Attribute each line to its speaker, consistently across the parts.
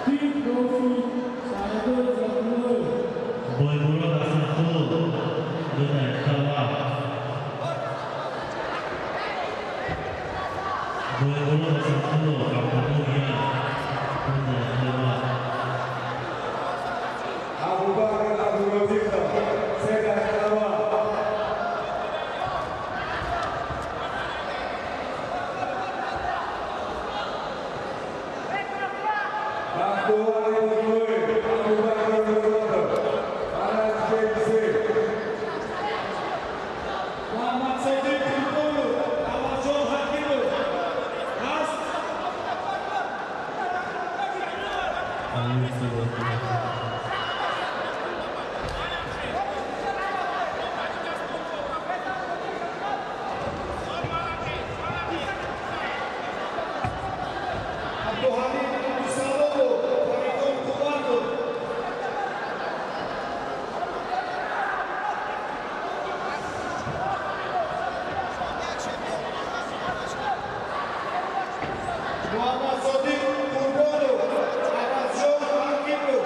Speaker 1: Тим Профи Саидо Иззатуллоев.
Speaker 2: Боймурод Асанқулов, 2 дақиқа вақт. Боймурод Асанқулов, октагон 1, 2 дақиқа вақт.
Speaker 3: Абубакр Абдуразиқов, 3 дақиқа вақт. Бахтовар Ибодуллоев, Абубакр Рузматов, Фараз КФС.
Speaker 4: Муҳаммадсодиқ Қурбонов, Авазҷон Ҳакимов ҳаст.
Speaker 2: Алиев.
Speaker 4: Абдуҳалим Абдусаломов, Фаридун Қувватов. Муҳаммадсодиқ Қурбонов, Авазҷон Ҳакимов.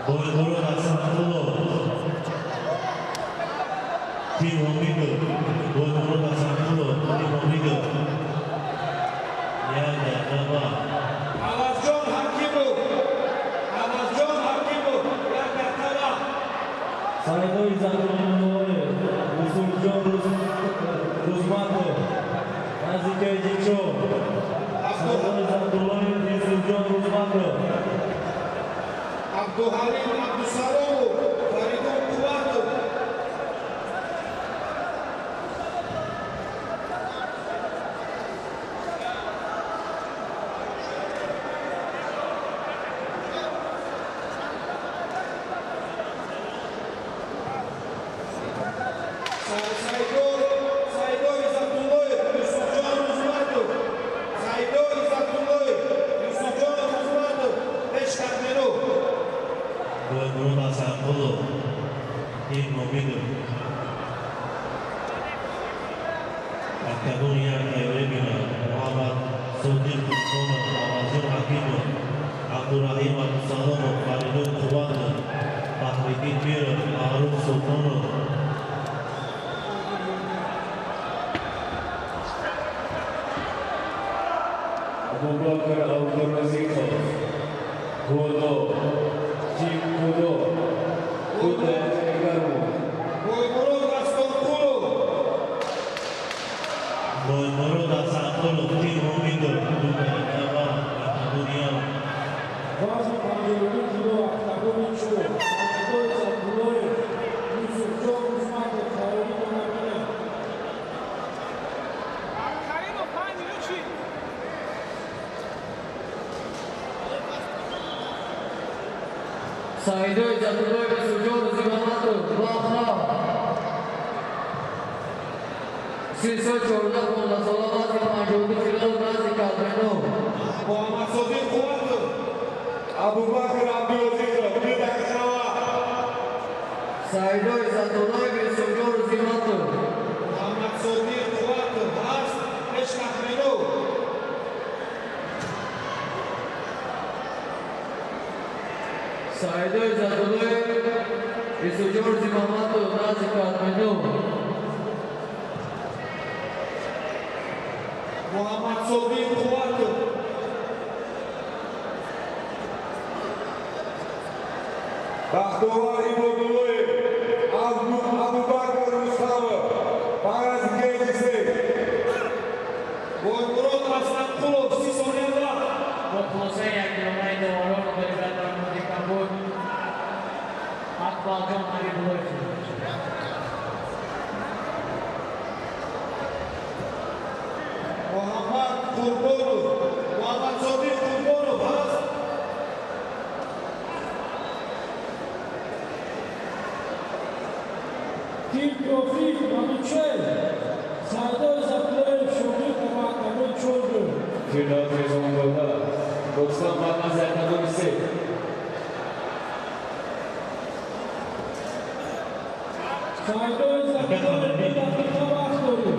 Speaker 2: Боймурод Асанқулов, Тим Омидов. Боймурод Асанқулов, Тим Омидов, 1 дақиқа вақт.
Speaker 4: Авазҷон Ҳакимов, Авазҷон Ҳакимов, 1 дақиқа вақт.
Speaker 5: Саидо Иззатуллоев, Юсуфҷон Рузматов, Назикаи Ҷичо. Саидо Иззатуллоев, Юсуфҷон Рузматов.
Speaker 4: Абдуҳалим Абдусаломов, Фаридун Қувватов. Саидо Иззатуллоев, Юсуфҷон Рузматов. Саидо Иззатуллоев, Юсуфҷон Рузматов, 5 дақиқа.
Speaker 2: Боймурод Асанқулов, Тим Омидов, октагон 1 тайёрӣ бинад. Муҳаммад Содиқ Қурбонов, Авазҷон Ҳакимов, Абдураҳим Абдусаломов, Фаридун Қувватов, Баҳриддин Миров, Маъруф Султонов.
Speaker 5: Абубакр Абдуразиқов, Годо, Тим Кудо, 2 дақиқа.
Speaker 4: Боймурод Растонқулов.
Speaker 2: Боймурод Асанқулов, Тим Омидов, 2 дақиқа вақт, октагон 1.
Speaker 1: Вазни 52 кило, октагони 4. Саидо Иззатуллоев, Юсуфҷон Рузматов, тайёрӣ бинед.
Speaker 6: Каримов, 5 минут.
Speaker 7: Саидо Иззатуллоев, Юсуфҷон Рӯзимаматов, вақт. Сисо 14 15 сола, вазни 52 кило, назди кадре 9.
Speaker 4: Муҳаммадсодиқ Қувватов.
Speaker 3: Абубакр Абдуразиқов, 2 дақиқа вақт.
Speaker 7: Саидо Иззатуллоев, Юсуфҷон Рӯзиматов.
Speaker 4: Муҳаммадсодиқ Қувватов ҳаст, 5 дақиқа.
Speaker 7: Саидо Иззатуллоев, Юсуфҷон Рӯзимаматов, назди кадре 9.
Speaker 4: Муҳаммадсодиқ Қувватов.
Speaker 3: Бахтовар Ибодуллоев, Абубакр Рустамов, Фараз КФС.
Speaker 4: Боймурод Асланқулов, 30 сония вақт.
Speaker 8: Бо хулосаи якдилонаи доварон ғолибият дар муди кабуд Акбалҷон Ҳабибуллоев шуд.
Speaker 4: Муҳаммад Қурбонов, Муҳаммадсодиқ Қурбонов ҳаст.
Speaker 1: Тим Профи Манучел. Саидо Иззатуллоев, Шогирдов, октагон 4.
Speaker 5: Фирдавс Резонзода, Бокстан ба назди октагони 3.
Speaker 1: Саидо Иззатуллоев, 2 дақиқа вақт доред.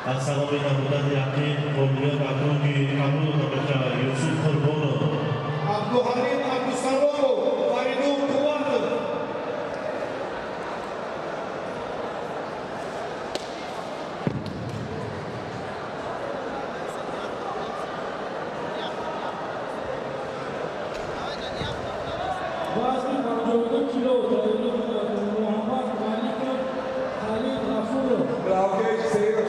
Speaker 2: Аз сабаби набудани рақиб ғолибият ба кунҷи қабул дода мешавад. Юсуф Қурбонов.
Speaker 4: Абдуҳалим Абдусаломов, Фаридун Қувватов.
Speaker 1: Вазни 52 кило тайёрӣ мекунад Муҳаммад Маликов Халил Ғафуров.
Speaker 3: Равкеш сеюм.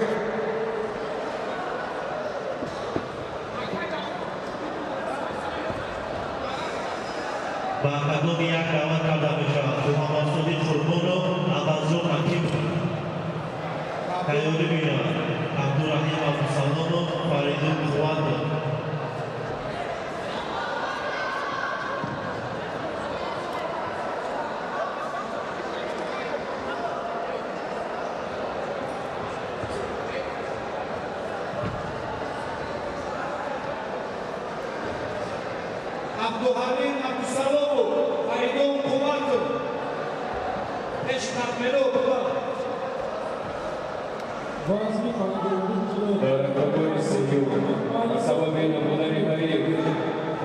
Speaker 2: Ба октагони як даъват карда мешавад Муҳаммадсодиқ Қурбонов, Абазҷон Ҳакимов. Тайёрӣ бинад Абдураҳим Абдусаломов, Фаридун Қувватов.
Speaker 4: Абдуҳалим Абдусаломов, Фаридун Қувватов. Пеши Кадменов буда.
Speaker 1: Вазни 52 кило
Speaker 5: Дар октагони сеюм ба сабаби набудани ҳариф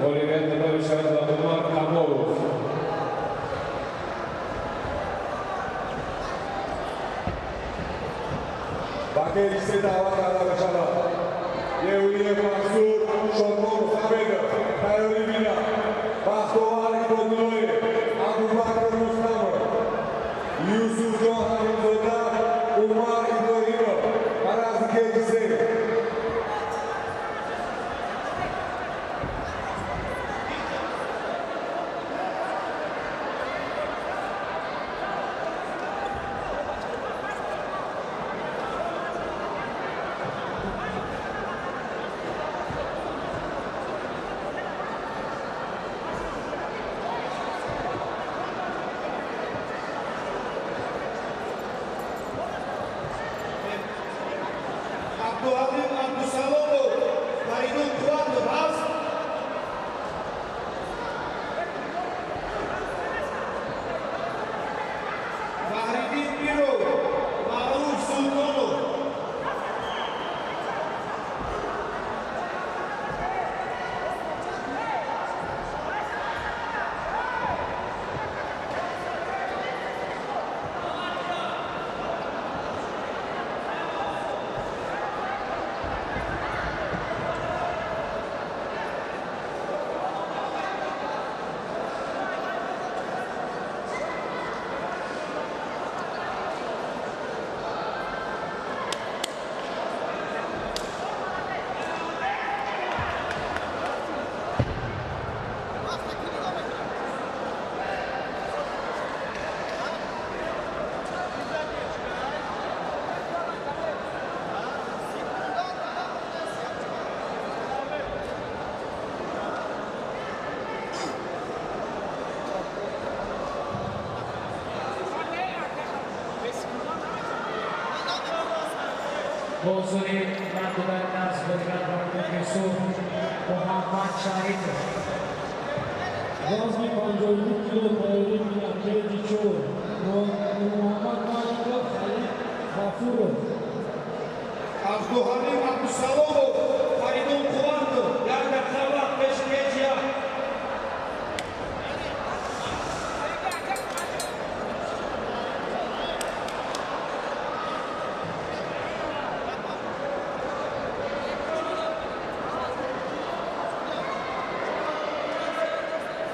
Speaker 5: ғолибият дода мешавад ба Умар Камолов.
Speaker 3: Ба кеҷи се даъват карда мешавад Евлиев Мансур, Шодмон Мухаммедов. Тайёрӣ бинад Бахтовар Ибодуллоев, Абубакр Рустамов, Юсуфҷон Ҳамидзода, Умар Иброҳимов. Ба назди кеҷи се.
Speaker 4: Абдуҳалим Абдусаломов, Фаридун Қувватов ҳаст? Баҳриддин Пиров, Маъруф Султонов.
Speaker 8: Бо ҳузури мардумаи нафс ғолибият ба Юсуф Муҳаммад Шарипов.
Speaker 1: Вазни 52 кило тайёрӣ мекунад кеҷи чор Муҳаммад Маликов Халил Ғафуров.
Speaker 4: Абдуҳалим Абдусаломов, Фаридун Қувватов. Як дақиқа вақт пеши кеҷи як.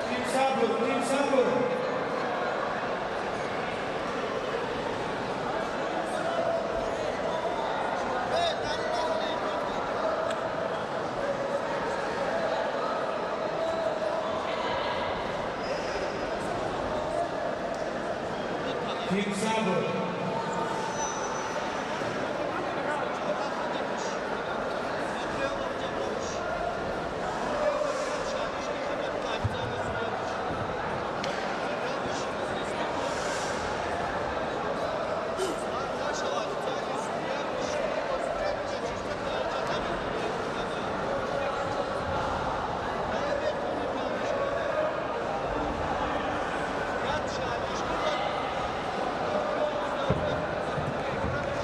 Speaker 4: Тим сабр, тим сабр. Тим сабр.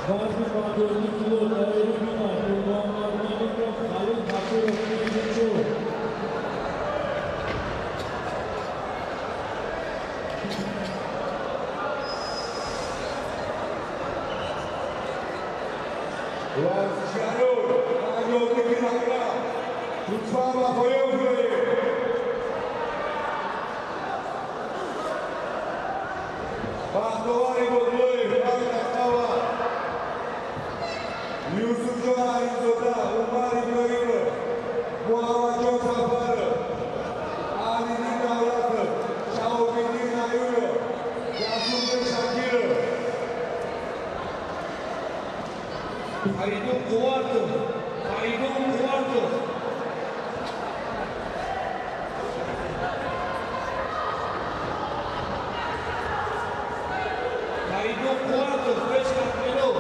Speaker 1: Вазни 52 кило тайёрӣ
Speaker 3: Варзишгарон 52 килограмм лутфан ба поён биёед. Бахтовар Ибодуллоев, 5 дақиқа вақт. Юсуфҷон Алимзода, Умар Иброҳимов, Муҳаммадҷон Сафаров, Аҳлиддин Давлатов, Шаҳобиддин Аюнов, Расулбек Шакиров.
Speaker 4: Фаридун Қувватов, Фаридун Қувватов. Фаридун Қувватов, пеш Карпинов.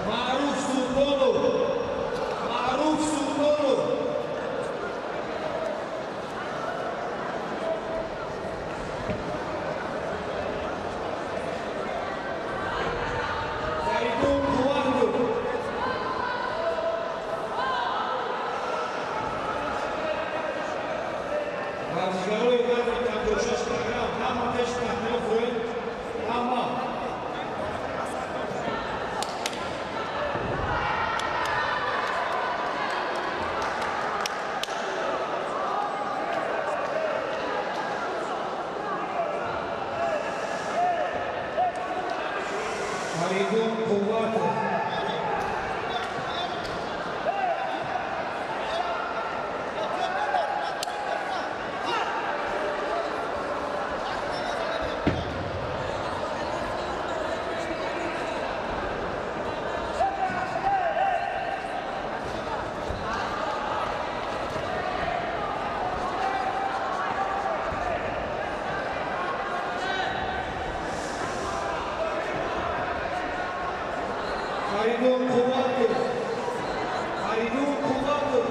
Speaker 4: Маъруф Султонов, Маъруф Султонов. Фаридун Қувватов. Варзишгарои вазни 56 килограмм ҳама пеш Карпинов роед, ҳама. Фаридун Қувватов. Фаридун Қувватов, Фаридун Қувватов.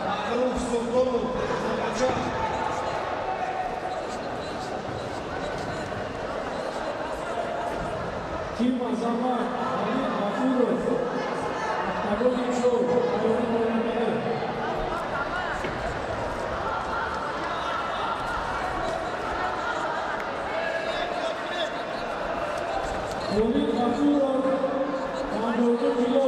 Speaker 4: Маъруф Султонов, Муҳаммадҷон.
Speaker 1: Тим Азамат, Халид Ғафуров, октагони чор, тайёрӣ боло. Холид Ғафуров, 52 кило.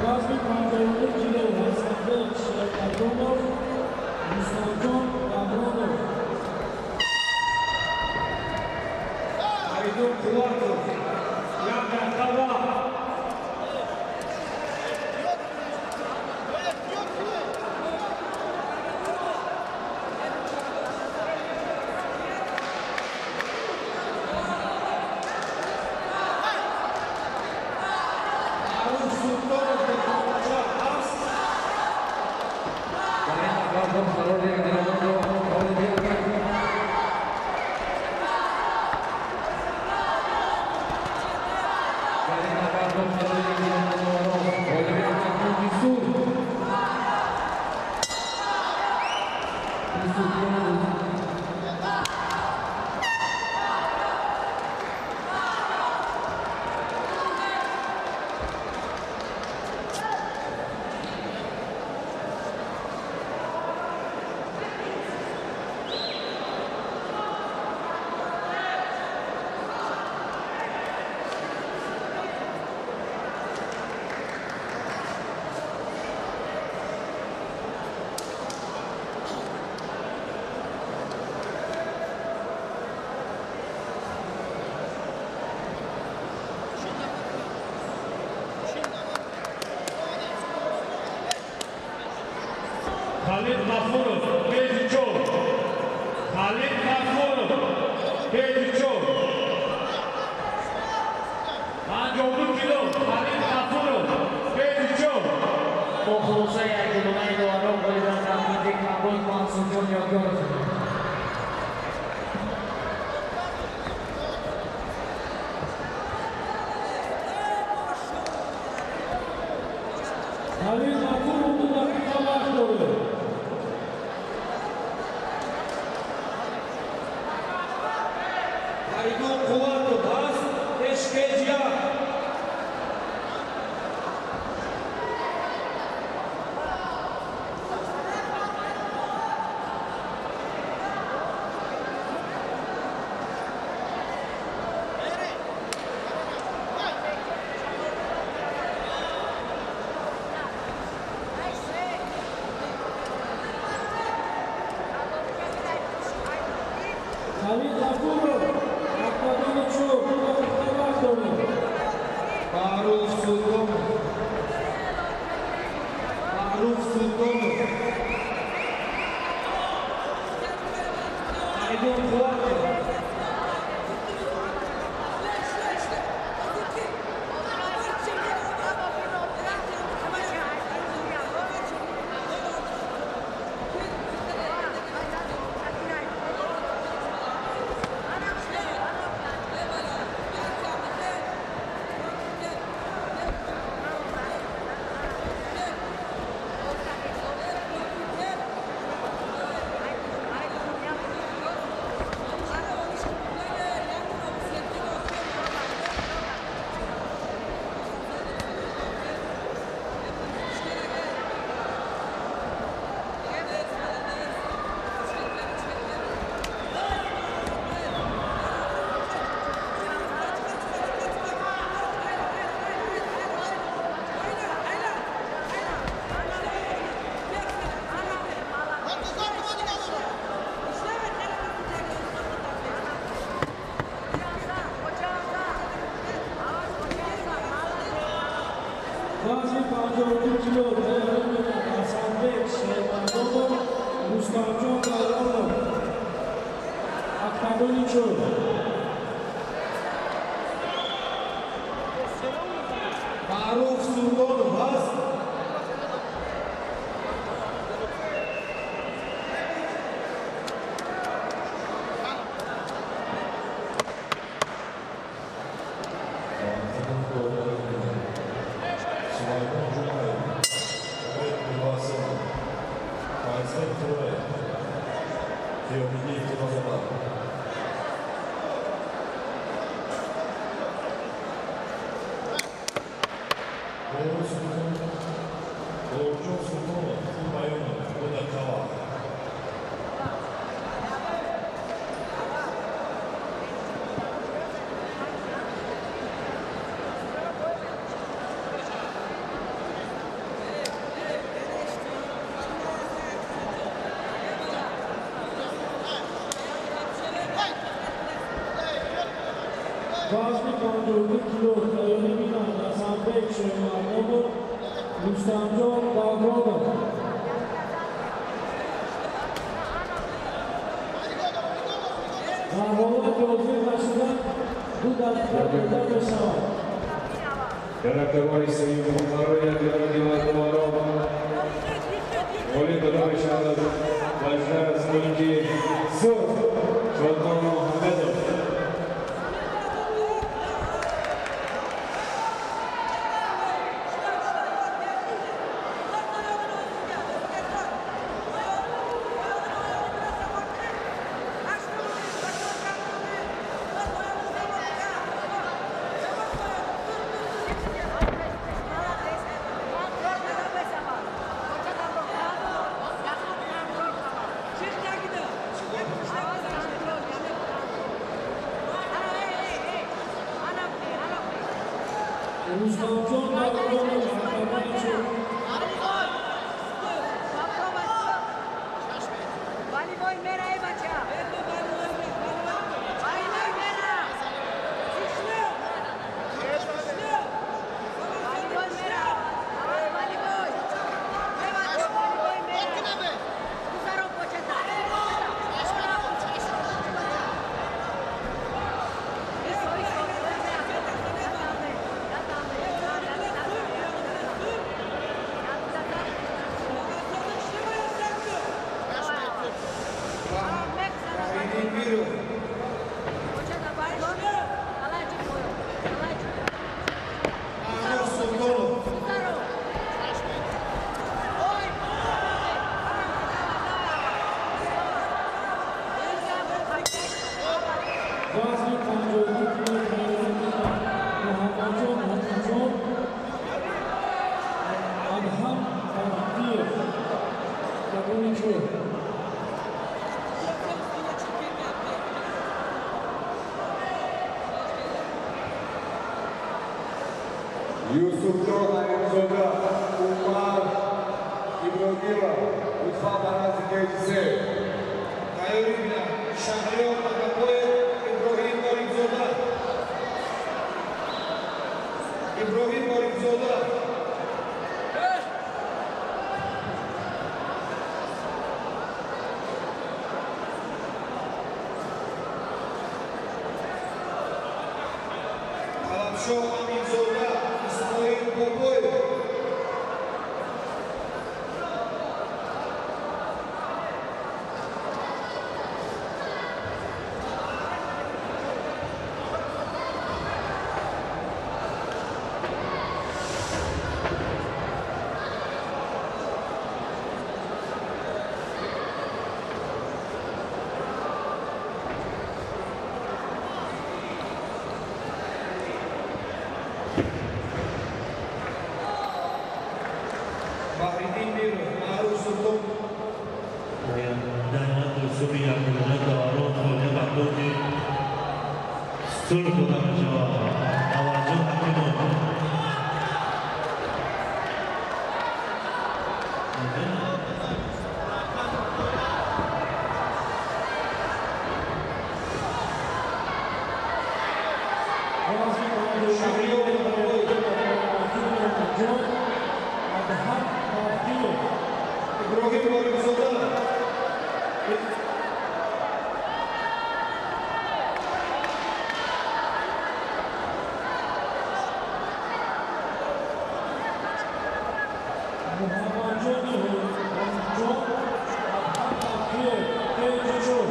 Speaker 1: Вазни 52 кило Ҳасанбек Шермардонов, Рустамҷон Давронов.
Speaker 4: Фаридун Қувватов, 1 дақиқа вақт. Маъруф Султонов, Муҳаммадҷон аст.
Speaker 7: Дар ин октагон қарор гирифтагонро ғолибият дар ин октагон қарор гирифтагонро ғолибият Юсуф Юсуф.
Speaker 4: Халид Ғафуров, кеҷи чор. Халид Ғафуров, кеҷи чор. 52 кило, Халид Ғафуров, кеҷи чор.
Speaker 8: Бо хулосаи якдилонаи доварон ғолибан дар кабуд Мансурҷон Ёдгоров.
Speaker 1: Халид Ғафуров 2 дақиқа вақт дорад.
Speaker 4: Фаридун Қувватов ҳаст, пеш кеҷи як.
Speaker 1: Халид Ғафуров, октагони чор, 2 дақиқа вақт дорад.
Speaker 4: Маъруф Султонов. Маъруф Султонов. Фаридун Қувватов.
Speaker 1: Вазни 52 кило тайёрӣ менад Ҳасанбек Шермардонов, Рустамҷон Давронов, октагони чор.
Speaker 4: Маъруф Султонов ҳаст.
Speaker 3: Сулаймон Ҷумаев, Умед Мирқосимов, Файзбек Тураев, Қиёмиддин Тумазода. Бобурҷон Султонов, Ҳумаюнов, 2 дақиқа вақт.
Speaker 1: Вазни 52 кило тайёрӣ менад Ҳасанбек Шермардонов, Рустамҷон Давронов. Дар ҳолати ҳозир нашудан 2 дақиқа дода мешавад.
Speaker 5: Дар октагони сеюм қарори якдилонаи доварон ғолиб дода мешавад лаҷна аз мулки Сурх Шодмон Муҳаммедов.
Speaker 1: Рустамҷон Давронов, октагони чор.
Speaker 3: Юсуфҷон Алимзода, Умар Иброҳимов, лутфан ба назди кеҷи се.
Speaker 4: Тайёрӣ бинанд Шаҳриёр Агапоев, Иброҳим Орифзода. Иброҳим Орифзода. Талабшоҳ Аминзода, Исмоил Бобоев. Баҳриддин Миров, Маъруф Султон.
Speaker 2: Суби якумина холиқ Абдуҷи сурх дода мешавад. Аварҷон Ҳакимов.
Speaker 4: Шаҳриёр Агапоев.
Speaker 1: Адҳам Мавдиев.
Speaker 4: Иброҳим Орифзода.
Speaker 1: Муҳаммадҷони Ҳоҷон, Адҳам Мавдиев, кеҷи чор.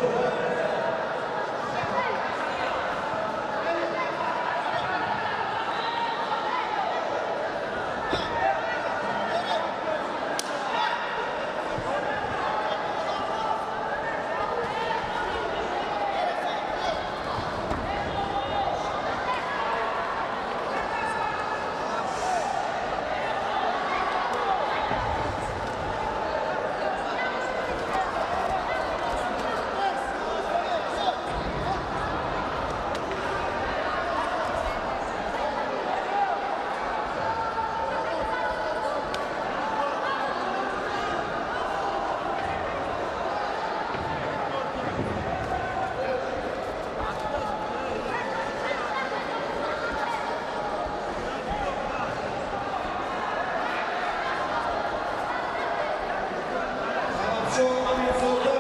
Speaker 4: Талабшоҳ Аминзода,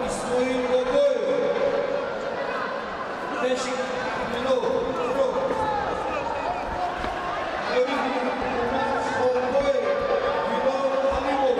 Speaker 4: Исмоил Бобоев. Пеши Мино, Фурӯғ. Тайёрӣ бинанд Умар Холбоев, Билол Алимов.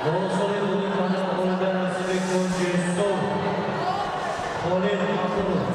Speaker 2: Голосови будем ғолиби насиби кунҷи сурх Холид Абдулов.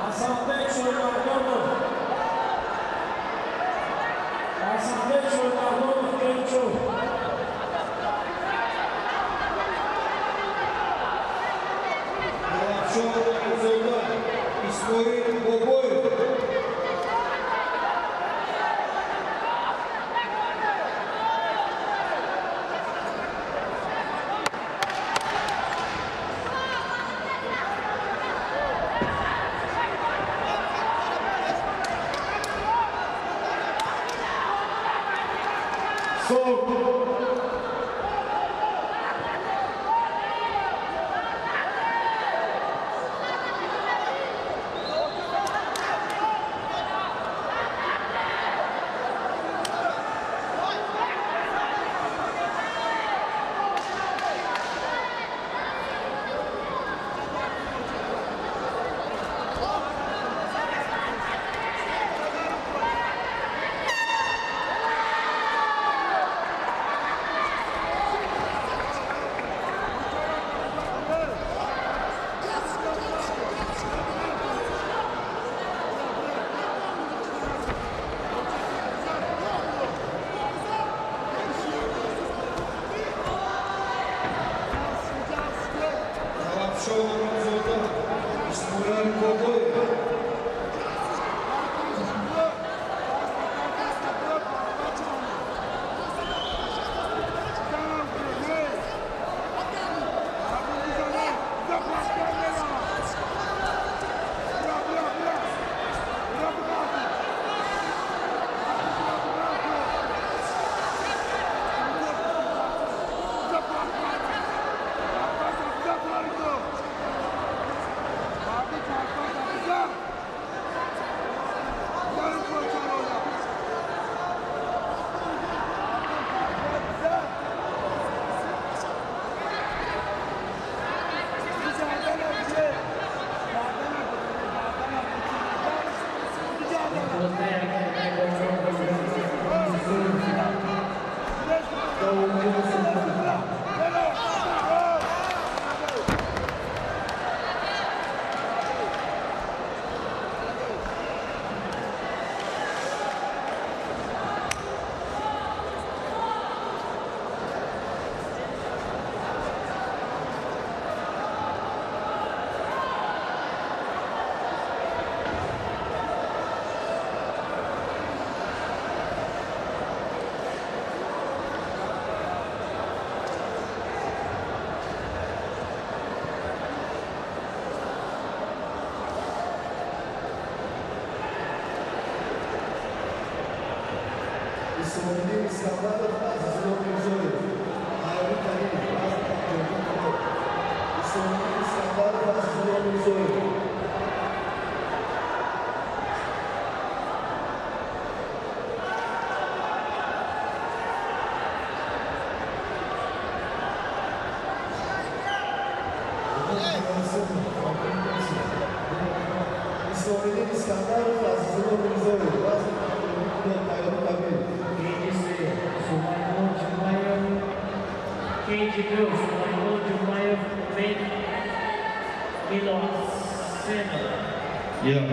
Speaker 1: Ҳасанбек Шоймардонов. Ҳасанбек Шоймардонов, кеҷи чор.
Speaker 4: Талабшоҳ Аминзода, Исмоил Бобоев.
Speaker 3: Стоп!
Speaker 9: Исломиддин Искандаров, Азизулло Мирзоев, тайёрӣ табиӣ, вазни 52 кило. Исломиддин Искандаров, Азизулло Мирзоев. Исломиддин Искандаров, Азизулло Мирзоев, вазни 52 кило, тайёрӣ табиӣ.
Speaker 8: Cage 3, Sulaymon Jumayev. Cage 2, Sulaymon Jumayev, Umid Milosenov.
Speaker 10: Як.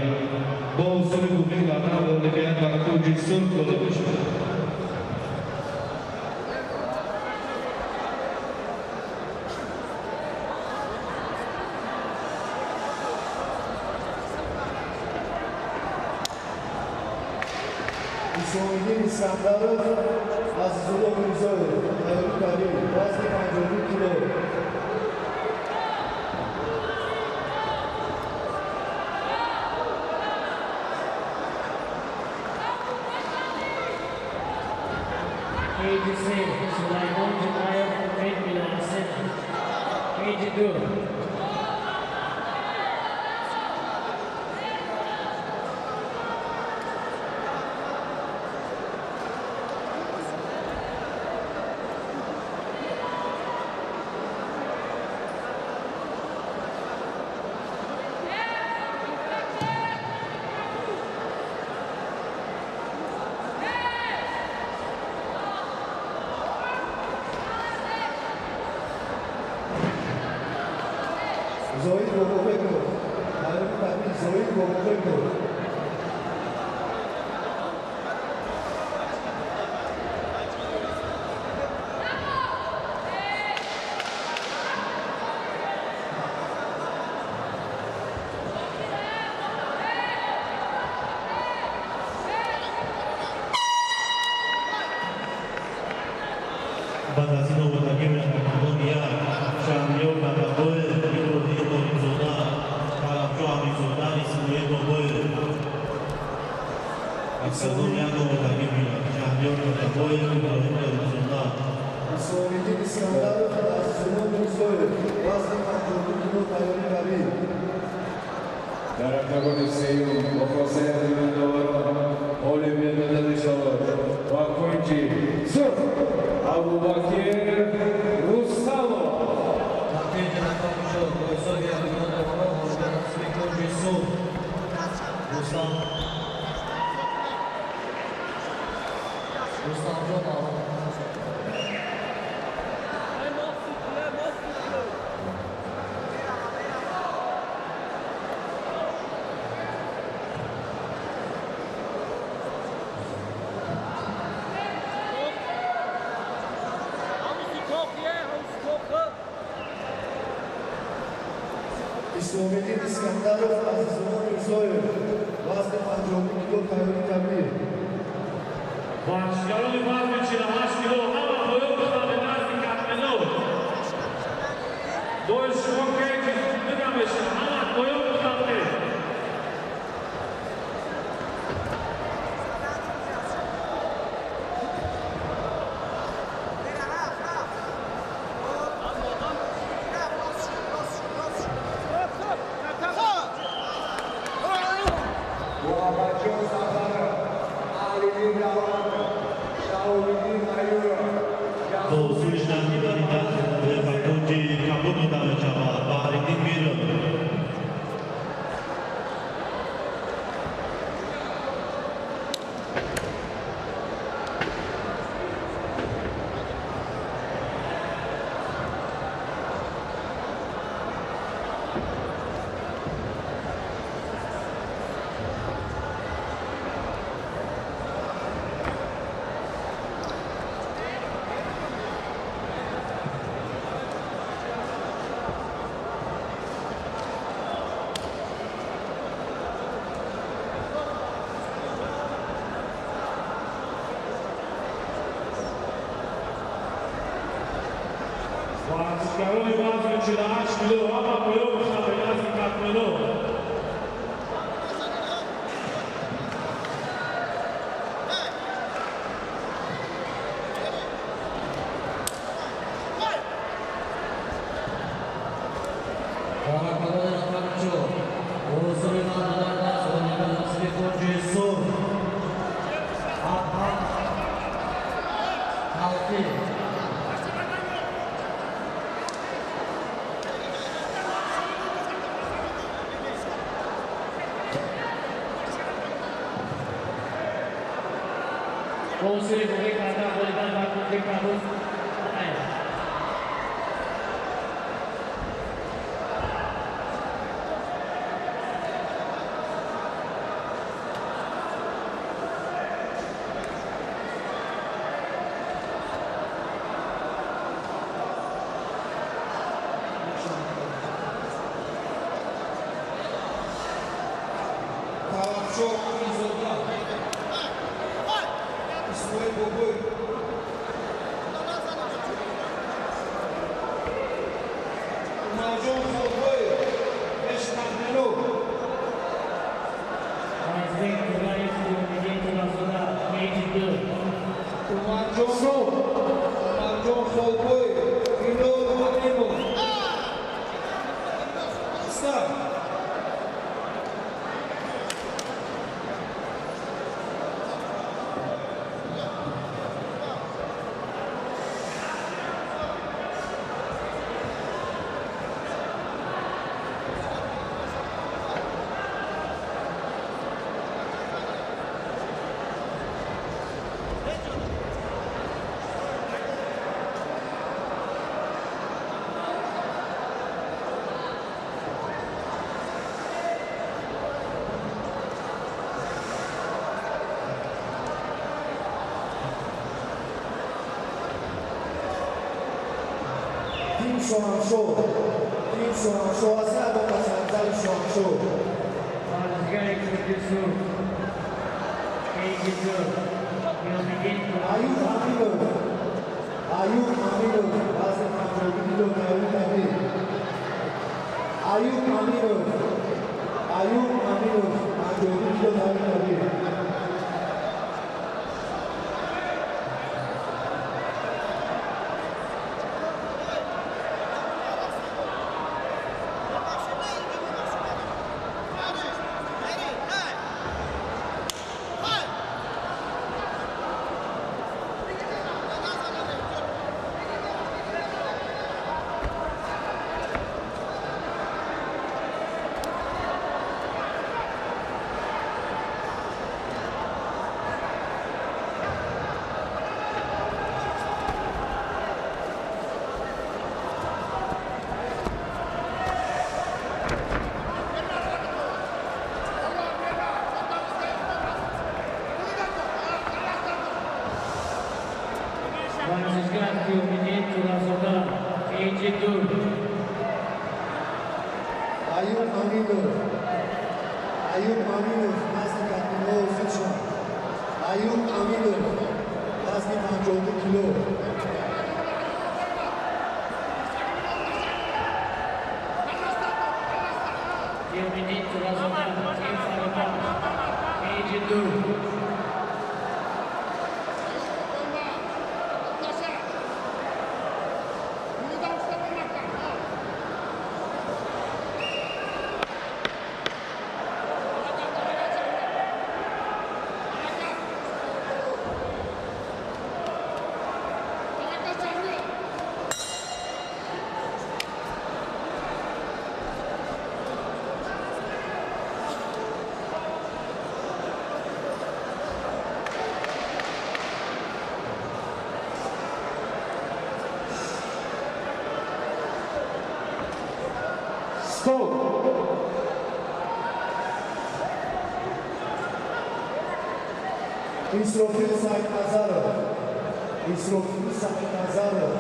Speaker 10: Бо усули гумин кардан ғолибият ба кунҷи сурх дода мешавад.
Speaker 9: Исломиддин Искандаров, Азизулло Мирзоев, тайёрӣ табиӣ, вазни 52 кило.
Speaker 8: Cage 3, Sulaymon Jumayev, Umid Milosenov. Cage 2.
Speaker 9: Зоид Бобобеков, тайёрӣ табиӣ, Зоид Бобобеков.
Speaker 2: Баъд аз ин омодагӣ октагон як, Шаҳриёр Бадабоев, Иброҳим Ғолибзода, Карамҷо Амирзода, Исмоил Бобоев. Октагон як омодагӣ бинад. Шаҳриёр Бадабоев, Иброҳим Ғолибзода.
Speaker 9: Исломиддин Искандаров, Азизулло Мирзоев, вазни 52 кило, тайёрӣ табиӣ.
Speaker 5: Дар октагони сеюм бо хосияти доварон ғолибият дода мешавад ба кунҷи сурх Абубакир Рустамов.
Speaker 7: Тақдир ҷаноб шуд. Бо ҳисоби октагон доварон ғолибият насиби кунҷи сурх Рустам Рустамҷонов.
Speaker 9: Исломиддин Искандаров, Азизулло Мирзоев, вазни 52 кило, тайёрӣ табиӣ.
Speaker 11: Варзишгарони вазни 48 кило ҳама поён бихӯранд назди катмену. Бой шумо cage ду намешавад, ҳама поён бихӯранд.
Speaker 3: Муҳаммадҷон Сафаров, Алиддин Давлатов, Шаҳобиддин Аюров.
Speaker 2: Бо усули шартидани даст ба кунҷи кабуд дода мешавад Баҳриддин Миров.
Speaker 11: Варзишгарони вазни 48 кило ҳама поён бихӯранд назди катмену.
Speaker 8: 3. Бо усули буғӣ карда ғолибан бар кунҷи кабуд муайян.
Speaker 4: Талабшоҳ Аминзода, Исмоил Бобоев. Умарҷон Холбоев, Бештахминов.
Speaker 8: Варзишгар Тураев Қиёмиддин Туразода, Кейҷи 2.
Speaker 4: Умарҷон Холбоев, Ҳилол Алимов. Старт!
Speaker 9: Тим Шоҳаншоҳ, Тим Шоҳаншоҳ аз ҳама пасанзари Шоҳаншоҳ.
Speaker 8: Варзишгари кунҷи сурх, Кейҷи 2, Қиёмиддин
Speaker 9: Аюб
Speaker 8: Туразода.
Speaker 9: Аминов, Аюб Аминов, вазни 52 кило, тайёрӣ табрик. Аюб Аминов, Аюб Аминов, 52 кило, тайёрӣ табрик.
Speaker 8: Варзишгар Қиёмиддин Туразода, Кейҷи 2.
Speaker 9: Аюб Аминов, Аюб Аминов, вазни катмино озод шуд. Аюб Аминов, вазни 52 кило.
Speaker 8: Қиёмиддин Туразода, Тим Фаротар, Кейҷи 2.
Speaker 9: Стоп! Исрофил Саидназаров, Исрофил Саидназаров.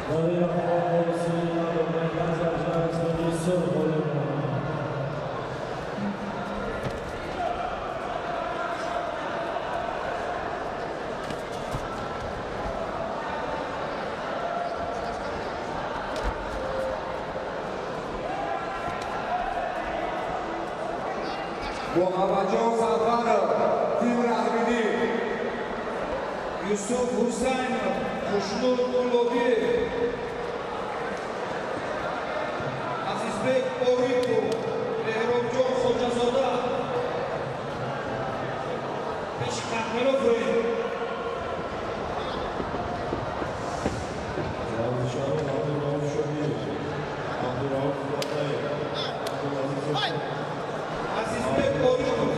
Speaker 1: Дар ин рақобат бо усули надодани наз варзишгар аз кунҷи сурх ғолиб омад.
Speaker 3: Муҳаммадҷон Сафаров, Тим Раҳмидӣ, Юсуф Ҳусайнов, Хушнуд Улобиев, Азизбек Орипов, Меҳробҷон Хоҷазода. Пеши катмело фурӯед.
Speaker 9: Варзишгарон Абдураф Шодиев, Абдураф Батаев, Абдулазиз Юсупов,
Speaker 3: Азизбек Орипов.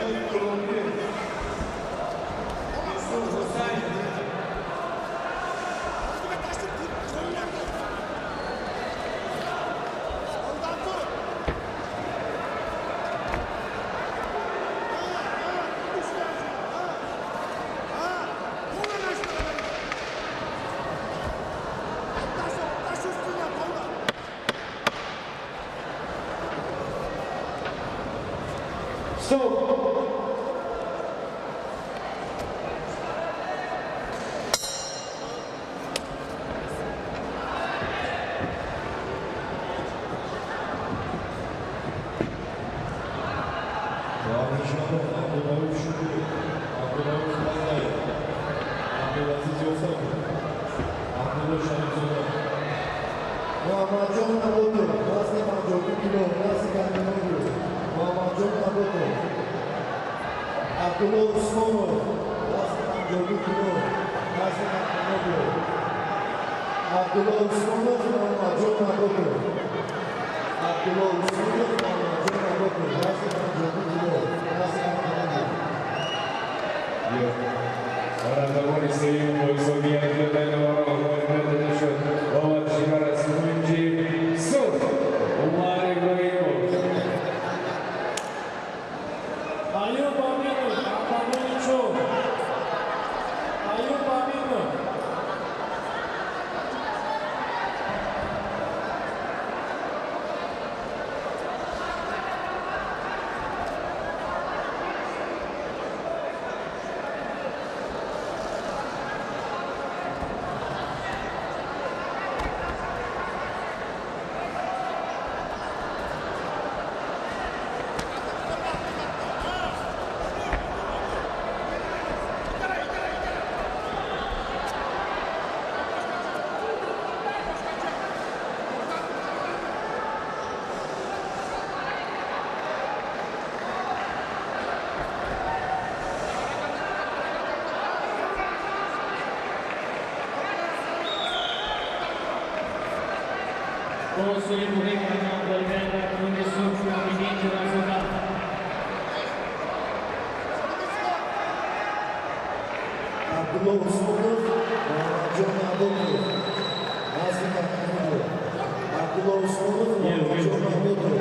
Speaker 3: Хушнуд Улобиев, Юсуф Ҳусайнов.
Speaker 10: Стоп!
Speaker 9: Варзишгарон Абдураф Шодиев, Абдураф Батаев, Абдулазиз Юсупов, Абдулло Шарифзода.
Speaker 12: Муҳаммадҷон Наботов, вазни 52 кило, назди Кандинову. Муҳаммадҷон Наботов. Абдулло Усмонов, вазни 52 кило, назди Кандинову. Абдулло Усмонов, Муҳаммадҷон Наботов. Абдулло Усмонов, Муҳаммадҷон Наботов, вазни 52 кило, назди Кандинову.
Speaker 5: Барандагони сеюм бо ҳисоби 1-2 ғолибият дода шуд ба варзишгар аз кунҷи сурх Умар Иброҳимов.
Speaker 1: Аюб Аминов, Атамони Чор. Аюб Аминов. Бо усули буғӣ кардан ғолибият дар кунҷи сурх Шуҳобиддин Ҷӯразода.
Speaker 12: Абдулло Усмонов, Муҳаммадҷон Наботов, назди Кандинову. Абдулло Усмонов, Муҳаммадҷон Наботов.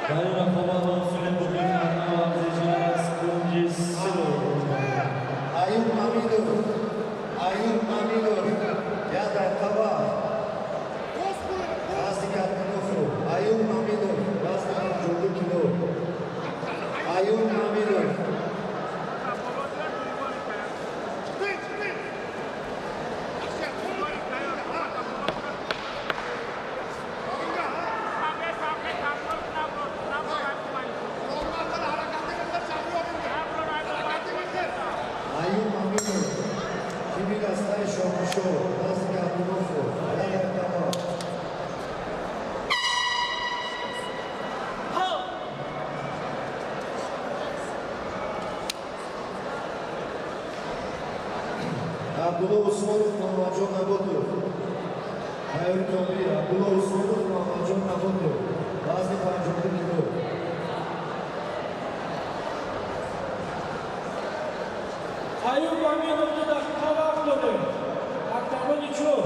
Speaker 1: Дар ин рақобат бо усули буғӣ кардан варзишгар аз кунҷи сурх
Speaker 12: Аюб Мамидов, Аюб Мамидов, як дақиқа. Назди Кандинову. Аюб Мамидов, вазни 52 кило. Аюб Мамидов.
Speaker 9: Абдулло Усмонов, Муҳаммадҷон Наботов. Тайёри тобӣ. Абдулло Усмонов, Муҳаммадҷон Наботов. Вазни 52 кило.
Speaker 1: Аюб Аминов 2 дақиқа вақт додем. Октагони чор.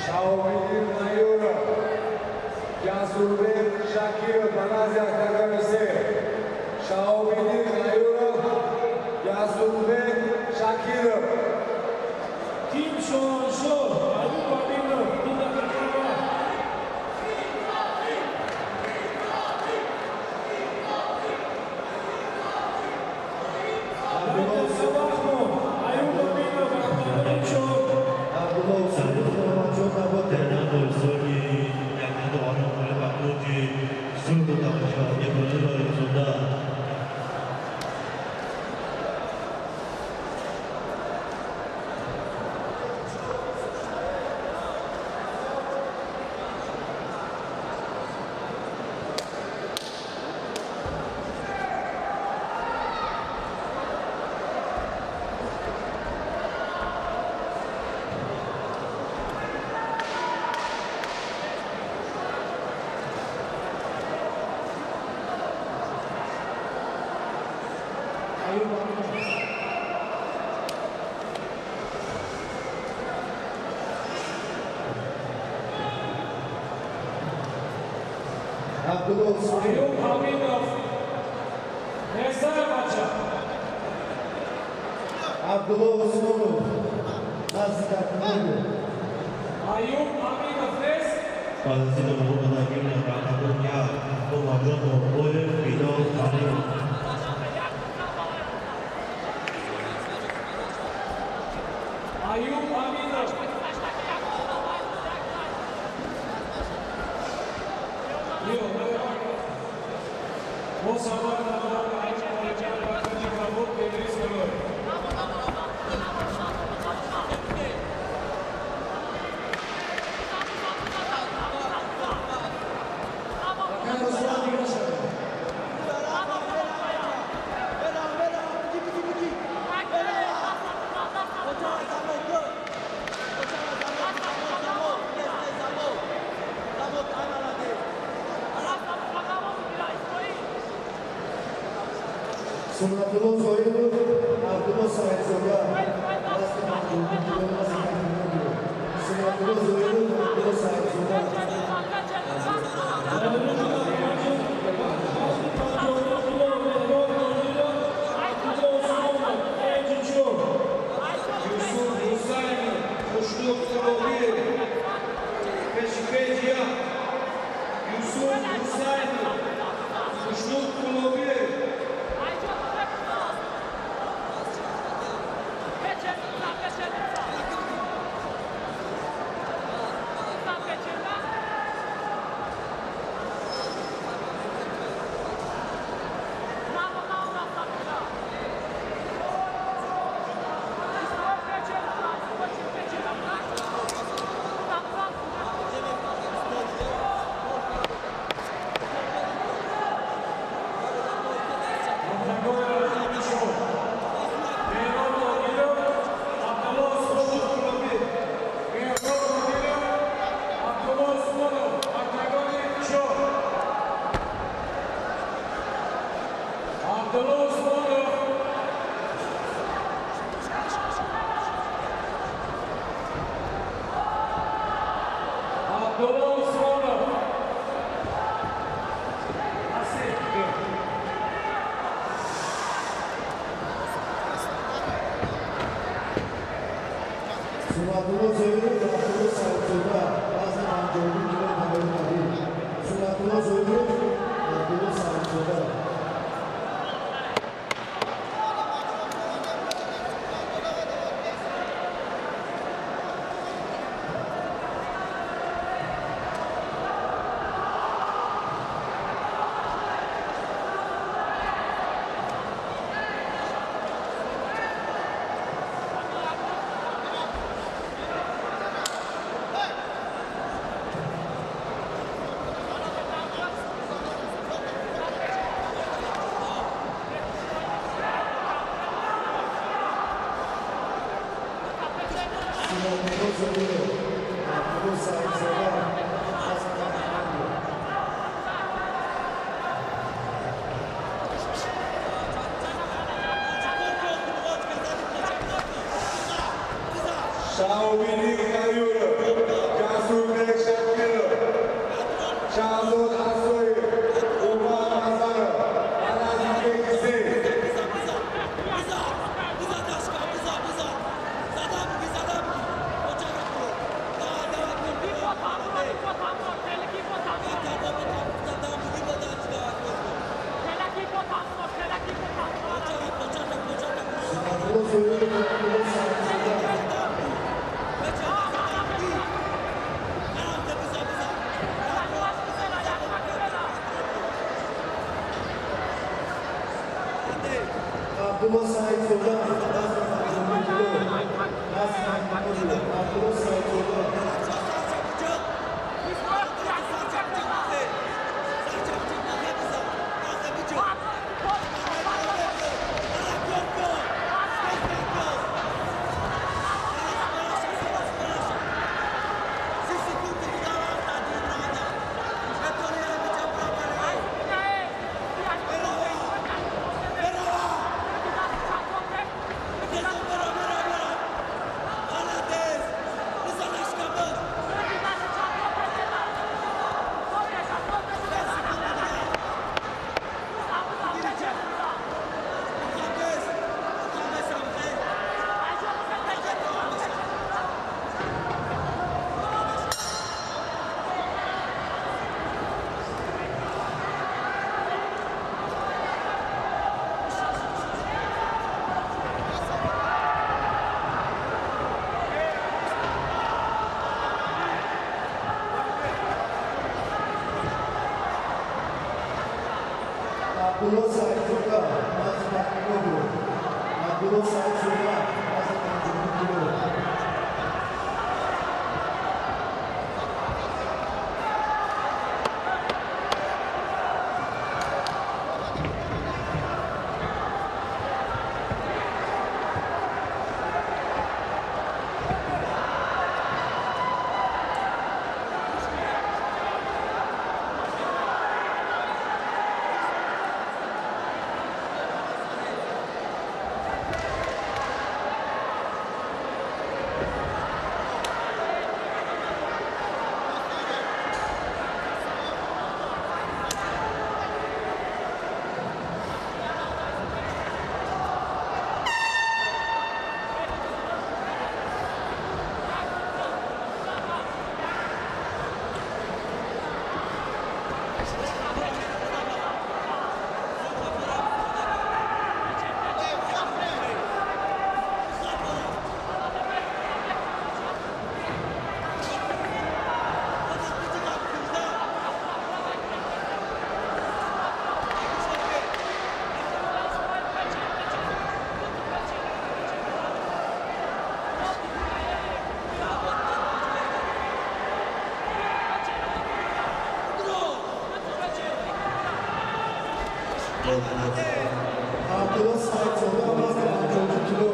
Speaker 5: Шаҳобиддин Ғайюров, Ҷасурбек Шакиров ба назди октагони се. Шаҳобиддин Ғайюров, Ҷасурбек Шакиров.
Speaker 1: Тим Шоҳаншоҳ, Аюб Аминов 2 дақиқа вақт. Аюб Аминов, октагони чор.
Speaker 9: Абдулло Усмонов, Муҳаммадҷон Наботов.
Speaker 2: Теҳрон бо ҳисоби 1-2 ғолиб ба кунҷи сурх тамошо Иброҳим Раҳимзода.
Speaker 1: Аюб Аминов.
Speaker 9: Абдулло Усмонов.
Speaker 1: Аюб Аминов. Несай бача.
Speaker 9: Абдулло Усмонов. Назди октагон.
Speaker 1: Аюб Аминов нест.
Speaker 2: Баъд аз ин номҳо ба таркиб октагон як Умарҷон Бобоев, Билол Алимов.
Speaker 1: Аюб Аминов. Ё, бо сабаб ба кунҷи кабуд Идрис Милоев.
Speaker 4: Акай Руслан дигар шавад.
Speaker 9: Суннатулло Зоиров, Абдулло Саидзода. Вазни 52 кило, назди октагон. Суннатулло Зоиров, Абдулло Саидзода.
Speaker 1: Вазни 52 кило Меҳрон Нодиров, Абдулло Усмонов, кунҷи чор.
Speaker 4: Юсуф Ҳусайнов, Хушнуд Қурбониев. Пеши пеҷ як. Юсуф Ҳусайнов, Хушнуд Қурбониев.
Speaker 1: Октагони рақами чор. Меҳрон Нодиров, Абдулло Усмонов. Меҳрон Нодиров, Абдулло Усмонов, октагони чор. Абдулло Усмонов. Абдулло Усмонов. Асиф.
Speaker 9: Суннатулло Зоиров, Абдулло Саидзода. Вазни 52 кило, тайёри табӣ. Суннатулло Зоиров, Абдулло Саидзода. Собиров, Абдулло Саидзода, вазни 51 кило.
Speaker 3: Шаҳобиддин Ғаюров, Ҷасурбек Шакиров, Шаҳзод Асоев, Умар Назаров, ба назди кеҷи се.
Speaker 9: Абдулло Зоиров, Абдулло Саидзода. Абдулло Саидзода, вазни 52 кило. Вазни 52 кило. Абдулло Саидзода. Абдулло Саидзода, вазни 52 кило. Абдулло Саидзода, вазни 52 кило. Абдулло Саидзода, вазни 52 кило.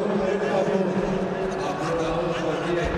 Speaker 9: Карим Кабул.
Speaker 10: Абдураҳмон Шодиев.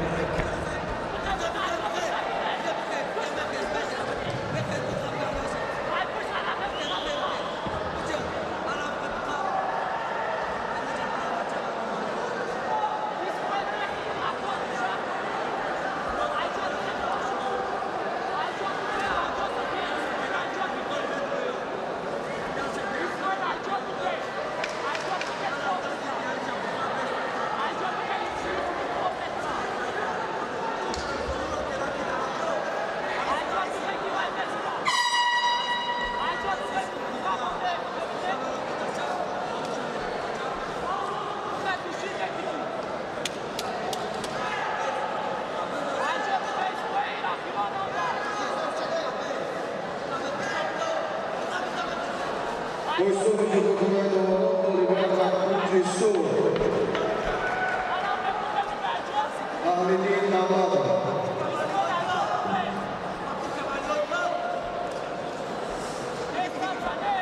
Speaker 3: Бойсови ҷудокунои доварон ғолибият ва кунҷи сурх Аҳлиддин Давлатов.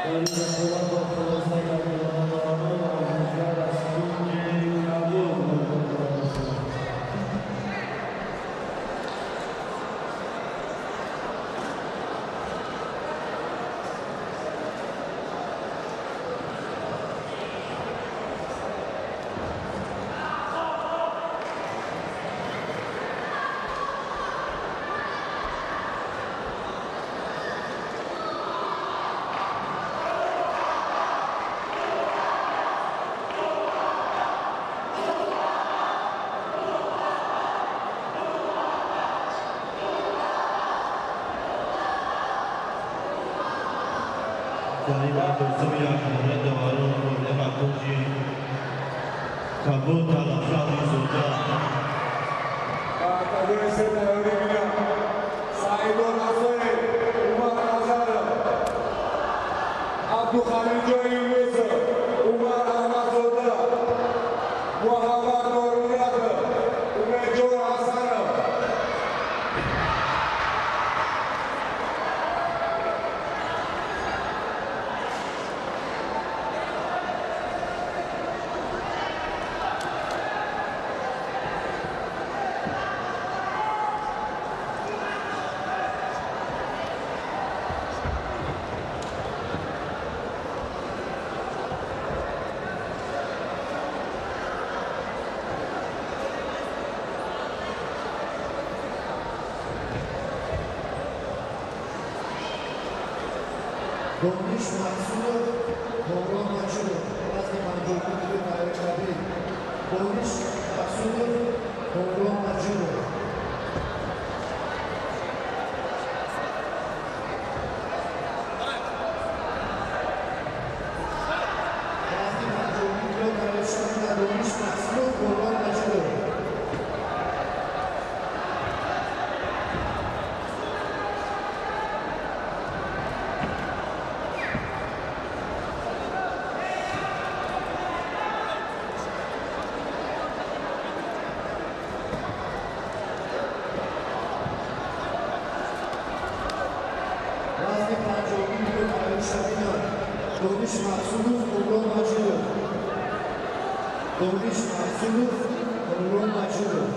Speaker 1: Дар ин рақобат бо хулосаи доварон варзишгар аз кунҷи кабуд ғолиб баромадааст.
Speaker 2: Дар бозуми якмона доварон ғолиб ба кунҷи кабуд Талафшоҳизода.
Speaker 3: Ба кагои се тайёрӣ бинам. Саидон Асоев, Умар Назаров, Абдухалилҷон Юнусов, Умар Аҳмадзода, Муҳаммад Нормуратов, Умедҷон Ҳасанов.
Speaker 12: Дониш Мақсудов, Комрон Маҷидов, вазни 52 кило тайёр шавӣ. Дониш Мақсудов, Комрон Маҷидов. Вазни 52 кило тайёр шавӣ. Дониш Мақсудов, Комрон Маҷидов. Вазни 52 кило тайёр шавида. Дониш Мақсудов, Комрон Маҷидов. Дониш Мақсудов, Комрон Маҷидов.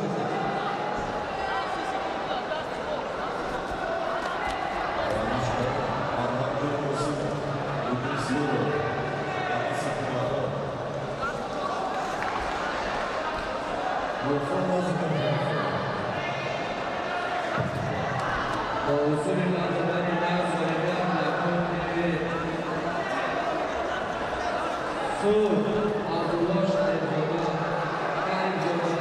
Speaker 9: Аҳмадҷон Қосимов, Идрис Юров, Анис Ахмадов. Гулхон Нозикова.
Speaker 5: Бо усули латдодани даст ғолибият ба кунҷи сурх Абдулло Шарифзода, Каримзода.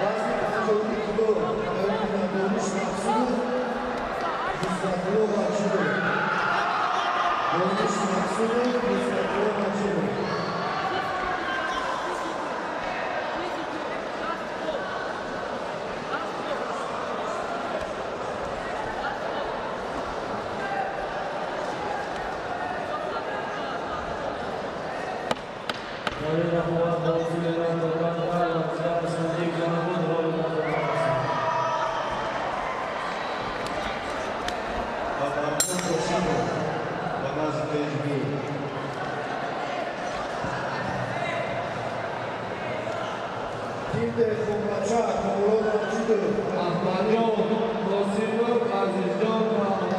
Speaker 12: Вазни 52 кило тайёр кунад. Дониш Мақсудов, Нусратулло Маҷидов. Дониш Мақсудов, Нусратулло Маҷидов.
Speaker 1: Ғолиб рақобат бо усули лат додан ва варзишгар Содиқ Ҷонобуд ғолиб гардидааст.
Speaker 9: Баҳромҷон Қосимов ба назди пешгӯй.
Speaker 12: Тимде Хомача, Комрон Маҷидов.
Speaker 5: Аҳмадҷон Қосимов, Азизҷон Муҳаммад.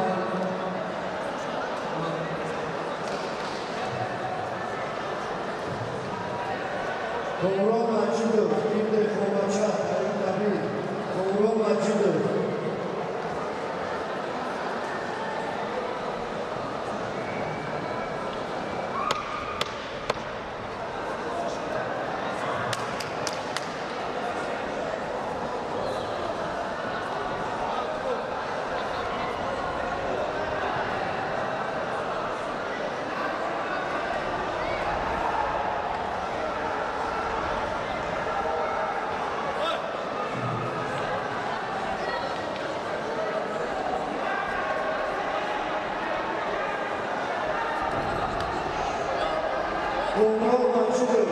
Speaker 12: Комрон Маҷидов, Тимде Хомача, тайёр кабир. Комрон Маҷидов. Комрон Маҷидов,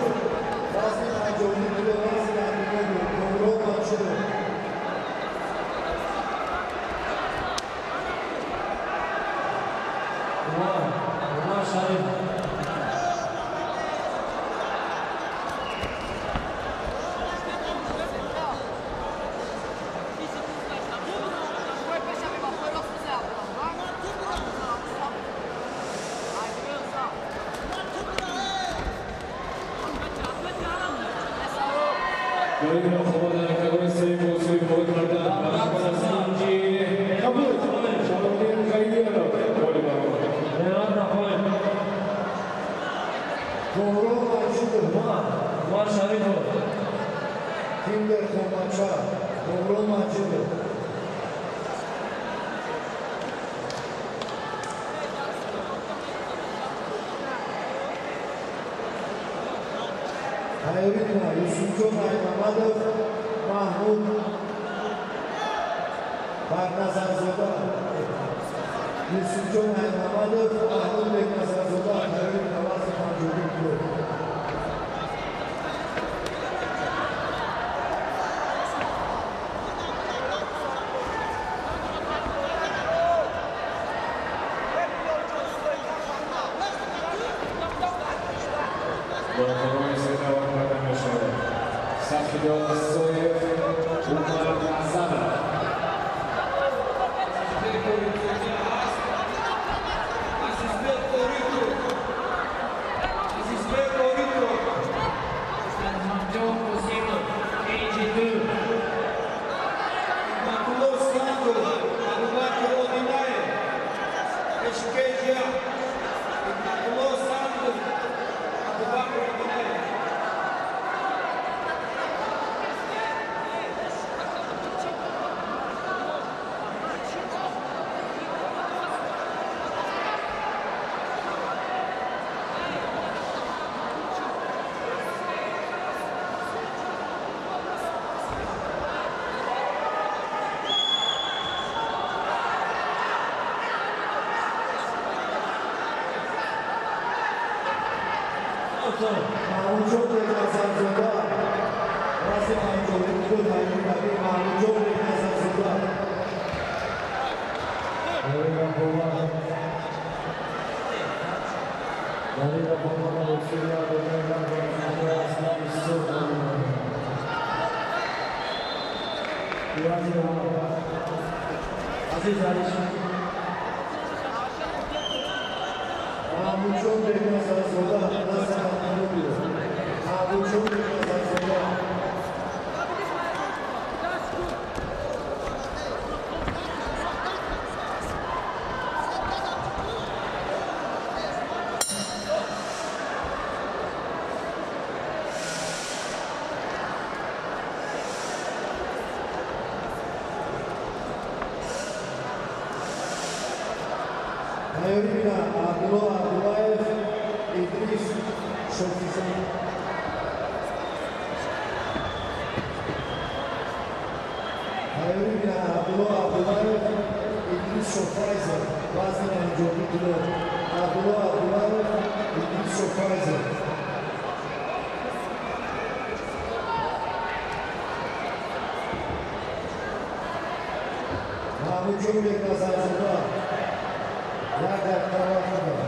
Speaker 12: вазни 52 кило, вазни Абдулло, Комрон Маҷидов.
Speaker 1: Умар, Умар Шарифов.
Speaker 5: Доир рақобат дар кагои сеюм бо усули фоид кардан. Аз кунҷи
Speaker 7: Умар Шарипов.
Speaker 12: Тиндер Хомача, Комрон Маҷидов. Тайёрӣ кунад Юсуфҷон Аймамадов, Маҳмуд Бекназарзода. Юсуфҷон Аймамадов, Маҳмуд Бекназарзода. Тайёрӣ кунад вазни 52 кило.
Speaker 5: Бо даъват карда мешавад Сафидон Соев, Умар Ҳасанов.
Speaker 4: Азизбек Орипов. Азизбек Орипов.
Speaker 8: Мамҷон Қосимов, KG2.
Speaker 4: Матулло Сандов, Абубакр Одинаев. HKG. Матулло Сандов, Абубакр Одинаев.
Speaker 12: Маҳмудҷон Бекназарзода, вазни 52 кило тайёрӣ кардем. Маҳмудҷон Бекназарзода.
Speaker 1: Дар ин рақобат Русия бо Аслами Сурх. Азиз Алиш.
Speaker 12: Маҳмудҷон Бекназарзода, вазни 52 кило. Маҳмудҷон Бекназарзода. Тайёрӣ бинад Абдулло Абдуллаев, Идрис Шофизода. Тайёрӣ бинад Абдулло Абдуллаев, Идрис Шофайзов, вазни 52 кило. Абдулло Абдуллаев, Идрис Шофайзов. Маҳмудҷон Бекназарзода. Як дақиқа вақт дорад.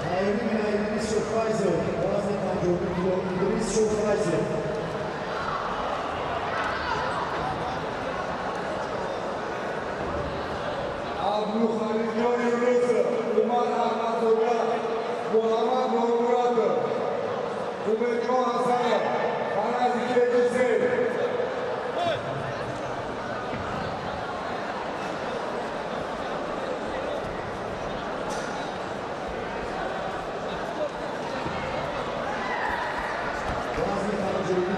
Speaker 12: Тайёрӣ бинад Идрис Шофайзов, вазни 52 кило. Идрис Шофайзов.
Speaker 3: Абдухалиқҷон Юнусов, Умар Аҳмадзода, Муҳаммад Нормуратов, Умедҷон Ҳасанов, Фарази KGC.
Speaker 12: Вазни 52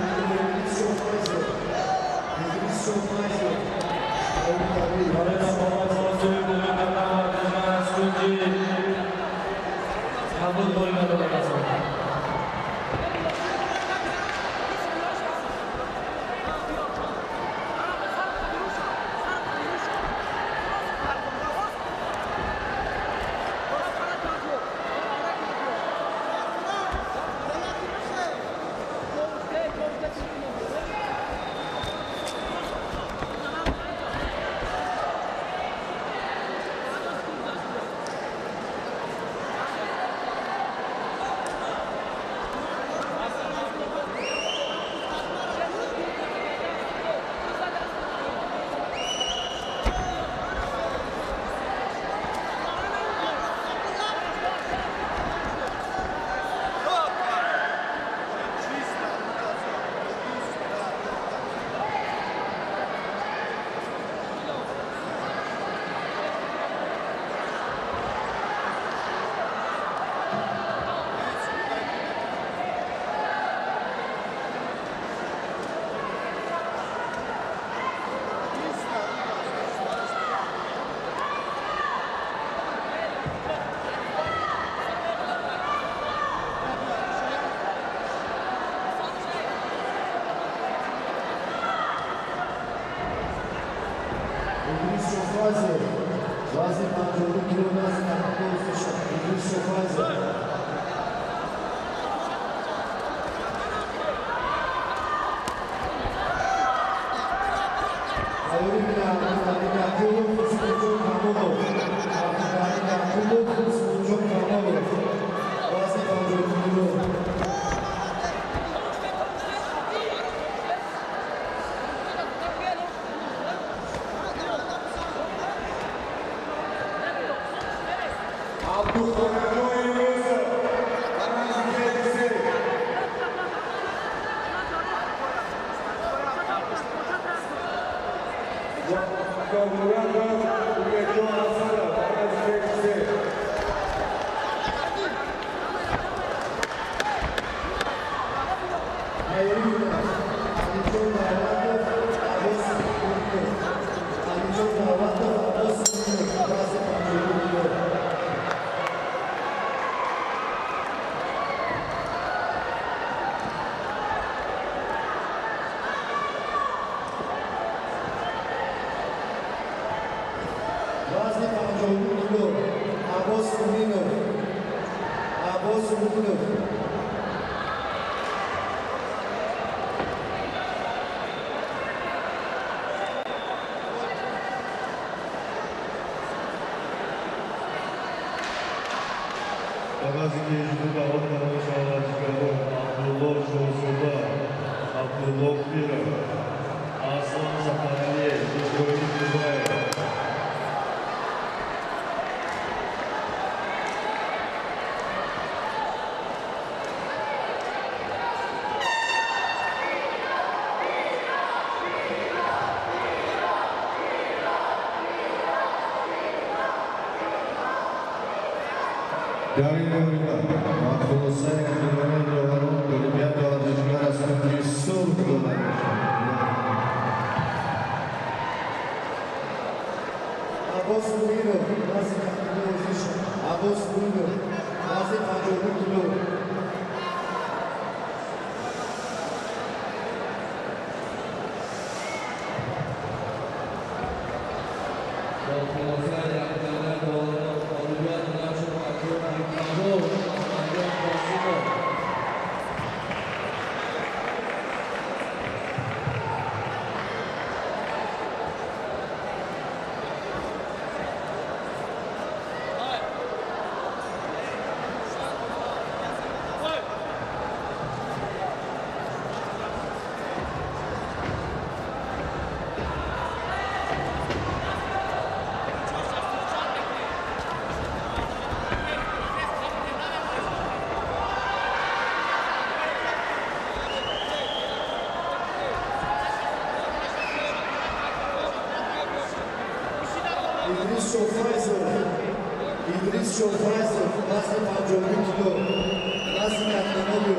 Speaker 12: 52 кило вазни Катмино узиша. Идрис Шофайзов. Абдуғани Якубов, Усмонҷон Камолов. Абдуғани Якубов, Усмонҷон Камолов. Вазни 52 кило. Вазни 52 кило. Аббос Муминов. Аббос Муминов.
Speaker 10: Оғози кежду ба он тамошо варзишгарон Абдулло Шоҳзода, Абдулло Пиров, Аслан Сафаралиев, Иброҳим Дубаев. Дар ин муробиқа ба хулосаи миёнаи доварон ғолибият ба варзишгар аз кунҷи сурх дода мешавад.
Speaker 12: Аббос Муминов, вазни Катмино узиша. Аббос Муминов, вазни 52 кило.
Speaker 7: Бо хулосаи якдигари доварон ғолибият дода шуд ба кунҷи кабуд Аҳмадҷон Қосимов.
Speaker 12: Идрис Шофайзов. Идрис Шофайзов, вазни 52 кило. Вазни Катмино.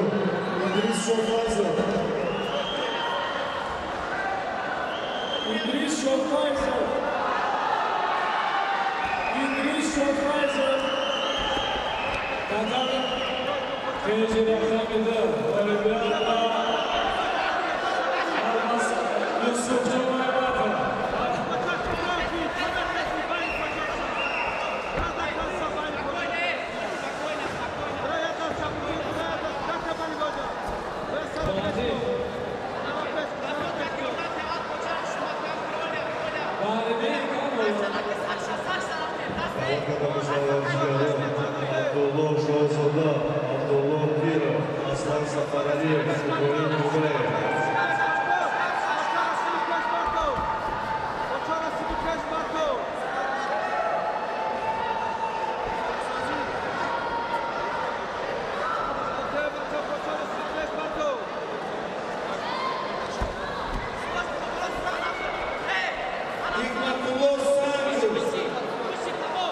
Speaker 12: Идрис Шофайзов.
Speaker 11: Идрис Шофайзов. Идрис Шофайзов. Татар кежи рақами ду ғолибият ба Алмаз Юсуфҷон Айбатов.
Speaker 10: Абдулло Шоҳзода, Абдулло Пиров, Аслан Сафаралиев, Иброҳим Дубаев.
Speaker 3: Hikmatullo Santos,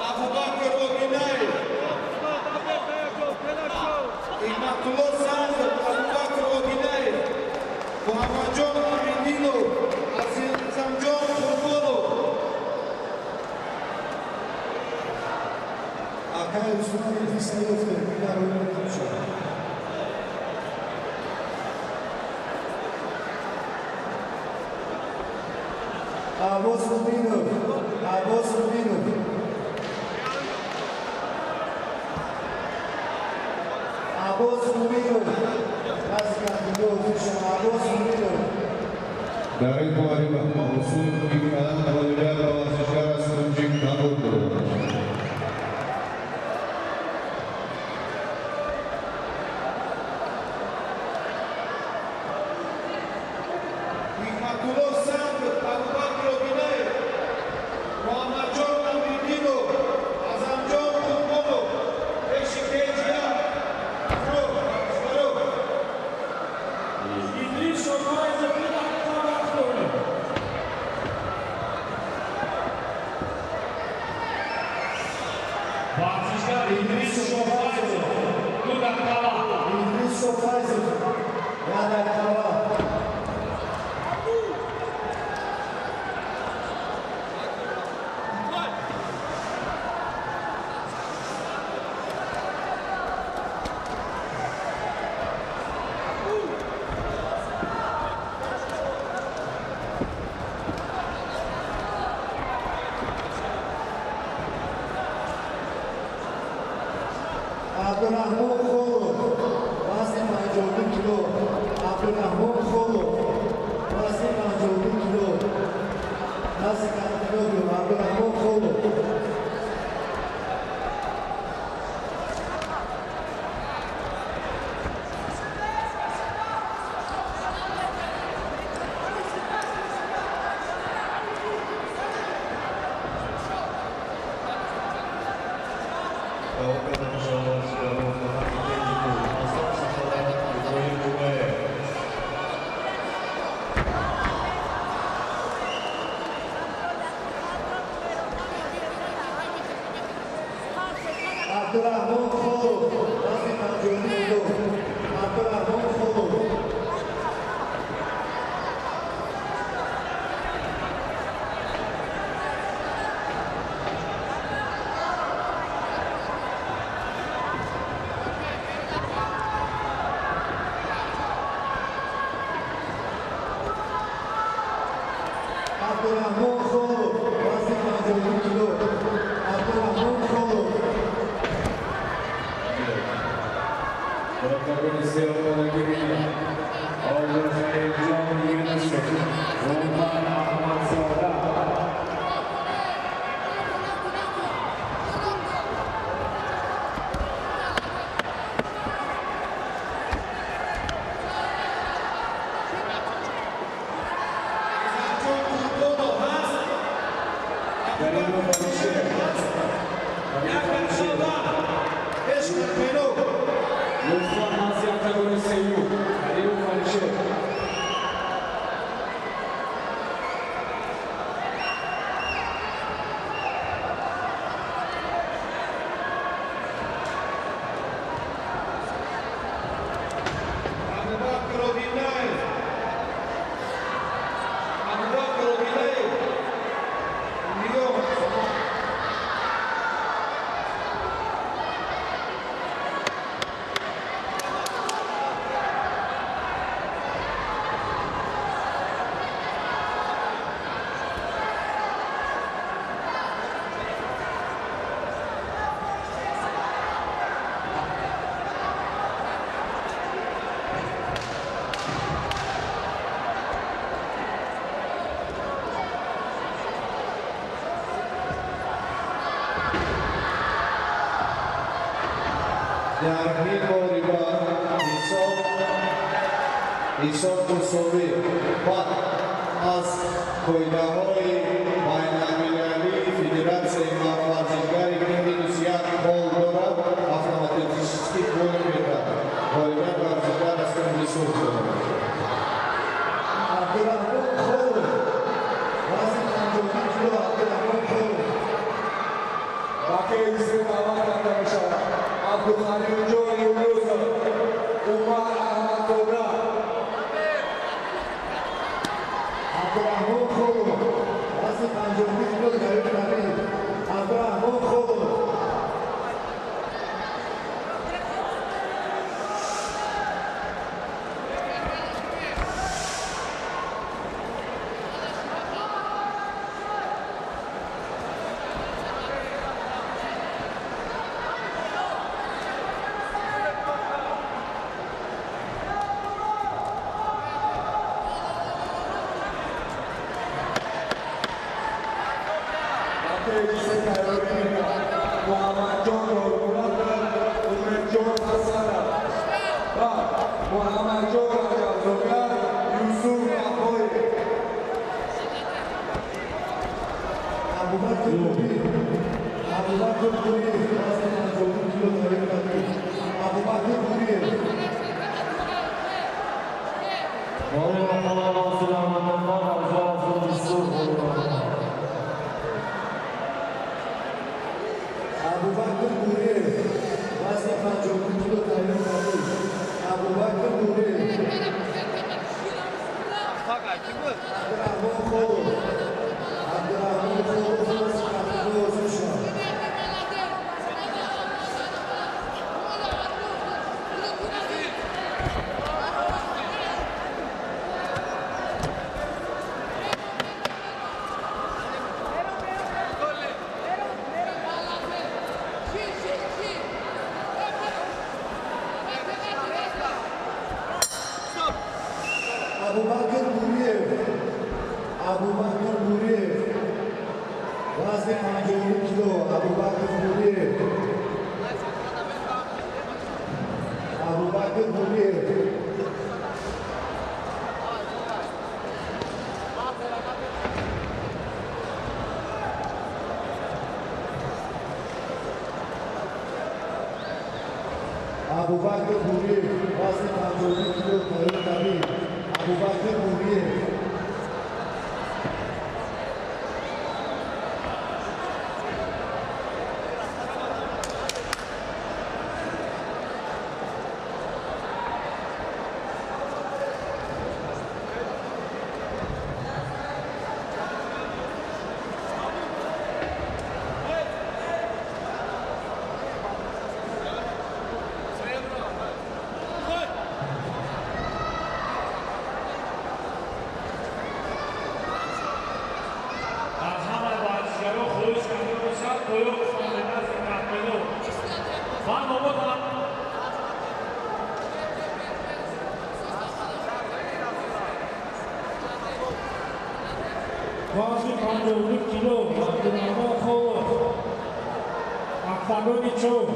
Speaker 3: Abubakar Oginayev. Hikmatullo Santos, Abubakar Oginayev. Muhammadjon Amindinov, Azizamjon Qurbonov.
Speaker 12: Акай Усман Идрис наёфтем, ина рӯй мекушад. Аббос Муминов. Аббос Муминов. Аббос Муминов.
Speaker 10: Дар ин муҳориба Осунови калон ғолибият ба варзишгар аз кунҷи кабуд дода мешавад.
Speaker 4: Ҳикматулло Санг, Абубакр Одинаев, Муҳаммадҷон Амриддинов, Азамҷон Қурбонов, пеши кеҷия Фурӯ.
Speaker 11: Идрис Шофайзов 2 дақиқа вақт доред. Варзишгар Идрис Шофайзов, 2 дақиқа вақт.
Speaker 12: Идрис Шофайзов, 1 дақиқа вақт. Абдураҳмон Холов, вазни 52 кило. Абдураҳмон Холов, вазни 52 кило. Назди катмино. Абдураҳмон Холов.
Speaker 2: Давом карда мешавад варзишгарон ба ҳаққи кенҷи пул. Аслан Сафаров, Иброҳим Ҷумаев.
Speaker 12: Абдураҳмон Холов, вазни 52 кило. Абдураҳмон Холов. Абдураҳмон Холов, вазни 52 кило. Абдураҳмон Холов.
Speaker 5: Дар октагони се омодагӣ бинед. Абдулхалилҷон Юнусов, Умар Аҳмадзода.
Speaker 4: Азамҷон Қурбонов ҳаст.
Speaker 5: Каримов Алишер.
Speaker 4: 1 дақиқа вақт. Пеш катмино.
Speaker 5: Лутфан назди октагони сеюм. Каримов Алишер.
Speaker 4: Абубакр Одинаев. Абубакр Одинаев. Нигоҳ.
Speaker 10: Дар ин муҳориба ҳисоб мусовӣ баъд аз қоидаҳои байналмилалии федератсияи варзишгаре ки -1 бол дорад, автоматически бой меравад. Ғолибият варзишгар аз кунҷи сурх дода мешавад.
Speaker 12: Абдураҳмон Холов, вазни 52 кило. Абдураҳмон Холов.
Speaker 3: Ба кеҷи даъват карда мешавад Абдухалилҷон Юнусов, Умар Аҳмадзода.
Speaker 12: Абдураҳмон Холов, вазни 52 кило. Ҷавид Камилов. Абдураҳмон Холов. Абубакр Буриев, вазни 52 кило тайёр кардид. Абубакр Буриев. Абубакр Буриев, вазни 52 кило тайёр кардид. Абубакр Буриев. Абдурахмон Холов. Абдурахмон Холов, вазни 52 озод шуд. Абубакр Буриев, Абубакр Буриев, вазни 52 кило, Абубакр Буриев. Абубакр Буриев. Абубакр Буриев, вазни 52 кило тайёр кардид. Абубакр Буриев.
Speaker 11: Аз ҳама варзишгаро хоҳиш карда бошад, поён шаванд назди катмело. Ман омодам.
Speaker 1: Вазни 52 кило, Абдурахмон Холов. Октагони чор.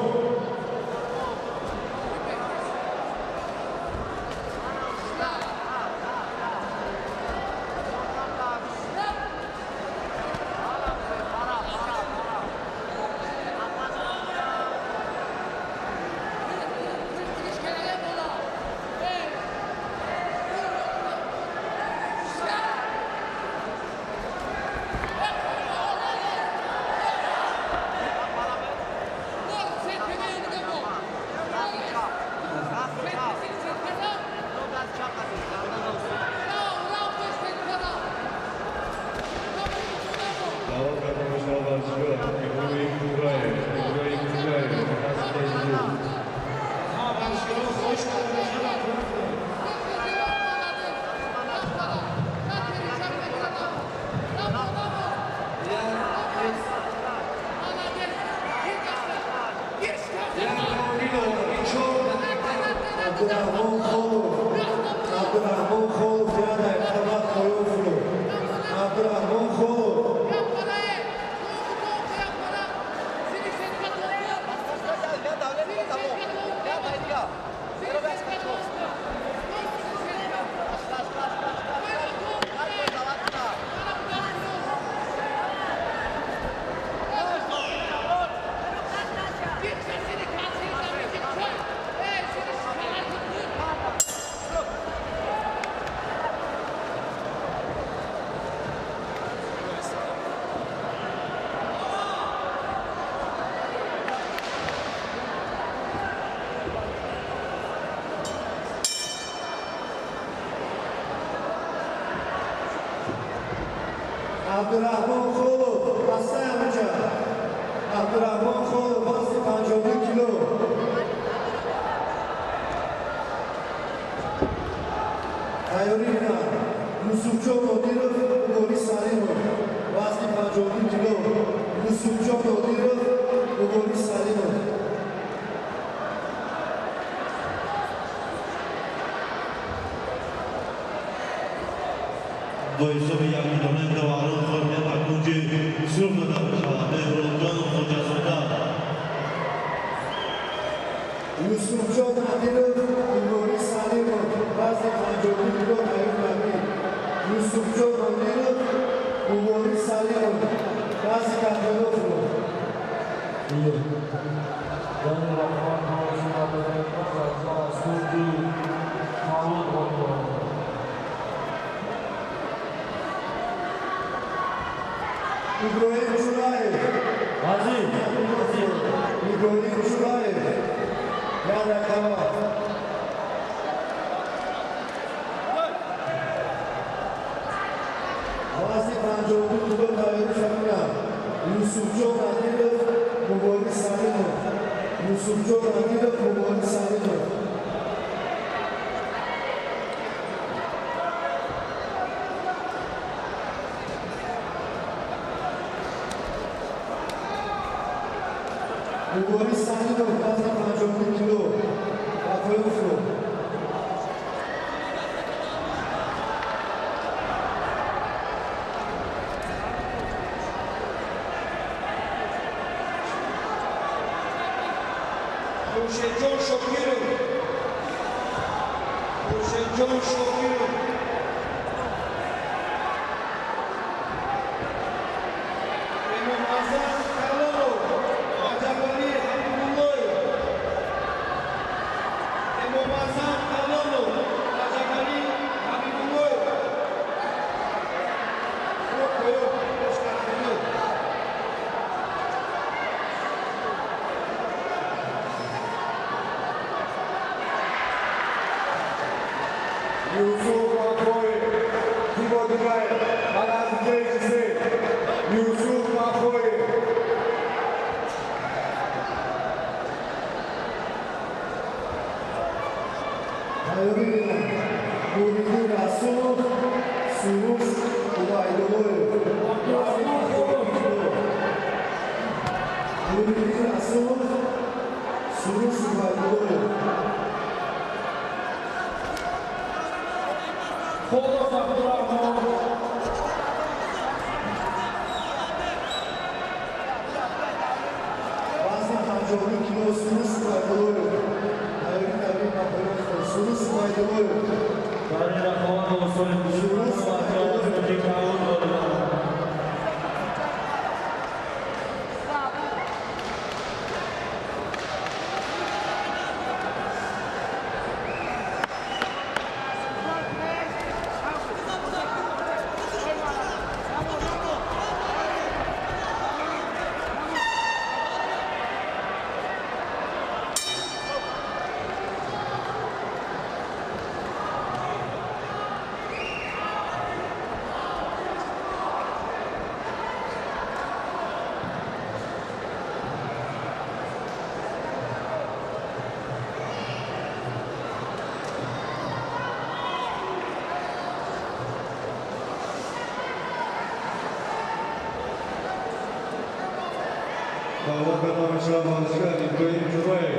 Speaker 5: Даъват карда мешавад варзишгар Иброҳим Кураев, Иброҳим Кураев, назди Тежду.
Speaker 4: Ҳама варзишгаро хоҳиш карда бошад, поён шаванд.
Speaker 12: Абдурахмон Холов. Абдурахмон Холов, як дақиқа вақт поён фурӯд. Абдурахмон Холов. Абдурахмон Холов, ҳастаи ҳаминҷа. Абдурахмон Холов, вазни 52 кило. Тайёрӣ бинанд. Юсуфҷон Нодиров, Мубориз Салимов, вазни 52 кило. Юсуфҷон Нодиров, Мубориз Салимов.
Speaker 2: Бо ҳисоби 1 километр ғолибият ба кунҷи сурх дода мешавад. Беҳрӯзҷон Хоҷазода.
Speaker 12: Юсуфҷон Надиров, Мубориз Салимов, вазни 52 кило тайёр кардид. Юсуфҷон Нодиров, Мубориз Салимов, вазни 52 кило.
Speaker 9: Иброҳим Ҷураев.
Speaker 2: Азиз.
Speaker 9: Иброҳим Ҷураев. Як рақама. Вазни 52 кило тайёрӣ шаванд. Юсуфҷон Адилов, Муборис Салимов. Юсуфҷон Адилов, Муборис Салимов. Муборис Салимов, вазни 52 кило. Ба поён фурӯд.
Speaker 4: Хуршедҷон Шокиров. Хуршедҷон Шокиров. Имомазан Калонов, Раҷабалӣ Ҳабибуллоев. Имомазан Калонов, Раҷабалӣ Ҳабибуллоев. Поён, пеш кардани.
Speaker 3: Юсуф Мафоев, Тибо Дураев, аз КЖ. Юсуф Мафоев.
Speaker 9: Тайёрӣ бинанд. Нуриддин Расулов, Суруш Убайдуллоев. Вазни 52 кило. Нуриддин Расулов, Суруш Убайдуллоев.
Speaker 11: Холов Абдурахмон.
Speaker 9: Вазни 52 кило Суруш Убайдуллоев. Тайёрӣ табрик ба поён фурӯд. Суруш Убайдуллоев.
Speaker 2: Дар ин рақобат осони
Speaker 9: Суруш Убайдуллоев.
Speaker 10: Даъво карда мешавад варзишгар Иброҳим Ҷураев.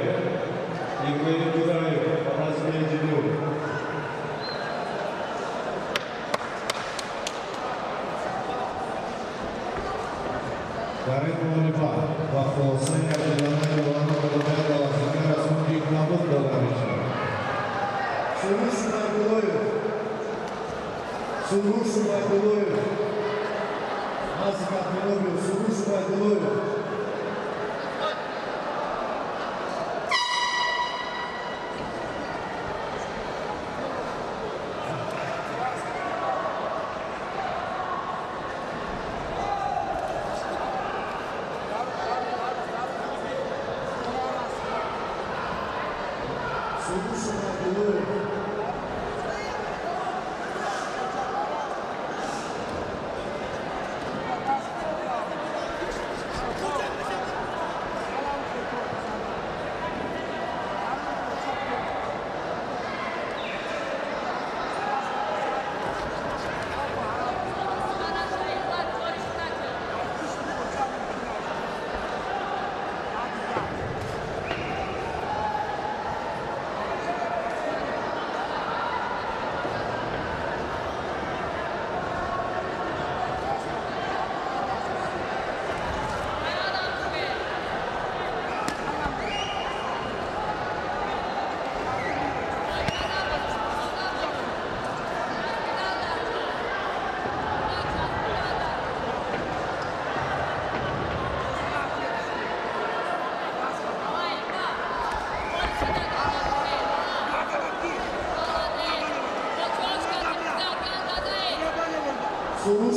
Speaker 10: Иброҳим Ҷураев ба назми ҷидду. Дар ин муғолиба ба хулосаи адилонаи доварон ғолибият ба варзишгар аз кунҷи кабуд дода мешавад.
Speaker 9: Суруш Убайдуллоев. Суруш Убайдуллоев. Назди катмино. Суруш Убайдуллоев. Суруш Убайдуллоев.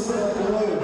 Speaker 9: Убайдуллоев.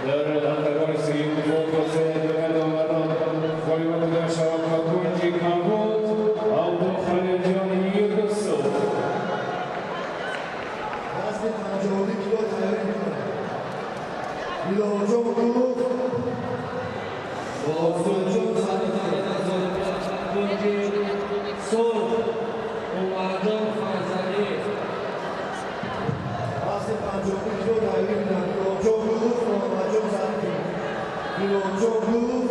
Speaker 5: Дар октагони сеюм хосияти мардон ғолиб дода шавад ба кунҷи кабуд Абдухалилҷон Юнусов.
Speaker 9: Вазни 52 кило тайёрӣ мекунад. Милоҷон Гулов,
Speaker 7: Босурҷон кунҷи сурх Умарҷон Файзалӣ.
Speaker 9: Вазни 52 кило тайёрӣ мекунад. Милоҷон Гулов, Муҳаммадҷон Зарипов. Милоҷон Гулов,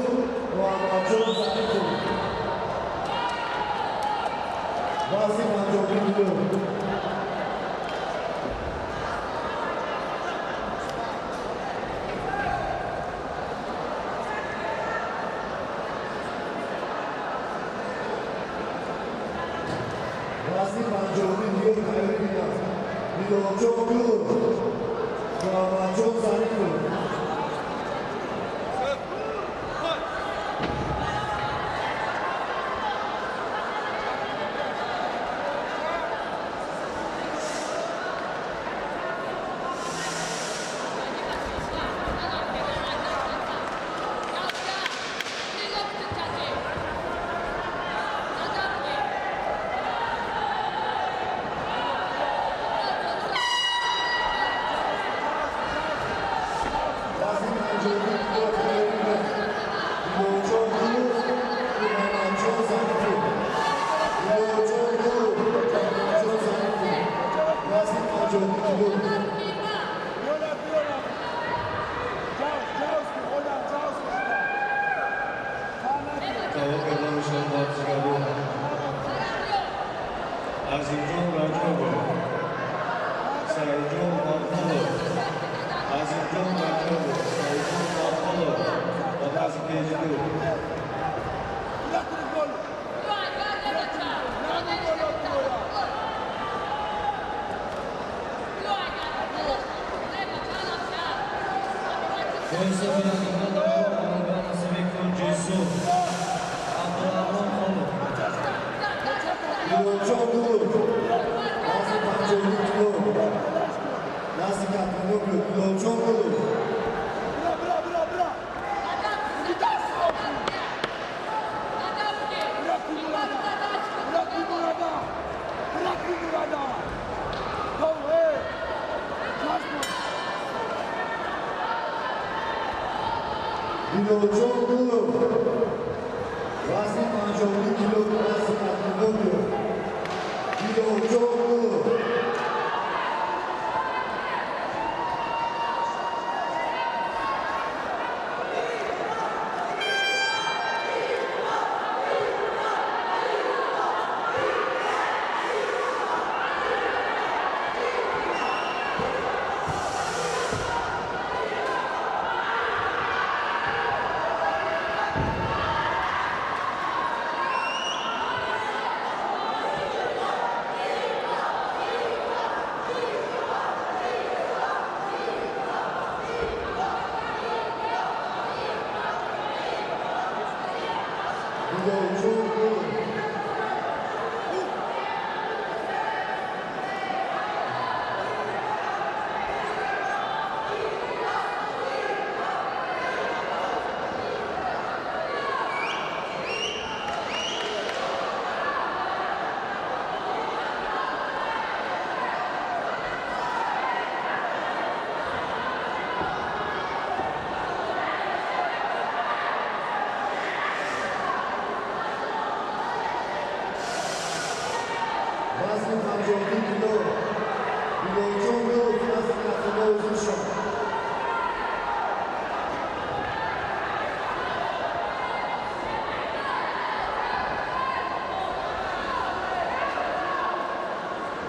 Speaker 9: Муҳаммадҷон Зарипов. Вазни 52 кило. Вазни 52 кило тайёрӣ мекунад. Милоҷон Гулов, Муҳаммадҷон Зарипов. Вазни 52 кило тайёрӣ мекунад. Милоҷон Гулов, Муҳаммадҷон Зарипов. Милоҷон Гулов, Муҳаммадҷон Зарипов. Вазни 52 кило.
Speaker 10: Даъво карда мешаванд варзишгарон Азимҷон Раҷабов, Саидҷон Мавқулов, Азимҷон Раҷабов, Саидҷон Мавқулов ба вазни кеҷи 2.
Speaker 7: Бо насиби кунҷи сурх Абдурахмон Холов.
Speaker 9: Милоҷон Гулов, вазни 52 кило. Назди катмино биё. Милоҷон Гулов. Милоҷон Гулов, вазни 52 кило, назди катмино биё. Милоҷон Гулов.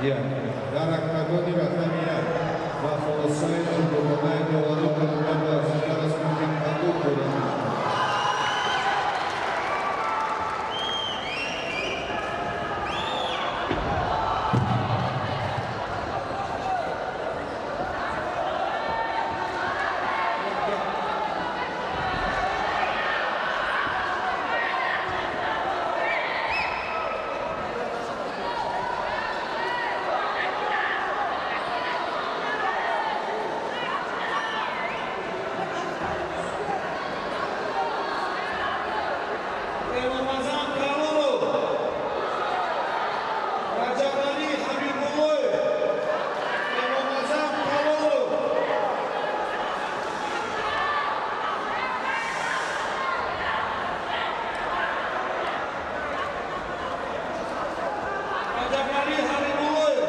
Speaker 10: Як дар октагони рақами як ба хулосаи ҷудогонаи доварон ғолибият ба варзишгар аз кунҷи кабуд дода мешавад.
Speaker 4: Эмомазан Калонов, Раҷабалӣ Ҳабибуллоев, Эмомазан Калонов. Раҷабалӣ Ҳабибуллоев.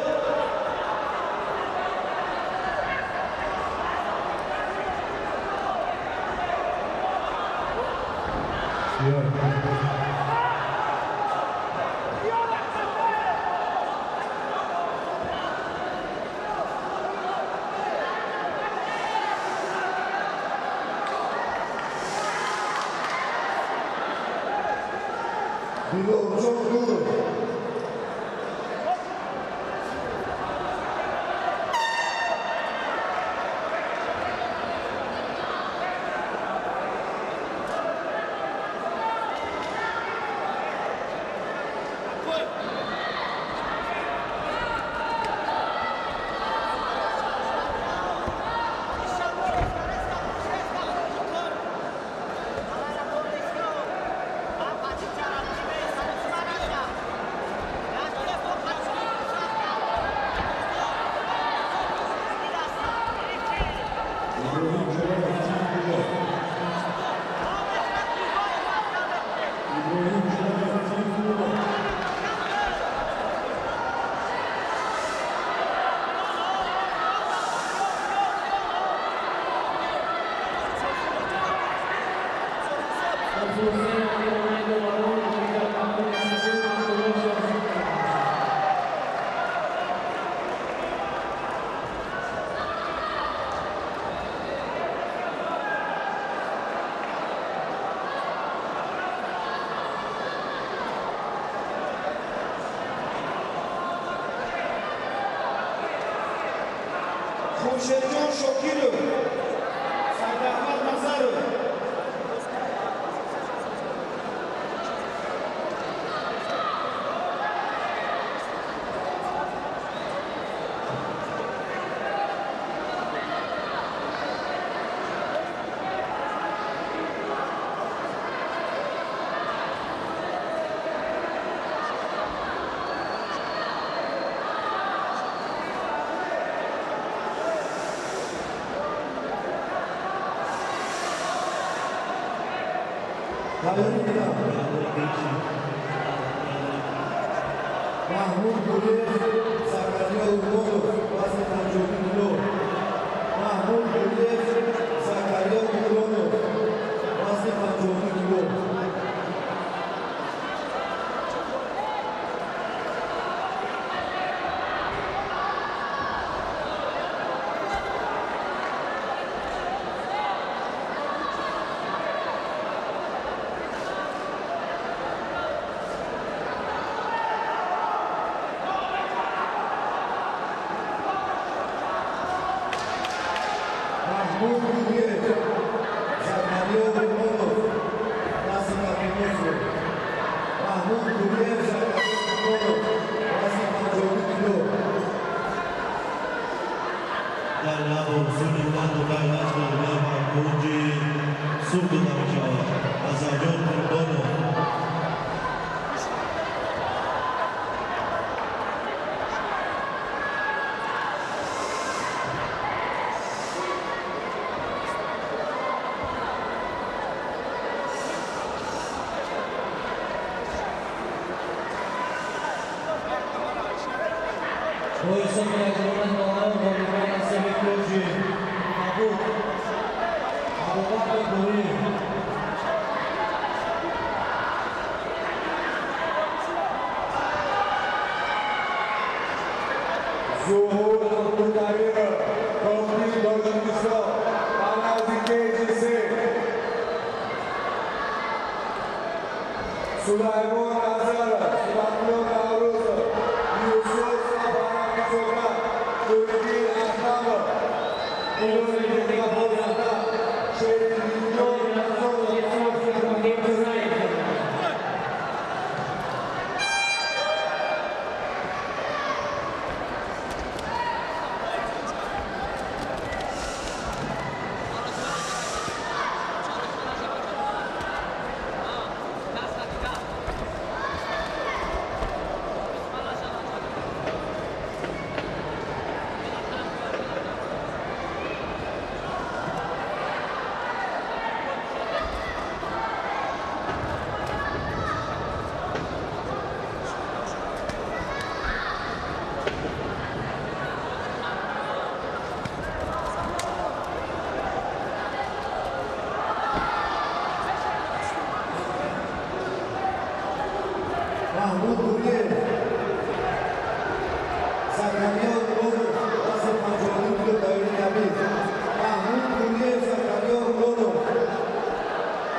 Speaker 9: Диловарҷон Нуров. Иброҳим Ҷалолов, тими Кӯлоб. Иброҳим Ҷалолов, тими Кӯлоб.
Speaker 8: Дар хулосаи одилонаи доварон ғолибият ба номи Азизҷон Абдулло Шоҳзод дода мешавад.
Speaker 4: Хуршедҷон Шокиров, Сайдаҳмад Назаров.
Speaker 9: Поёни финал. Маҳмуд Гулиев, Закария Урбонов, вазни 52 кило. Маҳмуд Гулиев, Закария Урбонов, вазни 52 кило. Маҳмуд Гулиев, Закария Урбонов, вазни капинофро. Маҳмуд Гулиев, Закария Урбонов, вазни 52 кило.
Speaker 2: Дар навор зуни ман дудани аз ғолибият ба кунҷи сурх дода мешавад. Азамҷон Қурбонов.
Speaker 7: Бо ҳисоби якдона доварон ғолибият насиби кунҷи кабуд Абубакр Гулиев.
Speaker 3: Сулаймон Назаров, Субҳонқулов Наврӯзов, Юсуф Сафарализода, Нуриддин Аҳмадов, Илоҳиддин Ғафурзода, Шериддинҷон Назаров.
Speaker 8: Иброҳим Ҷураев.
Speaker 12: Маҳмуд Гулиев, Закариё Муродов, вазни 52 кило тайёри табиб. Маҳмуд Гулиев, Закариё Муродов.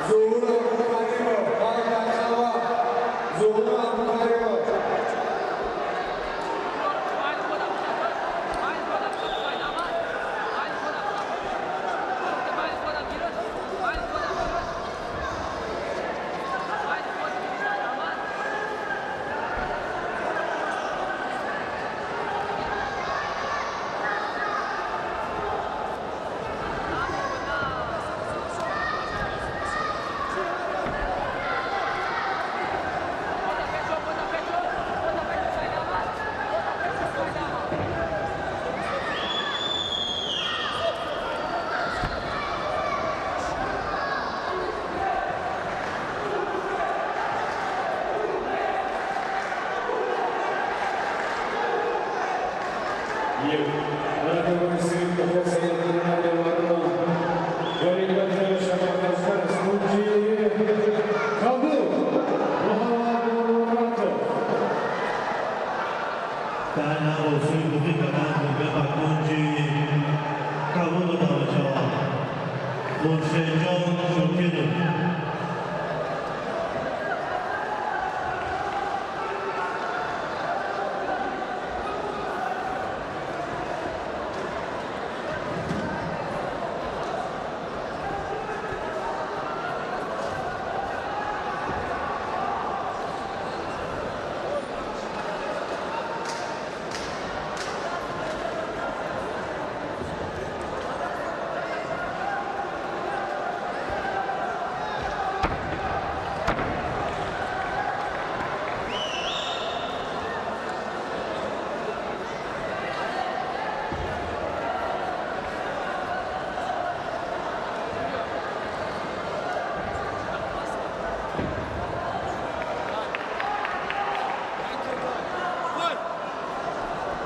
Speaker 3: Зуҳур Абдукаримов, Балканшава, Зуҳур Абдукаримов.
Speaker 2: Хуршедҷон Шокиров.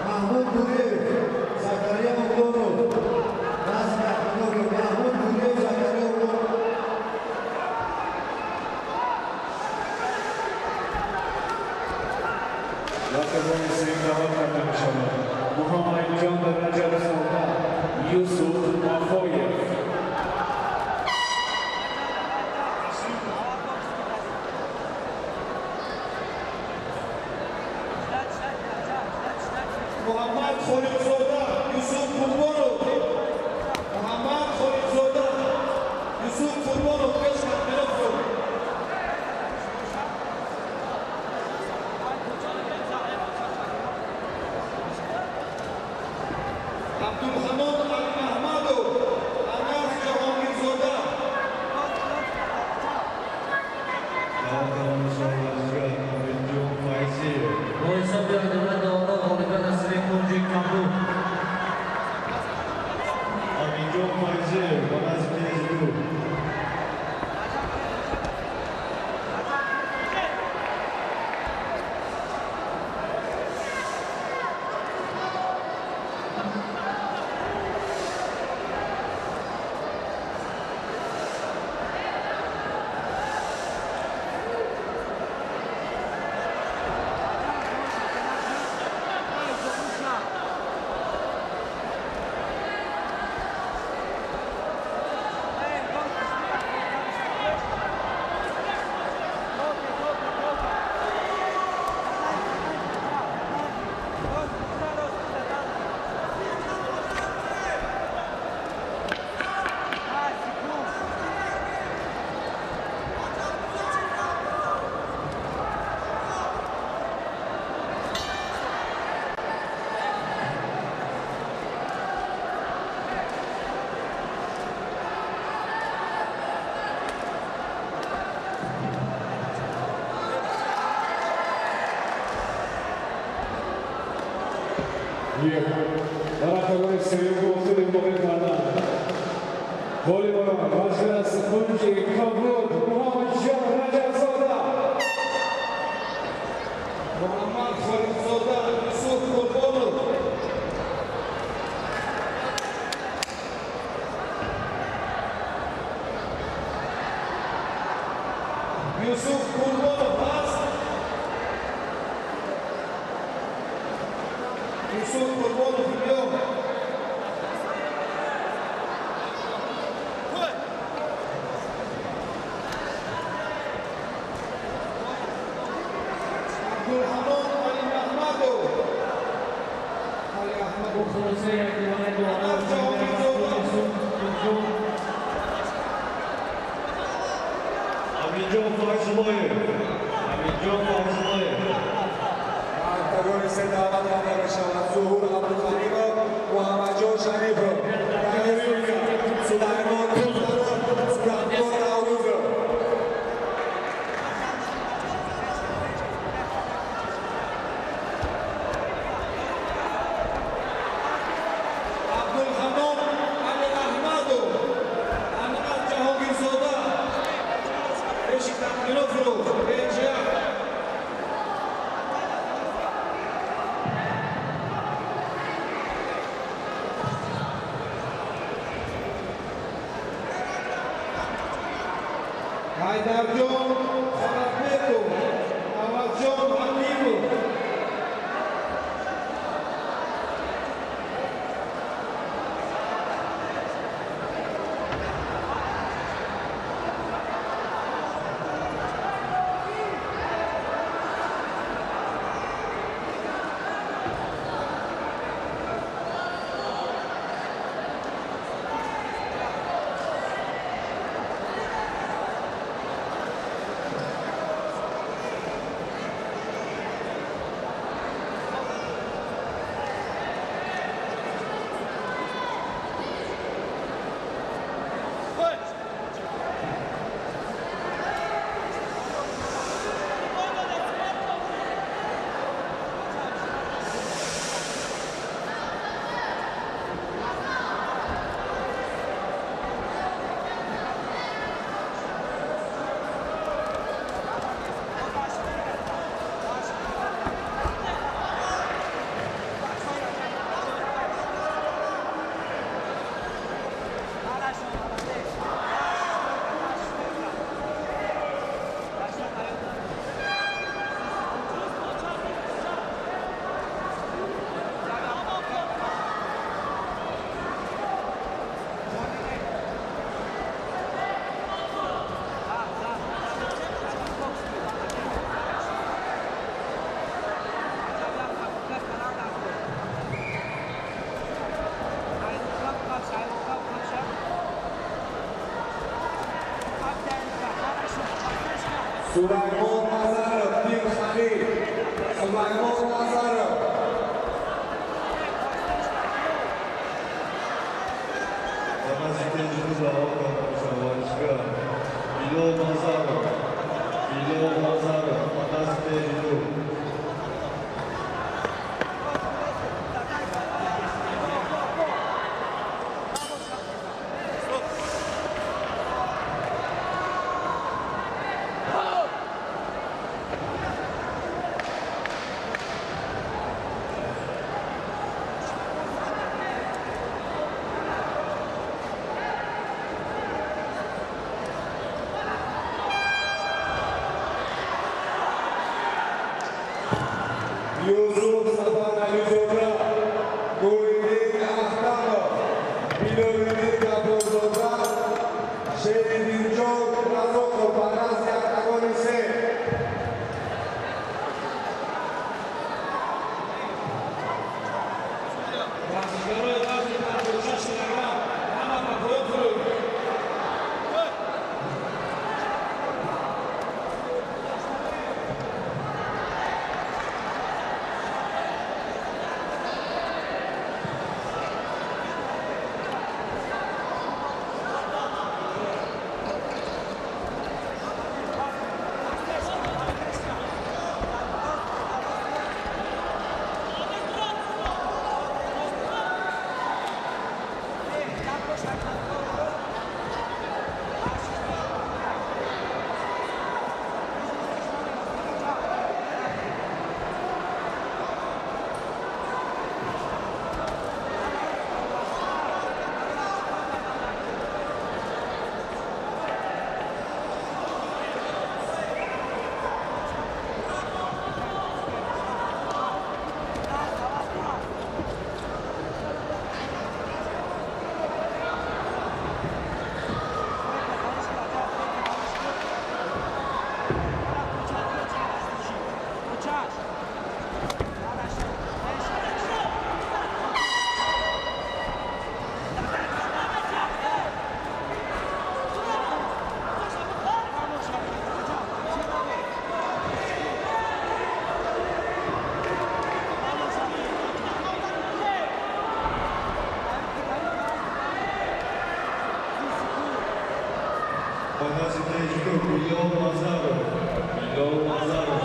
Speaker 12: Маҳмуд Гулиев, Закариё Муродов, вазни 52 кило. Маҳмуд Гулиев, Закариё Муродов.
Speaker 5: Муҳаммадҷон Раҷабзода, Юсуф Вафоев.
Speaker 4: Муҳаммад Холиқзода, Юсуф Қурбонов. Муҳаммад Холиқзода, Юсуф Қурбонов, пеш катмело фуруд. Абдулҳамон Алимаҳмадов, Анас Ҷаҳонгирзода.
Speaker 10: Даъват карда мешавад варзишгар Умедҷон Файзиев.
Speaker 7: Бо ҳисоби адолат доварон ғолибият аз сӯи кунҷи кабуд.
Speaker 5: Ки дар октагони сеюм гуфтуди муқим карданд. Ғолибон варзишгар аз Кунҷи Кабуд Муҳаммадҷон Раҷабзода.
Speaker 7: Муҳаммад Холиқзода, Юсуф Қурбонов. Юсуф Қурбонов ҳаст? Юсуф Қурбонов биё. Абдулҳамон Алимаҳмадов. Алиаҳмадов.
Speaker 8: Хулосаи якдивонаи дувора Сурх.
Speaker 2: Аминҷон Файзуллоев. Аминҷон Файзуллоев.
Speaker 3: Октагони се даъват карда мешавад Зуҳур Абдуқанимов, Муҳаммадҷон Шарифов, Сулаймон Мухтаров, Сулаймон Наврӯзов.
Speaker 7: Абдулҳамон Алиаҳмадов, Анвар Ҷаҳонгирзода. Пеши тақдирот фурӯх. Пенҷа. Ҳайдарҷон Фарахбеков, Авазҷон Ҳакимов.
Speaker 3: Сулаймон Назаров, Пир Халил. Сулаймон Назаров.
Speaker 2: Ба назди пенҷи даъват карда мешавад варзишгар Билол Назаров. Билол Назаров ба назди пенҷи.
Speaker 10: Ба назди кеҷи 2 Билол Назаров. Билол Назаров.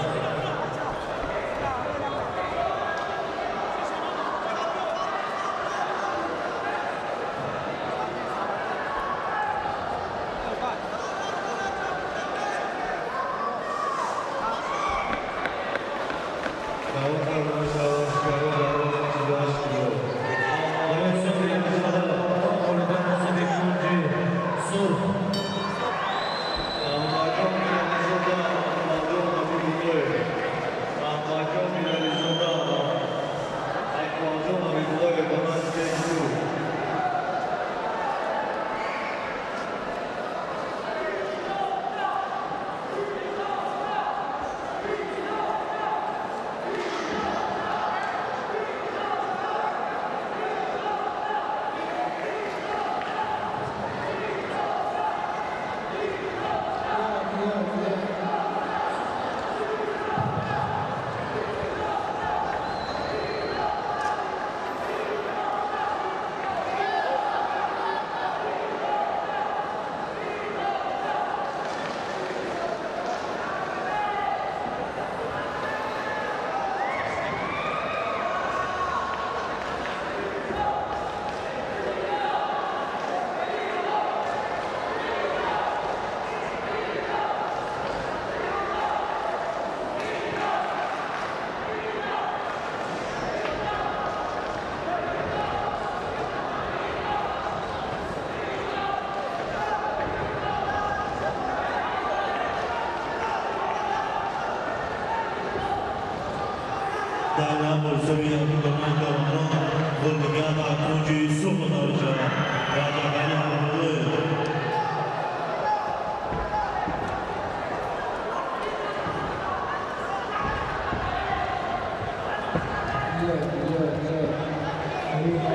Speaker 10: Даъват карда мешавад варзишгарон дар вазни 48 кило.
Speaker 2: Ғолибият насиби кунҷи сурх.
Speaker 10: Аҳмадҷон Мирализода, Аҳмадҷон Ҳабибуллоев. Аҳмадҷон Мирализода, Акмалҷон Ҳабибуллоев ба назди кеҷи 2.
Speaker 2: Дар ҳисоби якумдонаи доварон ғолибият ба кунҷи сурх дода мешавад. Раҷабалӣ Ҳабибуллоев.
Speaker 1: Як, як, як, три, два.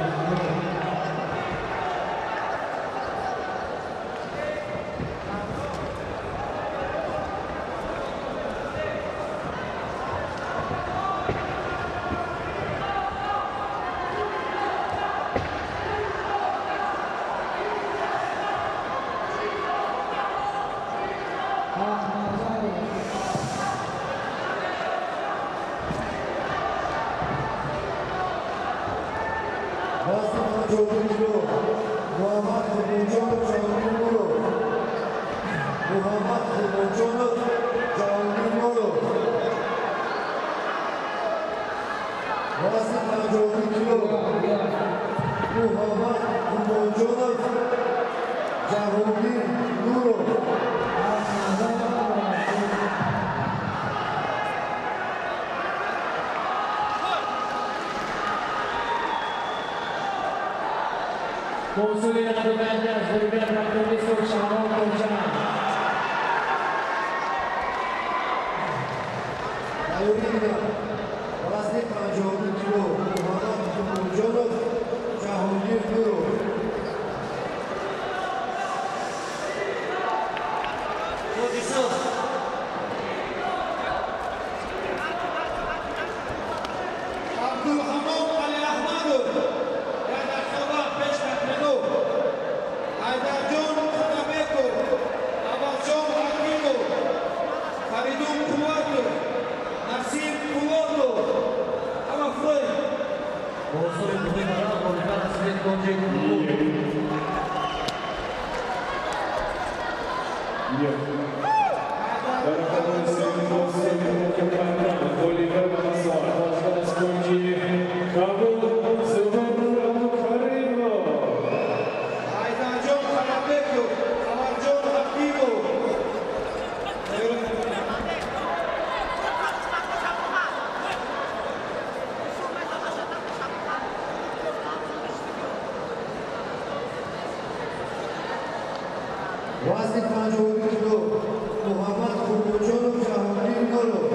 Speaker 1: Ҳақназаров.
Speaker 12: Вазни 52 кило Муҳаммад Қурбонҷонов Ҷаҳонгир Нуров. Муҳаммад Қурбонҷонов Ҷаҳонгир Нуров. Вазни 52 кило Муҳаммад Қурбонҷонов Ҷаҳонгир Нуров.
Speaker 1: Ҳақназаров. Бо усули 95 ғолибият ба кунҷи сурх Шаҳром Колчан.
Speaker 12: Тайёрӣ дидам. Вазни 52 кило Муҳаммад Қурбонҷонов Ҷаҳонгир Нуров.
Speaker 2: Кунҷи сурх.
Speaker 4: Абдулҳамон Алиаҳмадов, як дақиқа пеш катмену. Ҳайдарҷон Худабеков, Аввалҷон Ҳакимов, Фаридун Қувватов, Насиб Қувватов. Ҳама фрой.
Speaker 7: Бо усули 2 балл ғолибият насиби кунҷи кабуд.
Speaker 5: Як. Дар октагони сеюм бо 39 килограмм ғолибият ба даст овард варзишгар аз кунҷи кабуд Зубайр Абдукаримов.
Speaker 4: Ҳайдарҷон Худабеков, Аввалҷон Ҳакимов. Тайёрӣ.
Speaker 12: Вазни 52 кило Муҳаммад Қурбонҷонов Ҷаҳонгир Нуров.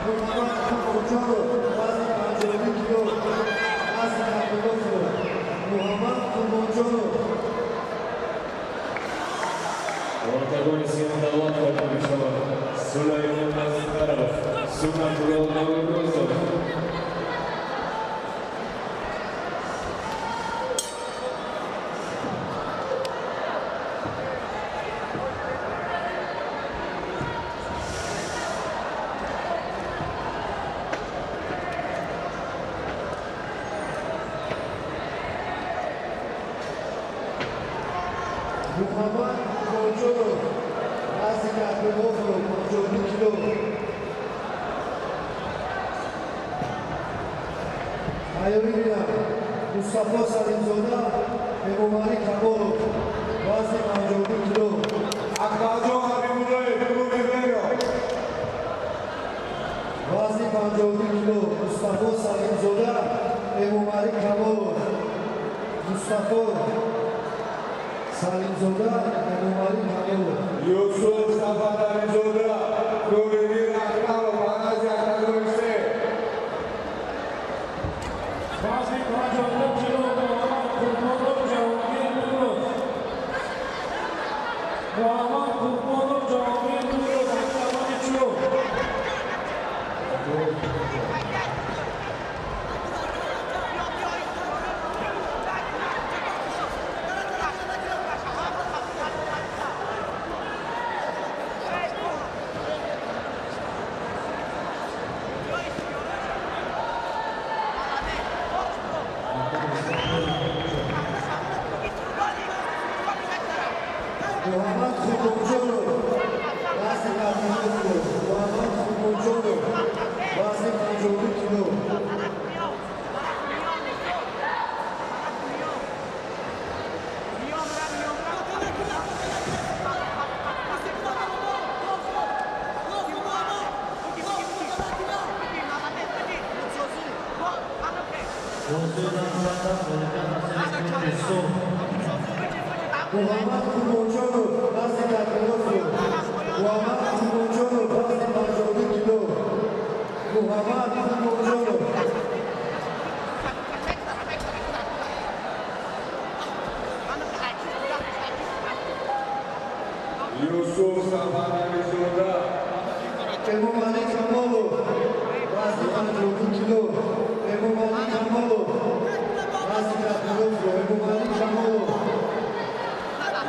Speaker 12: Муҳаммад Қурбонҷонов вазни 52 кило назди катменов. Муҳаммад Қурбонҷонов.
Speaker 5: Октагони сеюм даъват карда мешавад Сулаймон Назикаров. Sunatullo Navruzov.
Speaker 12: Муҳаммад Қурбонҷонов, вазни катмелофро, 52 кило. Тайёрӣ бинам: Мустафо Салимзода, Эмомалӣ Камолов, вазни 52 кило.
Speaker 3: Акбарҷон Ҳабибуллоев, клуби Веро.
Speaker 12: Вазни 52 кило, Мустафо Салимзода, Эмомалӣ Камолов. Мустафо Салимзода, Эмомалӣ Камолов.
Speaker 3: Юсуф Сафарализода, Нуриддин Акрамов, вазни 83.
Speaker 11: Вазни 52 кило, Муҳаммад Қурбонов, Ҷаҳонгир Нуров. Муҳаммад Қурбонов, Ҷаҳонгир Нуров, октагони чор.
Speaker 12: Муҳаммад Қурбонҷонов, вазни 52 кило. Муҳаммад Қурбонҷонов, вазни 52 кило. Муҳаммад Қурбонҷонов, вазни 52 кило. Муҳаммад Қурбонҷонов, вазни 52 кило. Муҳаммад Қурбонҷонов.
Speaker 3: Юсуф Сафарализода.
Speaker 12: Эмомалӣ Камолов, вазни 52 кило. Эмомалӣ Камолов, вазни 52 кило. Эмомалӣ Камолов.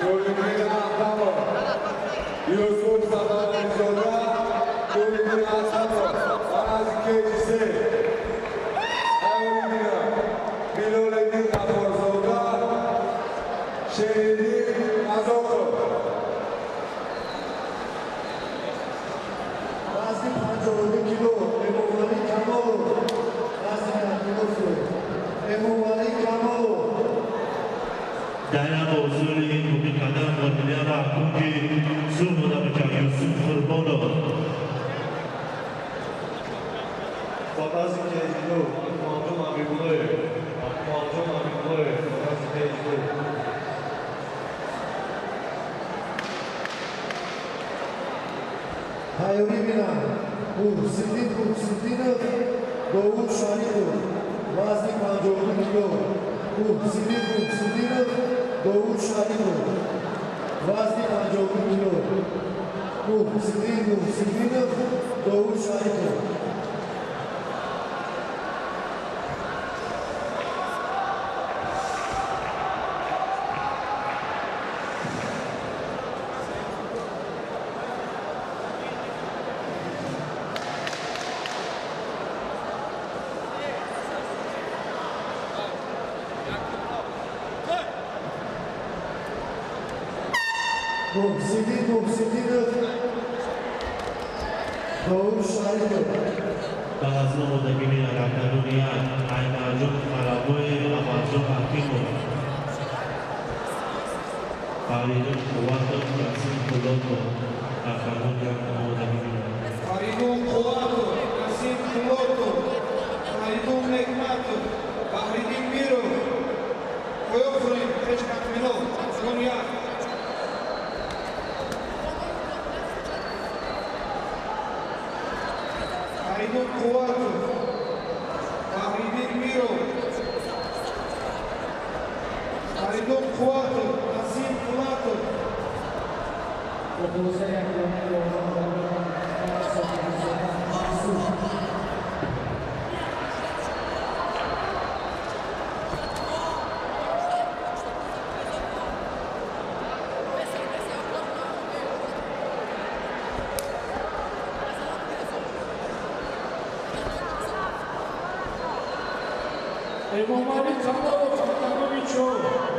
Speaker 3: Нуриддин Акрамов. Юсуф Сафарализода, Нуриддин Акрамов, вазни KG3. Тайёрӣ Билолиддин Ғаффорзода, Шериддин Азоқов.
Speaker 12: Вазни 52 кило, Эмомалӣ Камолов, вазни 52 кило. Эмомалӣ Камолов.
Speaker 2: Дар ҳузури муқаддам ғолибияро акунҷи зур дода мешавад Юсуф Қурбонов.
Speaker 10: Ба вазни KG2, Акмалҷон Ҳабибуллоев. Акмалҷон Ҳабибуллоев, ба вазни KG2.
Speaker 12: Тайёрӣ бинам: Муҳсиддин Муҳсиддинов, Довуд Шарипов, вазни 52 кило. Муҳсиддин Муҳсиддинов, Довуд Шарипов, вазни 52 кило. Муҳсиддин Муҳсиддинов, Довуд Шарипов. Муҳсиддин Муҳсиддинов, Довуд Шарипов.
Speaker 2: Ба вазн омодагӣ бинад октагони як Аймарҷон Қарабоев, Абаҷон Ҳакимов, Фаридун Қувватов, Ясин Пулотов. Октагони як омодагӣ бинад.
Speaker 4: Фаридун Қувватов, Насим Пулотов, Фаридун Неъматов, Баҳриддин Миров. Поён фурем пеш катмело, октагони як. Фаридун Қувватов, Баҳриддин Миров, Фаридун Қувватов, Насим Пулатов.
Speaker 8: Хулосаи якдона ёрон.
Speaker 11: Эмомалӣ Камолов, октагони чор,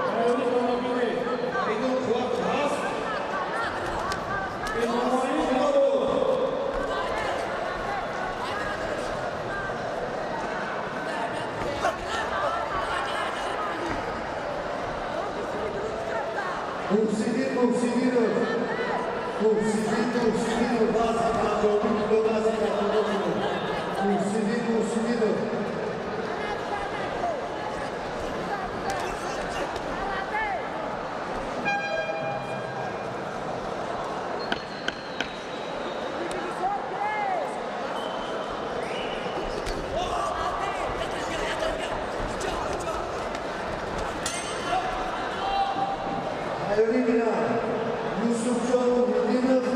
Speaker 11: тайёрӣ талабине.
Speaker 4: Фаридун Қувватов ҳаст?
Speaker 11: Эмомалӣ Камолов.
Speaker 12: Муҳсиддин Муҳсиддинов, Муҳсиддин Муҳсиддинов, вазни 52 кило, вазни 52 кило. Муҳсиддин Муҳсиддинов. Тайёрӣ бинанд Юсуфҷон Муҳиддинов,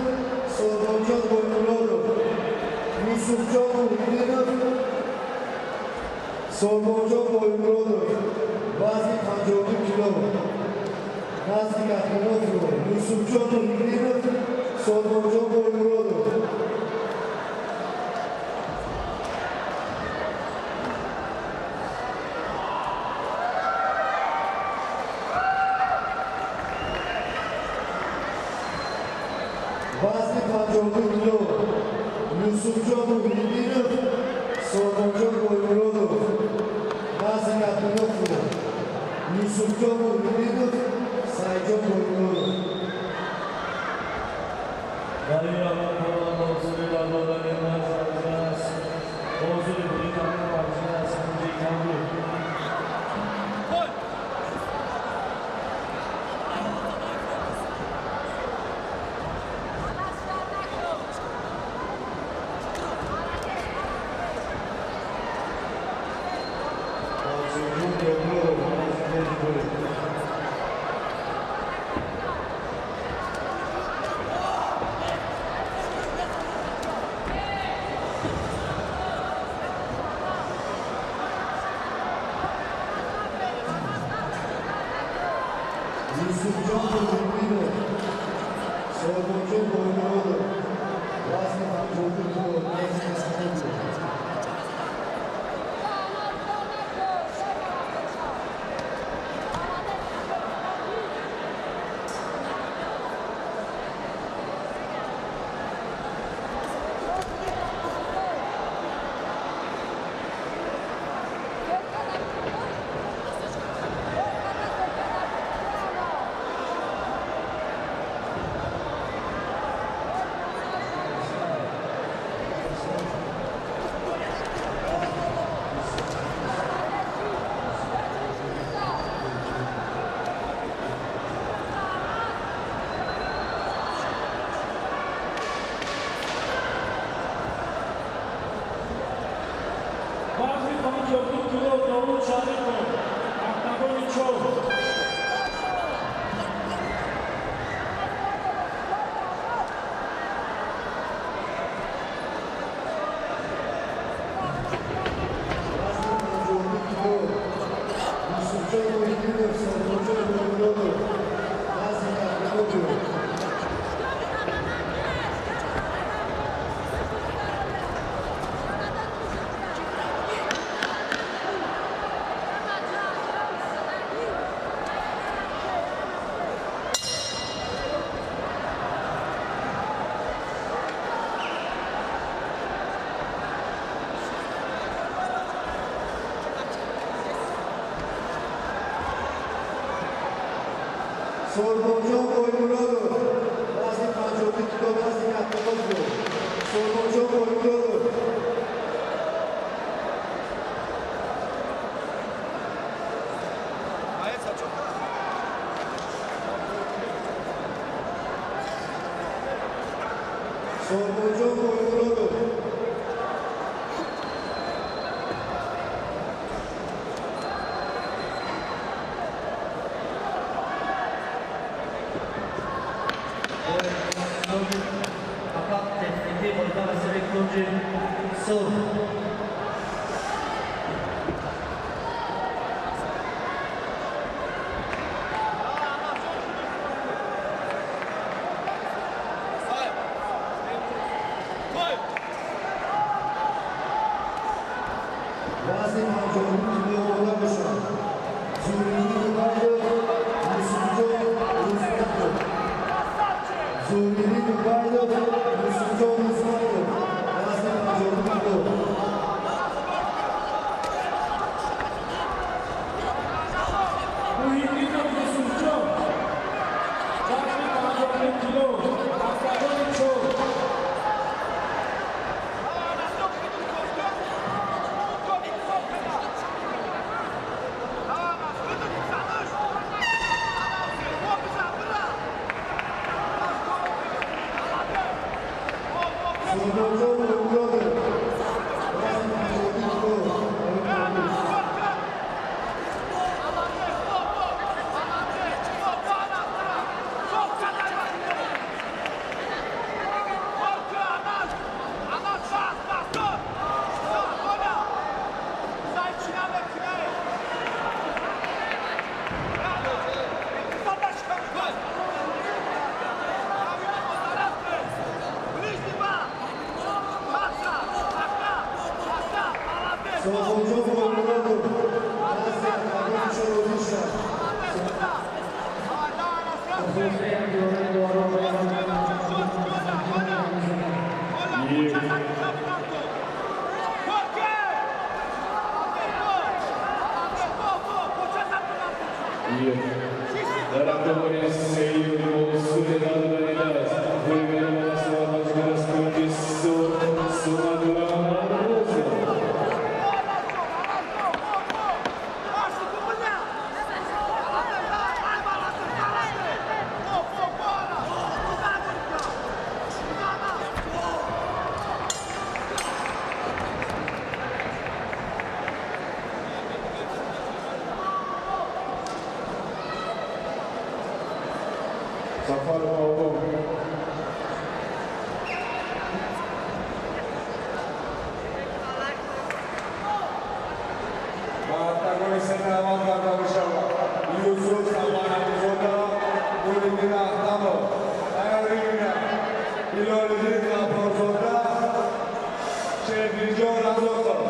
Speaker 12: Сорбонҷон Боймуродов. Юсуфҷон Муҳиддинов, Сорбонҷон Боймуродов, вазни 52 кило. Назди Кахминов Юсуфҷон Муҳиддинов, Сорбонҷон Боймуродов. Вазни 52 кило Юсуфҷон Муҳиддинов, Сорбонҷон Боймуродов. Вазни Кахминов Юсуфҷон Муҳиддинов, Сайҷон Боймуродов.
Speaker 11: Дар ин раванд ҳозири барбардани наз варзиш аст. Ҳозири буди тамом варзиш аст. Кунҷи кабуд.
Speaker 10: Мансурҷон Боймуродов, назди кунҷи бурид.
Speaker 12: Юсуфҷон Муҳиддинов, Сорбонҷон Боймуродов, вазни 52 кило, назди Кахминов.
Speaker 11: Вазни 52 кило Довуд Шарипов, октагони чор.
Speaker 12: Вазни 52 кило Юсуфҷон Муҳиддинов, Сорбонҷон Боймуродов. Назди Кахминов. Сорбонҷон Боймуродов, вазни 52 кило, назди Кахминов. Сорбонҷон Боймуродов. Сорбонҷон Боймуродов.
Speaker 2: Техникӣ ғолиба расиди кунҷи сурх.
Speaker 12: Вазни 52 кило омода бошад. Зуҳриддин Убайдов, Юсуфҷон Рӯзматов. Зуҳриддин Убайдов, Юсуфҷон Рӯзматов. Вазни 52 кило.
Speaker 1: Муҳиддинов Юсуфҷон, вазни 52 кило, октагони чор.
Speaker 12: Субҳонҷон Муродов, вазни 52 кило. Соҳибҷон Муродов, вазни октагони чор Одиша.
Speaker 8: Хулосаи якдилонаи доварон
Speaker 5: یک. یک. Дар октагони сеюм бо усули надодани даст ғолибият ба даст овард варзишгар аз кунҷи сурх Сумадула Наврӯзов.
Speaker 3: Сафаров Албом. Ба октагони се даъват карда мешавад Юсуф Сафарализода, Муҳиддин Ахтамов. Тайёрӣ гирад Ҳилолиддин Ғаффорзода, Шердинҷон Разоқов.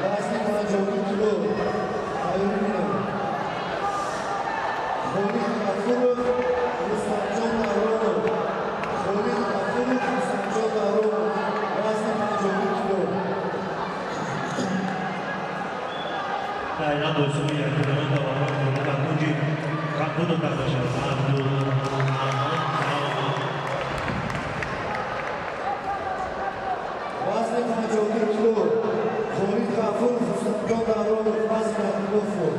Speaker 12: Вазни 52 кило. Тайёрӣ бинед. Холид Ғафуров, Рустамҷон Давронов. Холид Ғафуров, Рустамҷон Давронов. Вазни 52 кило.
Speaker 2: Даъват бо ҳисоби якдилонаи доварон ғолиб ба кунҷи кабуду карда шавад Абдурраҳмон Саломов.
Speaker 12: Вазни 52 кило. Холид Ғафуров, Рустамҷон Давронов. Вазни 52.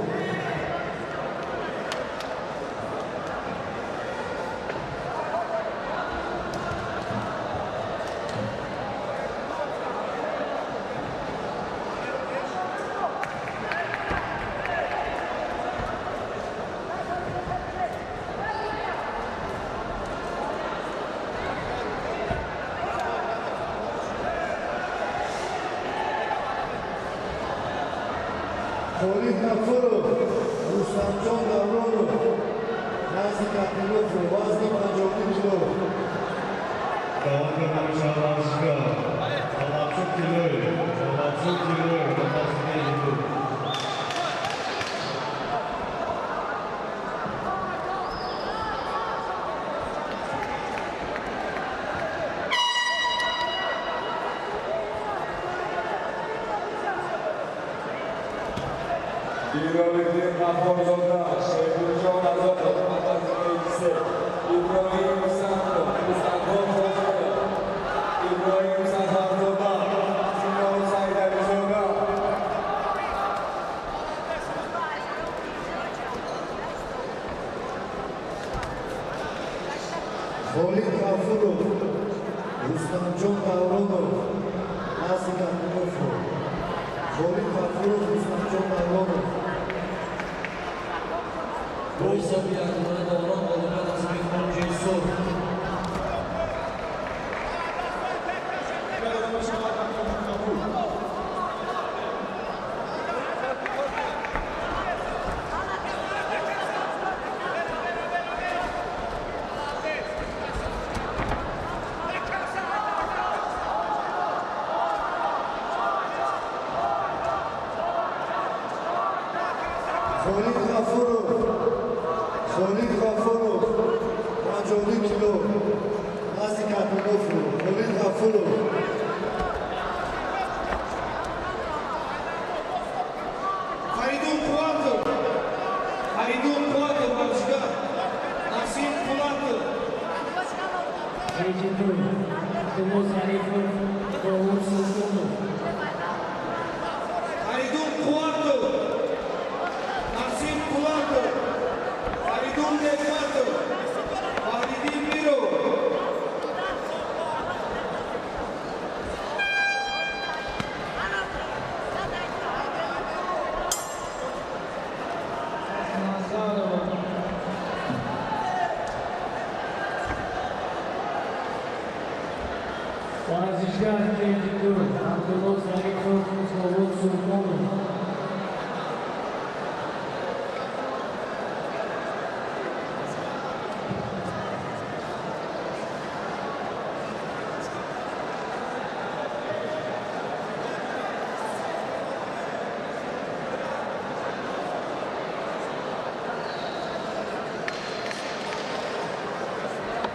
Speaker 12: Холид Ғафуров, Рустамҷон Давронов. Назди Капилов, вазни 52 кило.
Speaker 10: Даъват карда мешавад варзишгар Саламшук Тилоев, Саламшук Тилоев ба фосилаи ду.
Speaker 3: Ҳилолиддин Ғаффорзода, Шердинҷон Разоқов, фосилаи се. Иброҳим Сахов, Рустамҷон Хозоев. Иброҳим Сафарзода, Синор Сайдализода.
Speaker 12: Холид Ғафуров, Рустамҷон Давронов. Назди Капилов. Холид Ғафуров, Рустамҷон Давронов.
Speaker 7: Бо ҳисоби якдилонаи доварон ғолибият насиби кунҷи сурх.
Speaker 9: Холид Ғафуров, Холид Ғафуров, 52 кило, назди Катминов, Холид Ғафуров.
Speaker 4: Фаридун Қувватов, Фаридун Қувватов, варзишгар, Насим Пулатов.
Speaker 8: KG2, Абдулло Зарифов, Довуд Султонов.
Speaker 4: Фаридун Қувватов, Насим Пулатов, Фаридун Неъматов, Фаҳриддин Миров.
Speaker 1: Назарова.
Speaker 8: Варзишгар KG2, Абдулло Зарифов, Довуд Султонов.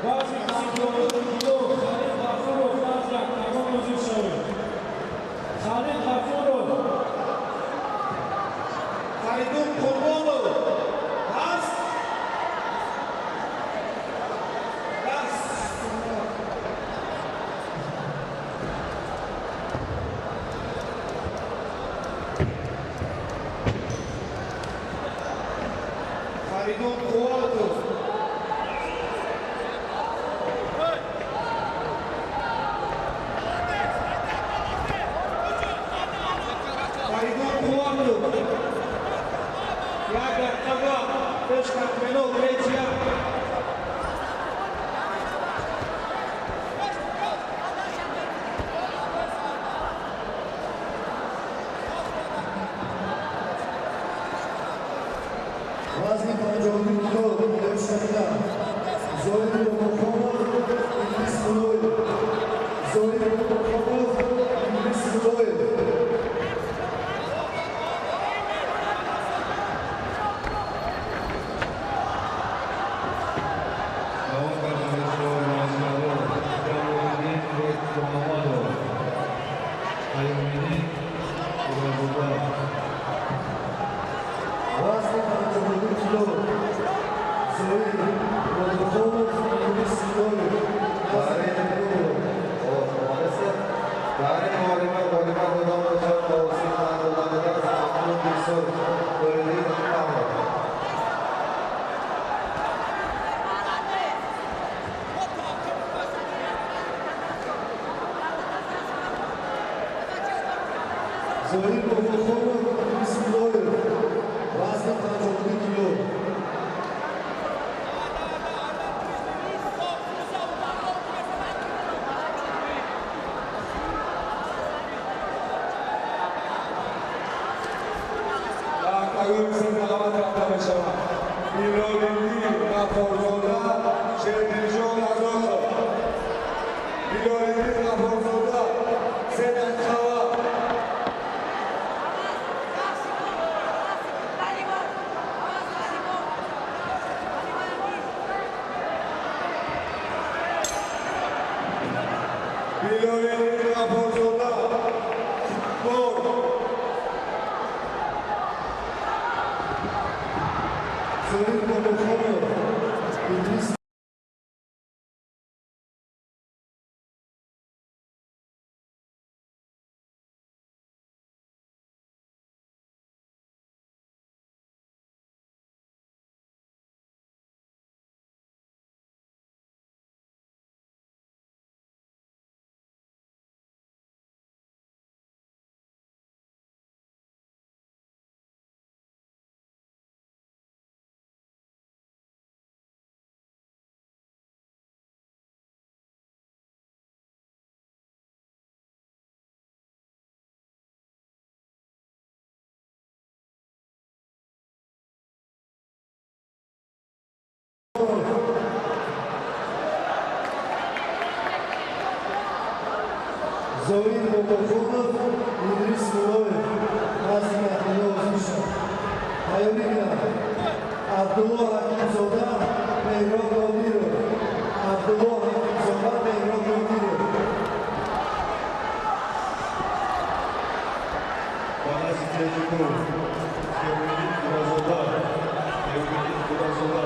Speaker 1: Вазни 52 кило, Халид Ғафуров назди октагон ҳозир шавед. Халид Ғафуров.
Speaker 4: Фаридун Қурбонов ҳаст? Даст. Фаридун Қувватов. Фаридун Қувватов. Як дақиқа вақт пеш Катменов KG1.
Speaker 9: Вазни 52 кило, Шамила. Зоир Бобохонов, Идрис Мулоев. Зоир Бобохонов, Идрис Мулоев.
Speaker 10: Давом карда мешавад варзишгаро Ҷалолиддин Бекмуҳаммадов, Аюмиддин Иброҳимзода.
Speaker 9: Вазни 52 кило, Зоир Бобохонов, Идрис Мулоев. Назди Катминов.
Speaker 10: Дар ин муҳориба ғолибан дода мешавад ба воситаи дода Маҳмуд Бисор, Нуриддин Аҳмадов.
Speaker 9: Зоир Бобохонов, Идрис Мулоев. Вазни 52 кило.
Speaker 3: Ба октагони се даъват карда мешавад. Билолиддин Ғаффорзода, Шердилҷон Азозов. Билолиддин Ғаффорзода, 3 дақиқа вақт. Билолиддин Ғаффорзода, бор.
Speaker 9: Зоир Бобохонов, Идрис Зоир Бобохонов, Идрис Мулоев. Назди Катминов ҳозир шавад. Тайёрӣ гиранд.
Speaker 12: Абдулло Ҳакимзода, Меҳроб Нодиров. Абдулло Ҳакимзода, Меҳроб Нодиров.
Speaker 10: Ба назди Теҷиков Темуриддин Худозода, Темуриддин Худозода.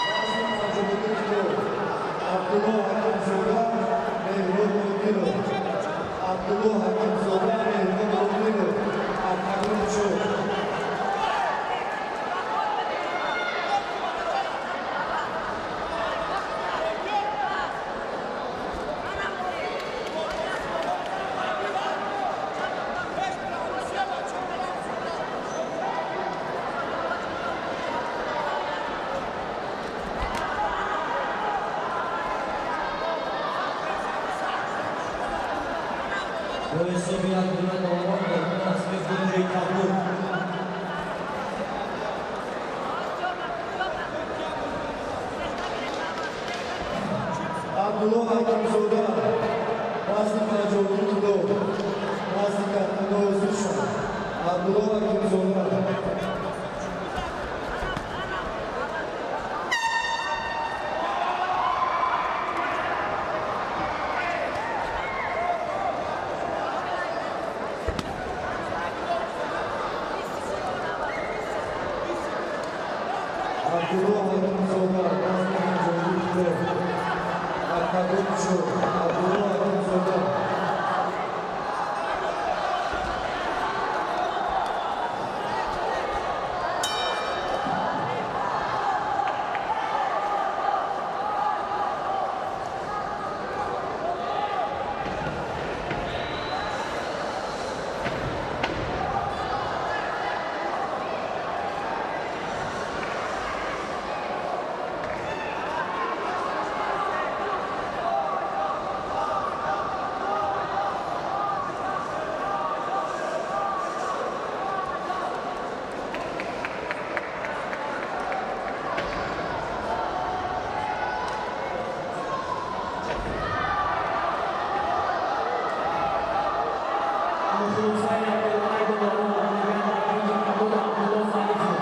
Speaker 12: Вазни 52 кило. Абдулло Ҳакимзода, Меҳроб Нодиров. Абдулло Ҳакимзода, Меҳроб Нодиров. Октагон чор.
Speaker 7: Бо ҳисоби 1 гула Доварон ғолиб аз кунҷи кабуд.
Speaker 12: Абдулло Ҳакимзода, вазни 52 кило, назди катмино ҳозир шуд. Абдулло Ҳакимзода. Абдулло Ҳакимзода, вазни 52 кило, октагон чор. Абдулло Ҳакимзода.
Speaker 8: Хулосаи якдонаи Доварон ғолибият дар кунҷи кабуд Абдулло Зарифов.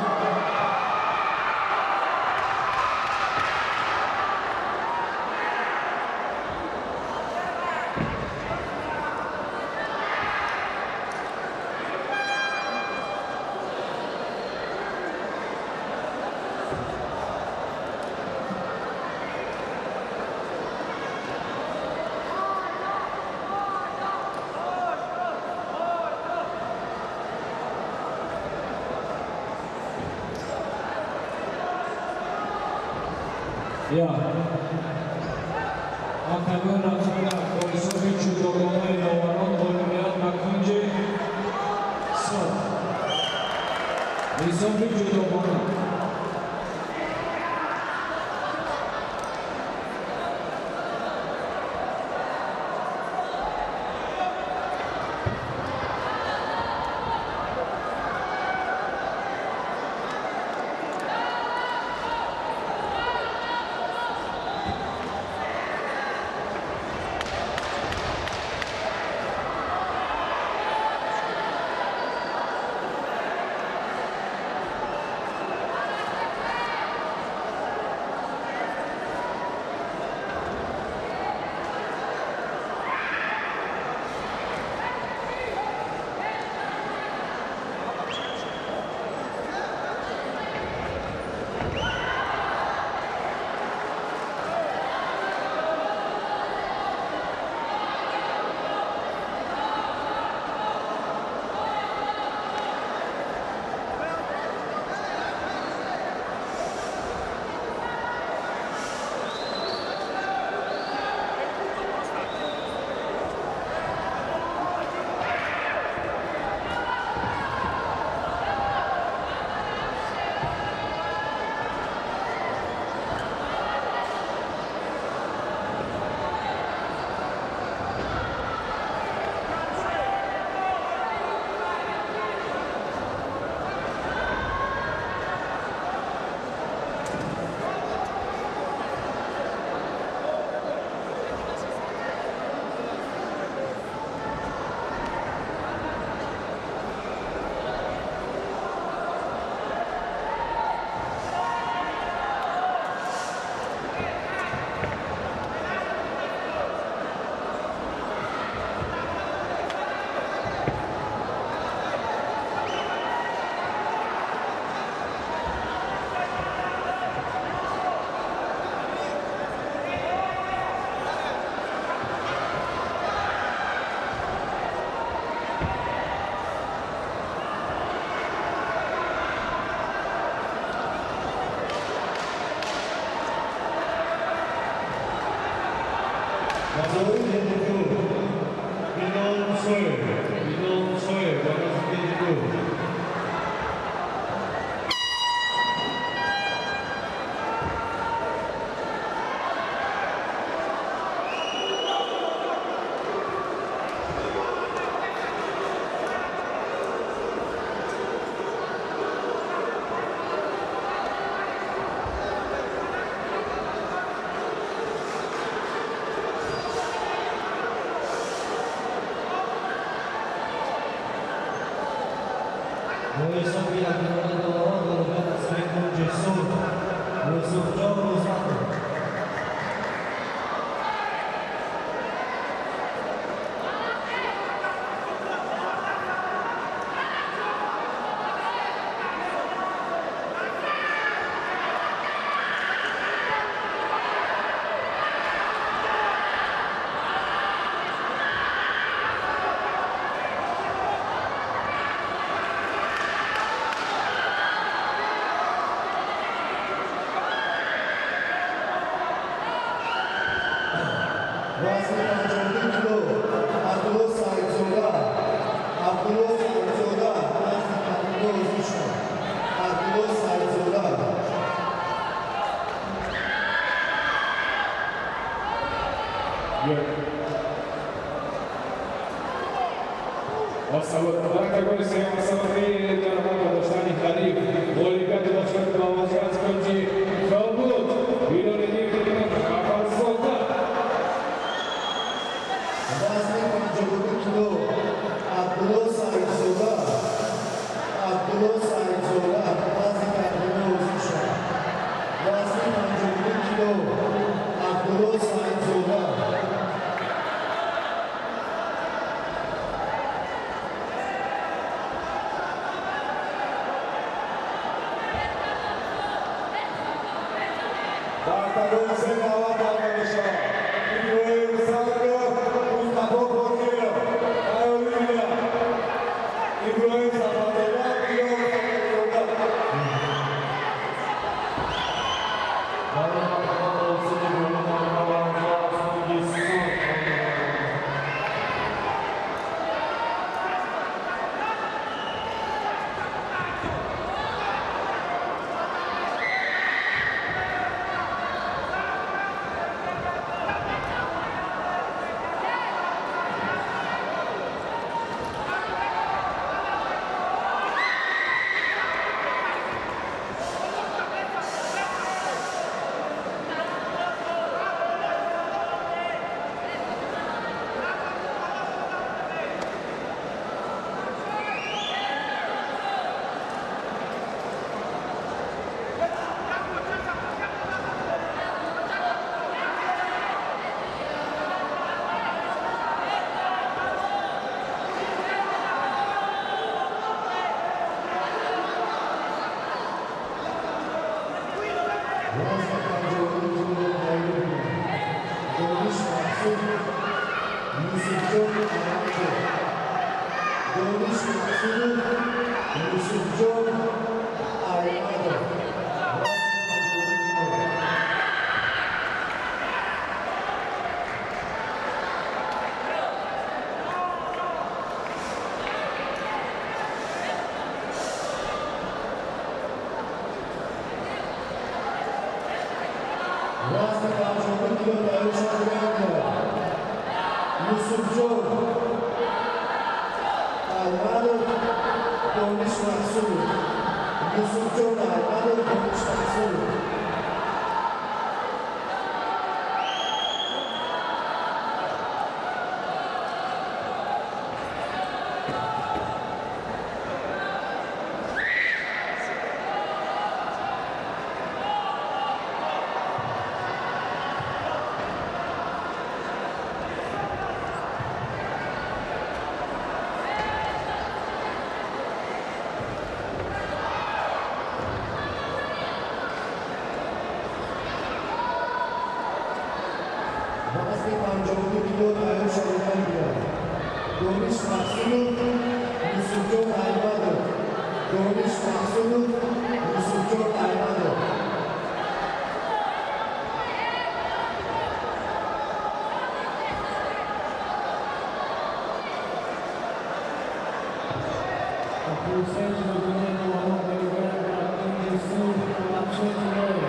Speaker 5: Я. Октагон рафтана бо ҳисоби ҷудогонаи Доварон ғолибият ба кунҷи сурх. Ҳисоби ҷудогона.
Speaker 10: Зоид 72, Билол Мусоев, Билол Мусоев, вазни 52. Вазни 52 кило Абдулло Саидзода, Абдулло Саидзода, назди Кабуло ҳозир шуд. Абдулло Саидзода.
Speaker 5: Дар октагони сеюм масофаи дар бардоштани ҳариф ғолибияти бахшида ба варзишгар аз кунҷи Кобул Ҳилолиддин Ғафарзода.
Speaker 12: Вазни 52 кило Абдулло Саидзода, Абдулло Саидзода, назди Кабуло ҳозир шуд. Вазни 52 кило Абдулло Саидзода.
Speaker 3: Дар октагони се даъват карда мешавад Иброҳим Сангов, Мустафо Фозилов, Тайёрӣ Иброҳим Сафарзода, Билол Сафарзода.
Speaker 11: Дар октагон ҳосили варзишгар аз кунҷи Сурх.
Speaker 12: Вазни 52 кило тайёр Дониш Мақсуд, Юсуфҷон Аҳмадов. Дониш Мақсудов, Юсуфҷон Аҳмадов. Вазни 52 кило. Вазни 52 кило тайёр шудаган Юсуфҷон Аҳмадов, Дониш Мақсудов. Юсуфҷон Аҳмадов, Дониш Мақсудов. Вазни 52 кило тайёр шудаган Дониш Мақсудов, Юсуфҷон Аҳмадов. Дониш Мақсудов, Юсуфҷон Аҳмадов.
Speaker 1: Абдулҳусайн Мадунаев Ғолибият дар кенҷи сурх Талабшо Тилоев.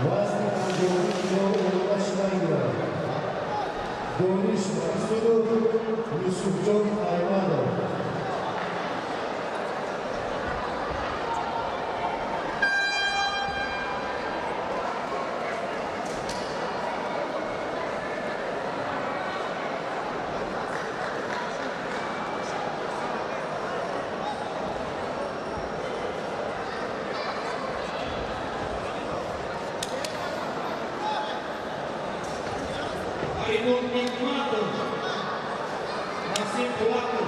Speaker 12: Вазни 52 кило омода шудан. Дониш Мақсудов, Юсуфҷон Аймадов.
Speaker 4: Фаридун Ҳикматов, Насим Пулатов.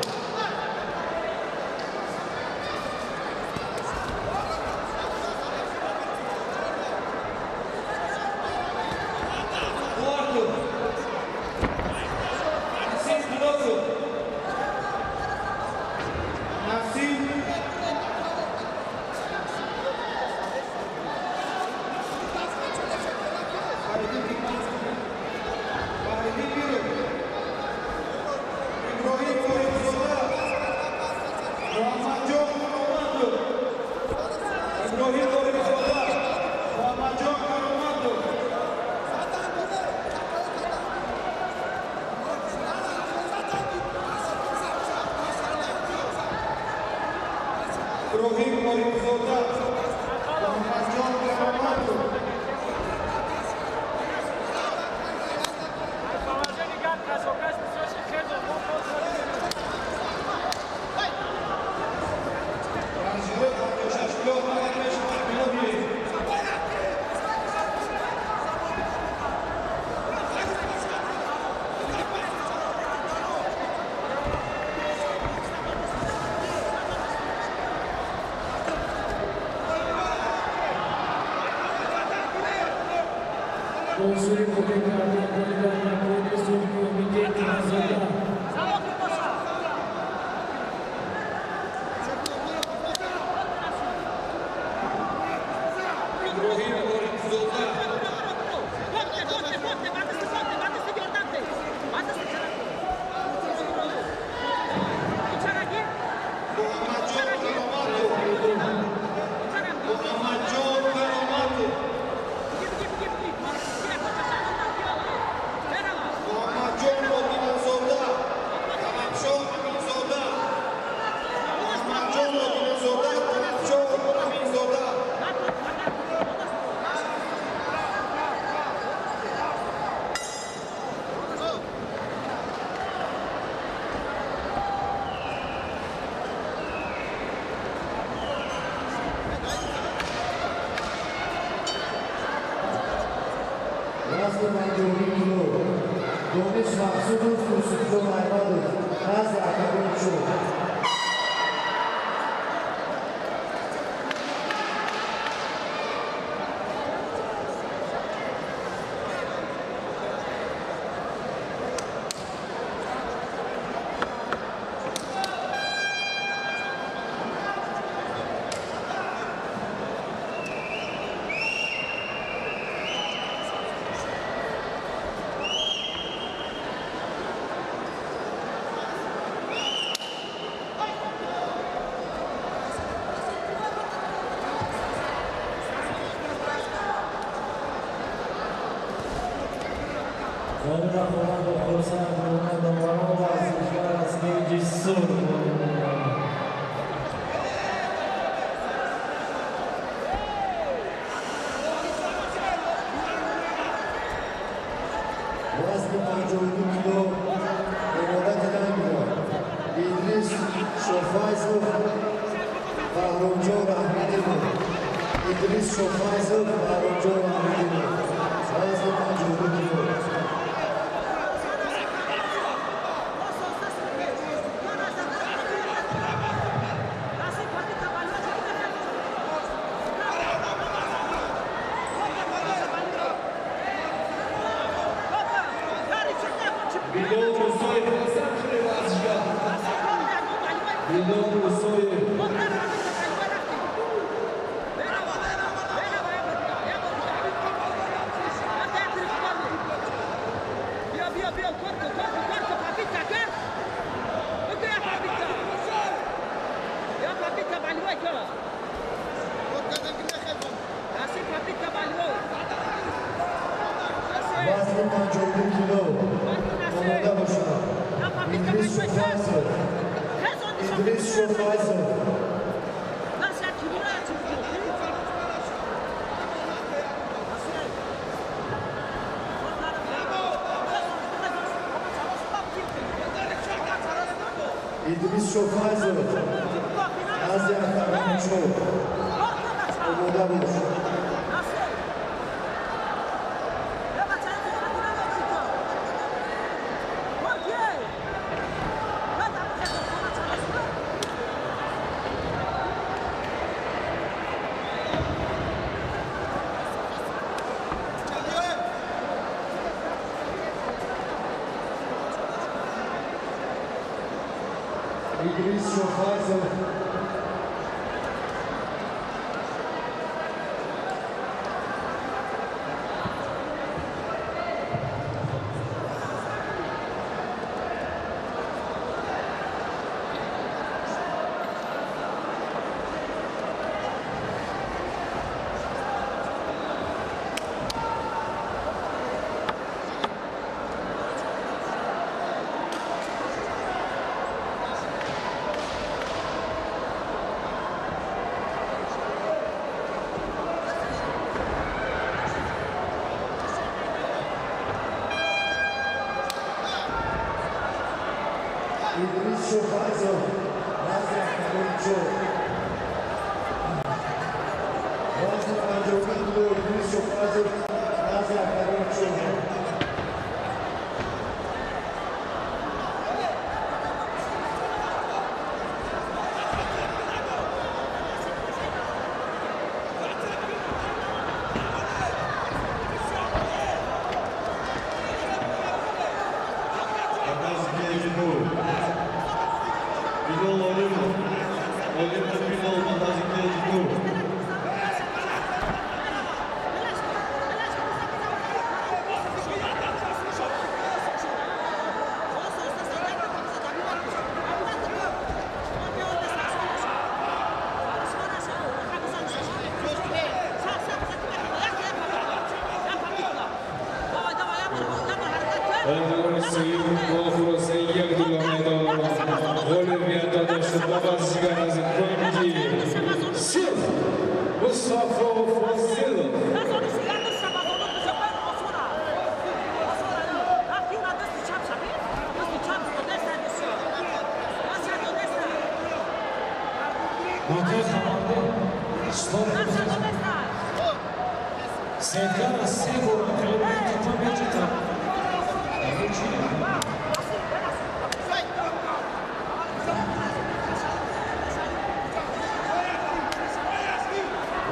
Speaker 4: Пулатов, Насим Пулатов, Насим Фаридун Ҳикматов, Фаридун Миров, Иброҳим Орифзода, Муҳаммадҷон Кароматов, Иброҳим Орифзода, Муҳаммадҷон Кароматов. Иброҳим Орифзода, Муҳаммадҷон Кароматов. Варзишгарои 56 кило ҳама пеш кило биёед.
Speaker 1: Бозури қобил кардан ғолибият дар кенҷи сурх Умиддин Тилазода.
Speaker 4: Иброҳим Орифзода, Муҳаммадҷон Кароматов, Муҳаммадҷон Кароматов, Муҳаммадҷон Одиназода, Талабшо Аминзода, Муҳаммадҷон Одиназода, Талабшо Аминзода.
Speaker 12: Вазни 52 кило. Дониш Мақсудов, Юсуфҷон Аймадов. Назди октагони чор.
Speaker 7: Ғолиб бо Хурсанд Муҳаммадоваро варзишгар аз кенҷи сурх.
Speaker 12: Вазни 52 кило омода дидан меёбад. Идрис Шофайзов, Баҳромҷон Раҳмидинов. Идрис Шофайзов, Баҳромҷон Раҳмидинов. Вазни 52 кило.
Speaker 5: Билол Мусоев ҳастанд шуни варзишгар. Билол Мусоев.
Speaker 12: Вазни 52 кило. Омода бошад. Идрис Шофайзов. Идрис Шофайзов. Идрис Шофайзов. Назди октагони чор. Омода бош. Идрис Шофайзов. Идрис Шофайзов. Назди октагони чор. Вазни 52 кило. Идрис Шофайзов. Назди октагони чор.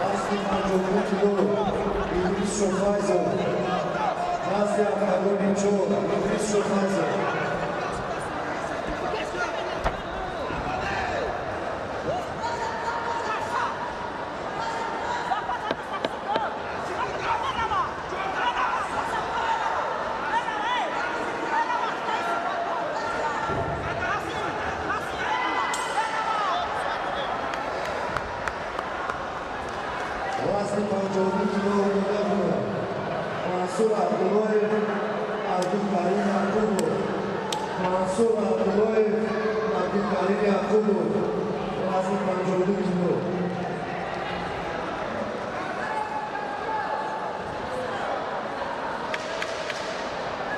Speaker 12: Вазни 52 кило. Идрис Шофайзов. Назди октагони чор. Идрис Шофайзов. Вазни 52 кило. Омода кунад. Мансур Абдуллоев, Абдулкарим Якубов. Мансур Абдуллоев, Абдулкарим Якубов. Вазни 52 кило.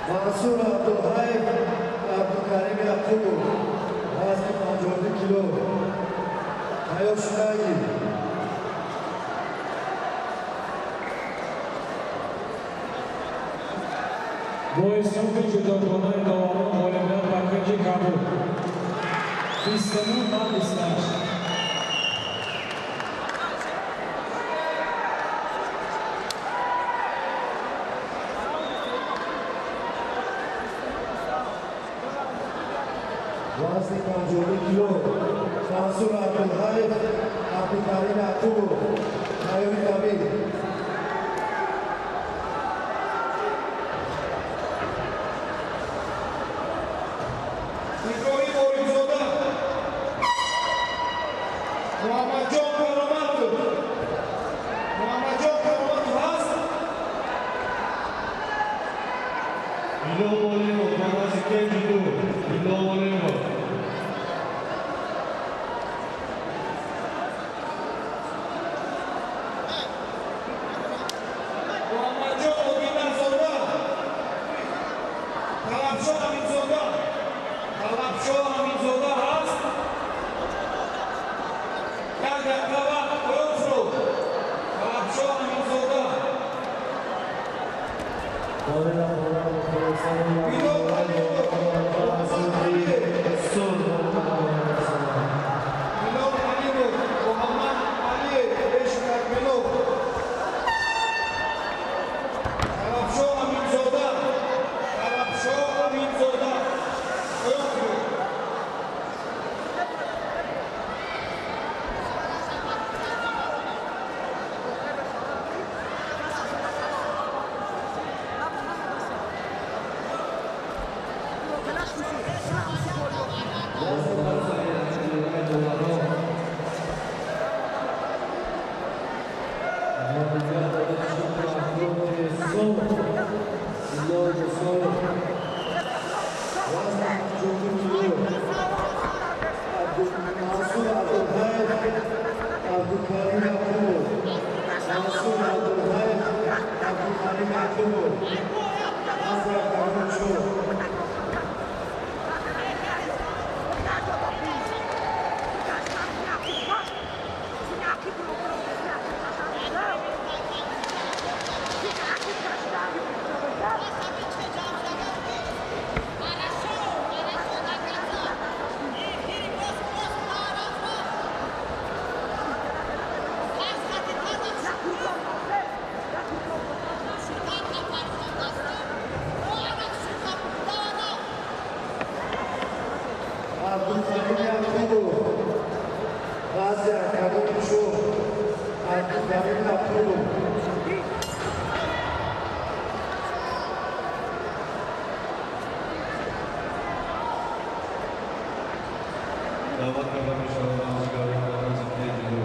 Speaker 12: Мансур Абдулҳаев, Абдулкарим Якубов. Вазни 52 кило. Тайёр шудаги.
Speaker 5: Бо ҳисоби ҷудогонаи доварон ғолибият ба кунҷи кабуд. 29 ба 28.
Speaker 12: Вазни 52 кило. Мансур Абдулҳаев, Абдулкарим Якубов. Тайёри табиӣ.
Speaker 4: Иброҳим Орифзода. Муҳаммадҷон Кароматов. Муҳаммадҷон Кароматов ҳаст?
Speaker 5: Билол Олимов, вазни кеҷи 2. Билол Олимов.
Speaker 4: Муҳаммадҷон Обиназода. Талабшо Аминзода. Талабшо Аминзода ҳаст. Як дақиқа вақт, поён шуд. Талабшо Аминзода. Билол Алимов. Муҳаммад Алиев. Билол Алимов. Муҳаммад Алиев. Беш Кармилов. Талабшо Аминзода. Талабшо Аминзода. Поён шуд.
Speaker 12: Вазни 52 кило. Мансур Абдулҳаев, Абдукарим Якубов. Мансур Абдулҳаев, Абдукарим Якубов. Назди октагон 4. Абдукарим Якубов. Назди октагон 4. Абдукарим Якубов.
Speaker 5: Даъват карда мешавад варзишгарони вазни кеҷи 2.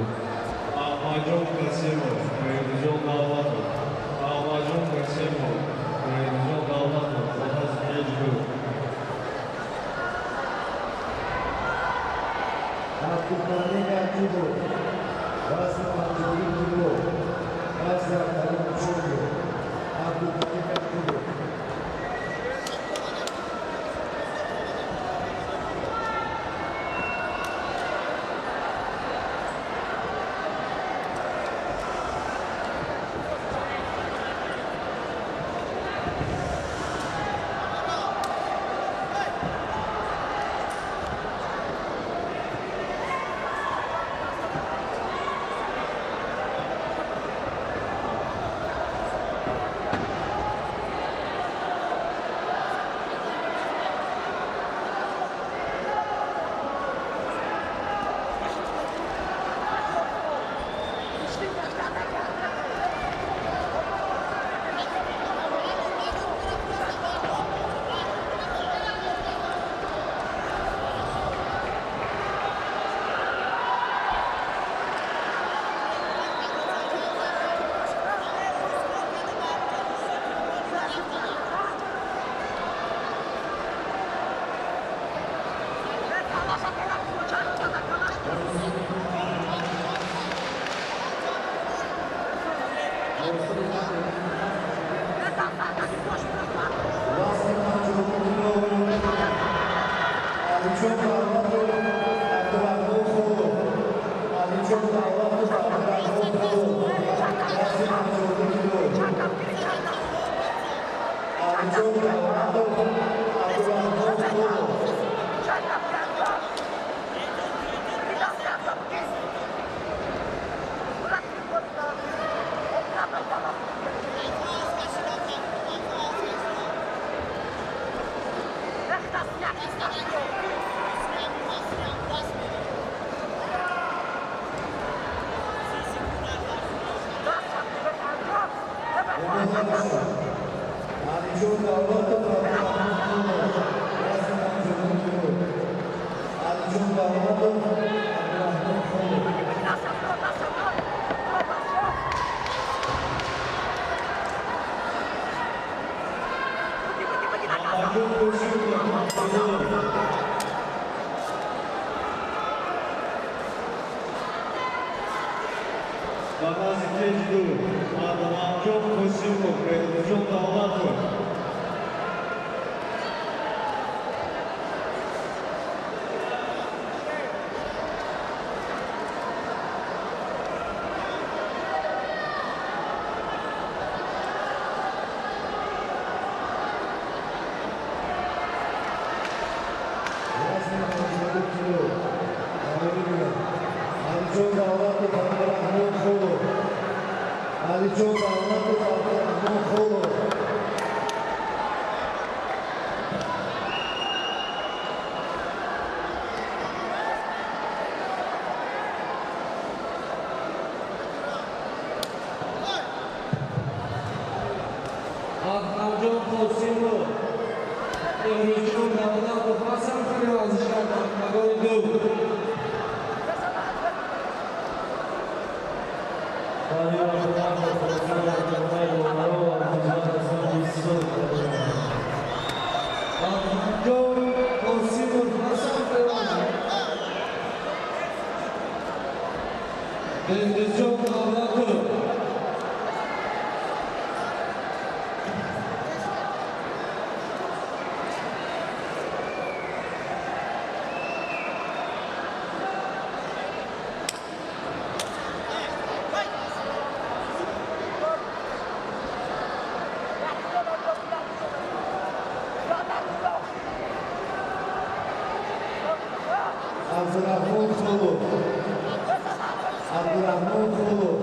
Speaker 5: Аҳмадҷон Қосимов, Фаридуҷон Давлатов. Аҳмадҷон Қосимов, Фаридуҷон Давлатов, вазни кеҷи 2.
Speaker 12: Абдукарим Якубов. Вазни 52 кило. Назди октагон 4. Абдукарим Якубов. Вазни 52 кило. Алиҷон Давлатов, Абдурахмон Холов. Алиҷон Давлатов, Абдурахмон Холов. Вазни 52 кило. Алиҷон Давлатов, Абдурахмон Холов. Алиҷон Давлатов, Абдурахмон Холов. Вазни 52 кило. Алиҷон Давлатов, Абдурахмон Холов. Адхамҷон Қосимов Абдуллоев.
Speaker 10: Ба назди кеҷи ду Адхамҷон Қосимов, Беҳрӯзҷон Давлатов.
Speaker 12: Вазни 52 кило тайёрӣ гиранд. Алиҷон Давлатов, Абдураҳмон Холов. Алиҷон Давлатов, Абдураҳмон Холов.
Speaker 7: Адхамҷон Қосимов, Беҳрӯзҷон Давлатов ҳастанд варзишгар дар октагони ду. Адхамҷон Қосимов ҳастанд Беҳрӯзҷон Давлатов.
Speaker 12: Абдураҳмон Холов. Абдураҳмон Холов.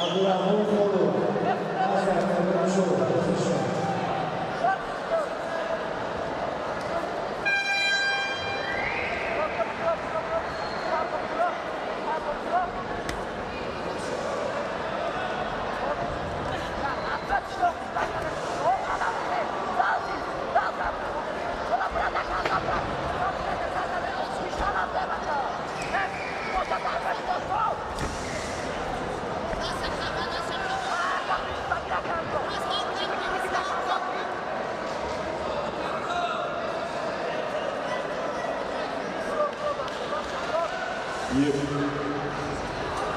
Speaker 12: Абдураҳмон Холов. Назди октагони чор ҳозир шавад.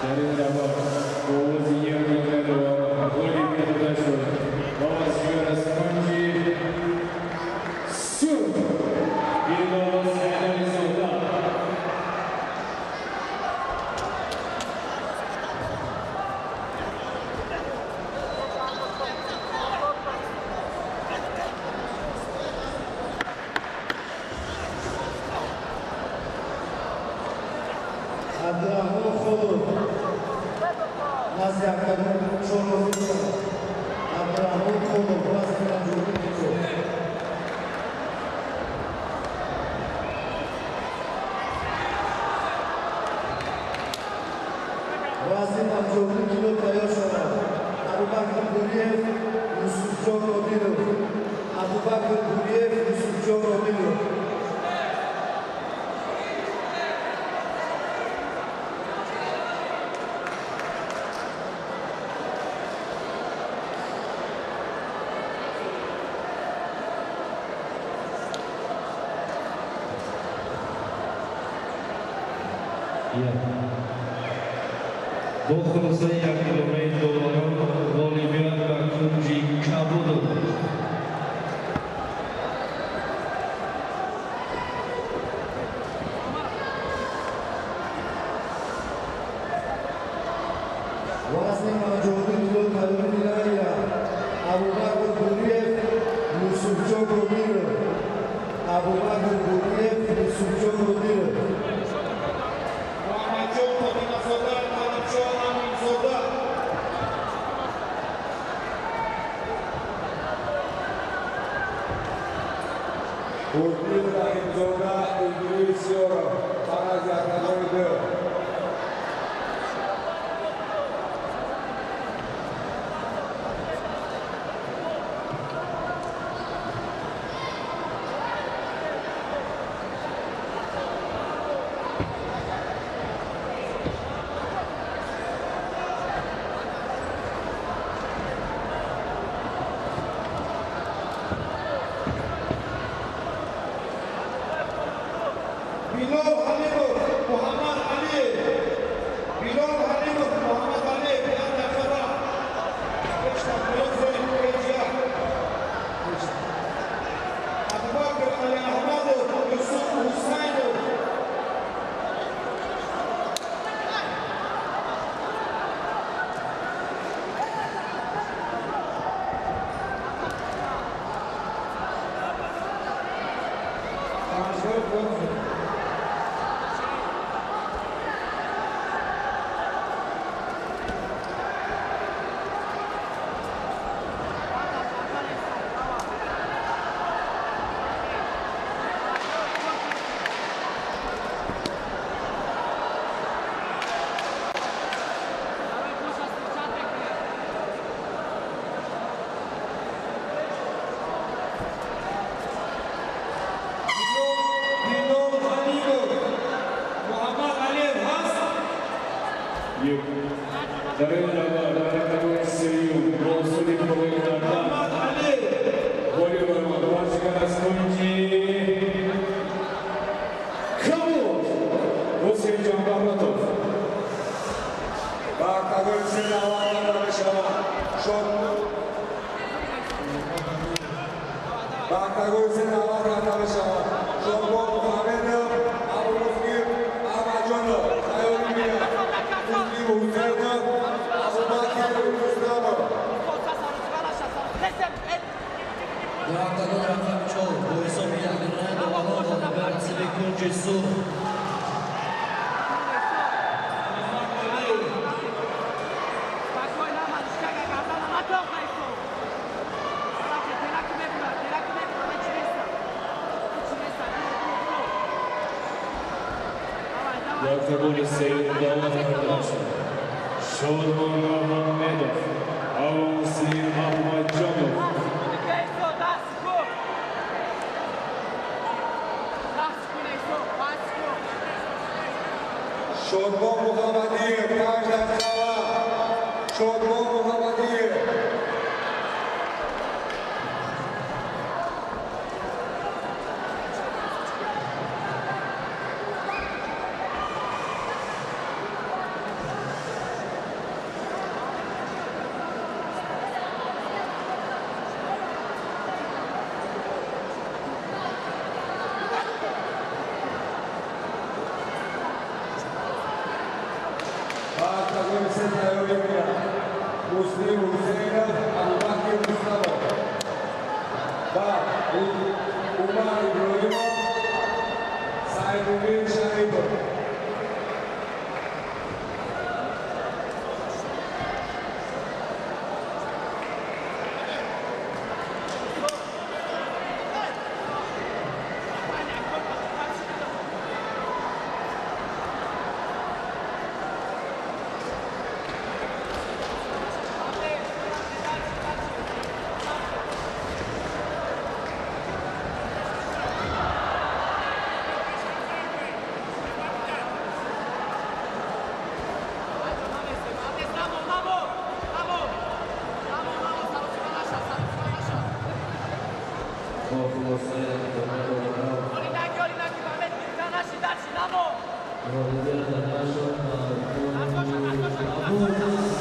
Speaker 5: Дар ин рабат бо овози 1 миллион доллар ғолибият дода шуд ба варзишгар аз кунҷи Сурх Диловаз Ҳайдаризода.
Speaker 12: Абдураҳмон Холов. Назди октагони чор ҳозир шавад. Абдураҳмон Холов, вазни 52 кило. Вазни 52 кило тайёр шавад. Абубакр Буриев, Юсуфҷон Одилов. Абубакр Буриев, Юсуфҷон Одилов.
Speaker 10: Бо хулосаи якдилонаи доварон ғолибият ба кунҷи кабуд дода шуд.
Speaker 12: Вазни 52 кило тайёрӣ гиранд. Абубакр Буриев, Юсуфҷон Одилов. Абубакр Буриев, Юсуфҷон Одилов.
Speaker 4: Муҳаммадҷон Фотимазода, Талибҷон Аминзода.
Speaker 3: Одил Раҳимзода, Идрис Ёров. Ба назди октагони ду.
Speaker 5: Як. Дар ин набард дар октагони сеюм бо усули пои кардан ғолиб баромад варзишгар аз кунҷи кабуд Ҳусейнҷон Давлатов.
Speaker 3: Ба октагони се даъват карда мешавад. Шод ба октагони се даъват карда мешавад. Шодмон Муҳаммедов, Абумуслим Аҳмадҷонов, тайёрӣ бинад. Муслим Ҳусейнов, Абубакр Рустамов.
Speaker 7: Дар октагон рақами 4 бо ҳисоби як раунд оварон ғолибият насиби кунҷи сурх.
Speaker 5: Дар октагони сеюм даъват карда мешавад. Шодмон Муҳаммедов, Абумуслим Аҳмадҷонов.
Speaker 3: Шодмон Муҳаммадиев, 5 дақиқа вақт. Шодмон Муҳаммадиев. Ба октагони се тайёрӣ бинад. Муслим Ҳусейнов, Абубакр Рустамов. Ба Умар Иброҳимов, Сайфумин Шарипов.
Speaker 7: Бо хулосаи октагони ғолибият нашуд ба кунҷи кабуд.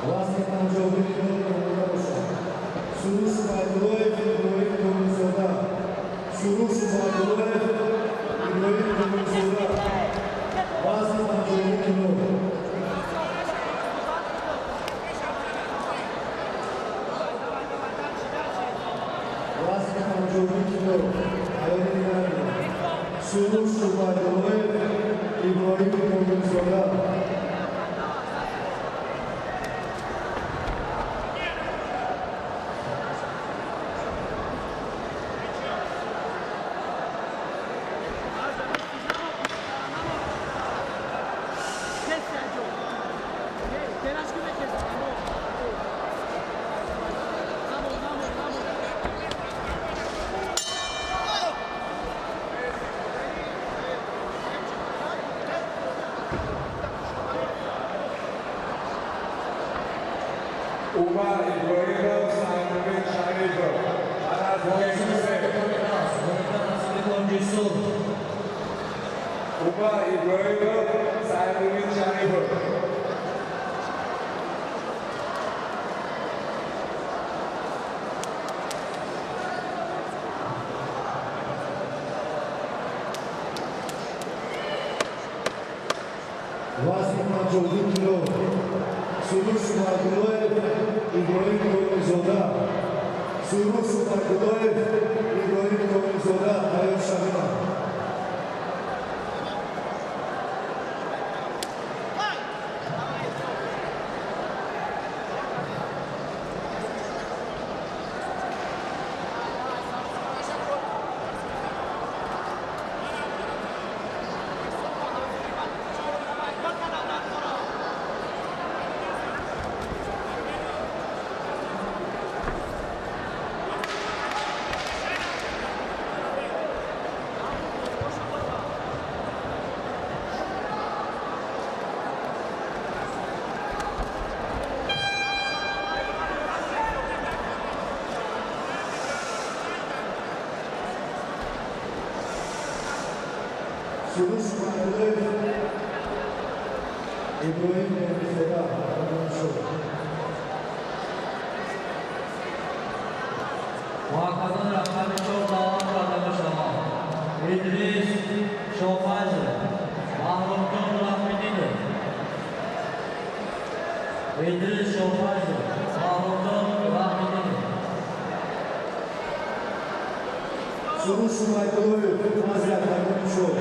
Speaker 12: Вазни панҷоҳуду омода бошад. Суруш Убайдуллоев, Иброҳим Комилзода. Суруш Убайдуллоев, Иброҳим Комилзода. Вазни 52 кило. Вазни 52 кило. Тайёрӣ нигаҳ. Суруш Убайдуллоев, Иброҳим Комилзода.
Speaker 3: Умар Иброҳимов, Сайфумин Шарипов.
Speaker 7: Насиби кунҷи сурх.
Speaker 3: Умар Иброҳимов, Сайфумин Шарипов.
Speaker 12: Вазни 52 кило. Суруш Убайдуллоев, Иброҳим Комилзода. Суруш Убайдуллоев, Иброҳим Комилзода. Тайёр шавед. Суруш Маҳмудов, Иброҳим Нуризода, Шоҳ.
Speaker 7: Муҳаққиқон рақами 4 даъват карда мешаванд. Идрис Шофайзов, Маҳрумҷон Раҳмиддинов. Идрис Шофайзов, Маҳрумҷон Раҳмиддинов.
Speaker 12: Суруш Убайдуллоев, назди октагони чор.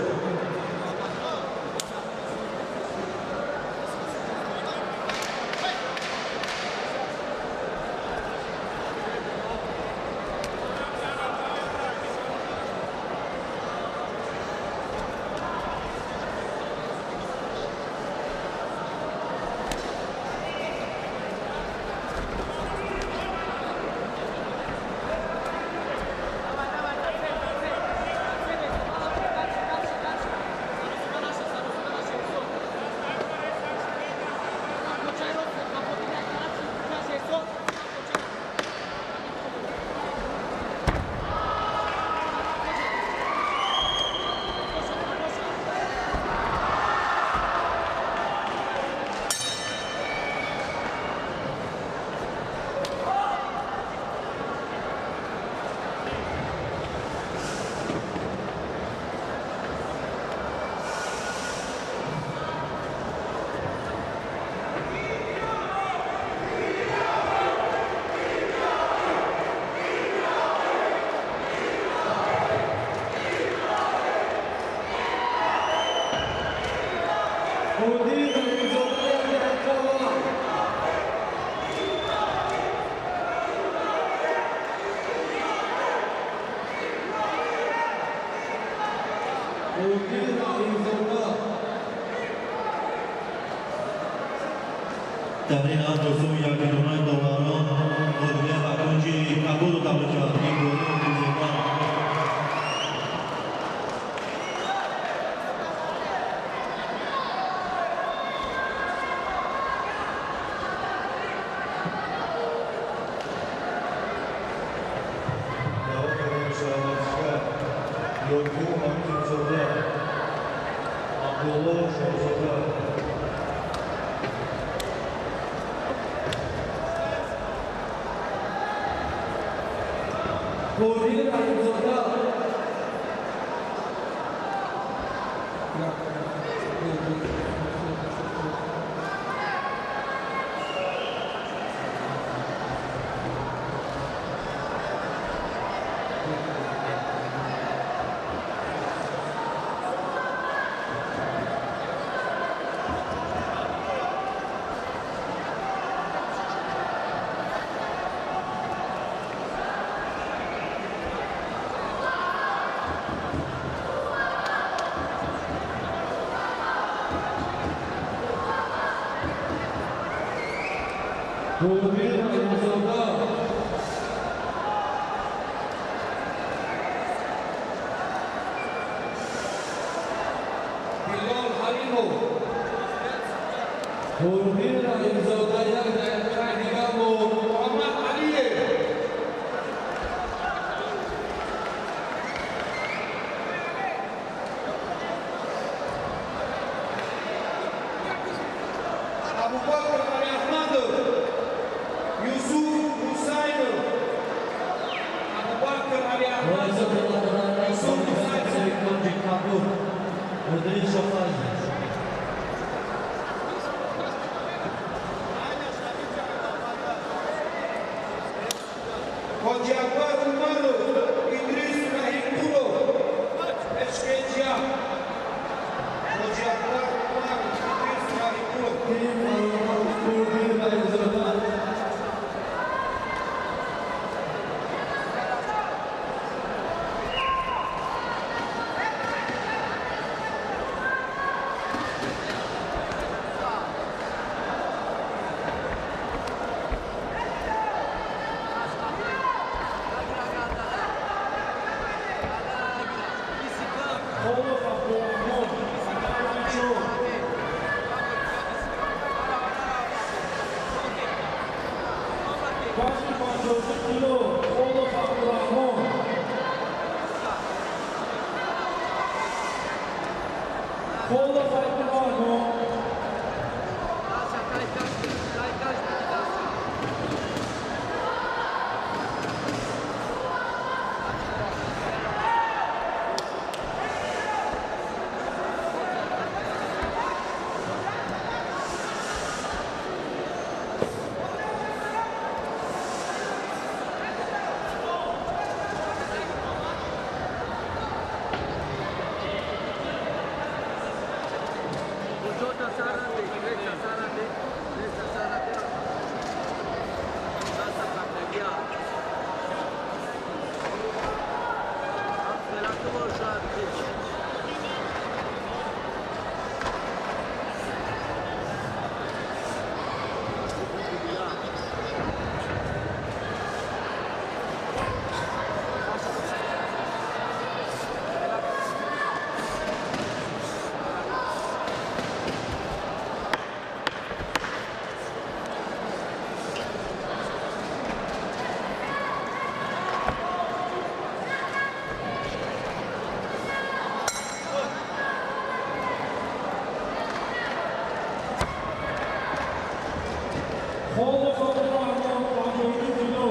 Speaker 2: Дар ин андозу якдонаи доварон ғолибият ба кунҷи кабуду таблиқ шавад. Иброҳим Нуризода.
Speaker 10: Даъват карда мешавад варзишгар Ёдгор Ҳакимзода, Абдулло Шоҳзода.
Speaker 7: Қодир Раҳимзода. Қодир Раҳимзода.
Speaker 4: Билол Ҳалимов.
Speaker 7: Қодир Раҳимзода як дақиқаи дигар монд.
Speaker 4: Муҳаммад Алиев. Абубакр Алиахмадов. Юсуф Ҳусайнов. Абубакр Алиахмадов. Юсуф Ҳусайнов.
Speaker 7: Кунҷи кабуд. Идрис Шофайзов.
Speaker 4: Хоҷи Акбар Умаров. Идрис Раҳимқулов. Эшкенҷа. Хоҷи Акбар Умаров. Идрис Раҳимқулов.
Speaker 7: Қодир Раҳимзода.
Speaker 1: Холов Абдурахмон. Холов Абдурахмон 52 кило.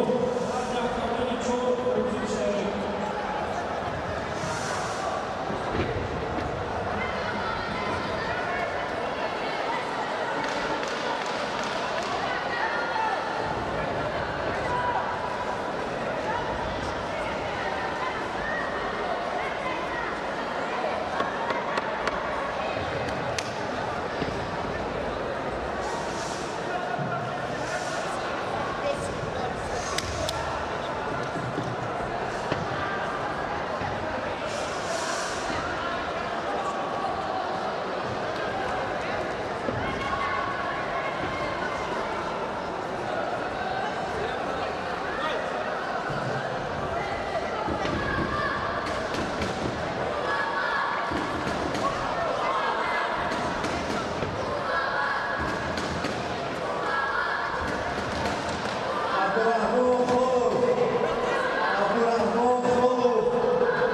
Speaker 1: Назди октагони чор ҳозир шавед.
Speaker 12: Абдурахмон Холов. Абдурахмон Холов.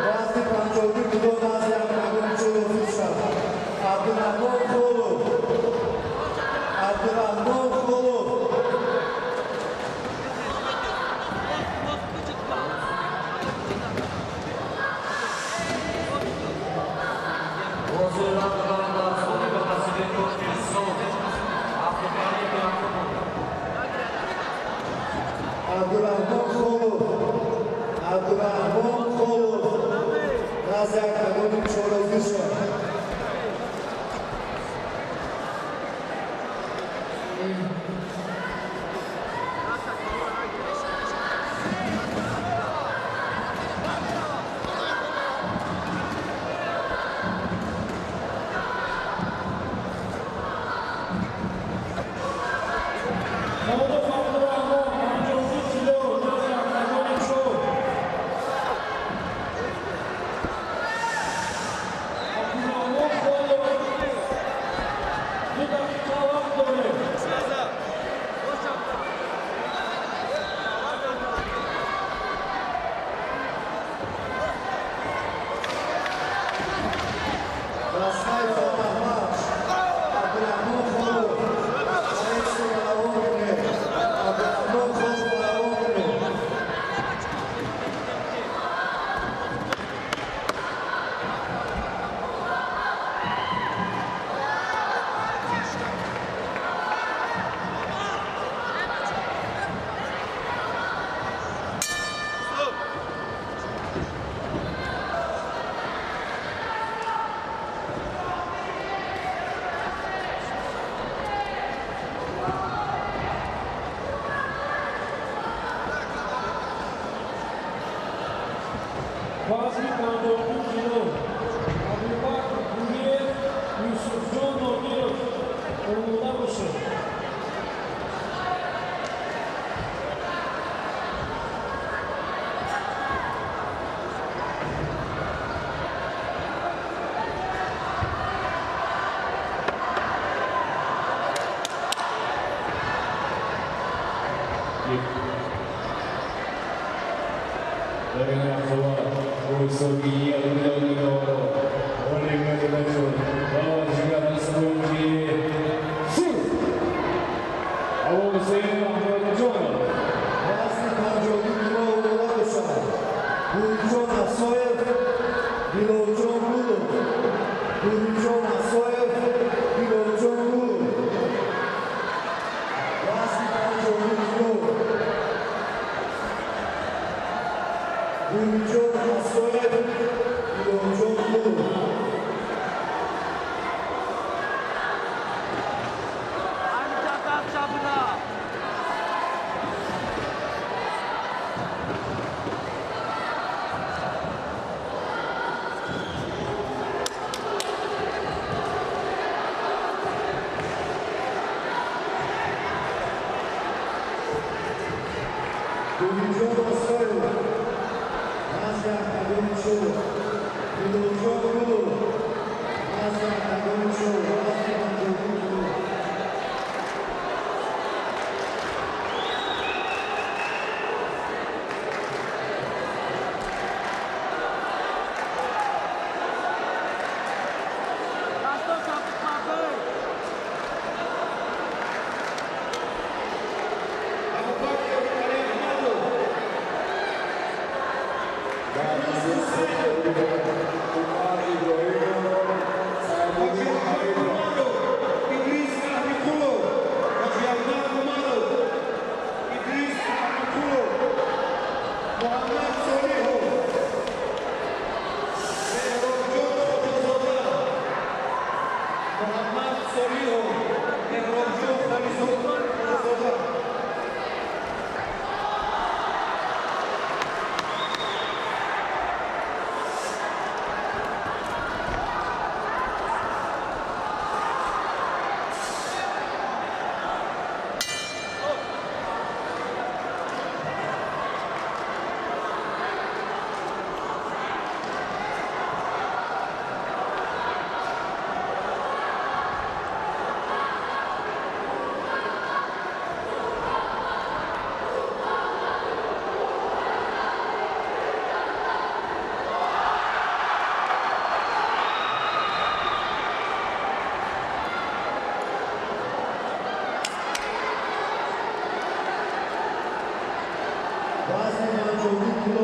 Speaker 12: Вазни 52 кило назди октагони чор ҳозир шавад. Абдурахмон Холов. Абдурахмон Холов. Абдурахмон Холов. Абдурахмон Холов. Назди октагони чор ҳозир шавад.
Speaker 1: Холов Абдурахмон 52 кило. Назди октагони чор. Абдурахмон Холов 2 дақиқа вақт доред.
Speaker 12: Дастаи Фатаҳбахш. Абдурахмон Холов. Аексро балавон кунед. Абдурахмон Холов балавон кунед.
Speaker 1: Вазни 52 кило. Абубакр Гуриев, Юсуфҷон Нодиров. Омода бошед.
Speaker 5: Дар ин рақобат бо ҳисоби 1-0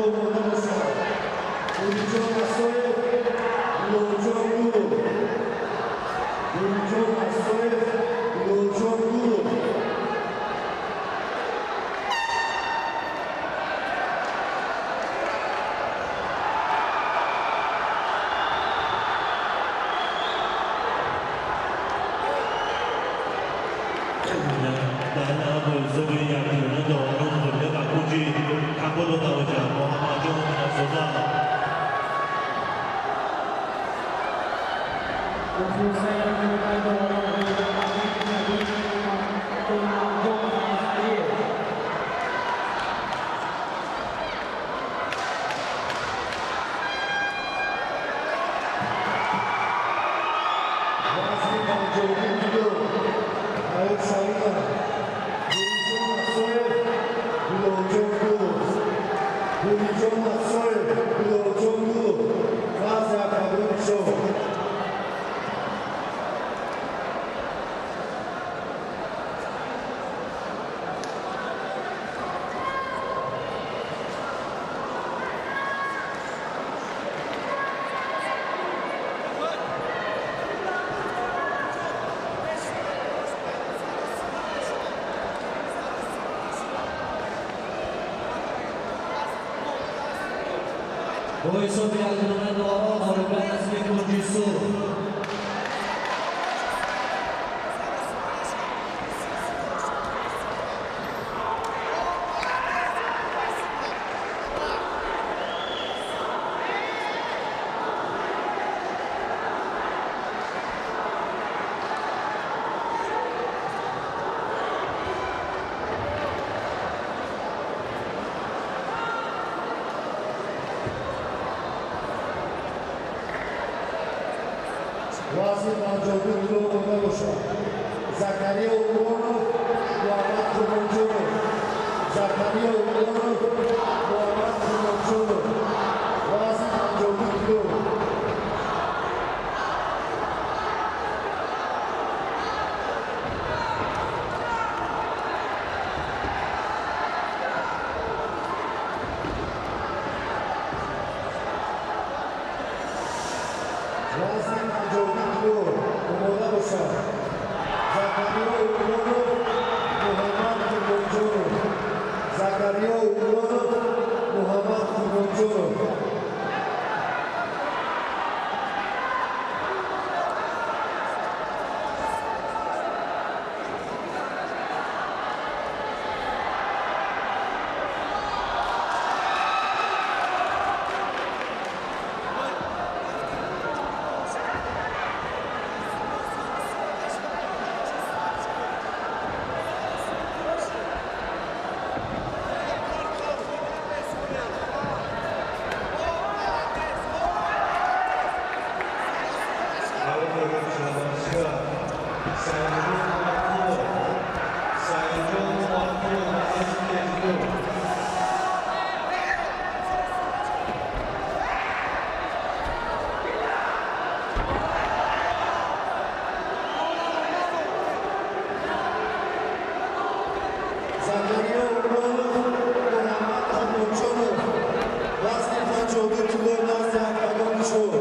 Speaker 12: омода бошад. Буриҷон Асоев, Билолҷон Гулов. Буриҷон Асоев, Билолҷон Гулов.
Speaker 2: Дар ҳисоби яккилона доварон ғолибият ба кунҷи капо дода бошад. Муҳаммадҷон Минасзода.
Speaker 8: Хулосаи яккилонаи доварон ғолибият ба кунҷи Муҳаммадҷон Файзалиев.
Speaker 12: Вазни 52 кило тайёр шавидан. Буриҷон Асоев, Билолҷон Гулов. Буриҷон Асоев, Билолҷон Гулов. Назди октагони чор.
Speaker 7: Бо ҳисоби яккилонаи доварон ғолибият насиби кунҷи сурх.
Speaker 12: Вазни 52 кило омода бошад. Закария Умронов, Муҳаммад Қурбонҷонов. Закария Умронов, Муҳаммад Қурбонҷонов. Вазни 52 кило. Вазни 52 кило омода бошад. Закариё Умронов, Муҳаммад Қурбонҷонов. Закариё Умронов, Муҳаммад Қурбонҷонов. Закариё Умронов, Муҳаммад Қурбонҷонов. Вазни 52 кило назди октагони чор.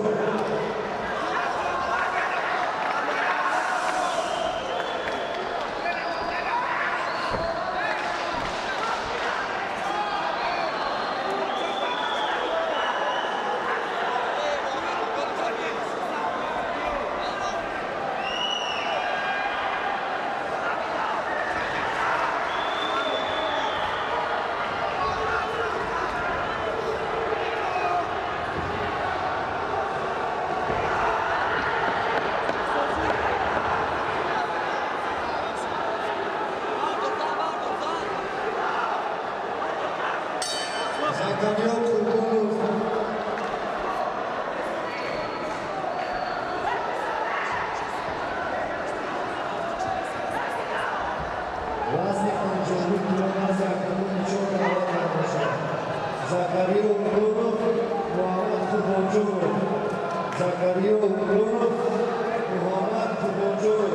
Speaker 12: Закариё Қурбонов. Вазни 52 кило назди октагони чор даъват карда шуд. Закариё Умронов, Муҳаммад Қурбонҷонов. Закариё Умронов, Муҳаммад Қурбонҷонов.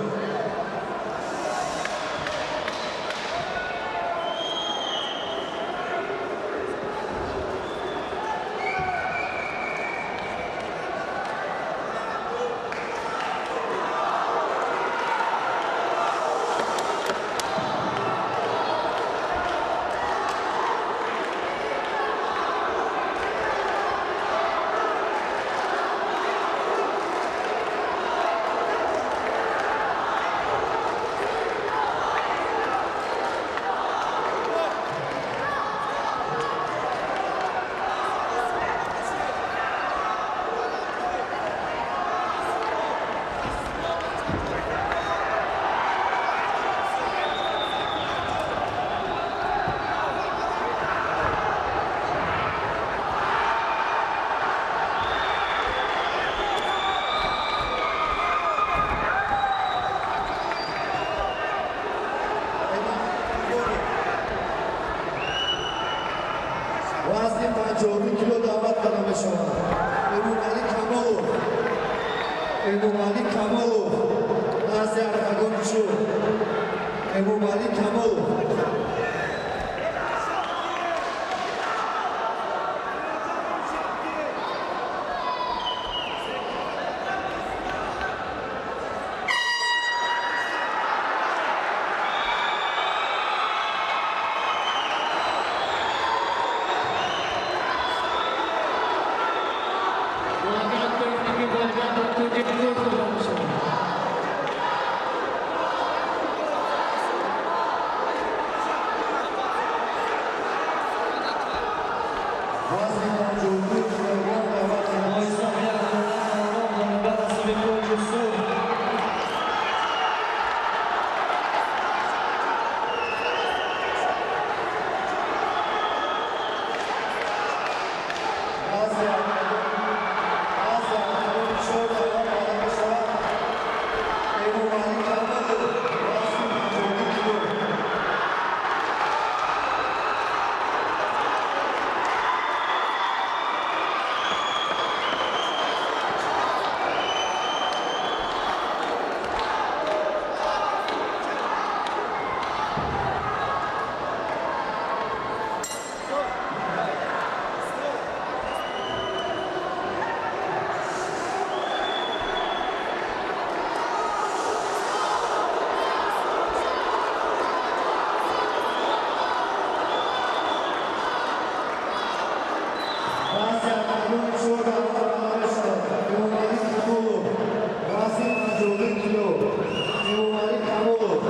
Speaker 12: 52 кило даъват карда мешавад Эмомалӣ Камолов. Эмомалӣ Камолов назди октагони чор. Эмомалӣ Камолов. Вазни 52 килограмм даъват карда Назди октагони чор даъват карда мешавад Эмомалӣ Камолов, вазни 52 кило. Назди октагони чор даъват карда мешавад Эмомалӣ Камолов, вазни 52 кило. Эмомалӣ Камолов.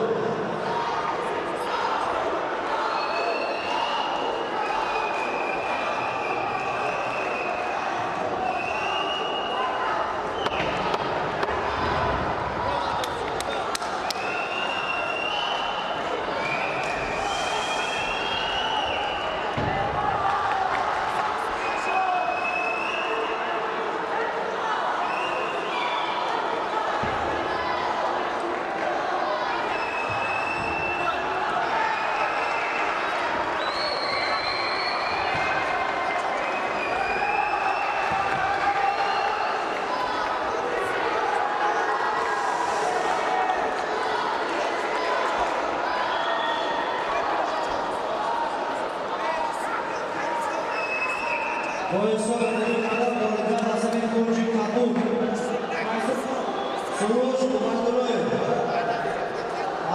Speaker 12: Суруш Убайдуллоев.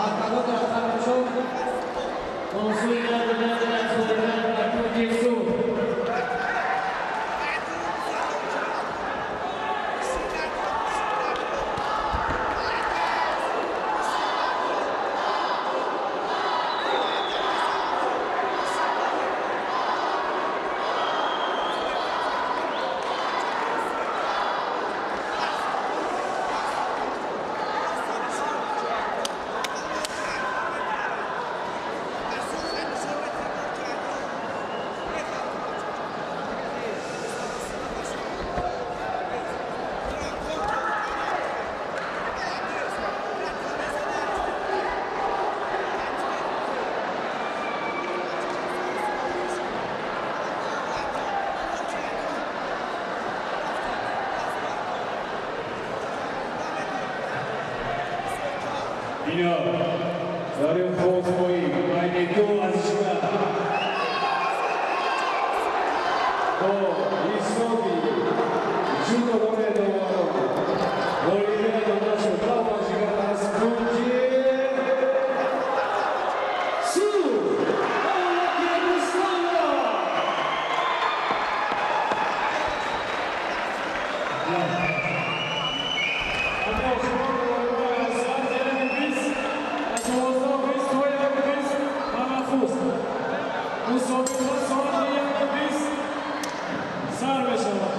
Speaker 8: Октагон рақами чор консули Ғолибият Сур.
Speaker 5: Бино дар ин озмоӣ байни ду варзишгар бо ҳисоби ҷудогони доварон ғолибият дода шуд ба варзишгар аз кунҷи Сур Русланова.
Speaker 1: Мусобиқа соати 1:20 сар мешавад.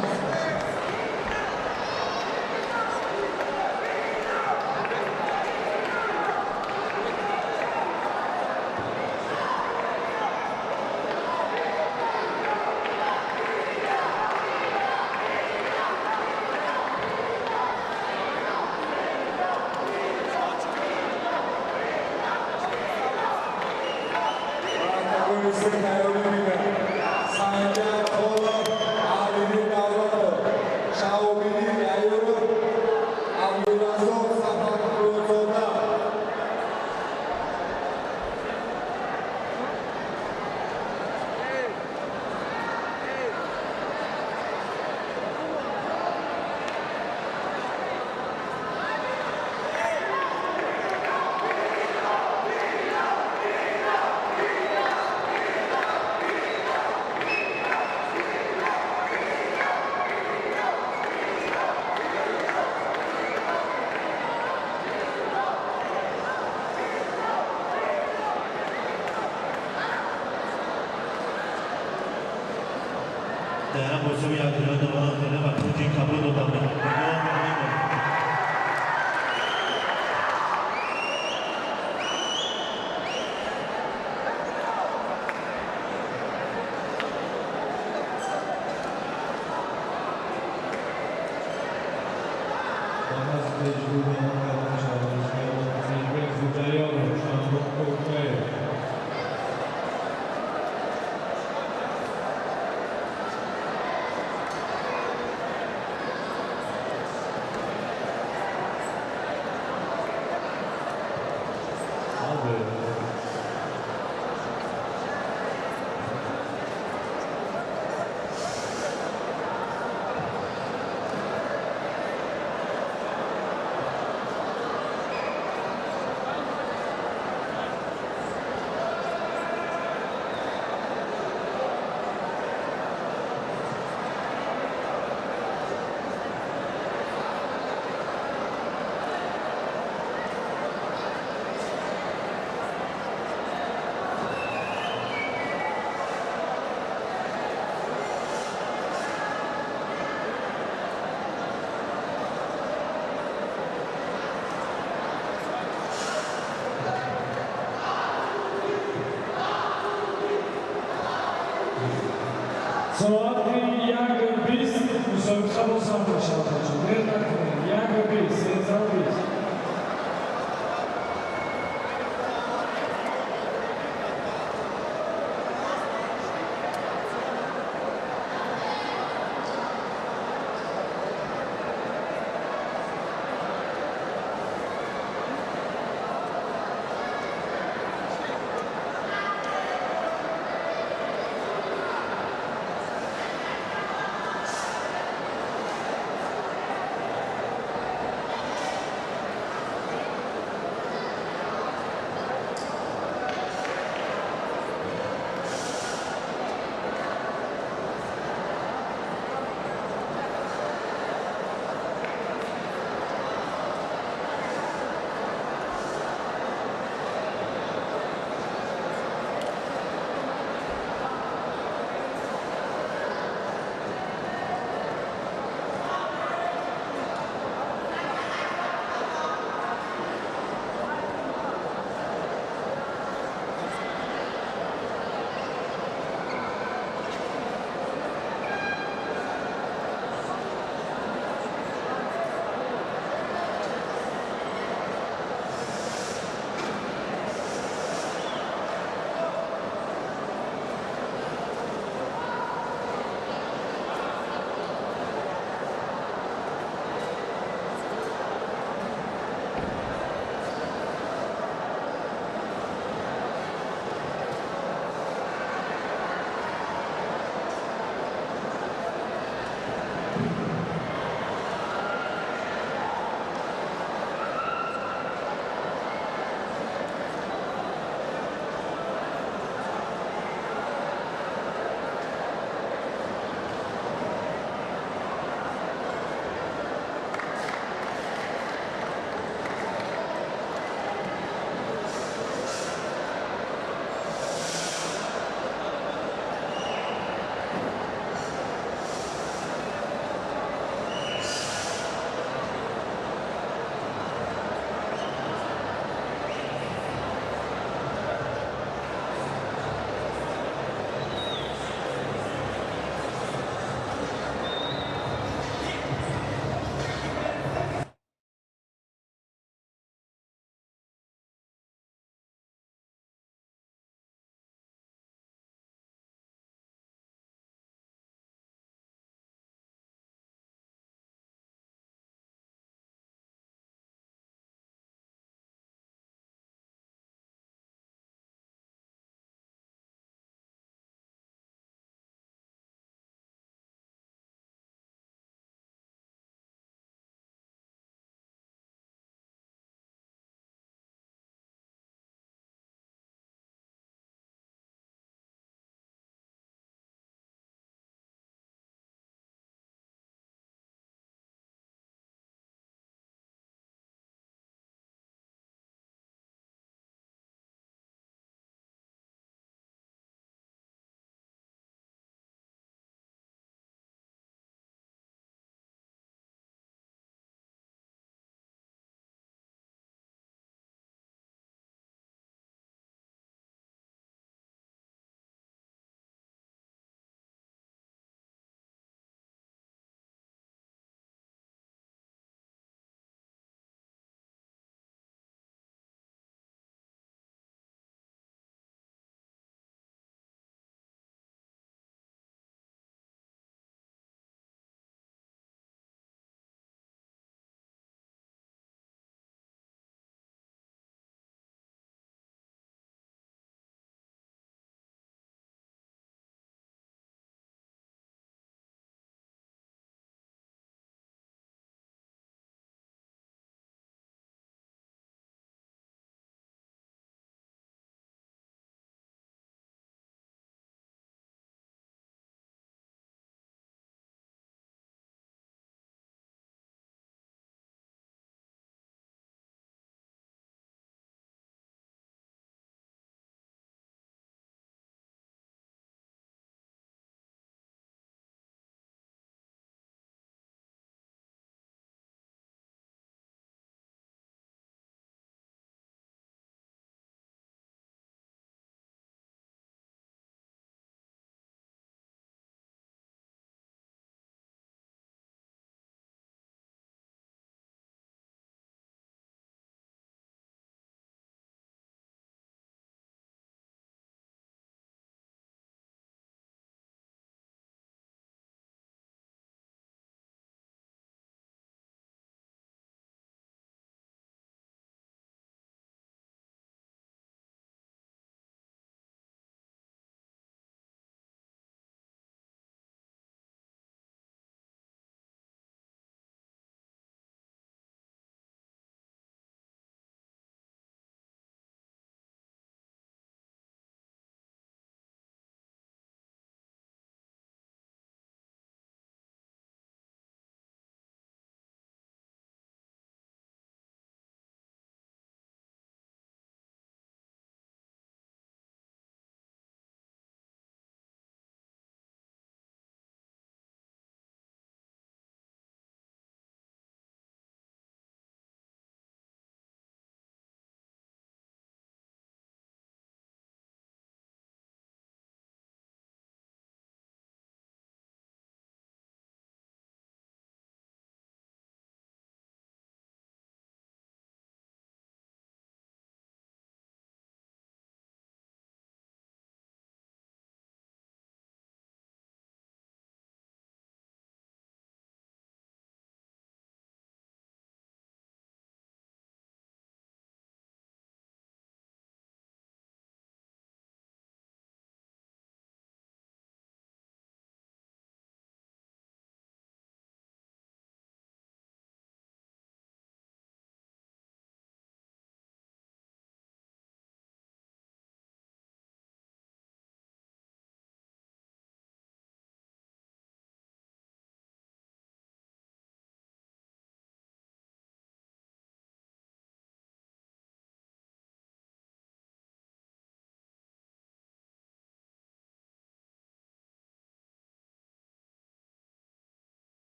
Speaker 1: Соати 1:20 мусобиқа боз ҳам мешавад. Дер накунед. 1:20, 13:20.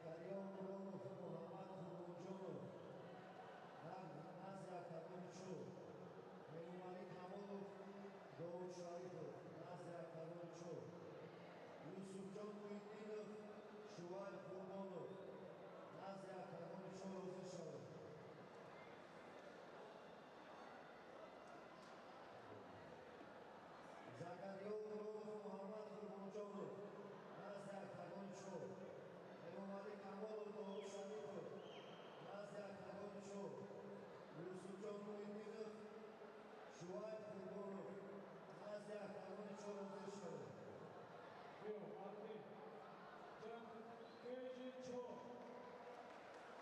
Speaker 12: Закариё Умронов, Муҳаммад Қурбонҷонов, назди октагони чор. Эмомалӣ Камолов, Довуд Шарипов, назди октагони чор. Юсуфҷон Муҳиддинов, Шувайб Қурбонов, назди октагони чор ҳозир шаванд. Закариё Умронов, Муҳаммад Қурбонҷонов, назди октагони чор. Эмомалӣ Камолов, Довуд Шарипов, назди октагони чор. Юсуфҷон Муҳиддинов, Шувайб Қурбонов, назди октагони чор ҳозир шаванд.
Speaker 1: Биё, Артем. Ҷамп кеҷи чор.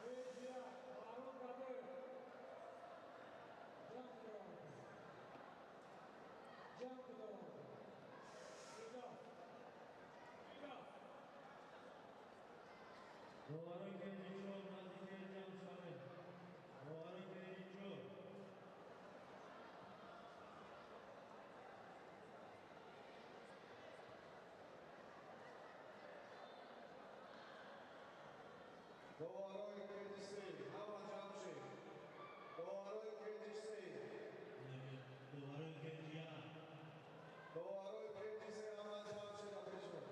Speaker 1: Кеҷи як. Ҳарун Гадоев. Ҷамп кудовард. Ҷамп кудовард. Ида. Ида.
Speaker 2: Доварои кеҷи чор назди кеҷ ҷамъ шавед. Доварои кеҷи чор.
Speaker 3: Доварои кеҷи се, ҳама ҷамъ шед. Доварои кеҷи се.
Speaker 2: Доварои кеҷи як.
Speaker 3: Доварои кеҷи се, ҳама ҷамъ шед пешон.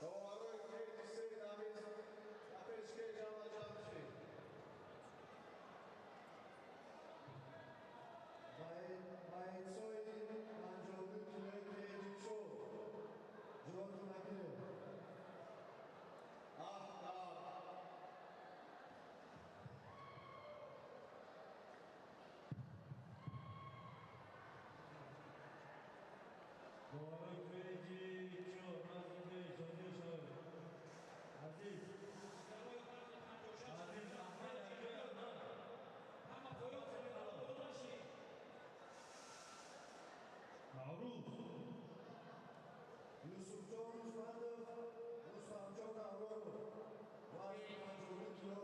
Speaker 3: Доварои кеҷи се, пеш кеҷ ҳама ҷамъ шед.
Speaker 12: Бойцои 52 килои кеҷи чор. Ҷуроту нагиред.
Speaker 3: Аҳ,
Speaker 2: Доварои кеҷи чор назди кеҷ ҳозир шавед. Азиз. Азиз Аҳмад, аҷои Аҳмад.
Speaker 11: Ҳама поён занед, ҳама боло нашед.
Speaker 2: Наврӯз.
Speaker 12: Юсуфҷон Рӯзмандов, Рустамҷон Давронов, вазни 52 кило.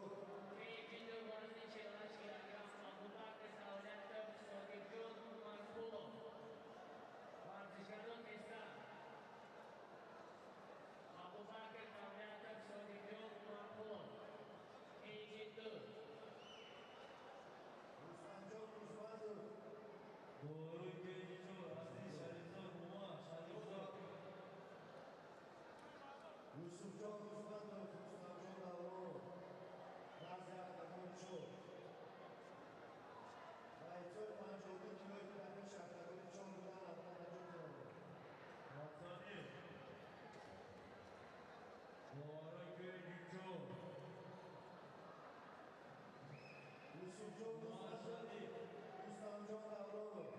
Speaker 8: Кеҷи ду вазни 48 килограмм Абубакр Савлятов, Содиқҷон Умарқулов. Варзишгарон тезтар. Абубакр Давлятов, Содиқҷон Умарқулов. Кеҷи ду.
Speaker 12: Рустамҷон Рӯзмандов,
Speaker 2: Доварои кеҷи чор Азиз Шарифзод, Умар Шарифзод.
Speaker 12: Юсуфҷон Рӯзмандов, Рустамҷон Давронов, назди октагони чор. Бойцои 52 килои пеш октагони чор будан ҳатман наҷот меёбанд.
Speaker 2: Ватанӣ. Доварои кеҷи чор.
Speaker 12: Юсуфҷон
Speaker 2: Умар
Speaker 12: Рӯзмандов,
Speaker 2: Шариф.
Speaker 12: Рустамҷон Давронов,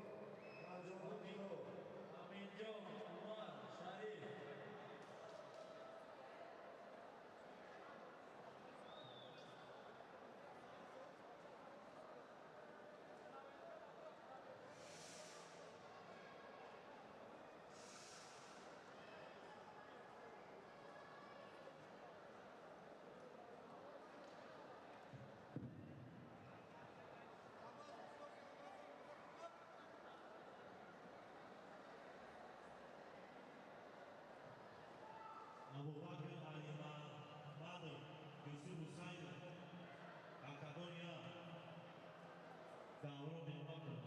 Speaker 12: 52 кило.
Speaker 2: Аминҷон Умар Шариф. Абубакр Алимамадов, Юсуф Ҳусайнов, октагони як. Даврон Неъматов.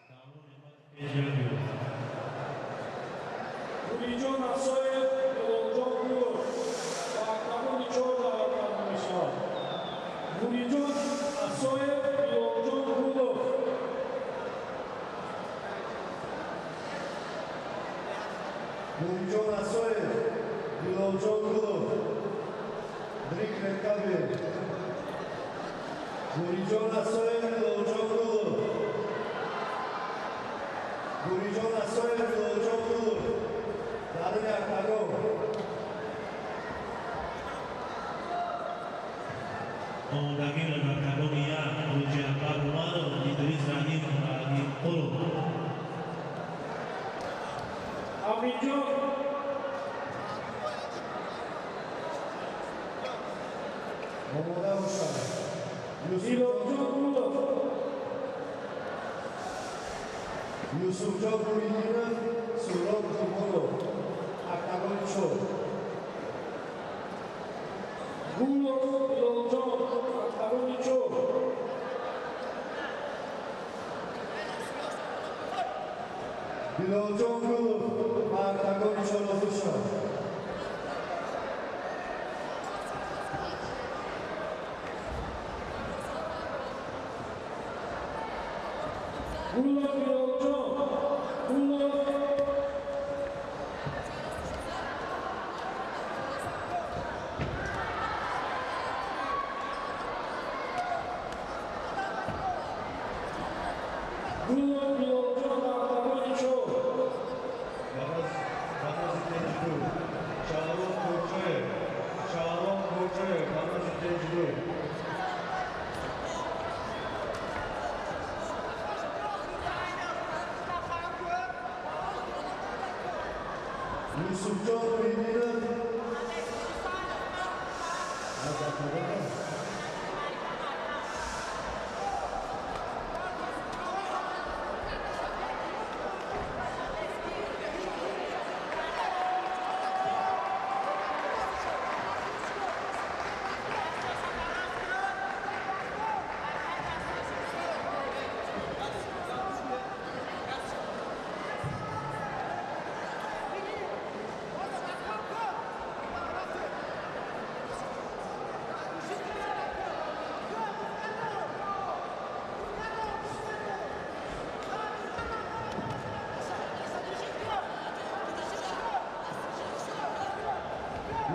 Speaker 2: Даврон Неъматов кеҷи як биёд.
Speaker 1: Гулиҷон Асоев, Билолҷон Гулов ба октагони чор даъват карда мешавад. Гулиҷон Асоев, Билолҷон Гулов.
Speaker 12: Гулиҷон Асоев, Билолҷон Гулов, Дрик Рекабе. Гулиҷон Асоев, Билолҷон Гулов. Гулиҷон Асоев, Билолҷон Гулов. Даруни октагон.
Speaker 2: Омодагиро дар октагони як Ҳоҷи Акбар Умаров, Идрис Раҳим Раҳимқулов.
Speaker 1: Аминҷон
Speaker 12: Омода бошанд.
Speaker 1: Билолҷон Гулов.
Speaker 12: Юсуфҷон Муҳиддинов, Суҳроб Қурбонов. Октагони чор.
Speaker 1: Гулов Билолҷон, октагони чор.
Speaker 12: Билолҷон Гулов, октагони чор ҳозир шавад.
Speaker 1: Гулов Билолҷон, Гулов. Гулов Билолҷон, октагони чор.
Speaker 10: Вазни 52. Шаҳром Курчоев. Шаҳром Курчоев, вазни 52.
Speaker 12: Юсуфҷон Муҳиддинов аз октагон.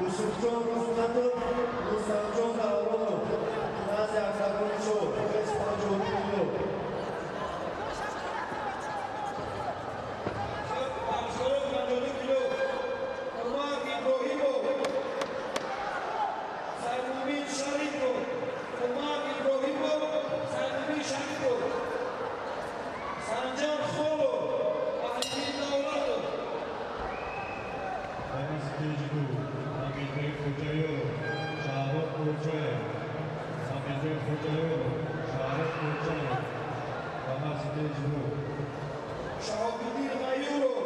Speaker 12: Юсуфҷон Рустамов, Рустамҷон Давронов, назди октагони чор, вес 52 кило.
Speaker 4: Варзишгарони 52 кило: Умар Иброҳимов, Саймумин Шарипов. Умар Иброҳимов, Саймумин Шарипов. Санҷар Холов, Аҳмид Давлатов.
Speaker 10: Вазни 52. Амирбек Хоҷаёров, Шаҳром Курчоев. Амирбек Хоҷаёров, Шаҳром Курчоев. Вазни 52.
Speaker 4: Шаҳобиддин Ғаюров,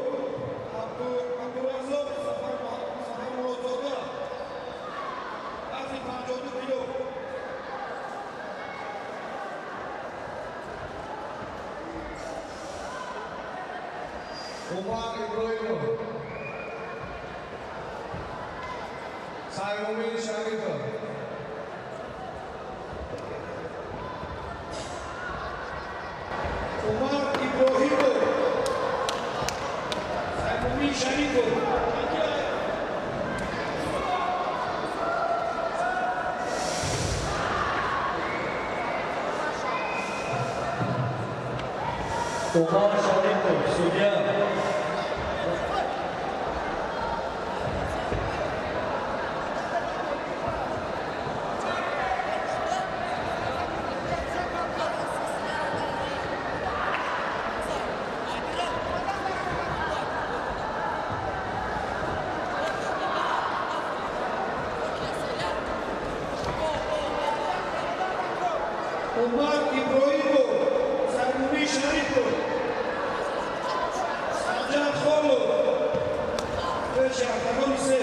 Speaker 4: Абдураззоқ Сафармуродзода, вазни 52 кило.
Speaker 3: Умар Иброҳимов. Саймумин Шарипов.
Speaker 4: Умар Иброҳимов, Саймумин Шарипов.
Speaker 7: Умар Шарипов, судья.
Speaker 4: Умар Иброҳимов, Саймумин Шарипов. Санҷар Холов, пеши октагони се.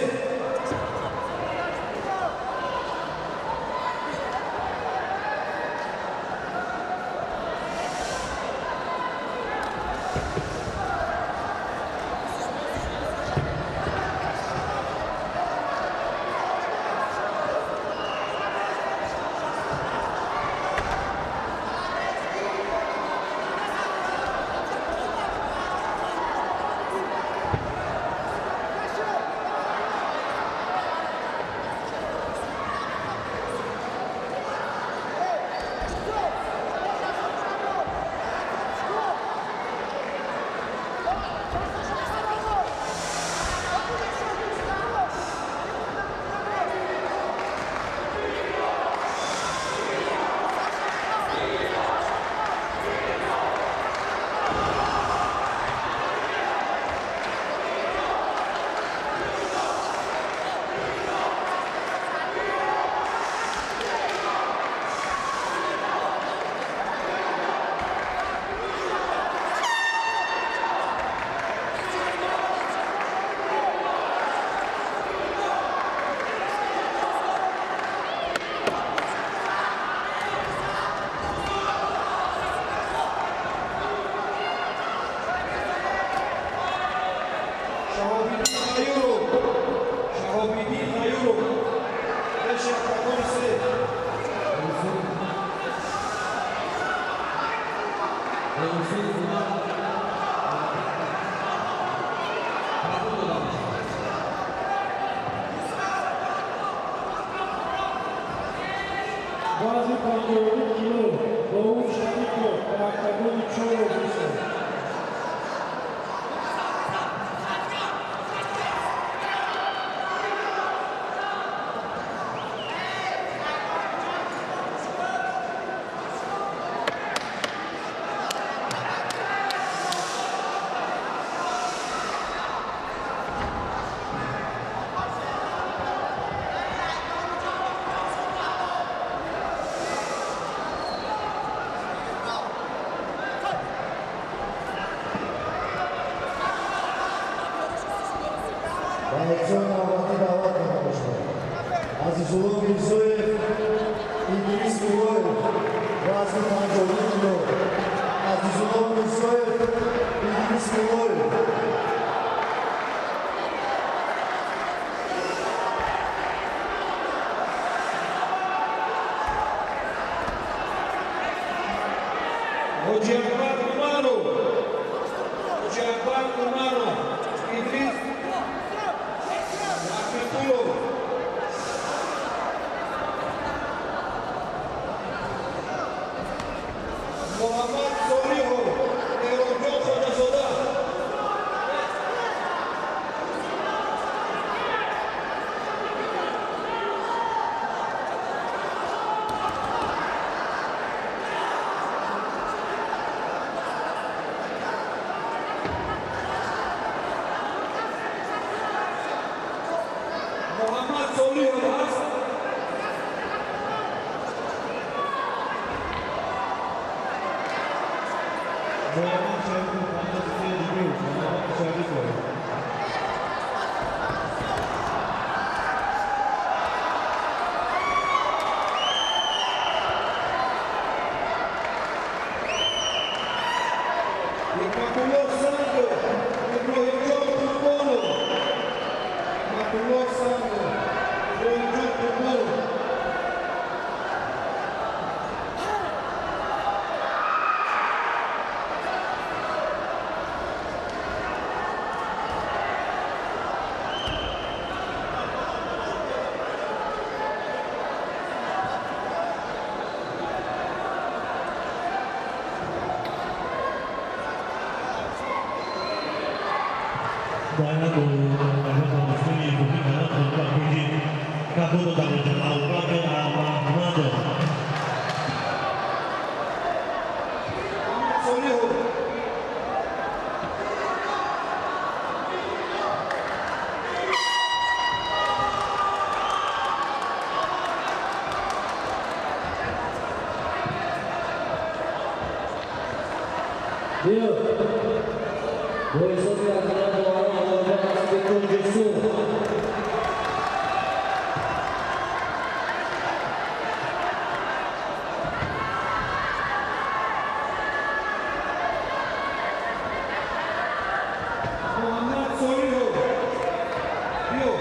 Speaker 4: Шаҳобиддин Ғаюров, Шаҳобиддин Ғаюров, пеши октагони се.
Speaker 1: Вазни 52 кило, Довуд Шарипов, дар октагони чор ҳозир шуд.
Speaker 12: Ба ауксиони навбатӣ даъват карда мешавад Азизулло Мирзоев, Идрис Муллоев, вазни 52 кило. Азизулло Мирзоев, Идрис Муллоев.
Speaker 4: Ҳоҷи Акбар Умаров, Ҳоҷи Акбар Умаров, Идрис Раҳматуллов. Муҳаммад Солиҳов, Эронҷон Хоҷазода. Муҳаммад Солиҳов ҳаст?
Speaker 10: Муҳаммад Шарипов, 53 дебют. Муҳаммад Шарипов.
Speaker 4: Ҳикматулло Сангов, Иброҳимҷон Қурбонов. Ҳикматулло Сангов, Иброҳимҷон Қурбонов.
Speaker 2: Қабул дода мешавад Абубакр Аҳмадов.
Speaker 4: Муҳаммад Солиҳов.
Speaker 7: Биё. Бо ҳисоби Абдулла Доварон ғолибият насиби Кунҷи Сурх.
Speaker 4: Муҳаммад Солиҳов, биё.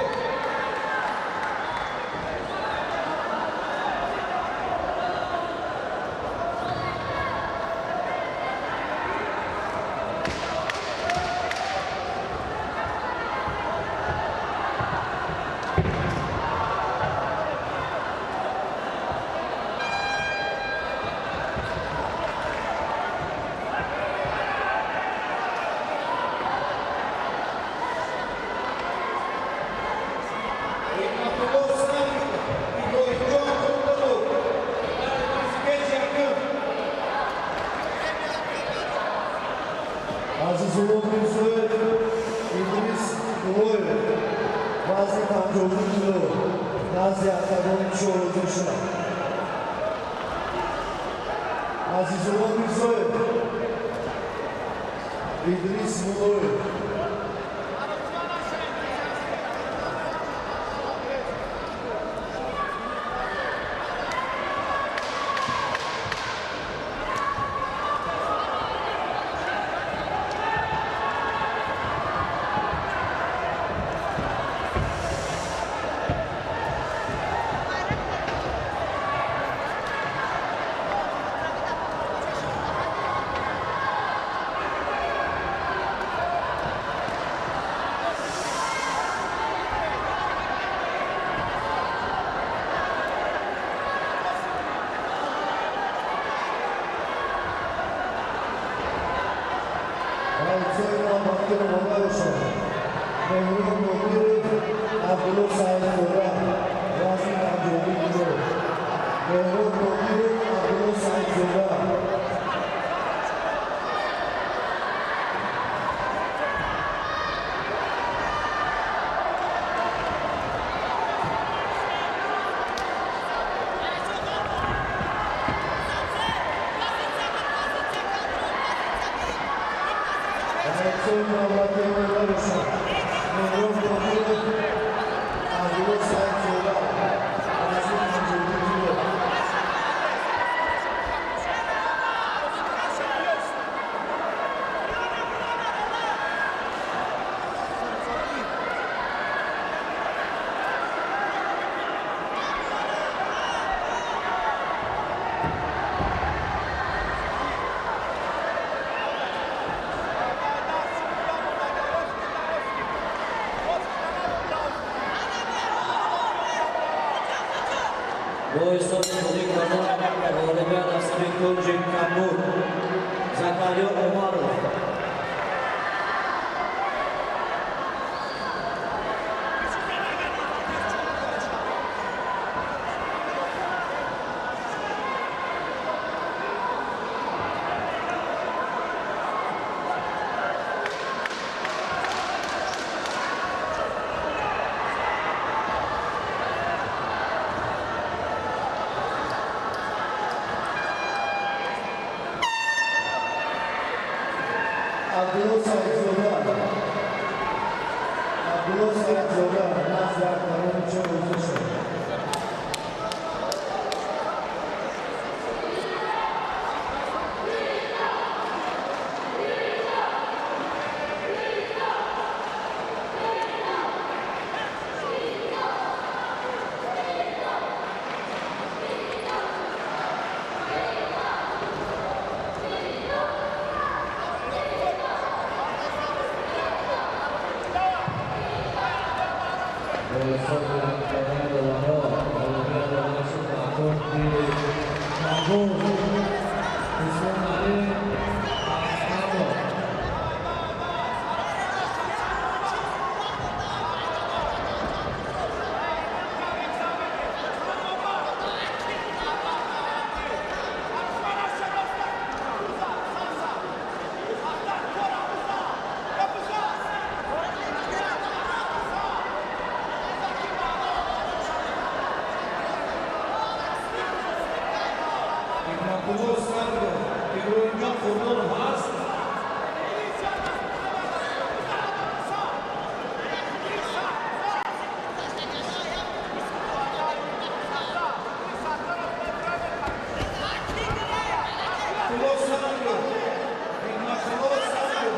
Speaker 12: Давлатиён омода бошанд. Меҳрон Нодиров, Абдулло Саидзода, вазни 52 кило. Меҳрон Нодиров, Абдулло Саидзода.
Speaker 7: Бо ҳисоби бозӣ кардан ғолибият аз сафи кунҷи кабуд Закариё Умаров.
Speaker 12: Абдулло Саидзода. Абдулло Саидзода назди акбарони чор ҳозир шуд.
Speaker 7: Бо ҳисоби кардани доварҳо ғолибият дода шуд ба кунҷи кабуд Ҳусейналӣ Аҳмадов.
Speaker 4: Ҳикматулло Сангов, Иброҳимҷон Қурбонов ҳаст? Ҳикматулло Сангов, Ҳикматулло Сангов.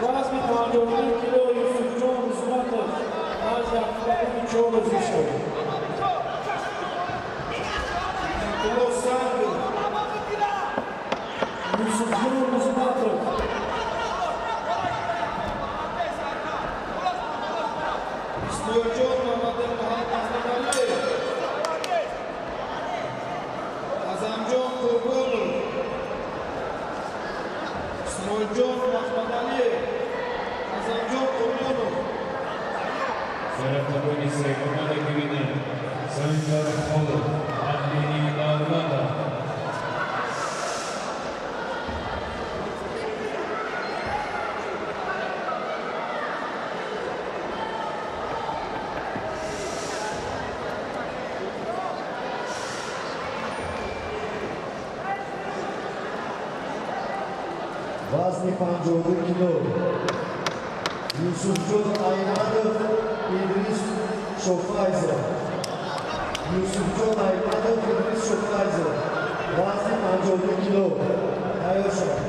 Speaker 1: Вазни 52 кило Юсуфҷон Рузматов назди акбарони чор ҳозир шуд.
Speaker 4: Ҳикматулло Сангов.
Speaker 1: Юсуфҷон Рузматов.
Speaker 4: Исмоилҷон Мамадалиев. Азамҷон Қурбонов. Исмоилҷон Маҳмадалиев. Азамҷон Қурбонов.
Speaker 5: Дар октагони сегона ки бинем Санҷар Холов, Аҳлини Давлатов.
Speaker 12: Вазни 52 кило Юсуфҷон Аймадов, Идрис Шофайзов. Юсуфҷон Аймадов, Идрис Шофайзов.
Speaker 9: 52 кило тайёр шавад.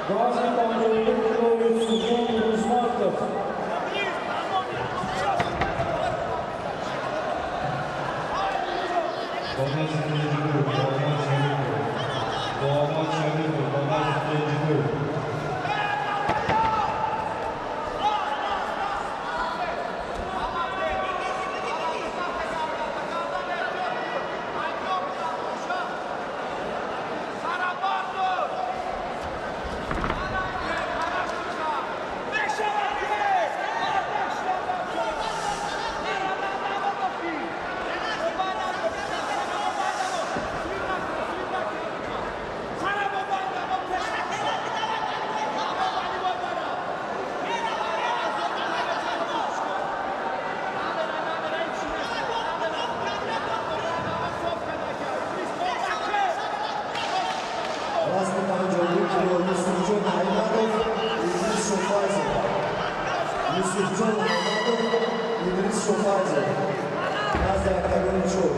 Speaker 1: Вазни 52 кило Юсуфҷон Рӯзматов.
Speaker 10: Бо вазни 52 Муҳаммад Шарипов. Муҳаммад Шарипов бо вазни 52.
Speaker 9: Вазни 52 кило Юсуфҷон Аҳмадов, Идрис Шофайзов. Юсуфҷон Аҳмадов, Идрис Шофайзов. Назди октагони чор.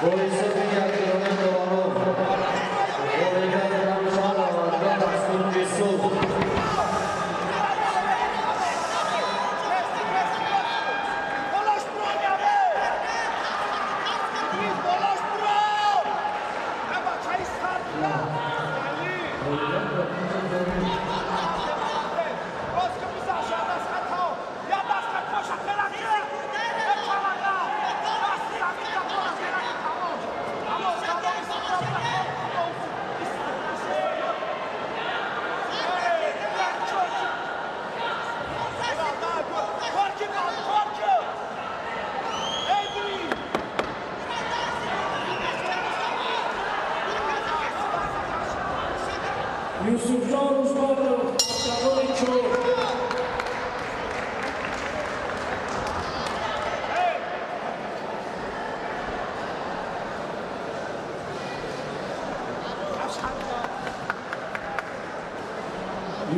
Speaker 7: Бо ҳисоби якдилона доварон ғолибият равшан оварда аз кунҷи сурх.
Speaker 1: Юсуфҷон Рӯзматов, октагони чор.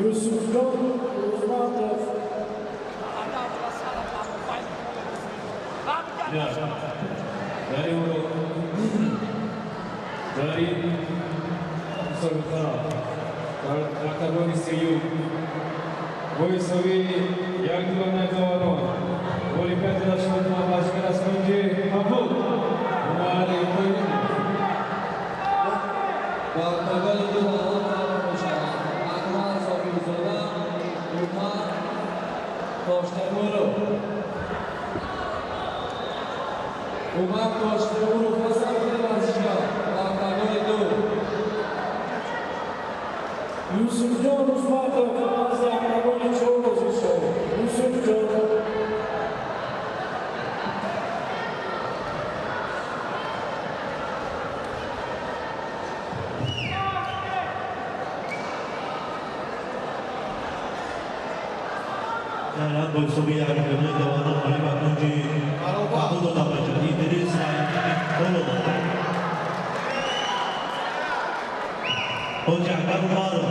Speaker 1: Юсуфҷон Рӯзматов.
Speaker 5: Дар ин мусобиқа дар октагони сеюм бо ҳисоби якдилонаи доварон ғолибият дода шуд ба варзишгар аз кунҷи кабуд Умар Иброҳимов.
Speaker 7: Ба октагони ду даъват карда мешаванд Акмал Собирзода, Умар Тоштемуров. Умар Тоштемуров ба самти варзишгар ба октагони ду.
Speaker 1: Юсуфҷон Рӯзматов назди октагони чор ҳозир шавад. Юсуфҷон.
Speaker 2: Дар бо ҳисоби якдилонаи доварон ғолиб аз кунҷи кабуд дода мешавад Идрис Холов. Ҳоҷи Акбар Умаров.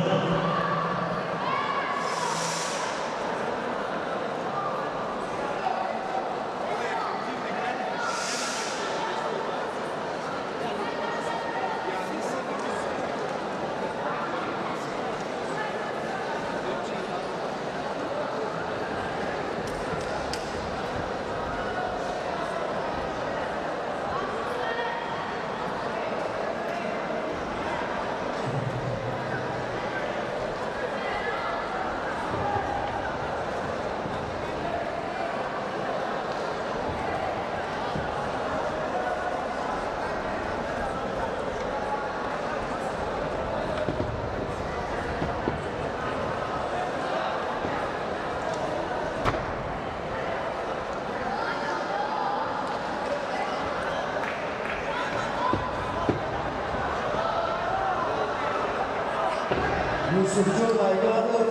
Speaker 9: Юсуфҷон Айгадов,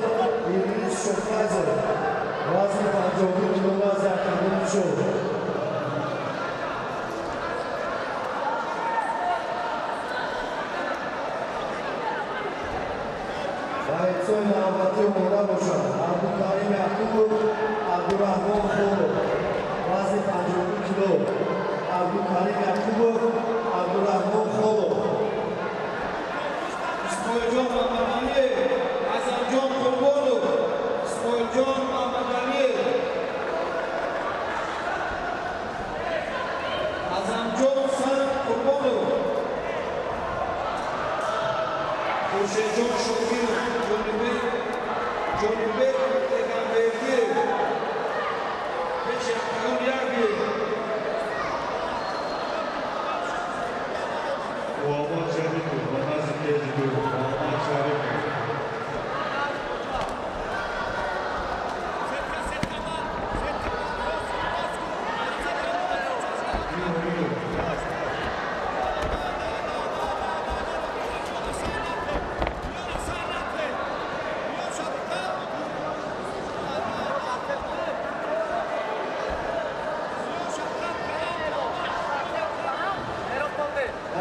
Speaker 9: Идрис Шофайзов. Вазни 52 кило назди октагони чор. Бойцои навбатӣ омода бошанд. Абдукарим Яқубов, Абдураҳмон Холов. Вазни
Speaker 4: Хуршедҷон Шокиров, Ҷонибек Эгамбердиев, пеши октагон як биёед.
Speaker 10: Муҳаммад Шарипов ба назди кеҷи ду. Муҳаммад Шарипов.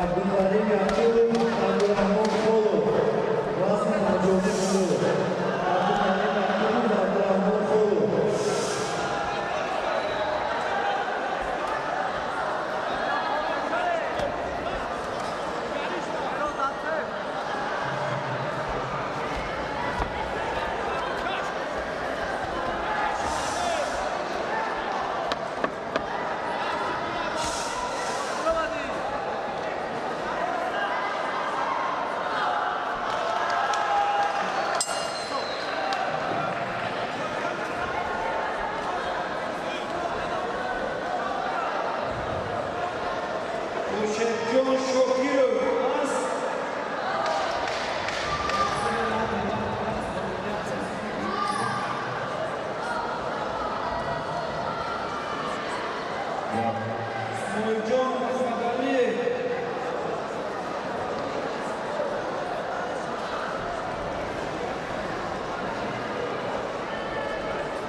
Speaker 12: Абдулкарим Яқубов, Абдурахмон Холов, вазни 52 кило. Абдулкарим Яқубов, Абдурахмон Холов.
Speaker 4: Хуршедҷон Шокиров аз Исмоилҷон Муҳаммадалиев.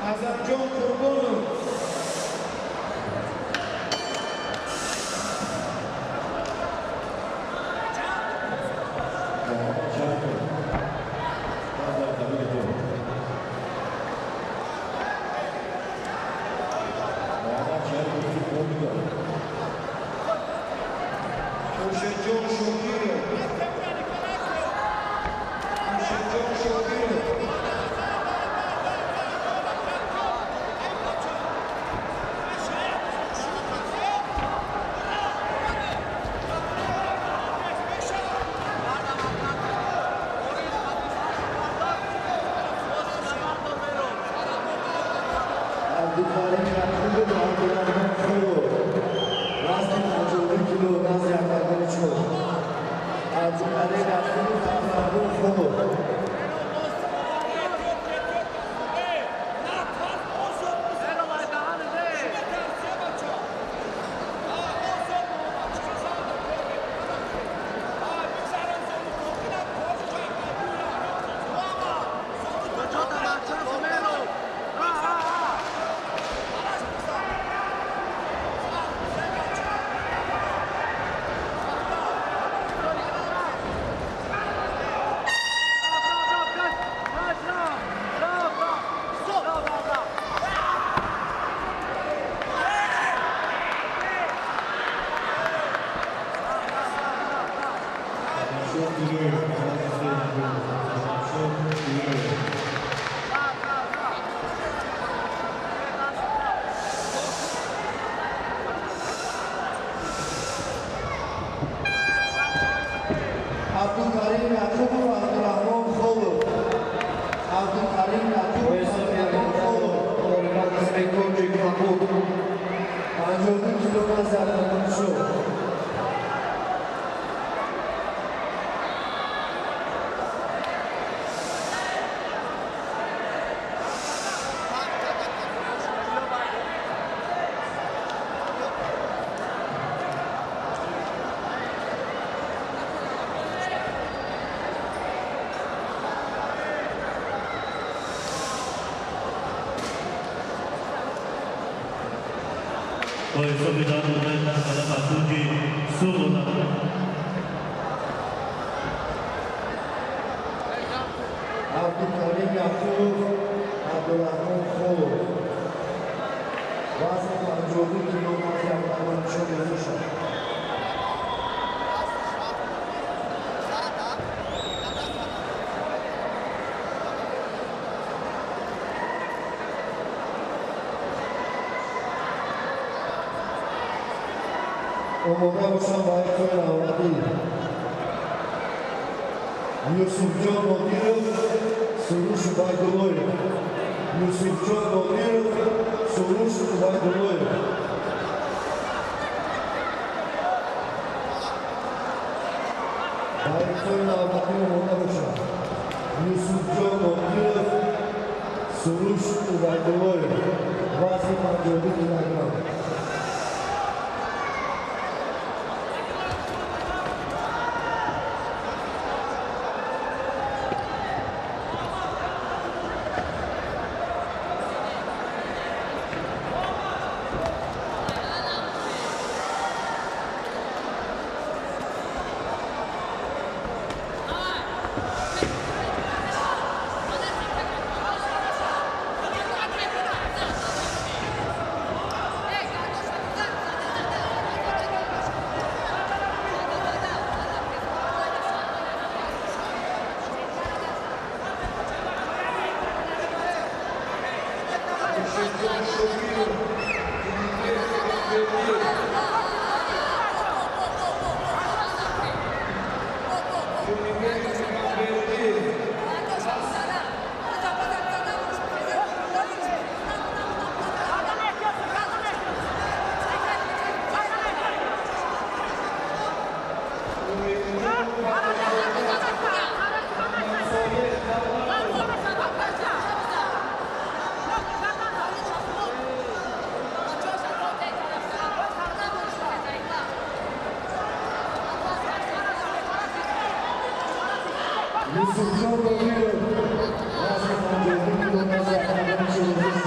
Speaker 4: Азамҷон Қурбонов.
Speaker 10: Муҳаммад Шарипов назди октагони ду. Муҳаммад Шарипов Помидор.
Speaker 4: Хуршедҷон Шокиров. Хуршедҷон Шокиров.
Speaker 12: Абдулкарим Яқубов, Абдурахмон Холов, вазни 52 кило, назди октагони чор. Абдулкарим Яқубов, Абдурахмон Холов.
Speaker 10: Азамшо Тилоев ба назди кеҷи ду. Азамшо Тилоев.
Speaker 12: Абдулкарим Яқубов, Абдурахмон Холов. Абдулкарим Яқубов, Абдурахмон Холов. 52 кило, назди октагони чор.
Speaker 2: По ҳисоби дарвозаи қадам Сумона.
Speaker 12: Абдулкарим Яқубов, Абдурахмон Холов. Вазни 52 кило, назди октагони чор мебошад. Омода бошам ба иқои навбатӣ. Юсуфҷон Нодиров, Суруш Убайдуллоев. Юсуфҷон Нодиров, Суруш Убайдуллоев. Байрақҳои навбатӣ омода бошад. Юсуфҷон Нодиров, Суруш Убайдуллоев. Вазни 52 килограмм. Юсуфҷон Нодиров, вазни 52 килограмм.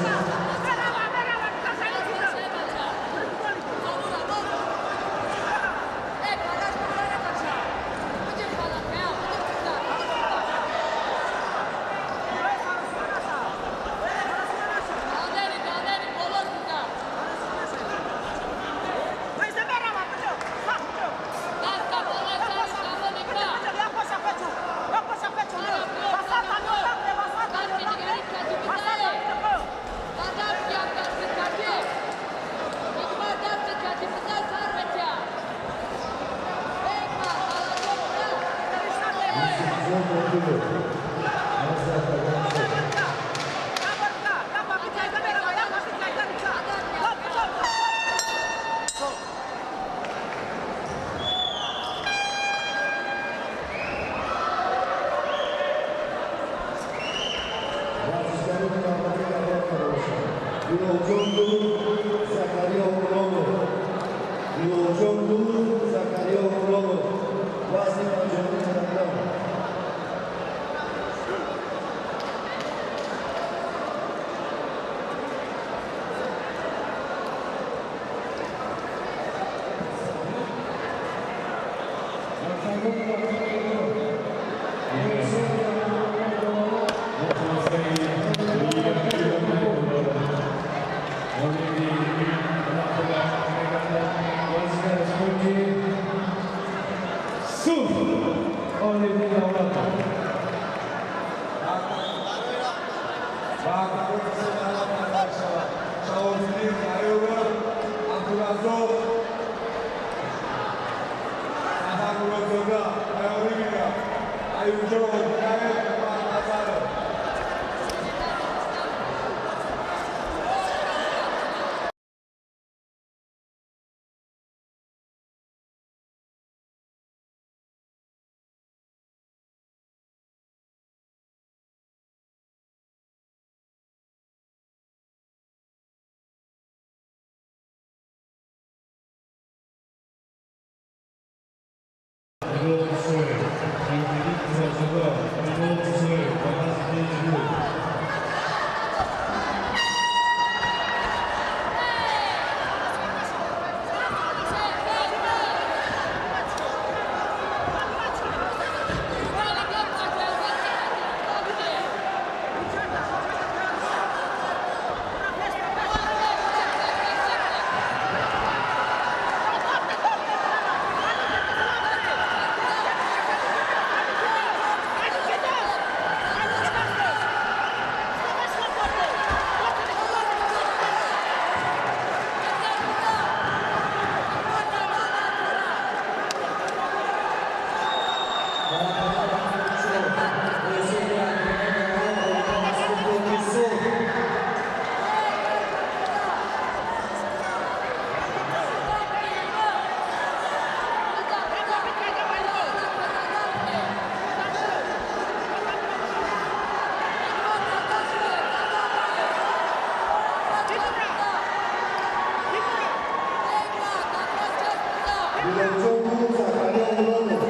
Speaker 12: Билолҷон Закария Улонов,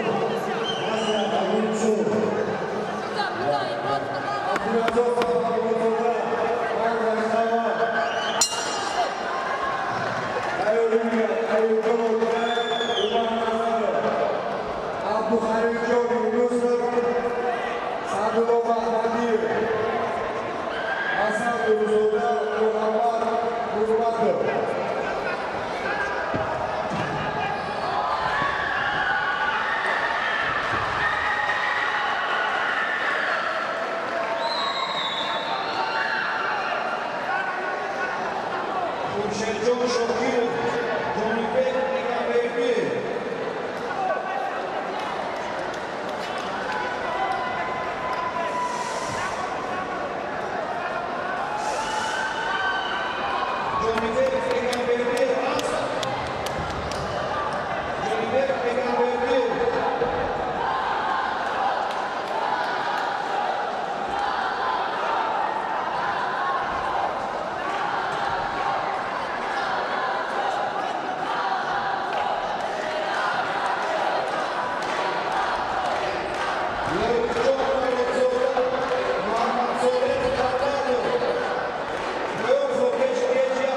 Speaker 12: назди октагони чор. Абдураззоқ Сафармуродзода, Ман Аюбҷон Олимаев, Умар Назаров. Абдухалилҷон Юнусов, Саъдулло Маҳмадиев. Ҳасан Нурзода, Муҳаммад Нурматов.
Speaker 4: Хуршедҷон Шокиров, Ҷонибек Эгамбердиев. Ҷонибек Эгамбердиев аст? Ҷонибек Эгамбердиев. Лоҳиқҷон Муродзода, Муҳаммадсолеҳ Қадаров. Поён Хокеш Кеҷа.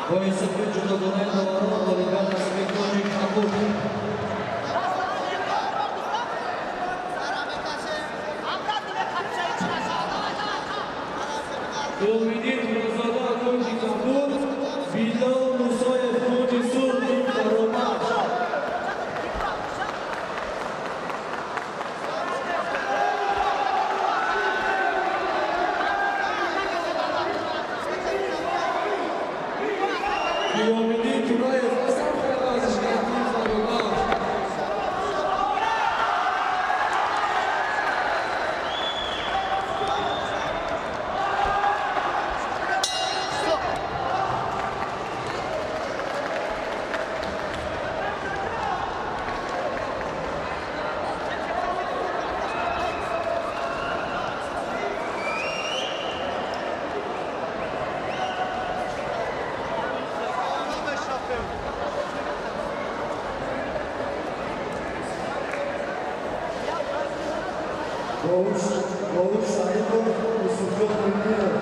Speaker 7: Бо ҳисоби ҷудогонаи доварон ғолибият насиби Коҷи Кабуд. Қиёмиддин Турозода, Коҷи Кабуд, Билол Мусоев, Коҷи Сурх, тим Фаромахш. Қиёмиддин Тураев ҳастам, хеле варзишгар, тим Фаромахш.
Speaker 12: Довуш Саидов, Юсуфҷон Муҳиддинов,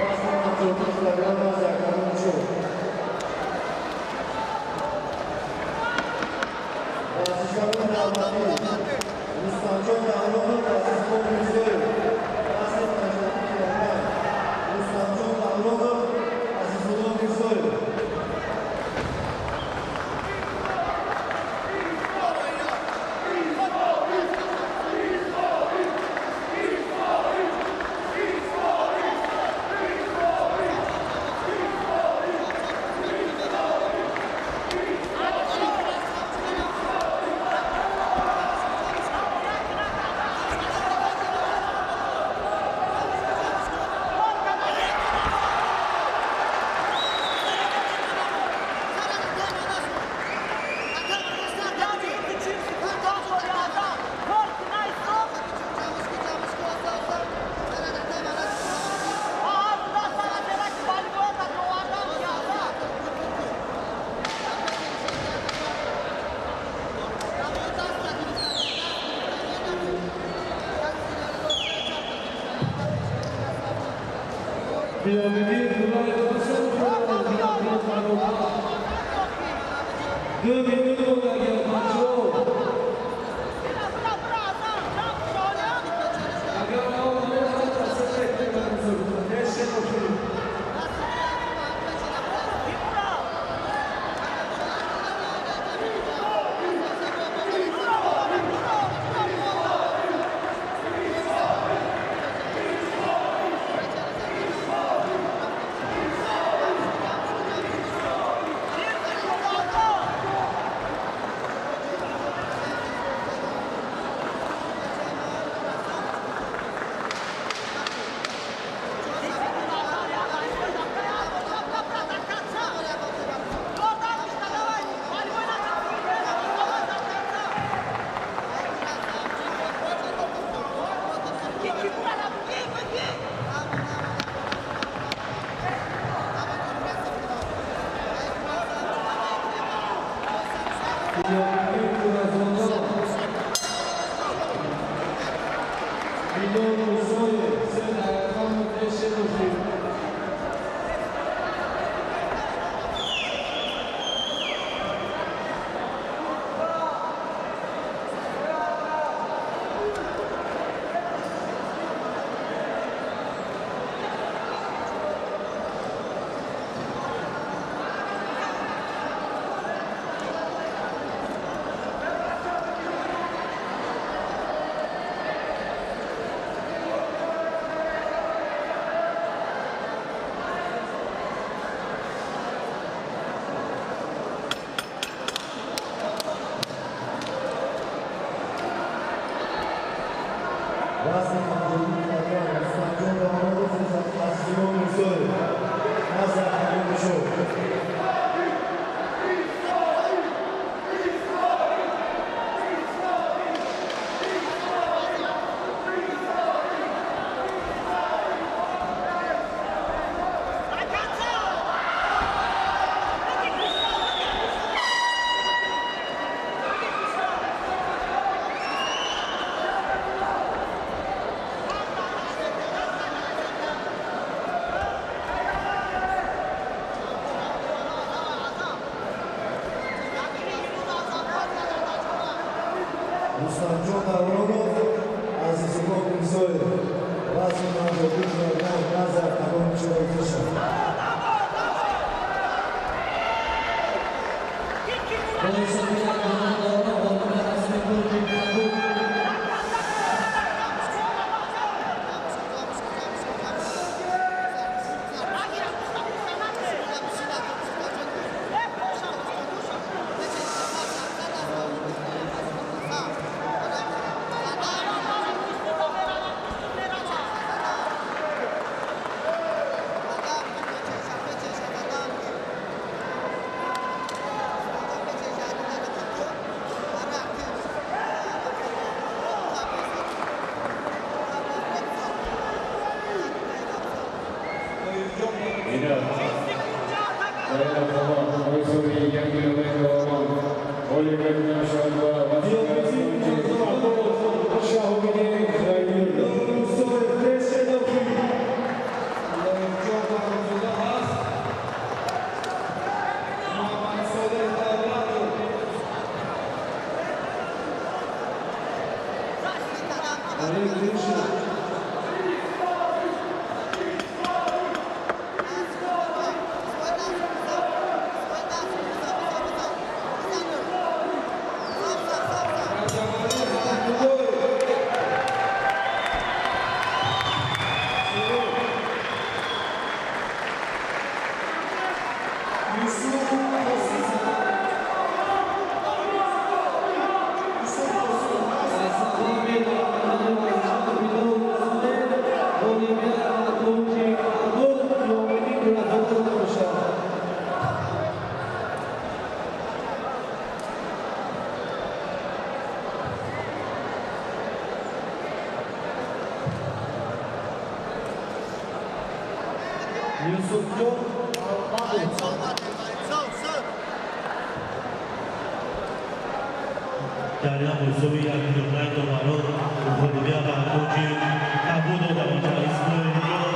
Speaker 12: вазни 52 килограмм аз 1,4. Варзишгарони навбатӣ: Рустамҷон Давронов, Азизулло Мирзоев, вазни 52 килограмм. Рустамҷон Давронов, Азизулло Мирзоев.
Speaker 7: Қиёмиддин Тураев ҳастам, хеле варзишгар, тим Фаромахш. 2 минут мондагиам, бачаҳо. Агар наомадед, ҳатто се мекунем мусобиқа. Нешен охир. Қиёмиддин Туразода, Билол Мусоев, 3 дақиқа монда, охир.
Speaker 12: Вазни 52 килограмм Рустамҷон Давронов, Азизулло Мирзоев, назди 1,4. Олег Гришин. Yusufjon Ahmadov.
Speaker 2: Ҷариён Юсуфи 1 килограмм доварон ғолибия ба тоҷи кабуд дода мешавад Исмоилҷон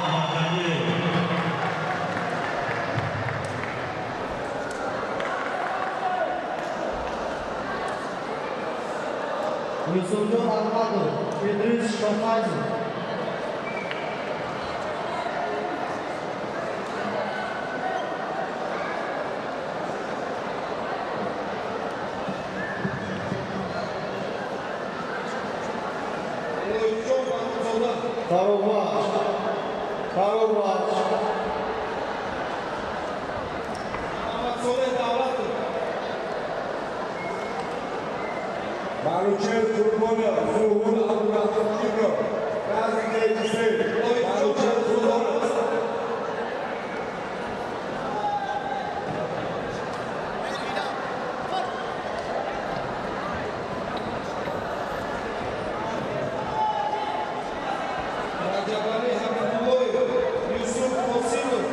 Speaker 2: Аҳмадалиев.
Speaker 12: Yusufjon Ahmadov, Idris Shofayzov.
Speaker 4: Лоиқҷон Маҳмудзода.
Speaker 12: Фароваш. Фароваш.
Speaker 4: Муҳаммадсолеҳ Давлатов.
Speaker 3: Манучер Курбонов, Зуҳур Абдурахмонов, назди кейҷи се. Манучер Курбонов.
Speaker 4: Раҷабалӣ Ҳабибуллоев, Юсуф Қосимов.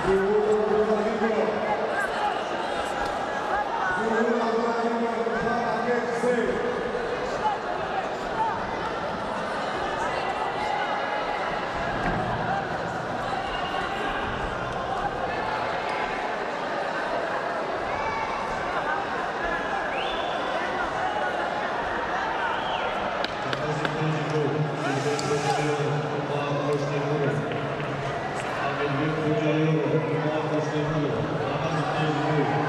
Speaker 3: Зуҳур Абдурахимов. Зуҳур Абдурахимов ба кейҷи се.
Speaker 10: Назди кейҷи ду Сизбек Хоҷаёров, Умар Хоштемуров. Амирбек Хоҷаёров, Умар Хоштемуров. Назди кейҷи ду.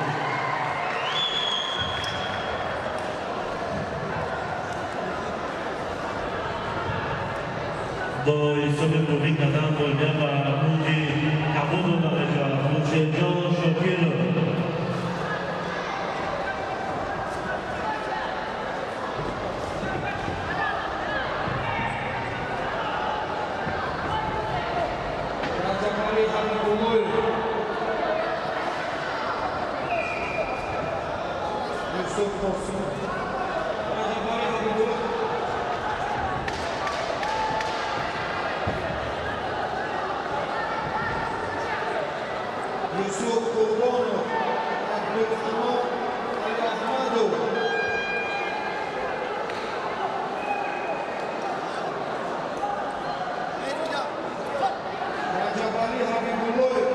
Speaker 2: Бо ҳисоби мувофиқ кардан ғолибият ба тоҷи кабуд дода мешавад Хуршедҷон Шокиров.
Speaker 4: Раҷабалӣ Ҳабибуллоев.
Speaker 10: Юсуф Қосимов.
Speaker 4: Раҷабалӣ Ҳабибуллоев. Юсуф Қурбонов, Абдулҳамон Алиаҳмадов. Раҷабалӣ Ҳабибуллоев.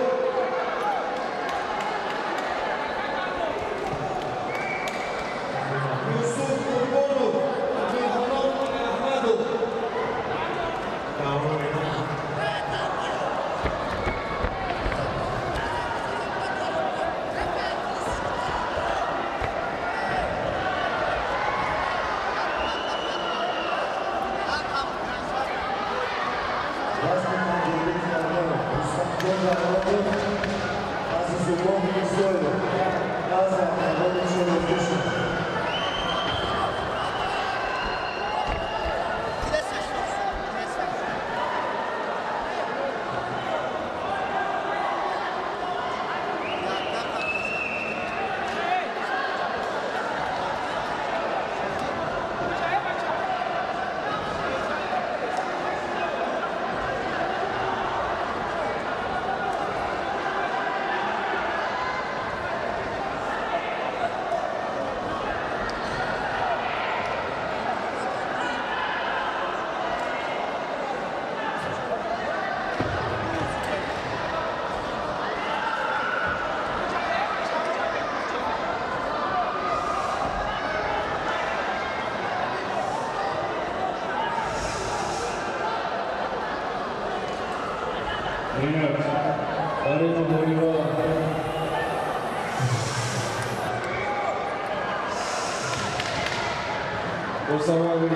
Speaker 5: Инак дар ин муҳориба бо сабаби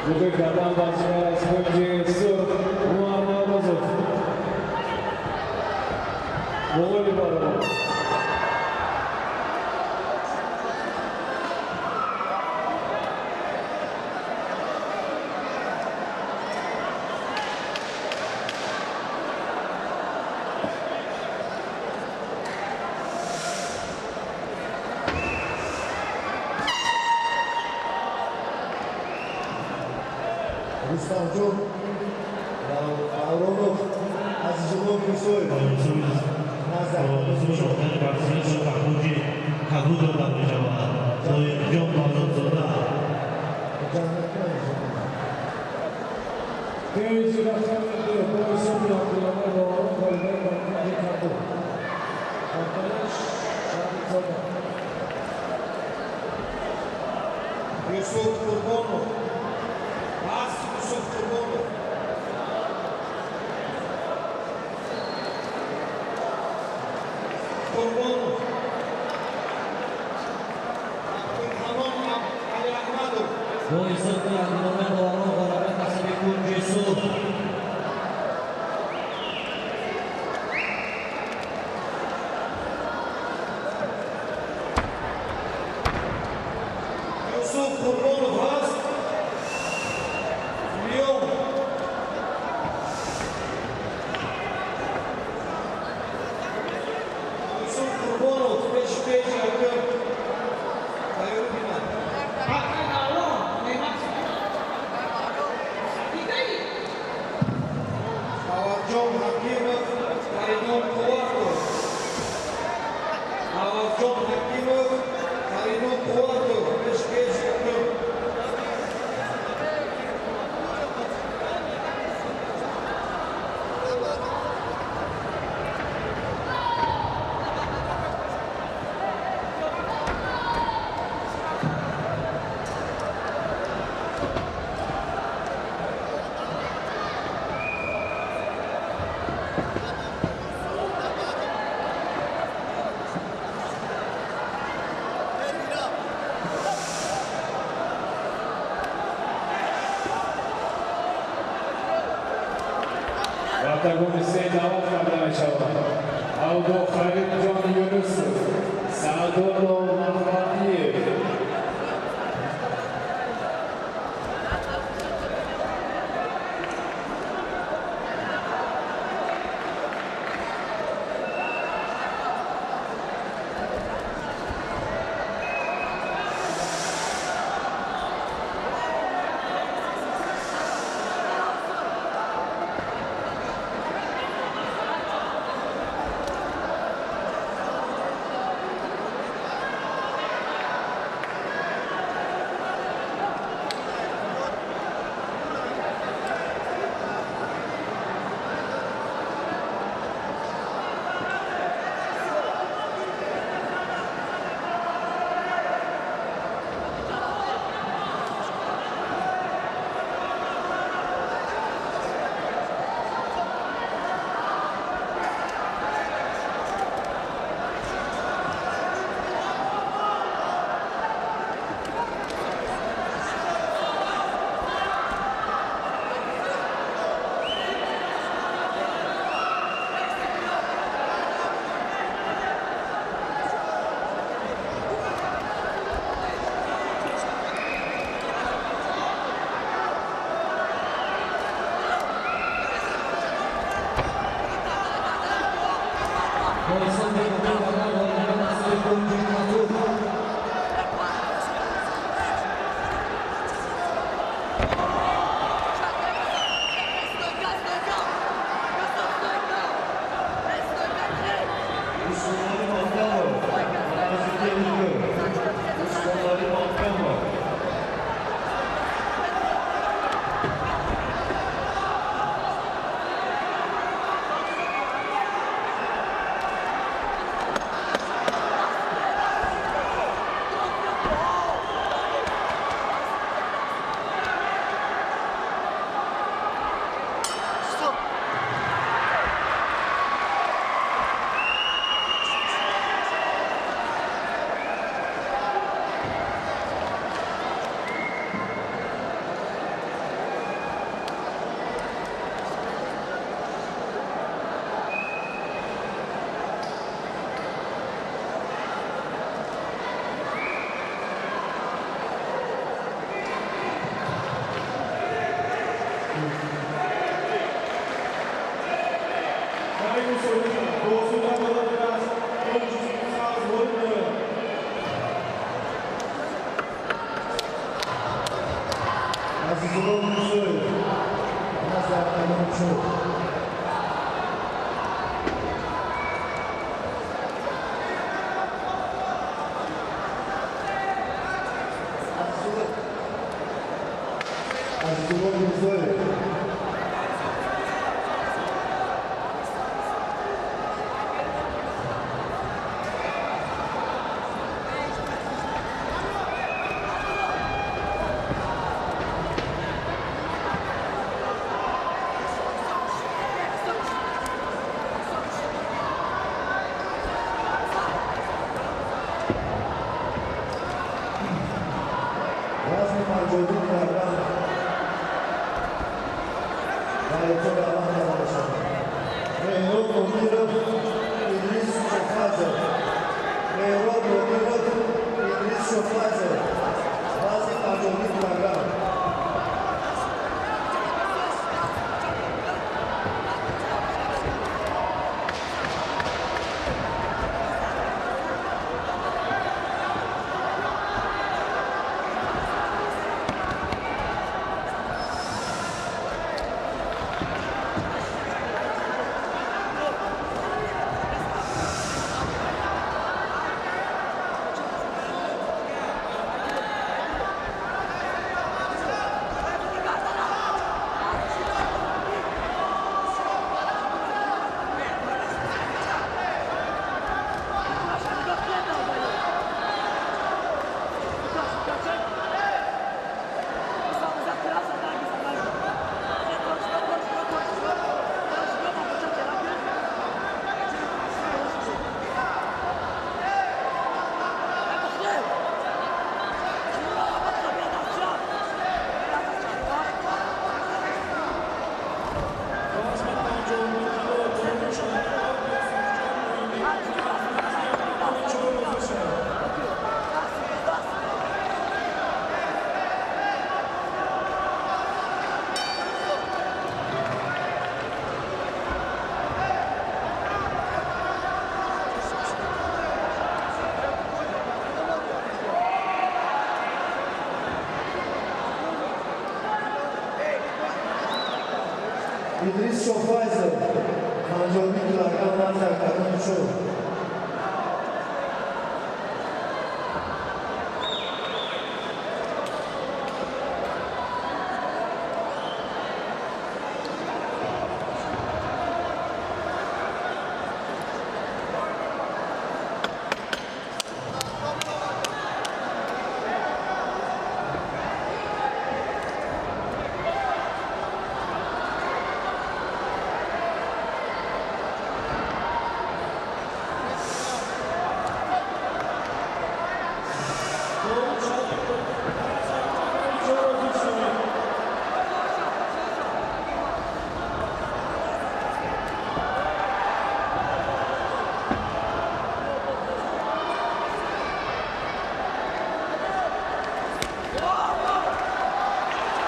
Speaker 5: бӯқӣ кардан варзишгар аз кунҷи сурх Умар Наврӯзов муғоли баромад.
Speaker 12: Рустамҷон Давронов, Азизулло Мирзоев.
Speaker 2: Кабуд дода мешавад Зоирҷон Баҳромзода.
Speaker 1: Пеши рақами ду бо ҳисоби абдуллоҳ Доварон ғолибан бар кунҷи кабуд. Ҳамкораш Шарифзода.
Speaker 4: Юсуф Қурбонов. Ҳаст Юсуф Қурбонов. Қурбонов. Абдулҳанон Алиаҳмадов.
Speaker 7: Бо ҳисоби абдуллоҳ Доварон ғолибан насиби кунҷи сурх.
Speaker 4: Юсуф Қурбонов ҳаст. Миён. Юсуф Қурбонов пеши пеши якум тайёрӣ бинад. Авазҷон Ҳакимов, Фаридун Қувватов. Авазҷон Ҳакимов, Фаридун Қувватов пеши пеши якум.
Speaker 5: Октагони се даъват карда мешавад Абдухалилҷон Юнусов, Саъдулло Маҳмадиев.
Speaker 12: Азизулло Мирзоев, назди октагони чор. Азизулло Мирзоев. Вазни 52 килограмм дар ҳисоби аввал карда мешавад. Меҳроб Нодиров, Идрис Шофайзов. Меҳроб Нодиров, Идрис Шофайзов. Вазни 52 килограмм.
Speaker 1: Вазни 52 кило Тимур Шарипов, Юсуфҷон Муинӣ. Назди октагони чор ҳозир шавад.
Speaker 12: Идрис Шофайзов, 52 килограмм, назди октагони чор.
Speaker 1: Довуд Шарипов, назди октагони чор ҳозир шавед.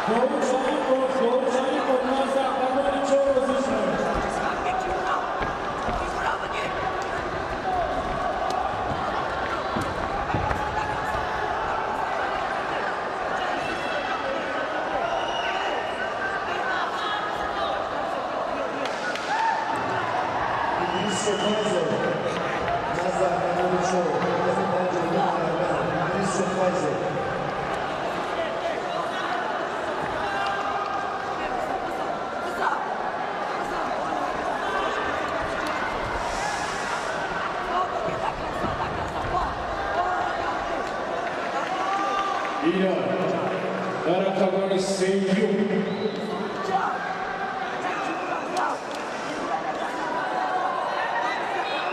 Speaker 1: Довуд Шарипов, Довуд Шарипов, назди октагони чор ҳозир шавед.
Speaker 12: Идрис Шофайзов, назди октагони чор, вазни 52 килограмм. Идрис Шофайзов.
Speaker 5: Инак дар октагони сеюм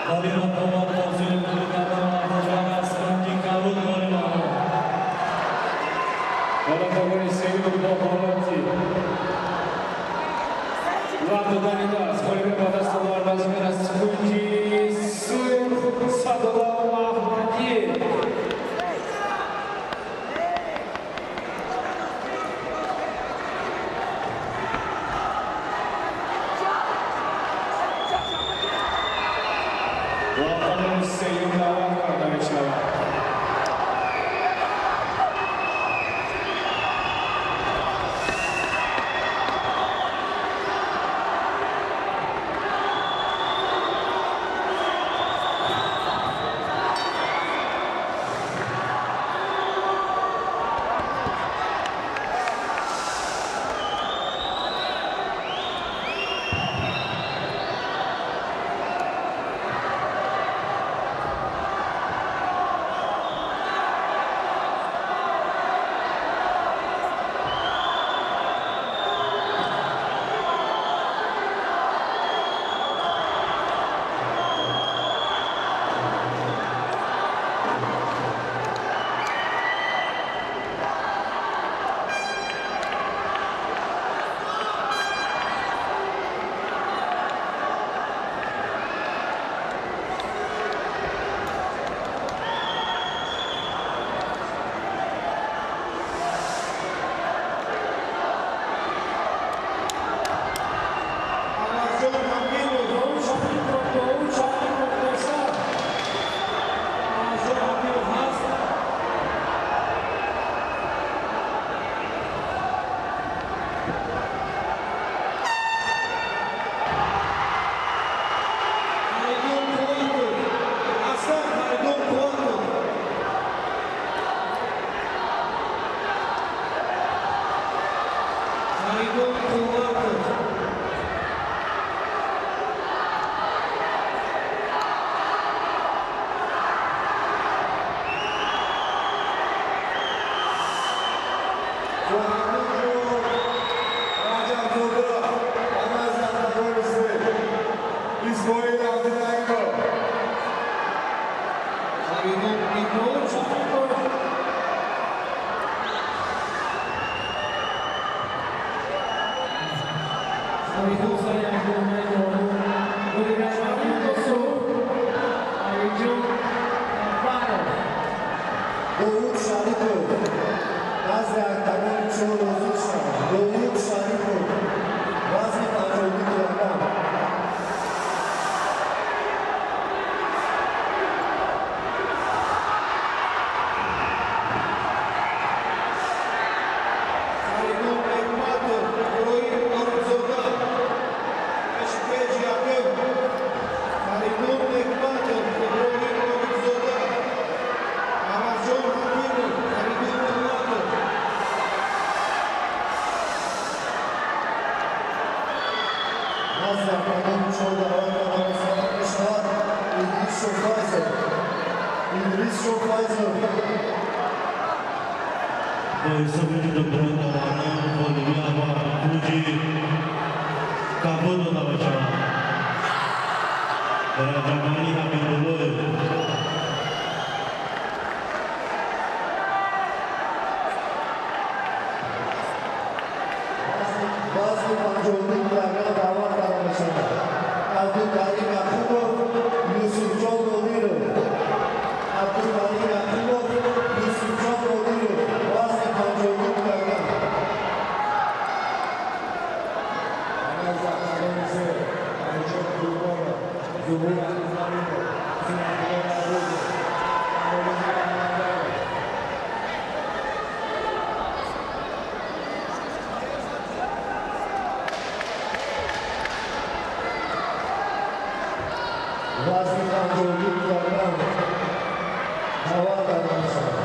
Speaker 11: Дар ин мақомот ҳозири кардан варзишгар аз ранги кабуд ғолибаро.
Speaker 5: Дар октагони сеюм бо ҳолати лат додани даст ғолиби ба даст овард варзишгар аз кунҷи сурх Садулло Аҳмадиев. Ва октагони сеюм даъват карда мешавад.
Speaker 12: Шарипов назди октагони чор ҳозир шавад. Довуд Шарипов, вазни 52 килограмм.
Speaker 4: Фаридун Неъматов, Иброҳим Орифзода, пеши кеҷи якум. Фаридун Неъматов, Иброҳим Орифзода, Мамадҷон Ҳакимов, Фаридун Неъматов.
Speaker 12: Назди октагони чор даъват карда мешавад Идрис Шофайзов. Идрис Шофайзов.
Speaker 2: Бо ҳисоби дубронтоваран ғолибият ба кунҷи кабуд дода мешавад. Раҷабалӣ Ҳабибуллоев.
Speaker 12: Вазни 52 килограмм даъват карда мешавад Абдукарим Яқубов, Юсуфҷон Нодиров. Абдукарим Яқубов, Юсуфҷон Нодиров, вазни 52 килограмм.
Speaker 3: Назди октагони се Алишер Қурбонов, Зуҳур Абдукаримов, Сунатулло Наврӯзов, Камолиддин Мамадаров.
Speaker 12: Вазни 52 килограмм даъват карда мешавад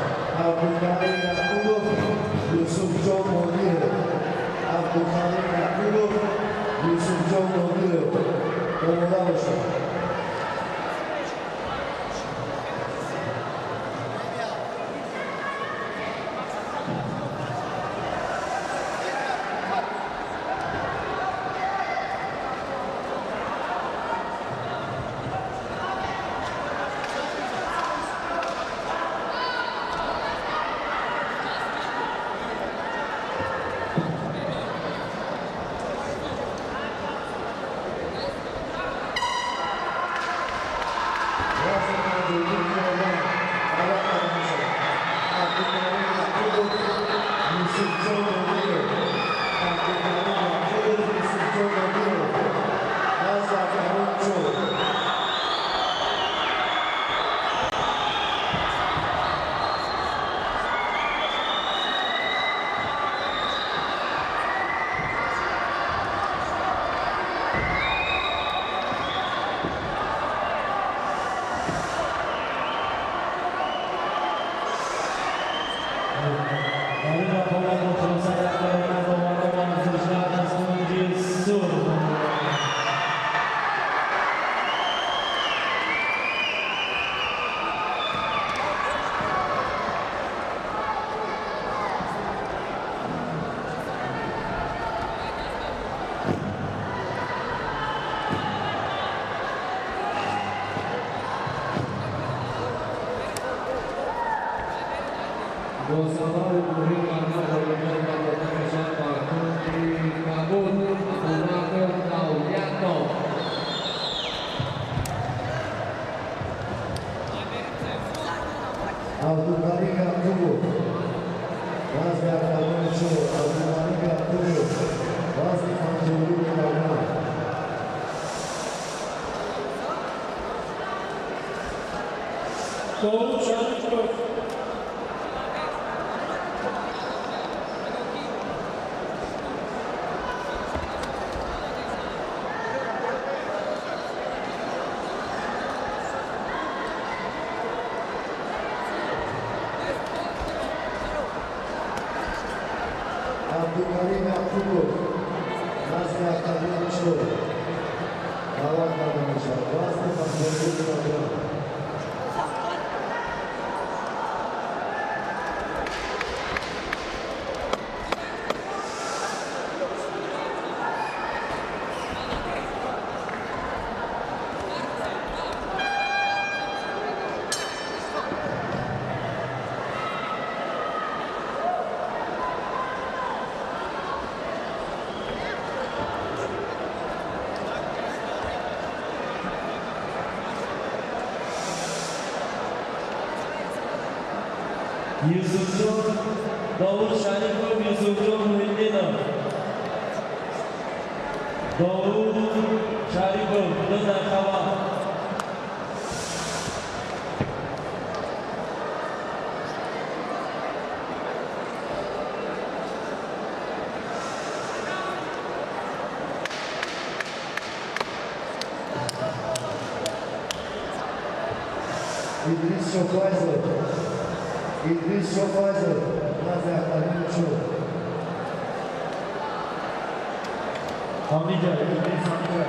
Speaker 12: Абдукарим Яқубов, Юсуфҷон Нодиров. Абдукарим Яқубов, Юсуфҷон Нодиров омода бошад. Вазни 52 килограмм даъват карда мешавад Абдукарим Яқубов, Юсуфҷон Нодиров. Абдукарим Яқубов, Юсуфҷон Нодиров назди октагони чор.
Speaker 1: Дар ин рақобат бо хулосаи якдорона доварон варзишгар аз кунҷи сурх.
Speaker 7: Бо сабаби муҳим кардан ғолибият ба дода мешавад ба кунҷи кабуд Абубакр Давлятов.
Speaker 12: Абдукарим Яқубов назди октагони чор. Абдукарим Яқубов, вазни 52 килограмм.
Speaker 1: Довуд Шарипов.
Speaker 12: Абдукарим Яқубов назди октагони чор даъват карда мешавад, вазни 52 килограмм.
Speaker 7: Юсуфҷон Довуд Шарипов, Юсуфҷон Муҳиддинов. Довуд Шарипов, ду дақиқа.
Speaker 12: Идрис Шофайзов, Идрис Шофайзов, назди октагони чор.
Speaker 1: Ҳамиҷа, Идрис ҳамиҷа.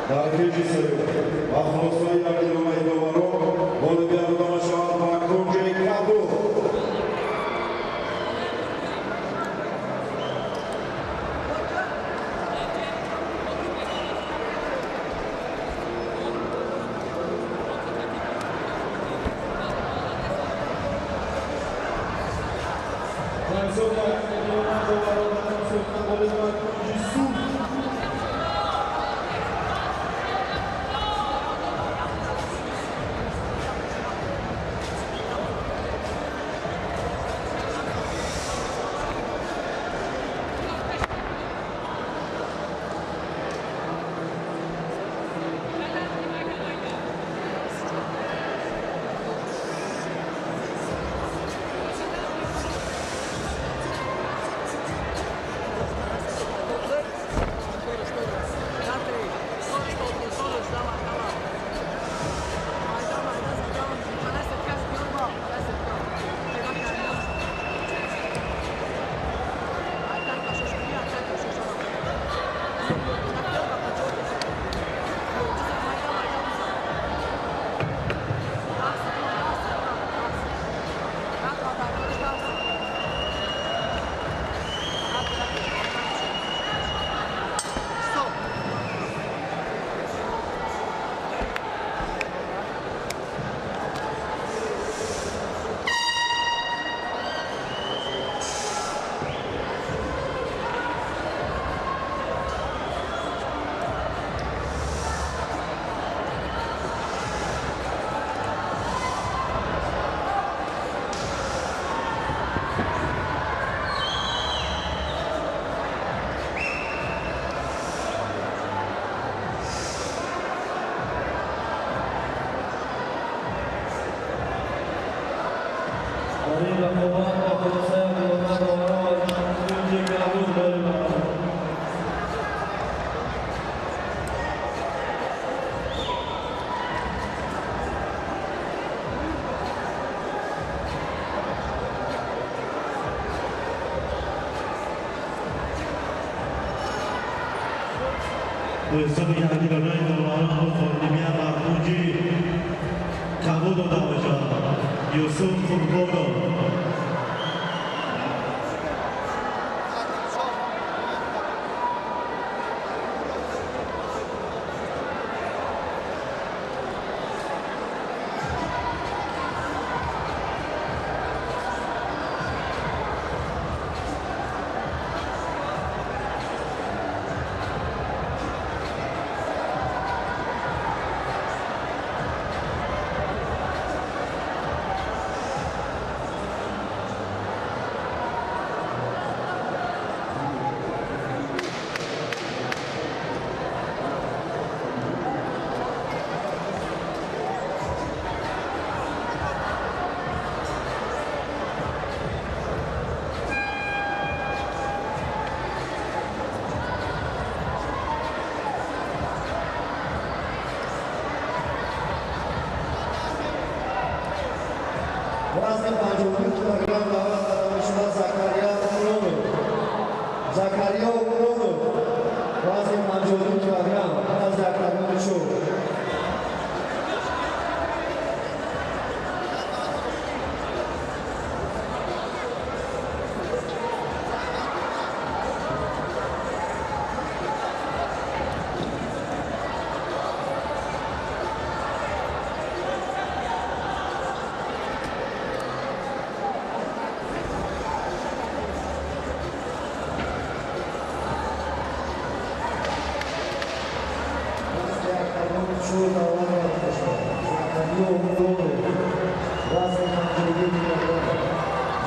Speaker 3: Дар кеҷи сеюм ба хулосаи якдиломаи доварон ғолибият дода мешавад ба кунҷи кабуд.
Speaker 2: Дар ин рақобат ба хулосаи адилона доварон варзишкори Кабуд ғолиб омад. Бо ҳисоби адилонаи доварон ғолибият ба кунҷи Кабуд дода мешавад. Юсуф Қурбонов.
Speaker 12: Вазни 52 килограмм даъват карда мешавад Закария Умронов. Закария Умронов. Вазни 52 килограмм. Назди октагони чор. Чор даъват карда мешавад Закария Умронов. Вазни 52 килограмм.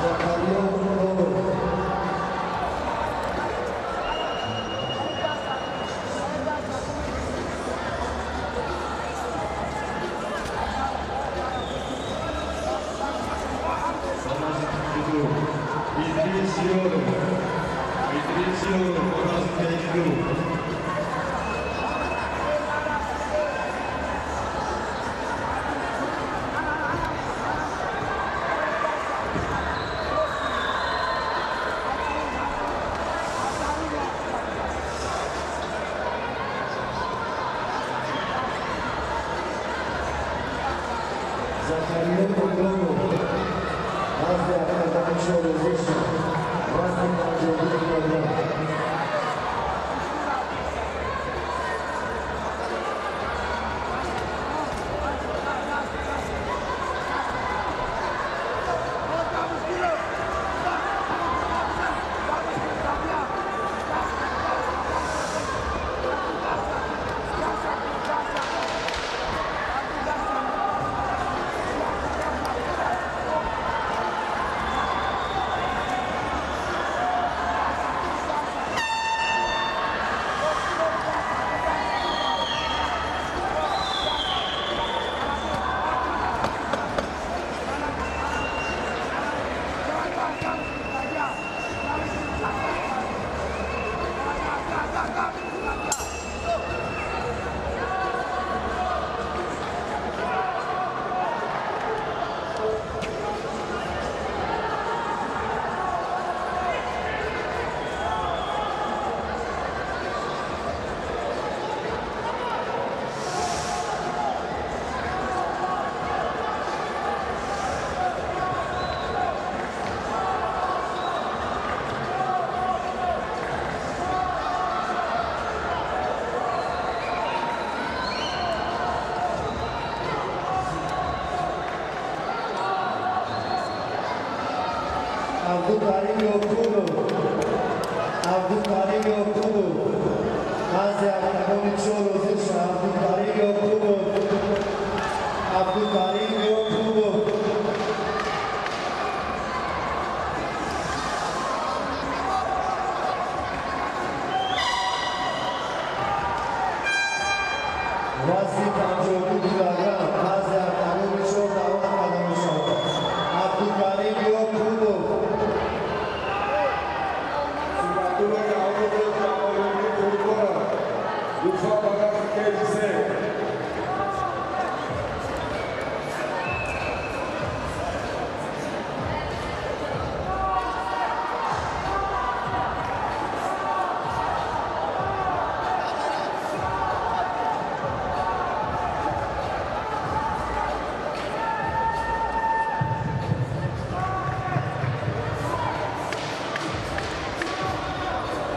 Speaker 12: Закария Умронов.
Speaker 10: Идрис Ёров. Идрис Ёров, вазн 52.
Speaker 12: Закария Умронов. Назди октагони чор ҳозир шуд. Вазни 52 килограмм. Абдукарим Ёқубов. Абдукарим Ёқубов. Назди октагони чор ҳозир шуд. Абдукарим Ёқубов. Абдукарим Ёқубов. Вазни 52 килограмм. Назди октагони чор даъват карда мешавад. Абдукарим Ёқубов.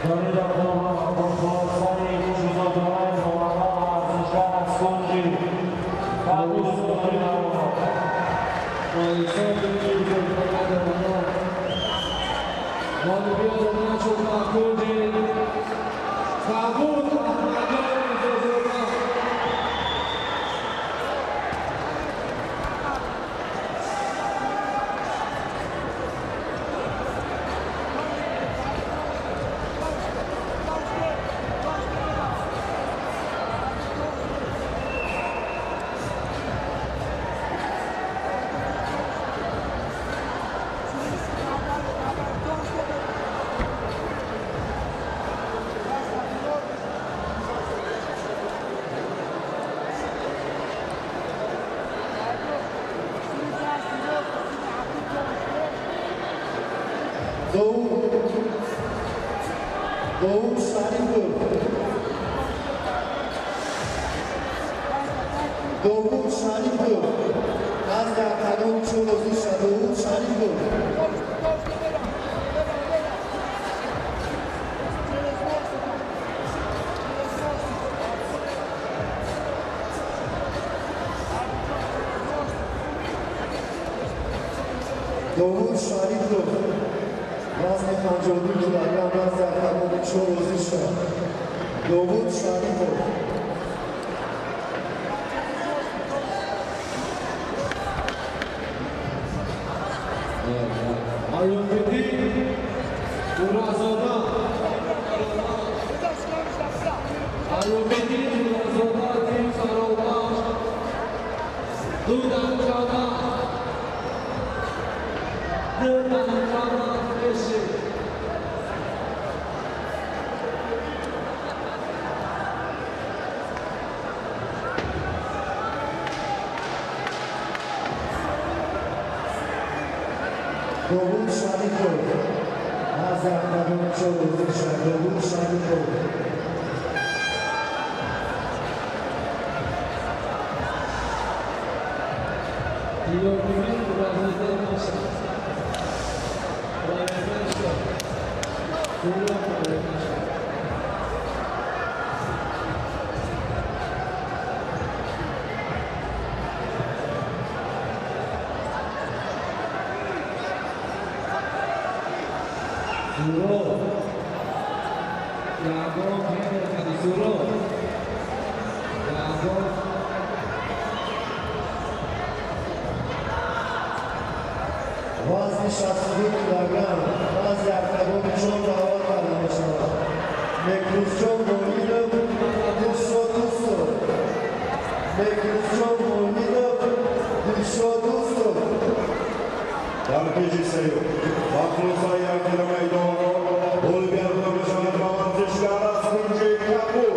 Speaker 1: Дар ин рақобат бо хулосаи ҷудогонаи доварон варзишгар аз кунҷи Кабуд ғолиб.
Speaker 7: Бо ҳисоби ҷудогонаи доварон ғолибият дода шуд ба кунҷи Кабуд Аҳмадҷон Мирзозода.
Speaker 12: Doğum Şaripov. Doğum Şaripov. Назди октагони чор ҳозир шуд. Довуд Шарипов. Довуд Шарипов. Вазни 52 килограмм назди октагони чор ҳозир шуд. Довуд Шарипов.
Speaker 7: Аюбиддин Туразода. Аюбиддин Туразода тим Саровбахш. Ду данчада. Ду данчада пеши.
Speaker 12: Довуд Шарипов. Назди октагони чор ҳозир шуд. Довуд Шарипов.
Speaker 7: Иброҳимбек Туразода бошад. Ройгон шуд. Кӯлоб ройгон шуд. Зуроб. Ягон мемеркади Зуроб. Ягон
Speaker 12: Вазни 62 килограмм назди октагони чор даъват карда мешавад. Бекрӯзҷон Воҳидов, Дилшод Дӯстов. Бекрӯзҷон Воҳидов, Дилшод Дӯстов.
Speaker 3: Дар пеши сеюм ба хулосаи якдиламаи доварон ғолибият дода мешавад ба варзишгар аз кунҷи Кабуд.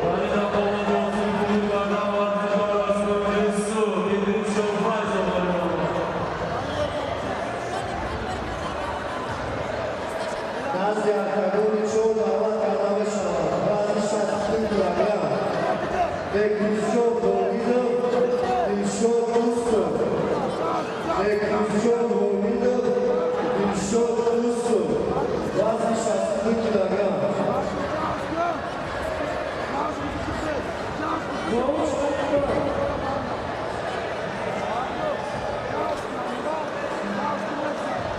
Speaker 1: Дар ин рақобат бо ғолиб кардан варзишгар аз кунҷи Суғд Идрисшо Файзов ғолиб омад.
Speaker 12: Назди октагони чор даъват карда мешавад. Вазни 62 килограмм. Бекрӯзҷон Воҳидов, Дилшод Дӯстов. Бекрӯзҷон Воҳидов, Дилшод Дӯстов. Вазни 62 килограмм.
Speaker 7: Довуд Шарипов.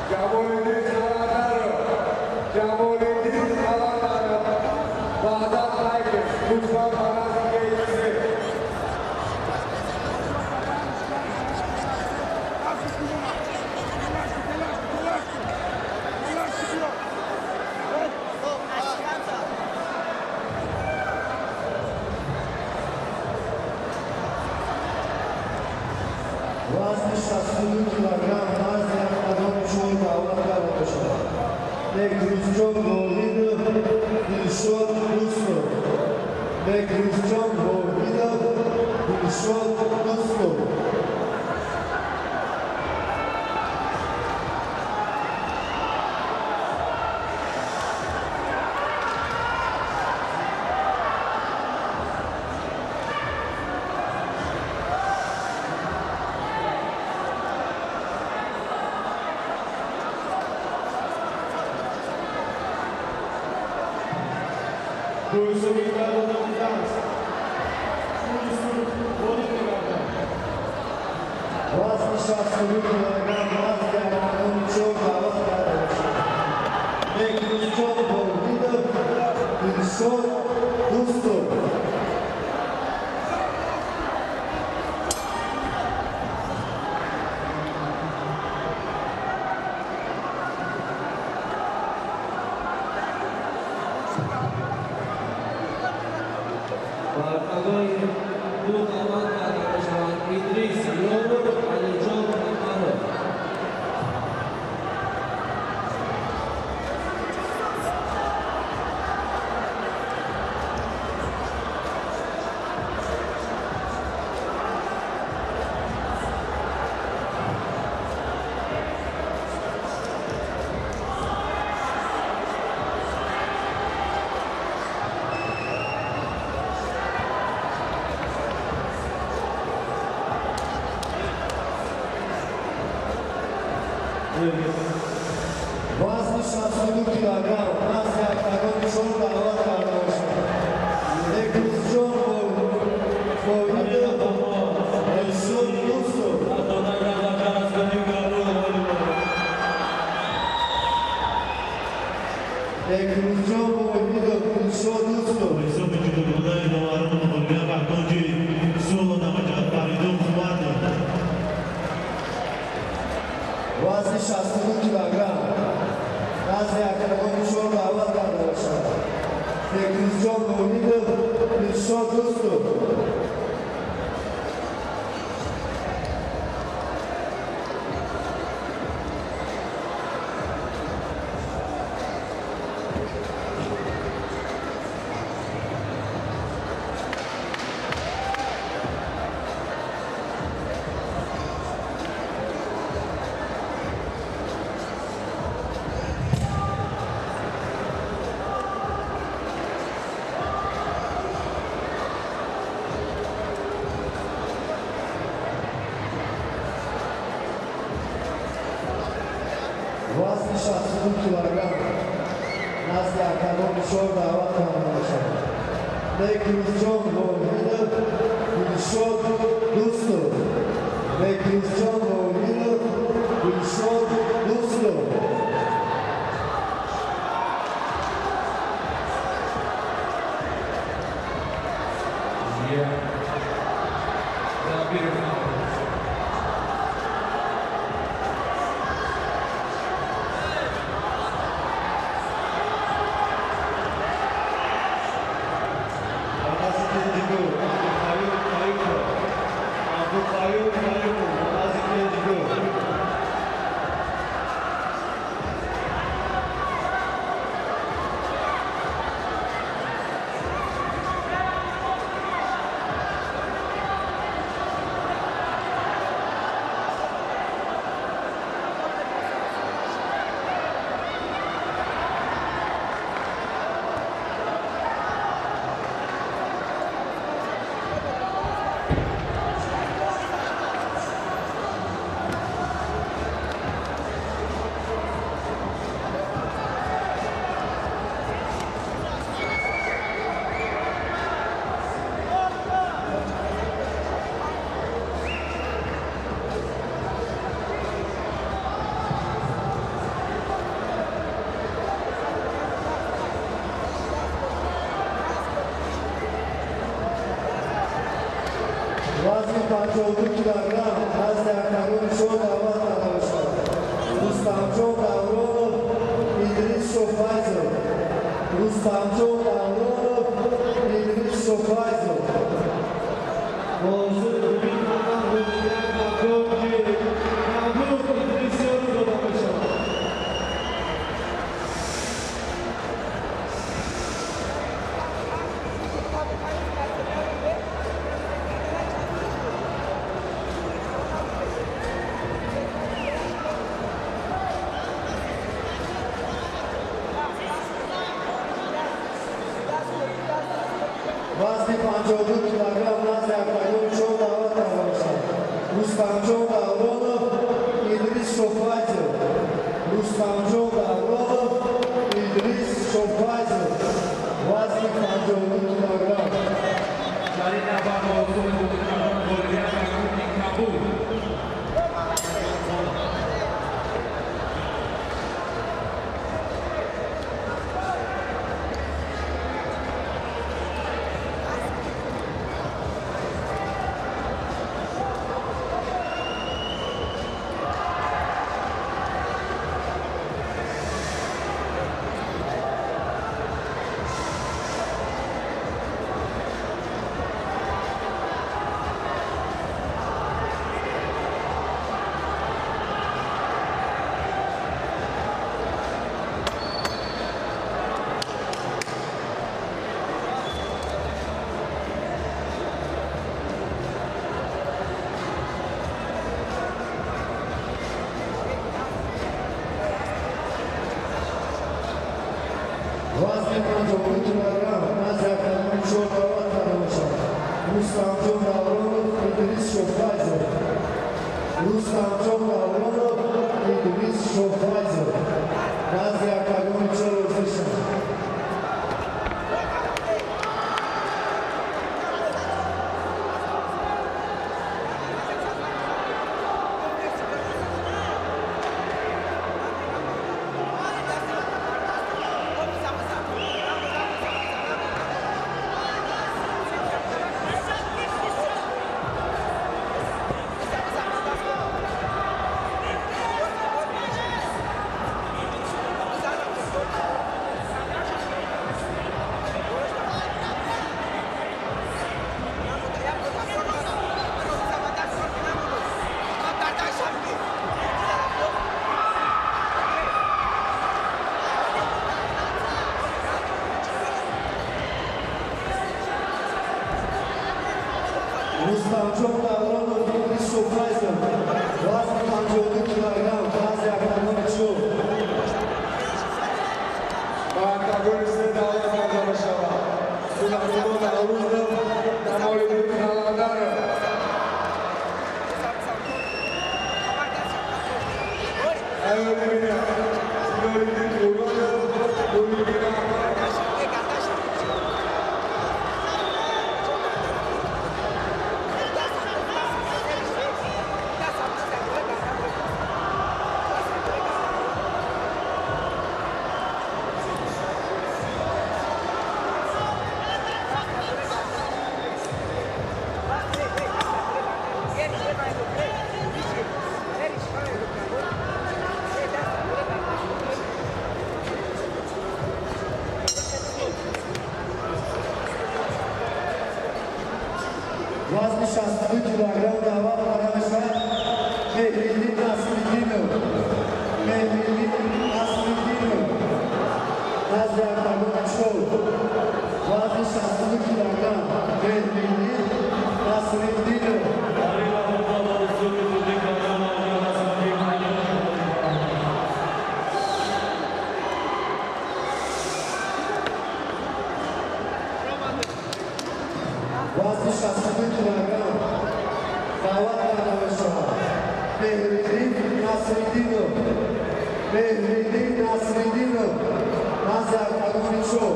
Speaker 5: Ҷамолиддин Қаландаров. Ҷамолиддин Қаландаров. Ваҳдат Лайкев. Лутфан ба назди КФС.
Speaker 12: Вазни 62 килограмм назди октагони чор даъват карда мешавад. Бекрӯзҷон Воҳидов, Дилшод Дӯстов. Бекрӯзҷон Воҳидов, Дилшод Дӯстов.
Speaker 1: Бо ҳисоби 12 даст пули сурх ғолиб мегардад.
Speaker 12: Вазни 62 килограмм назди октагони чор даъват карда мешавад. Бекрӯзҷон Воҳидов, Дилшод Дӯстов.
Speaker 7: Ба октагони ду даъват карда мешаванд Идрис Ёров, Алиҷон Қамаров.
Speaker 12: Вазни 62 килограмм назди октагони чор даъват карда мешавад. Бекрӯзҷон Воҳидов, Дилшод Дӯстов. Бекрӯзҷон Воҳидов, Дилшод Дӯстов.
Speaker 2: Ҳисоби ҷудогонаи доварон ғолибият бар кунҷи сулҳ дода мешавад Фаридун Қувватов.
Speaker 12: Вазни 62 килограмм назди октагони чор даъват карда мешавад. Бекрӯзҷон Воҳидов, Дилшод Дӯстов. Вазни 62 килограмм назди октагони чор даъват карда мешавад. Бекрӯзҷон Воҳидов, Дилшод Дӯстов. Бекрӯзҷон Воҳидов, Дилшод Дӯстов.
Speaker 5: Yeah. Забиров.
Speaker 4: Назди кенҷигӯ Абдуқаюм Қаюмов. Абдуқаюм Қаюмов назди кенҷигӯ.
Speaker 12: Вазни 52 килограмм назди октагони чор даъват карда мешавад. Рустамҷон Давронов, Идрис Шофайзов. Рустамҷон Давронов, Идрис Шофайзов.
Speaker 7: Бо ҳузури умид ғолибият ба кунҷи кабуд Идрис Ёров дода мешавад.
Speaker 12: Вазни 52 килограмм назди октагони чор даъват карда мешавад. Рустамҷон Давронов, Идрис Шофайзов. Рустамҷон Давронов, Идрис Шофайзов. Вазни Вазни 52 килограмм назди октагони чор даъват карда мешавад. Рустамҷон Давронов, Идрис Шофайзов. Рустамҷон Давронов, Идрис Шофайзов. Назди октагони чор ҳозир шаванд. Рустамҷон Давронов, Идрис Шофайзов. Вазни 52 килограмм назди октагони чор.
Speaker 5: Ба октагони се даъват карда мешавад. Сулаймон Наврӯзов, Камолиддин Қаландаров. Айёли Сидориддин Муродов, Нуриддин Аҳмад.
Speaker 12: Вазни 62 килограмм даъват карда мешавад Меҳриддин Насриддинов. Меҳриддин Насриддинов. Назди октагони чор. Вазни 62 килограмм Меҳриддин Насриддинов. Вазни 62 килограмм даъват карда мешавад Меҳриддин Насриддинов. Меҳриддин Насриддинов. Назди октагони чор.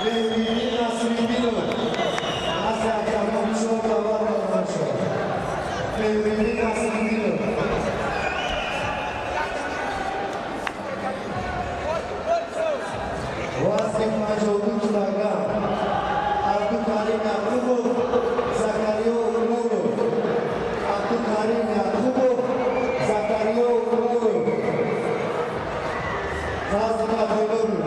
Speaker 12: Меҳриддин Насриддинов. Назди октагони чор даъват карда мешавад. Меҳриддин Насриддинов. Вазни 52 килограмм Абдукарим Якубов, Закариё Умаров. Абдукарим Якубов, Закариё Умаров. Назди октагони.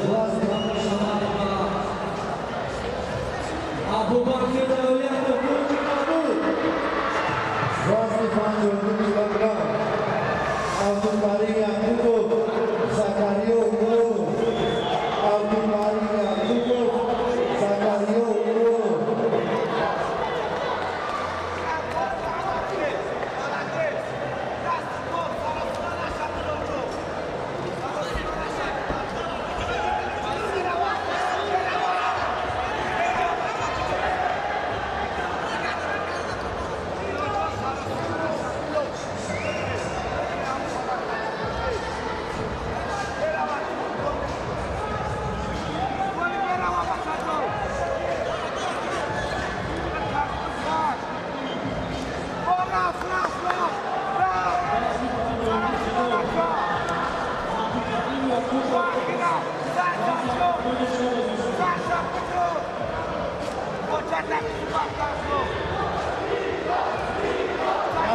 Speaker 12: Вазни
Speaker 7: Абубакр Давлетов, кунҷи кабуд.
Speaker 12: Вазни 52 килограмм. Абдукарим Якубов, Закариё Умаров. Абдукарим Якубов, Закариё Умаров.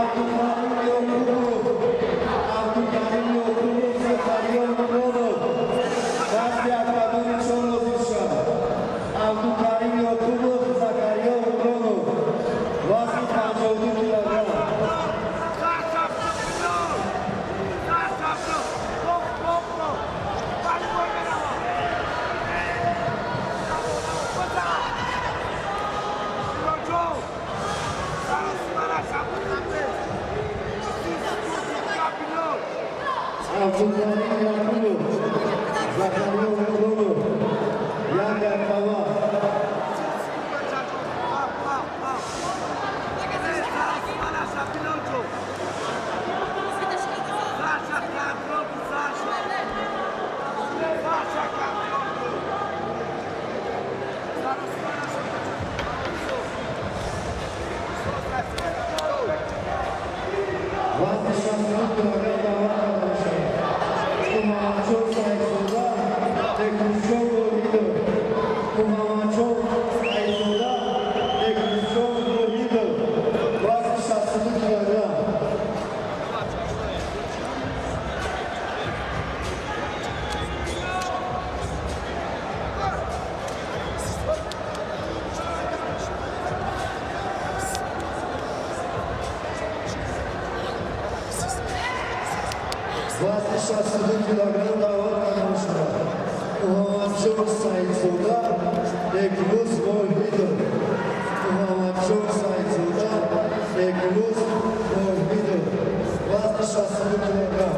Speaker 12: Абдукарим Ёкубов, Абдукарим Ёкубов, Закариё Умаров. Вазни октагони чор ҳозир шавад. Абдукарим Ёкубов, Закариё Умронов. Вазни 52 килограмм. Абдукарим Якубов, Закариё Умронов. Як яктава. Вазни 62 килограмм даъват карда мешавад. Муҳаммадҷон Саидзода, Бекрузҷон Воҳидов. Муҳаммадҷон Саидзода, Бекрузҷон Воҳидов. Вазни 62 килограмм. Вазни 62 килограмм даъват карда мешавад. Муҳаммадҷон Саидзода, Бекрӯз Воҳидов. Муҳаммадҷон Саидзода, Бекрӯз Воҳидов. Вазни 62 килограмм.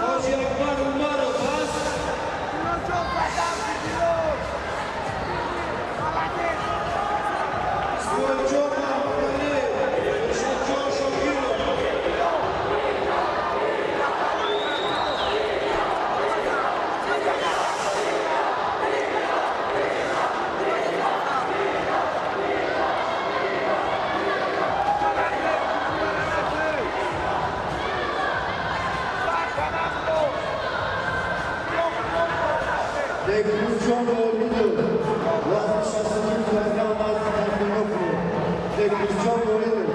Speaker 4: Hoji Akbar Umarov ҳаст. Исмоилҷон Маҳмудалиев, Иршодҷон Шокиров.
Speaker 12: Бекрӯзҷон Воҳидов. Вазни 62 килограмм назди Кафинокро. Бекрӯзҷон Воҳидов.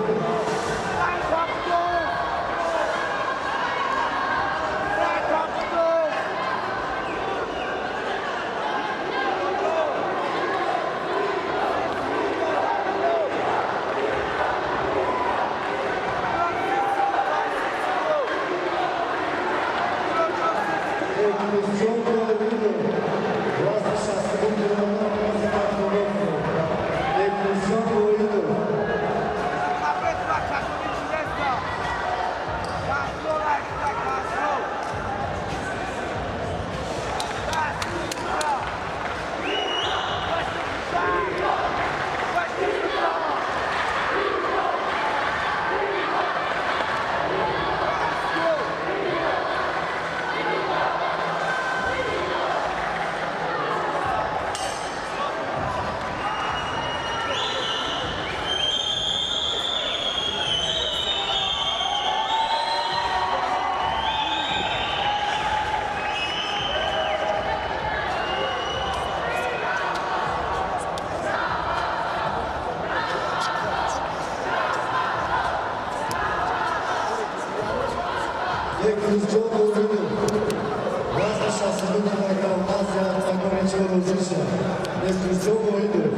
Speaker 12: Бекрӯзҷон Воҳидов. Вазни 62 килограмм назди Кафинокро. Бекрӯзҷон Воҳидов. Бекрузҷон Воҳидов, вазни 62 килограмм, назди октагони чор ҳозир шавад. Бекрузҷон Воҳидов.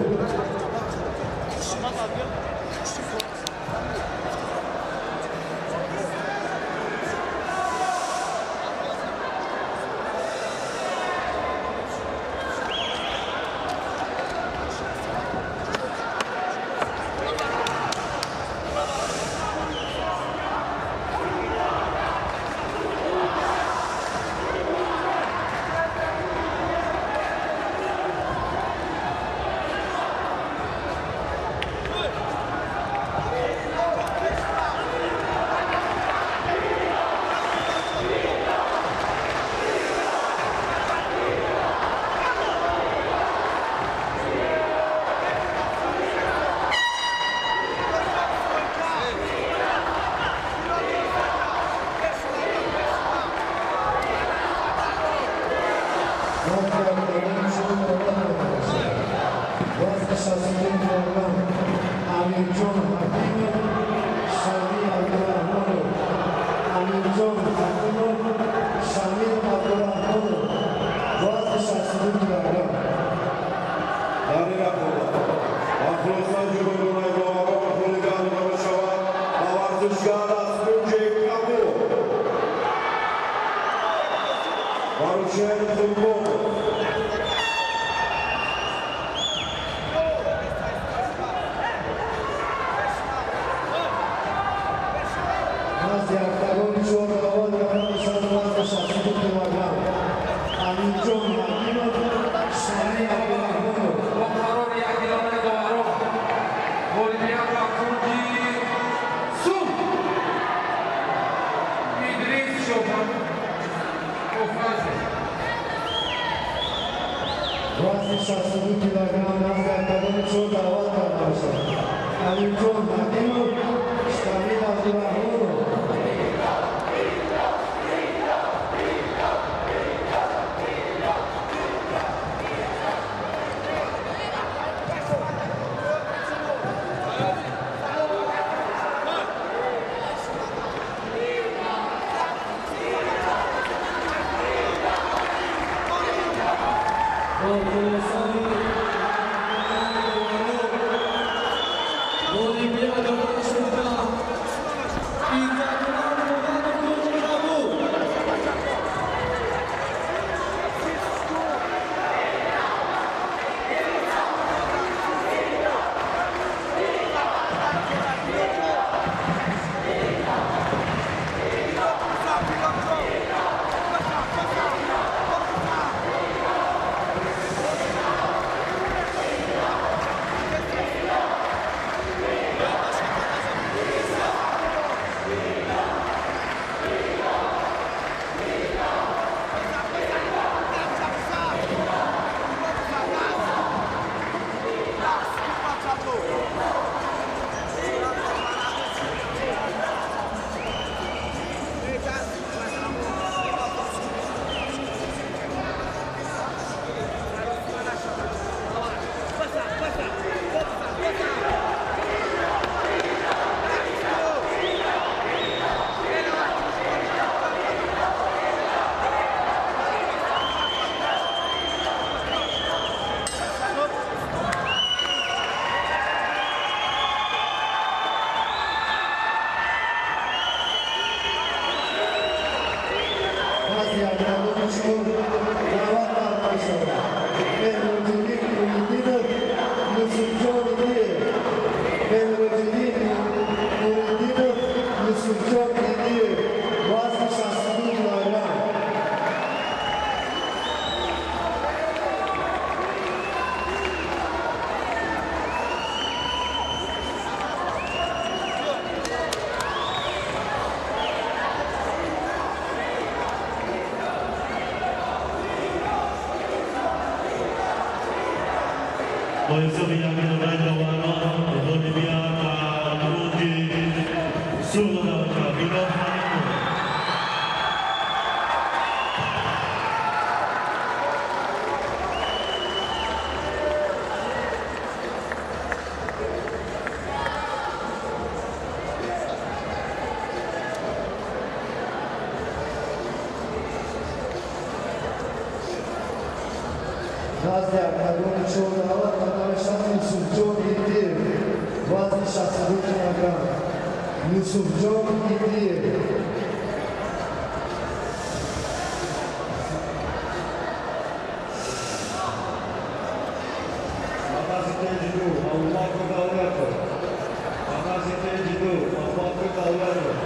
Speaker 12: Вазни 62 килограмм, Амирҷон Ҳакимов, Шамил Абдураҳмонов. Амирҷон Ҳакимов, Шамил Абдураҳмонов, вазни 62 килограмм.
Speaker 3: Дар ин рақобат ба хулоса ҷудогонаи доварон ғолибият дода мешавад ба варзишгар аз кунҷи Кабул, Маручер Қурбонов.
Speaker 12: Назди октагони чор даъват карда мешавад вазни 62 килограмм, Амирҷон Ҳакимов, Шамил Абдураҳмонов.
Speaker 7: Бо қарори якдилонаи доварон ғолибият ба кунҷи Сурх, Идрис Шофазе.
Speaker 12: Вазни 62 килограмм, назди октагони чор даъват карда мешавад Амирҷон Ҳакимов, Шамил Абдураҳмонов.
Speaker 1: Бо хулосаи ғолибият дода шуда Иззатулло Муҳаммадов, Кабул.
Speaker 12: Назди октагони чор даъват карда мешавад Меҳроҷиддин Нуриддинов, Юсуфҷон Идиев. Меҳроҷиддин Нуриддинов, Юсуфҷон Идиев, вазни 62 килограмм.
Speaker 2: Бо ҳисоби якдилонаи доварон ғолибият ба кунҷи Сурх дода мешавад Милод Ҳалимов.
Speaker 12: Назди октагони чор даъват карда мешавад Юсуфҷон Идиев, вазни 62 килограмм. Юсуфҷон Идиев.
Speaker 10: Ба вазни 52 Абубакр Давлатов. Ба вазни 52 Абубакр Давлатов.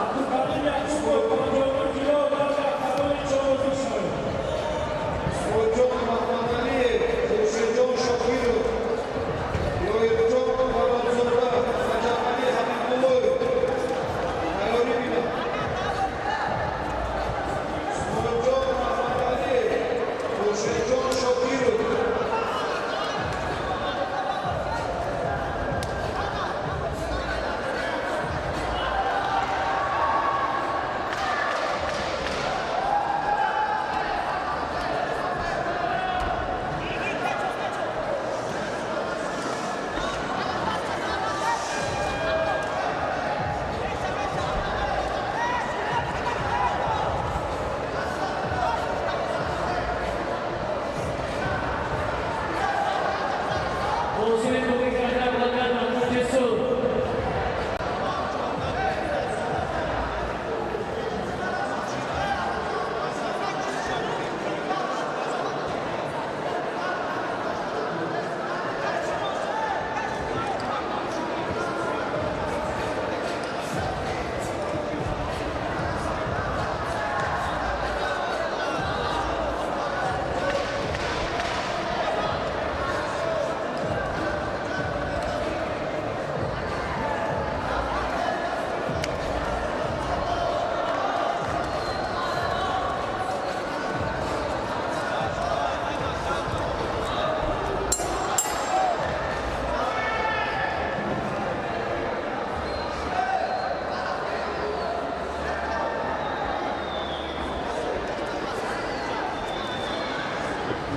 Speaker 1: Абдукарим Якубов, 59 кило, назди октагони чор ҳозир шавед.
Speaker 4: Исмоилҷон Маҳмадалиев, Хуршедҷон Шокиров, Лоиқҷон Баронзода, Раҷабалӣ Ҳабибуллоев тайёрӣ бинанд. Исмоилҷон Маҳмадалиев, Хуршедҷон Шокиров.
Speaker 11: Бозии тӯби карда будадан Маҳмуди Сур.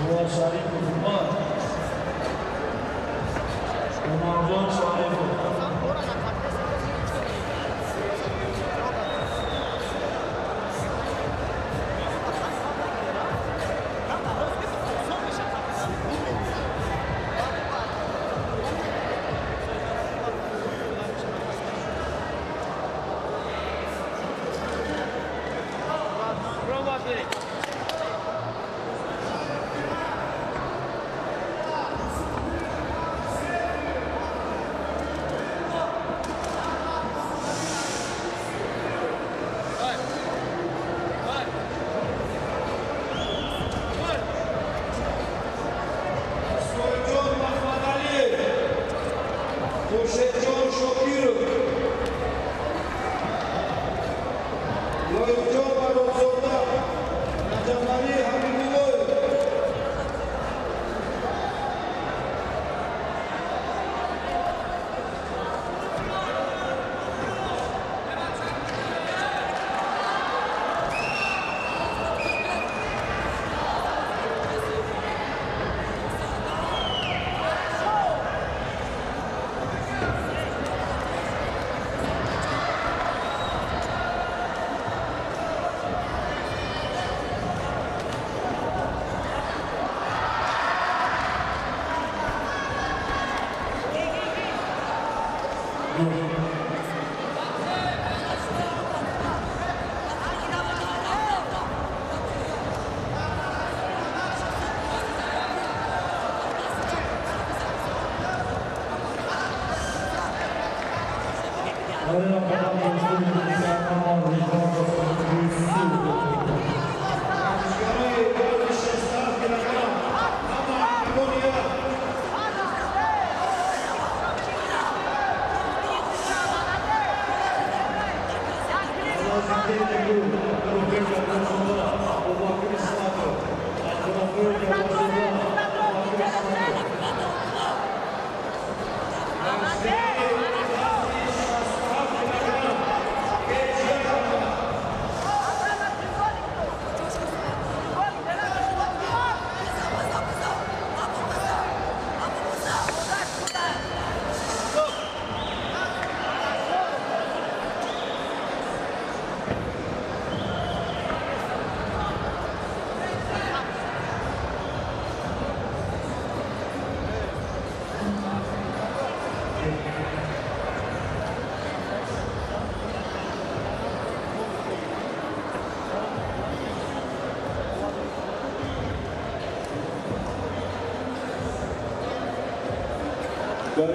Speaker 1: Нуар Шарипов Умар. Умарҷон Шарипов.
Speaker 4: Исмоилҷон Маҳмадалиев, Хуршедҷон Шокиров, Лоиқҷон Баронзода, Раҷабалӣ Ҳабибуллоев.
Speaker 1: 72, Абдуррахмон Абубакр Исматов. Абдуррахмон Абубакр Исматов.
Speaker 5: Дар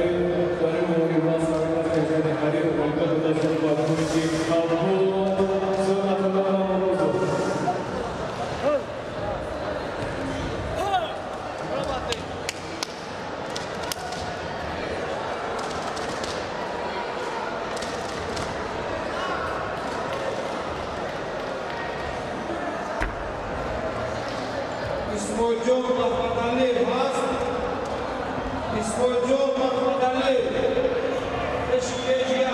Speaker 5: ин муҳориба сармарказияти ҳарир ғолиба дода шуд ба кунҷи Кабул Сунатулло Наврӯзов.
Speaker 4: Исмоилҷон Маҳмадалиев ҳаст. Исмоилҷон Маҳмадалиев пеши кеҷия.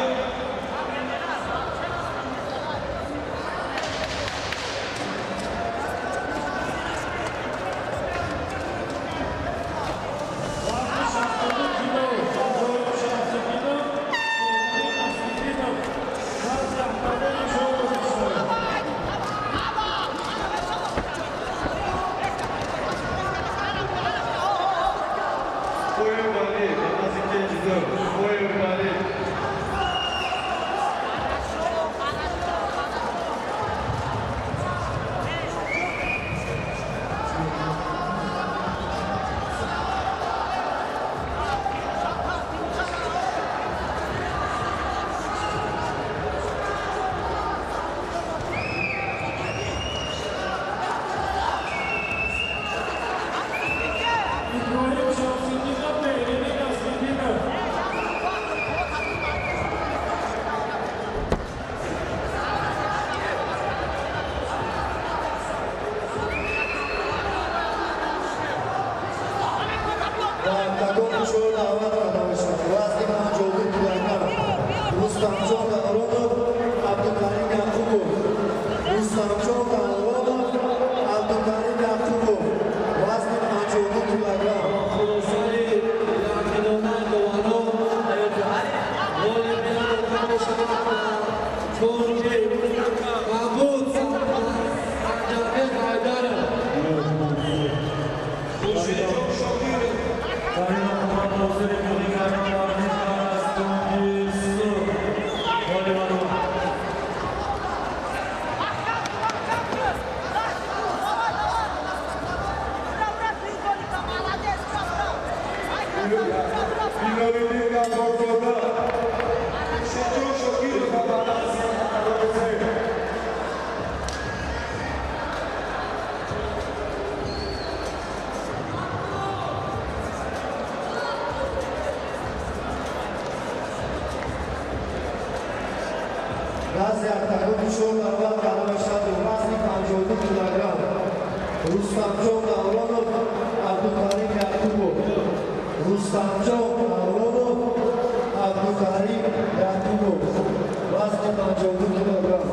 Speaker 1: Вазни 62 кило Ҷоиб Шамсиддинов, Султон Аслиддинов назди октагони чор бозишавад.
Speaker 3: Qo'yib Ali, namaz ikkinchi tur. Qo'yib Ali.
Speaker 1: Иброҳим Шамсиддинов Меҳриддин Аслиддинов.
Speaker 9: Ба октагони чор даъват карда мешавад. Вазни 52 килограмм Рустамҷон Давронов, Абдукарим Яқубов. Рустамҷон Давронов, Абдукарим Яқубов. Вазни 52 килограмм.
Speaker 7: Хулосаи якдона доварон ғолибият дода мешавад ба кунҷи Кабул Санҷарбек Ҳайдаров.
Speaker 4: Хуршидҷон Шокиров.
Speaker 2: Дар ин оқибат ҳозири бозигарон варзишгар аз кунҷи Сурх ғолибаро
Speaker 3: Билолиддин Ғаффорзода.
Speaker 4: Хуршидҷон Шокиров ба назди октагони се.
Speaker 9: Назди октагони чор даъват карда мешавад. Вазни 52 килограмм Рустамҷон Давронов, Абдукарим Яқубов. Рустамҷон Давронов, Абдукарим Яқубов. Вазни 52 килограмм.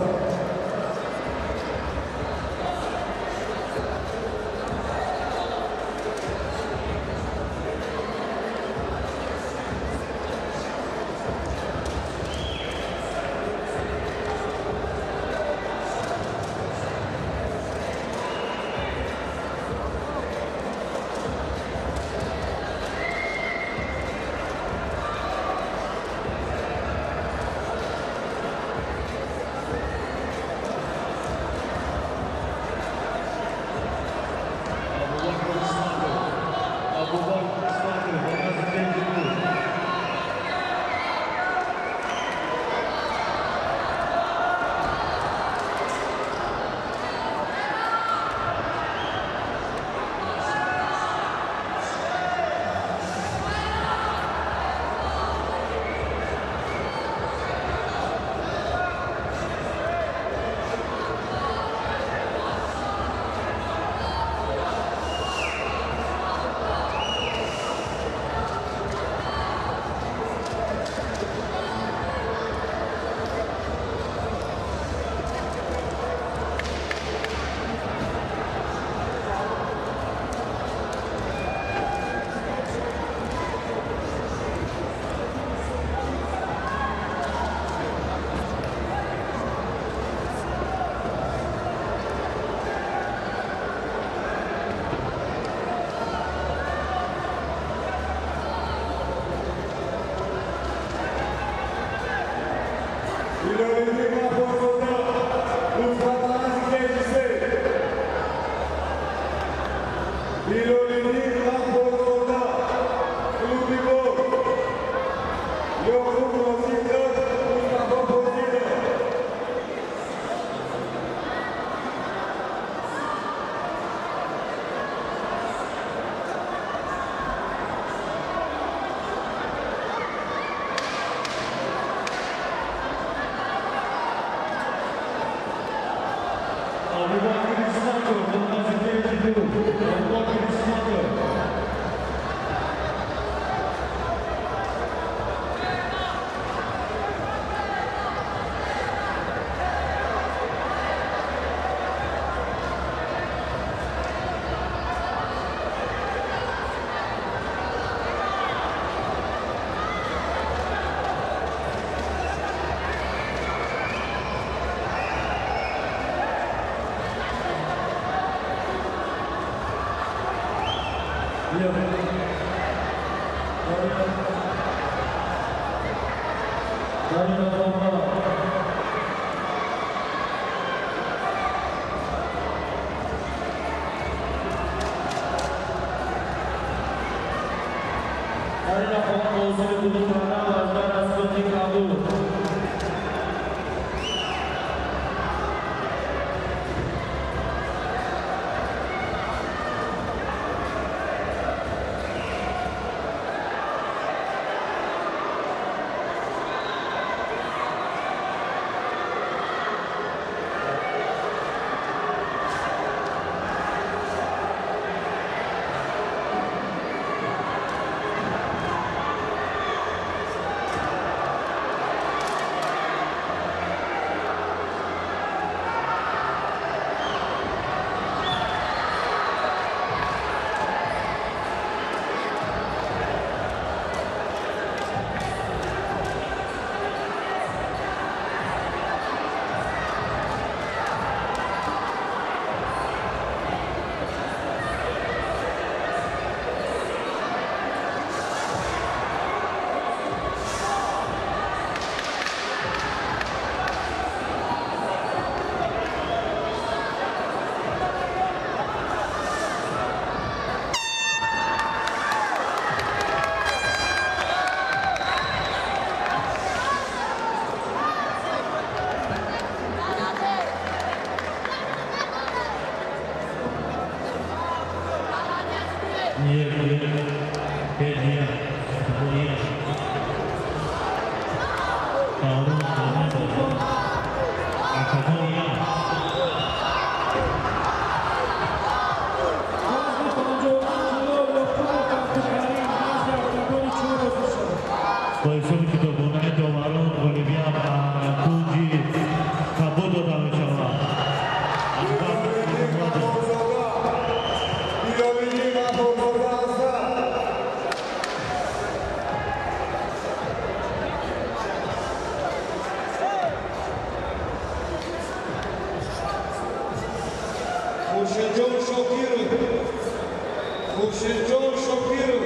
Speaker 3: Хуршидҷон Шокиров.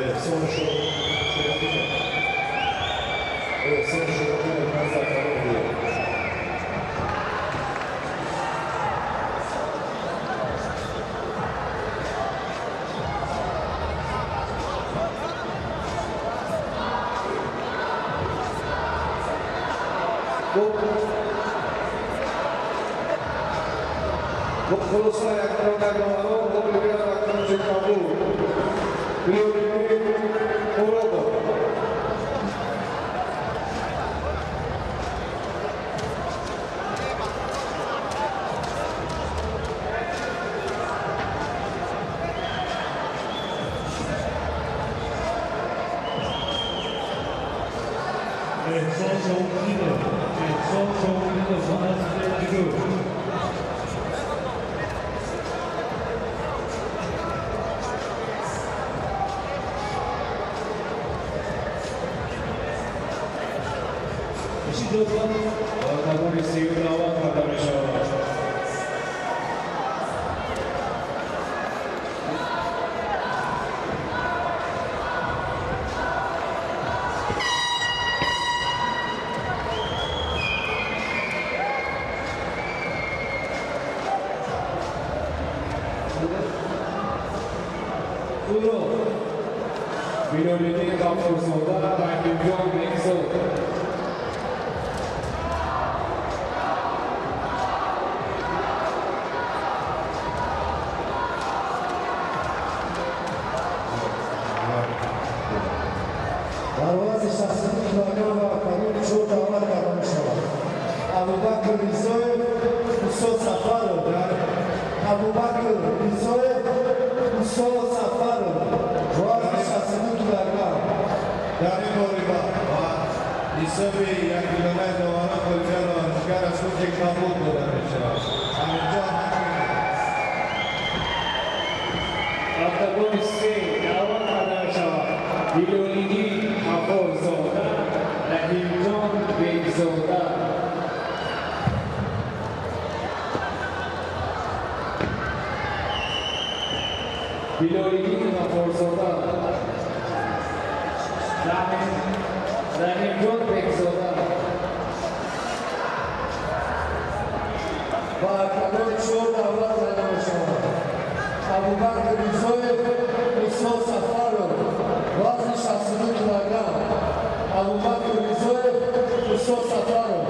Speaker 10: Эҳсон Шоҳидинов. Эҳсон Шоҳидинов назди октагони дуюм.
Speaker 3: Хулоса якдонагонон ғолибият акнунчи Кабул Билолиддин Муродов.
Speaker 1: Эҳсон Шоҳидинов, Эҳсон Шоҳидинов назди ду.
Speaker 5: Октагони сеюм даъват карда мешавад. Билолиддин Ғафурзода, Раҳимҷон Бекзод.
Speaker 12: Дар вазни 62 килограмм ва октагони чор даъват карда мешавад. Абубакр Ризоев, Мусо Сафаров. Абубакр Ризоев, Мусо Сафаров. Вазни 62 килограмм.
Speaker 10: Дар ин муҳориба ба ҳисоби якдилонаи доварон ғолибиятро варзишгар аз кунҷи Кабул дода мешавад. Амирҷон Ҳакимов.
Speaker 5: Октагони се даъват карда мешавад. Билолиддин Ғафурзода, Раҳимҷон Бекзода. Билолиддин Ғафурзода, Раҳимҷон Бекзода.
Speaker 12: Ба октагони чор даъват карда мешавад. Абубакр Ризоев, Мусо Сафаров. Вазни 62 килограмм. Абубакр Ризоев, Мусо Сафаров.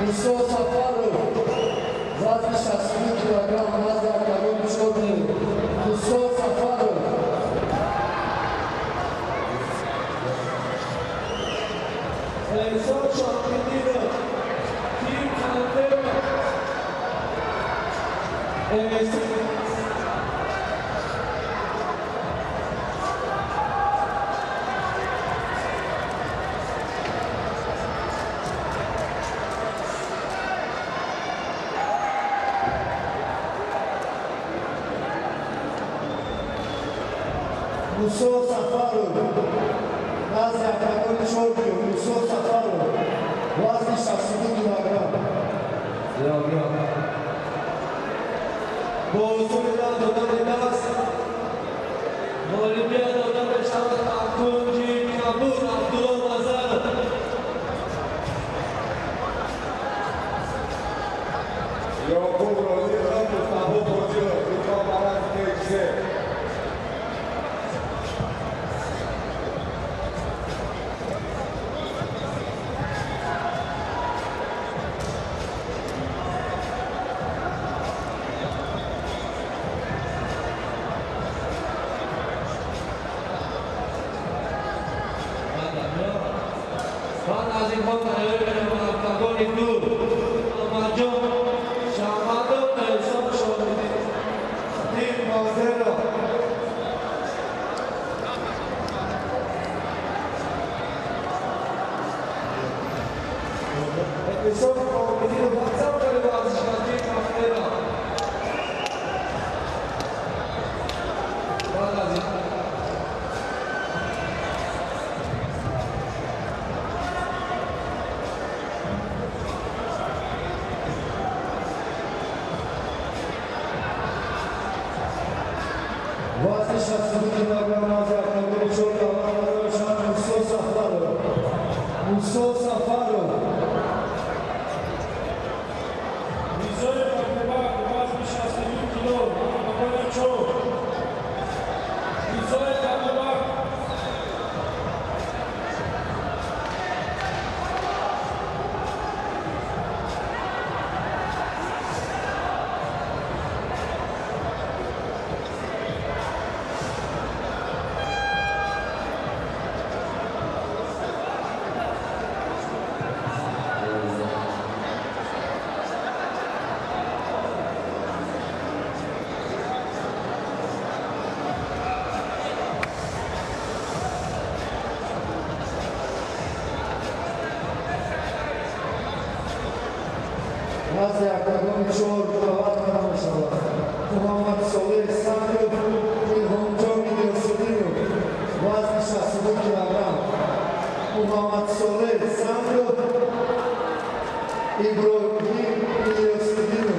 Speaker 12: Мусо Сафаров. Вазни 62 килограмм назди октагони чор. Мусо Сафаров.
Speaker 7: Эҳсон Шоҳидинов, Тим Хандеров. Эҳсон
Speaker 12: Мусо Сафаров. Назди октагони чор. Мусо Сафаров. Вазни 62 килограмм.
Speaker 7: Килограмм. Бо усули додани даст ғолибият дода мешавад аз кунҷи Кабул Абдулло Назаров.
Speaker 3: Ёқуб Розиқов, Мустафо Фозилов, Ислом Баланс се.
Speaker 7: Баъд аз ин мо тайёр менамоем октагони ду. Муҳаммадҷон Шаҳмадов, Эҳсон Шоҳиддин.
Speaker 3: Тим Нозиров.
Speaker 7: Эҳсон Шоҳиддинов ватсап карда варзишгар Тим Нозиров. Баъд аз ин
Speaker 12: 62 килограмм назди октагони чор даъват карда мешавад Мусо Сафаров. Мусо Сафаров.
Speaker 1: Мирзоев Абубакр, вазни 62 кило, октагони чор. Мирзоев Абубакр.
Speaker 12: Назди октагони чор даъват карда мешавад Муҳаммад Солеҳ Сангов, Илҳомҷон Илёсиддинов, вазни 62 килограмм. Муҳаммад Солеҳ Сангов, Иброҳим Илёсиддинов.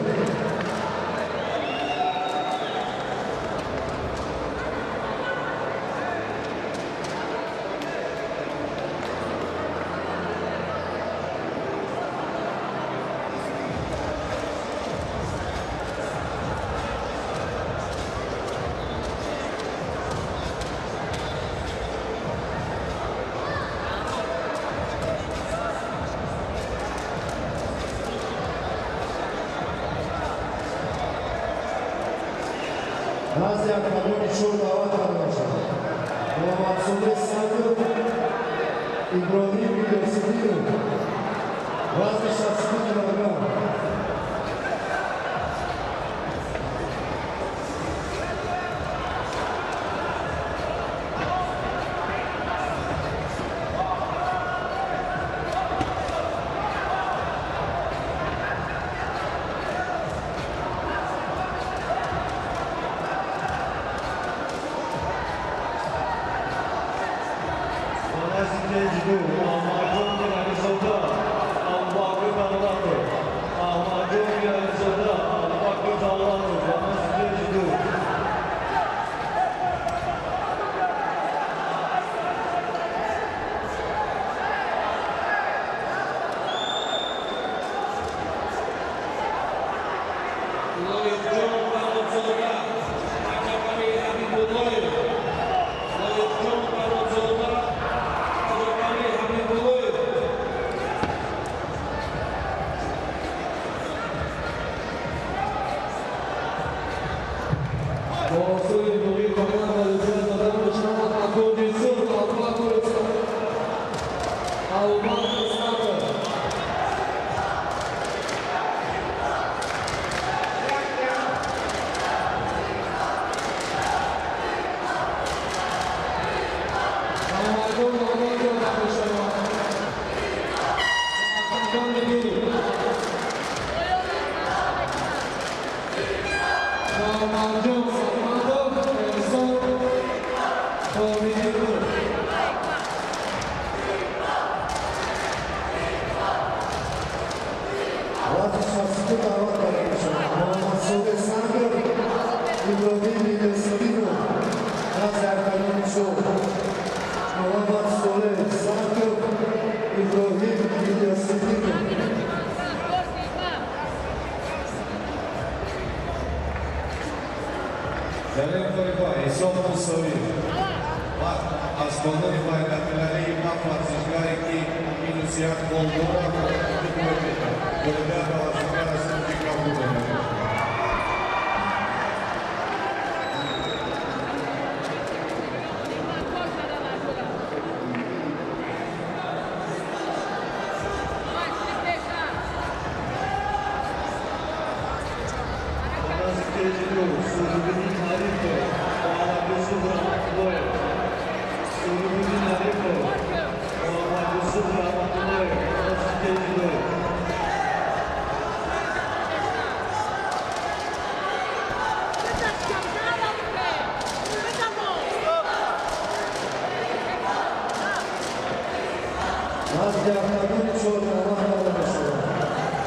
Speaker 12: Назди октагони чор даъват карда мешавад Муҳаммадсолеҳ Сангов, Иброҳим Илёсиддинов, вазни 62 килограмм.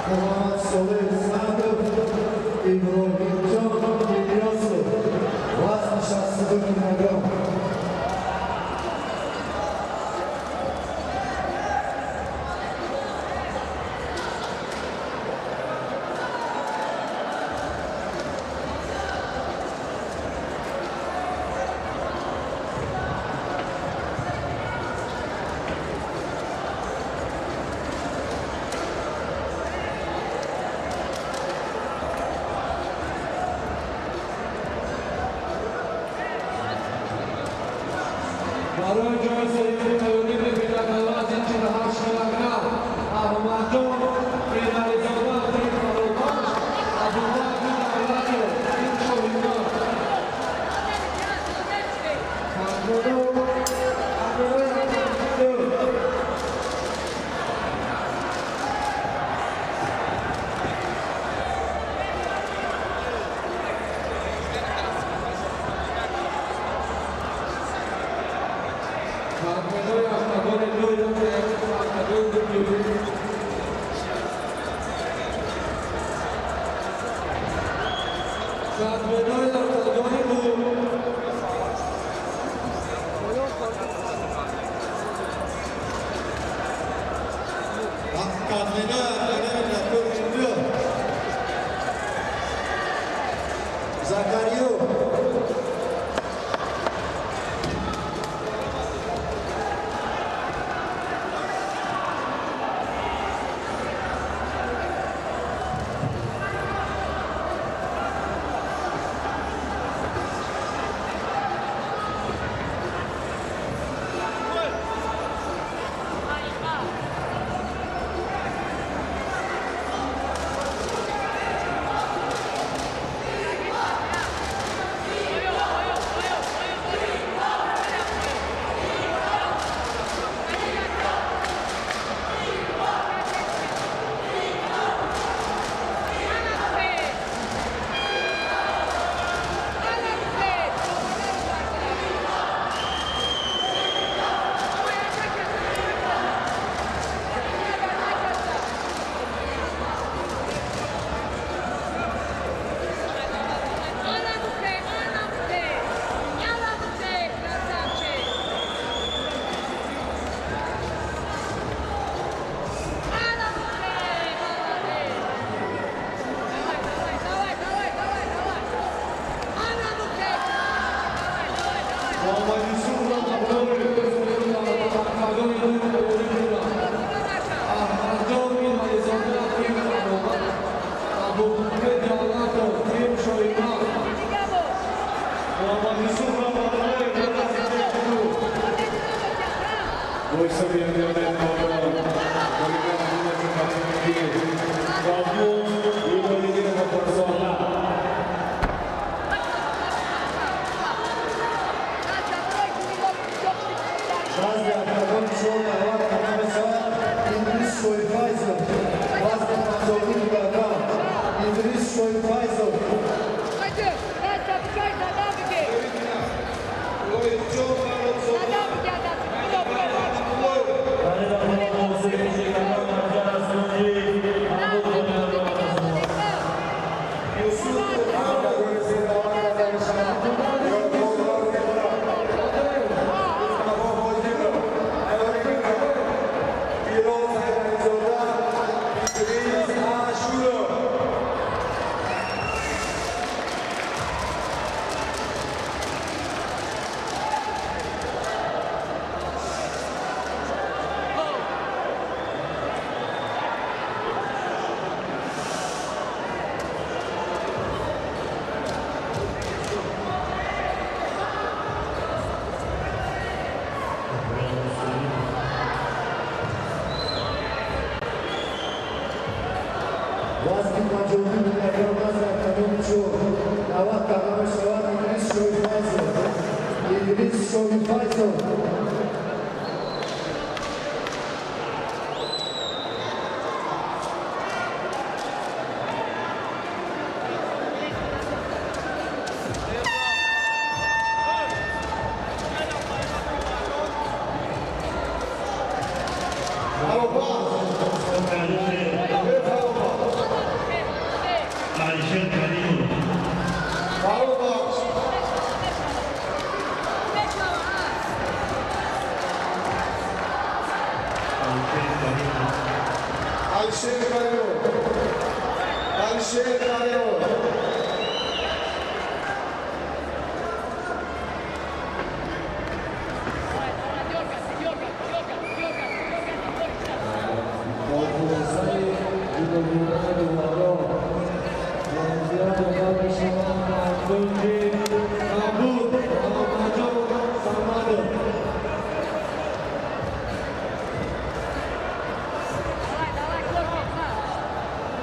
Speaker 12: Муҳаммад Солеҳ Сандов, Иброҳимҷон Илёсов, вазни 62 килограмм.
Speaker 7: Барои ҷои сеюми поёнӣ мебинад дар вазни 48 килограмм Аҳмадҷон Мирализода, тим Фарробахш, Абубакр Давлатов, тим Шоҳинмард. Картмедои октагони дуй октагони ду плюс. Картмедои октагони ду.
Speaker 9: Картмедои октагони ду. Закариё.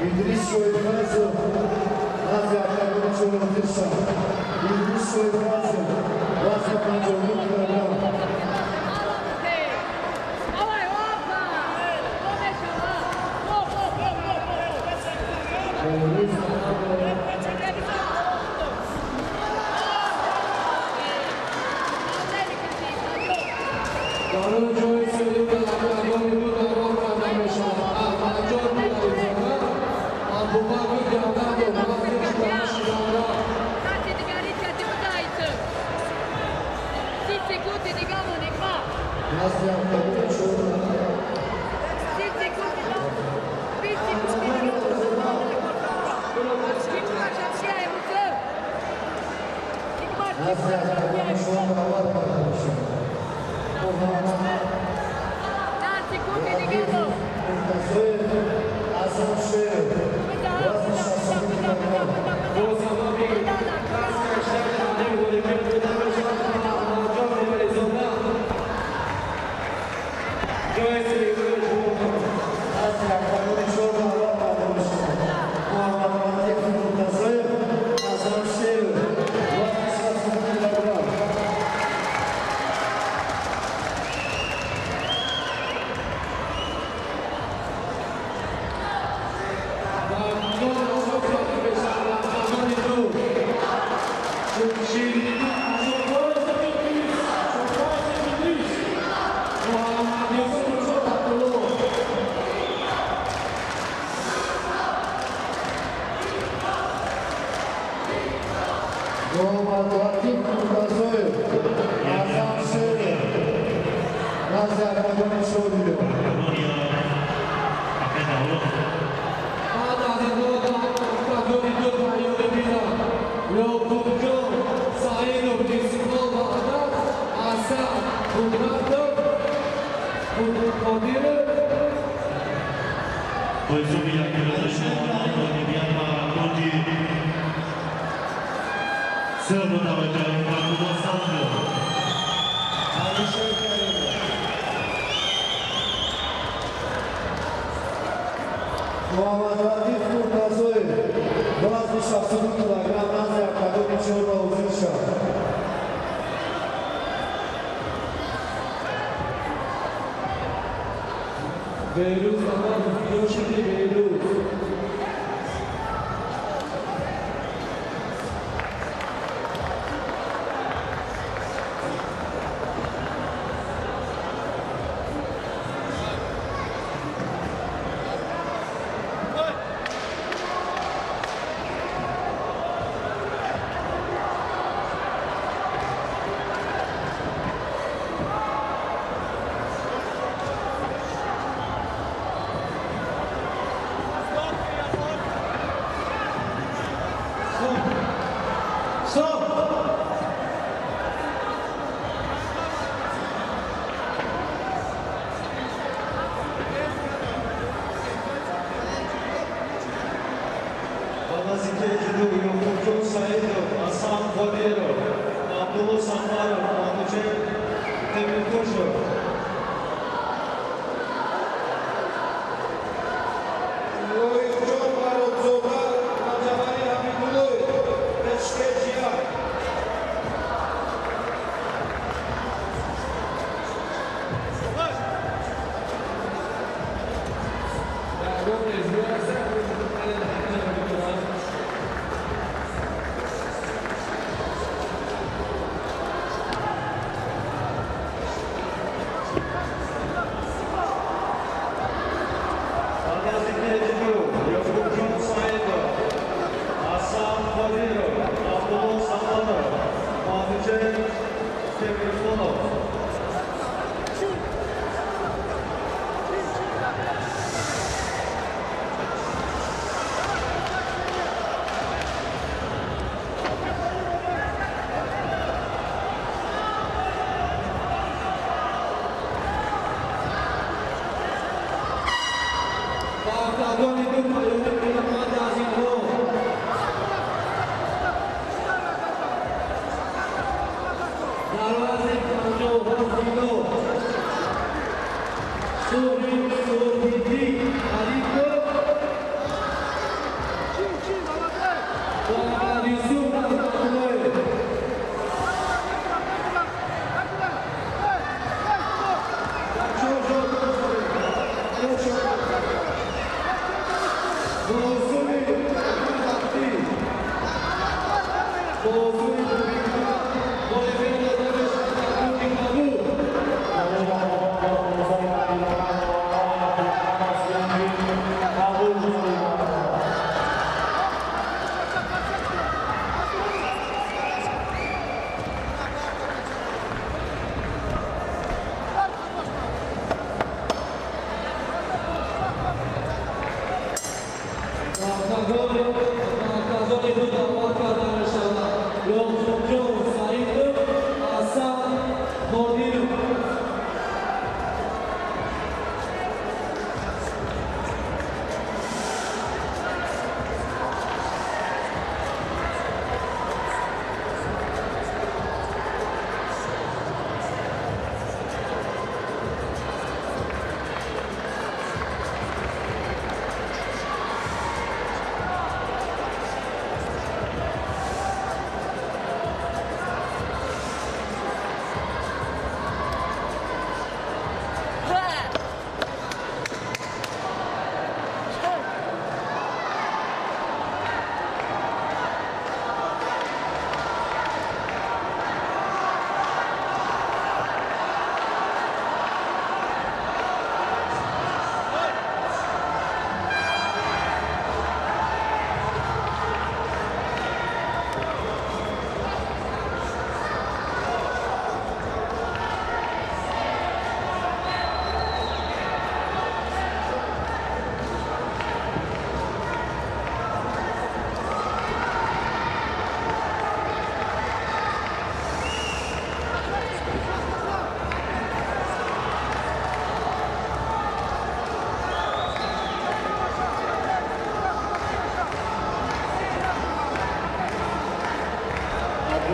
Speaker 12: Идрис Шоифазов назди октагони чор ҳозир шавад. Идрис Шоифазов, вазни 52 килограмм. Беҳрӯз
Speaker 7: Барои ҷои сеюм дар октагони ду даъват карда мешавад Аҳмадҷон Мулализода, Абубакр Ҷавдатов, вазни 48 килограмм.
Speaker 12: Назди октагони чор. Назди октагони чор даъват карда мешавад Муҳаммад Муртазоев, Азам Шеров, вазни 62 килограмм.
Speaker 7: Бо сабаби даст кашидани рақиб ғолибият дода мешавад ба Аҳмадҷон Мулализода. Ҷои сеюмро шумо.
Speaker 12: Назди октагони чор даъват карда мешавад Муҳаммад Латиф Муртазоев, Азам Шеров, вазни 62 килограмм.
Speaker 7: Ва нон карда мешавад дар октагони ду Шириддин Муҳаммад Юсуф Абдулло.
Speaker 12: Муҳаммад Латиф Муртазоев, Азам Шеров назди октагони чор биёяд.
Speaker 2: Октагони Ахмед Авлод.
Speaker 7: Баъд аз инҳо дар октагони ду тайёрӣ диданд Ёқубҷон Саидов, Истиқлол Ваҳдат, Асан Қудратов, Қодиров.
Speaker 2: Бо ҳисоби 1,6 ғолибият ба кунҷи сир мутаваҷҷаҳ Абдулло Санҷов.
Speaker 10: Алишер Каримов.
Speaker 12: Муҳаммад Латиф Муртазоев, вазни 62 килограмм, назди октагони чор ҳозир шавад.
Speaker 7: Беҳрӯз Самадов, Ёшиди Беҳрӯз.
Speaker 4: Стоп!
Speaker 10: Ба наздикии ду Ёқубҷон Саидов, Асан Қодиров, Абдулло Сафаров, Манучер Темиртошев.
Speaker 3: Лоиқҷон Баротзода, Раҷабали Ҳабибуллоев, Пешкечия.
Speaker 7: Ягон резбӣ ҳастанд?
Speaker 10: Ба наздикии ду Ёқубҷон Саидов, Асан Қодиров, Абдулло Самадов, Манучер Темирхонов.
Speaker 7: Ба октагони ду тайёрӣ бинанд баъд аз инҳо дар вазни 57 кило Суҳроб Суҳробиддин Алипов.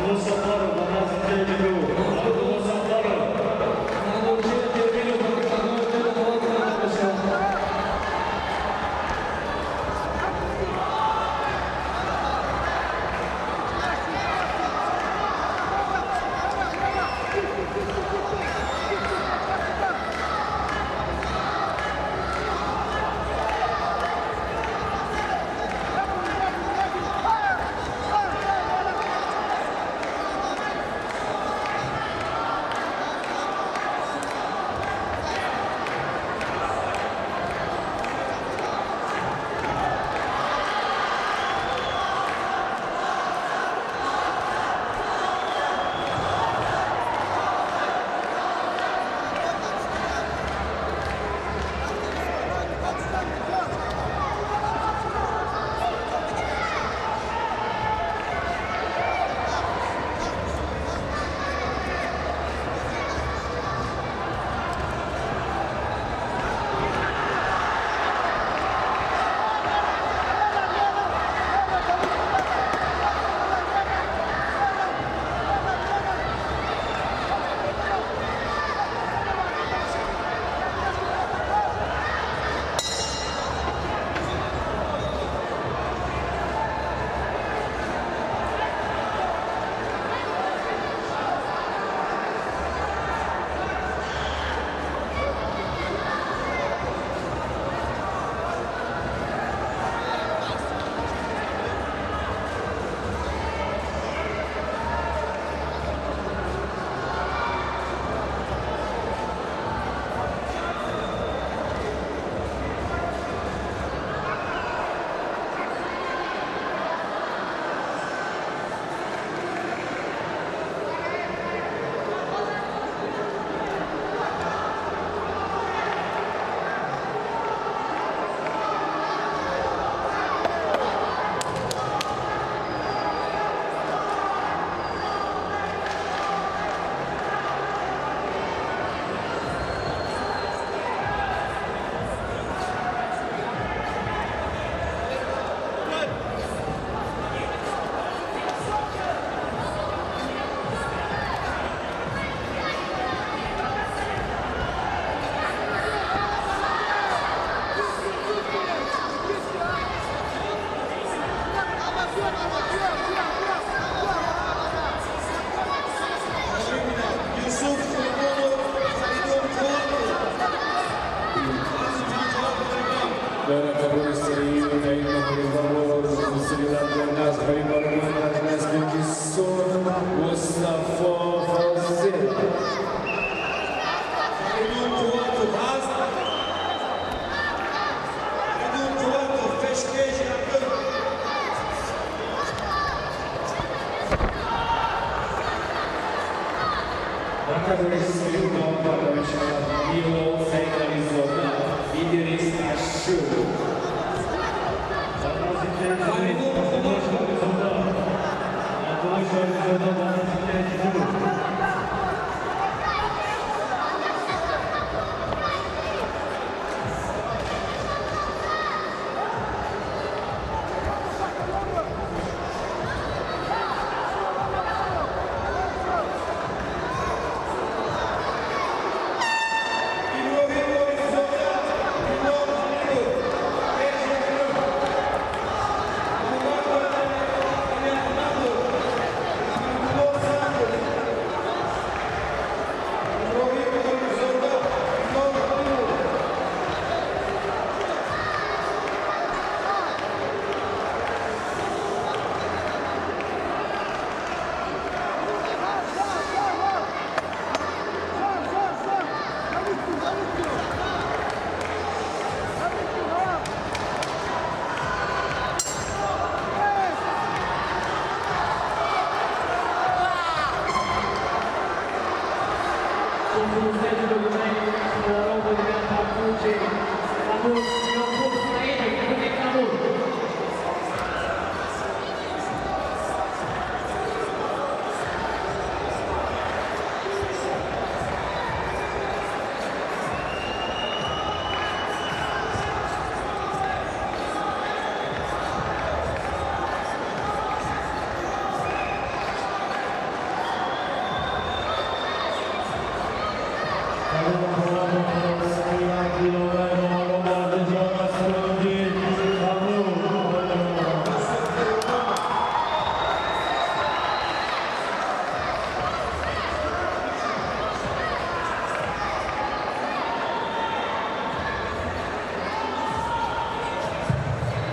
Speaker 2: Абдулло Сафаров ба назди кеҷи ду. Абдулло Сафаров.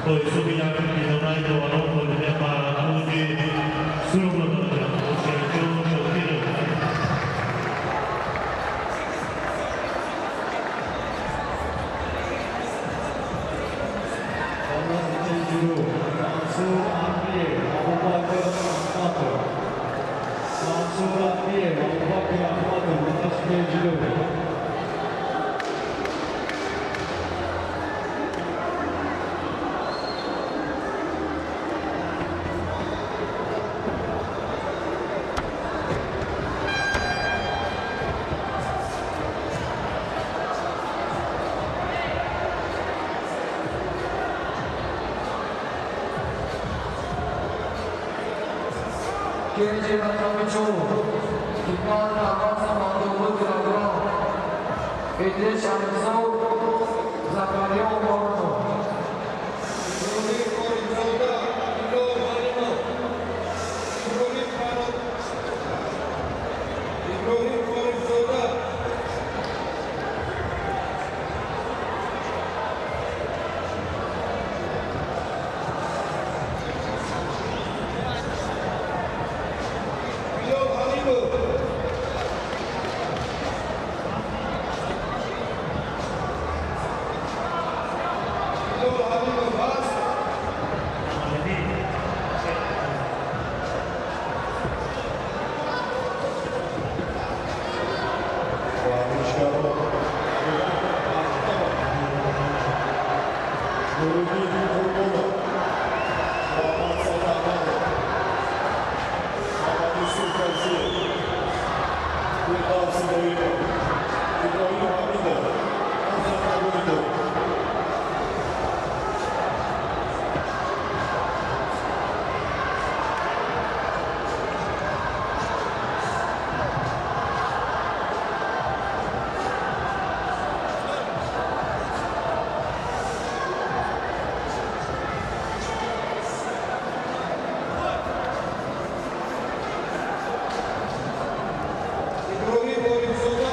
Speaker 2: Бо ҳисоби як идораи доварон ғолибият ба кунҷи сурх дода мешавад. Хуршедҷон Шокиров.
Speaker 7: Мансур Амриев, Абубакр Ахматов. Мансур Амриев, Абубакр Ахматов, 65 кило.
Speaker 8: Idris Shamsov, Zakaria Umarov.
Speaker 4: Ibrohim Qorimzoda, Bilol Halimov. Ibrohim Farod. Ibrohim Qorimzoda. Bilol Halimov. Bilol Halimov ҳаст.
Speaker 3: Варзишгарон Нуриддин Қурбонов, Муҳаммад Саидахмадов, Муҳаммад Юсуф Файзиев, Фирдавс Иброҳимов, Иброҳим Ҳамидов, Азам Умидов.
Speaker 4: Иброҳим Орифзода.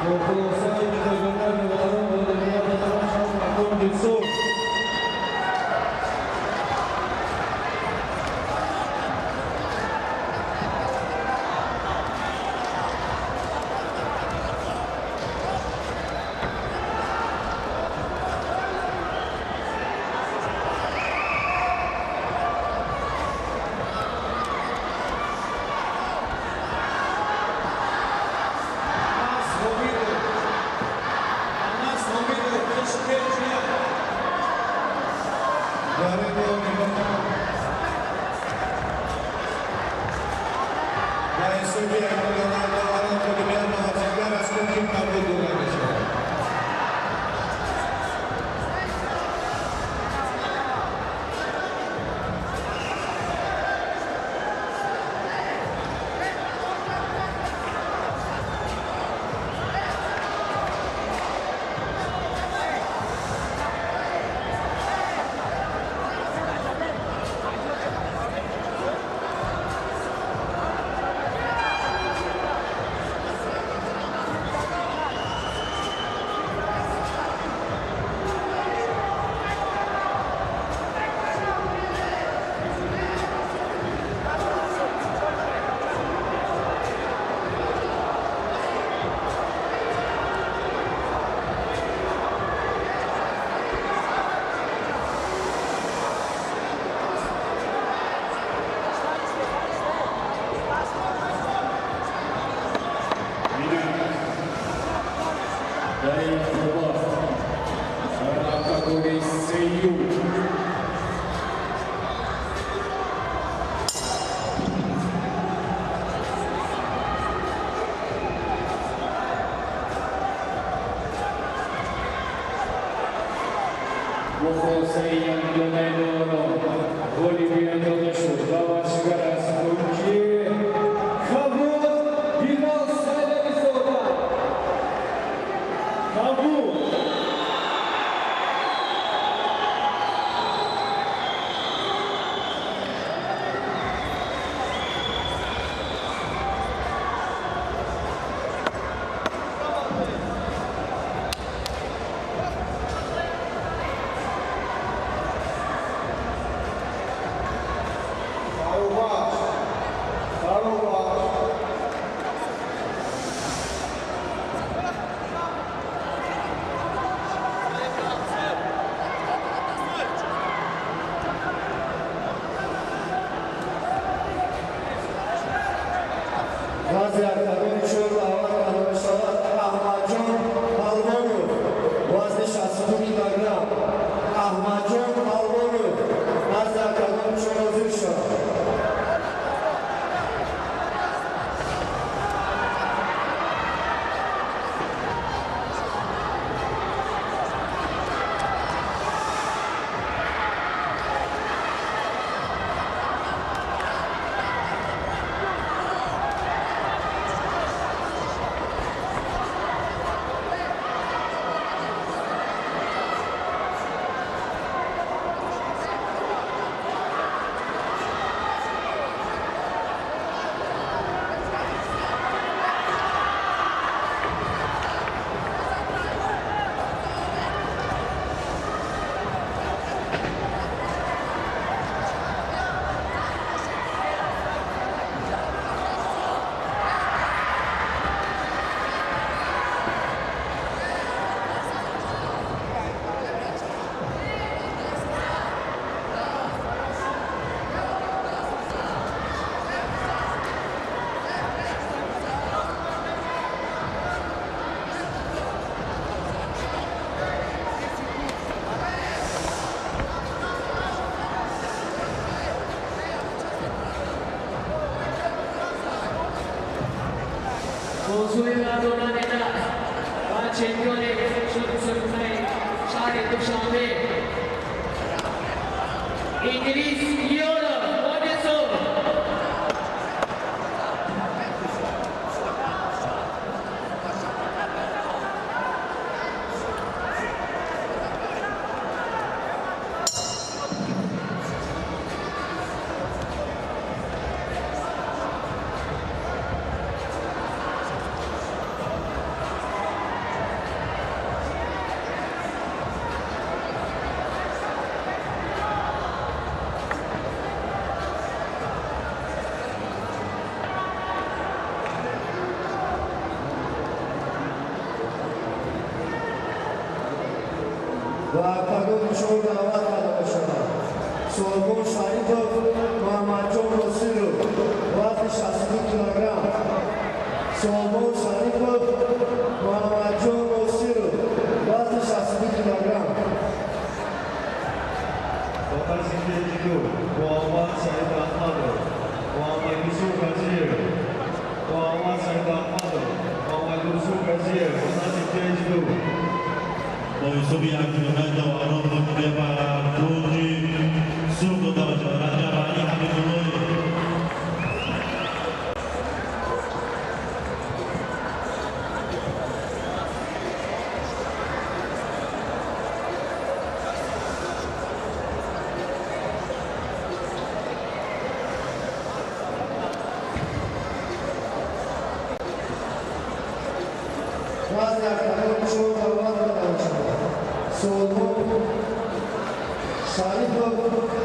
Speaker 7: Хулосаи ҷудогонаи доварон ғолибият аз Ҳакони Сурх.
Speaker 12: Ба октагони чор даъват карда мешавад. Соломон Шарипов, Муҳаммадҷон Носиров, вазни 62 килограмм. Соломон Шарипов, Муҳаммадҷон Носиров, вазни 62 килограмм.
Speaker 10: Ба вазни 52 Муҳаммад Саид Аҳмадов, Муҳаммад Юсуф Газиев, Муҳаммад Саид Аҳмадов, Муҳаммад Юсуф Газиев, ба вазни 52.
Speaker 2: Бо ҳисоби 1-9 доварон ғолибия ба кунҷи сурх дода мешавад. Раҷаб Али Ҳабибуллоев.
Speaker 12: Вазни октагони чор даъват карда мешавад. Соломон Шарипов,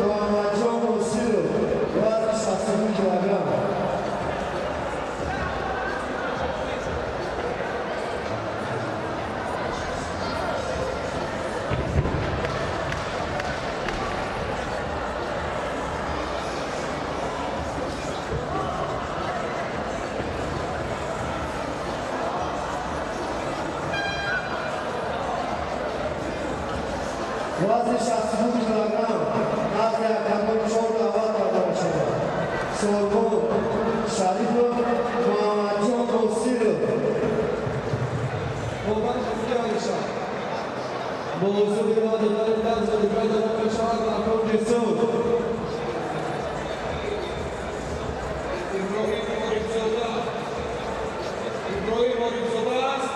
Speaker 12: Муҳаммадҷон Носиров, вазни 62 килограмм. Вазни 62 килограмм назди октагони чор даъват карда мешавад. Соломон Шарипов, Муҳаммадҷон Носиров.
Speaker 7: Бо ҳисоби 99 ғолибият дода мешавад ба кунҷи сурх.
Speaker 4: Иброҳим Орифзода. Иброҳим Орифзода аст.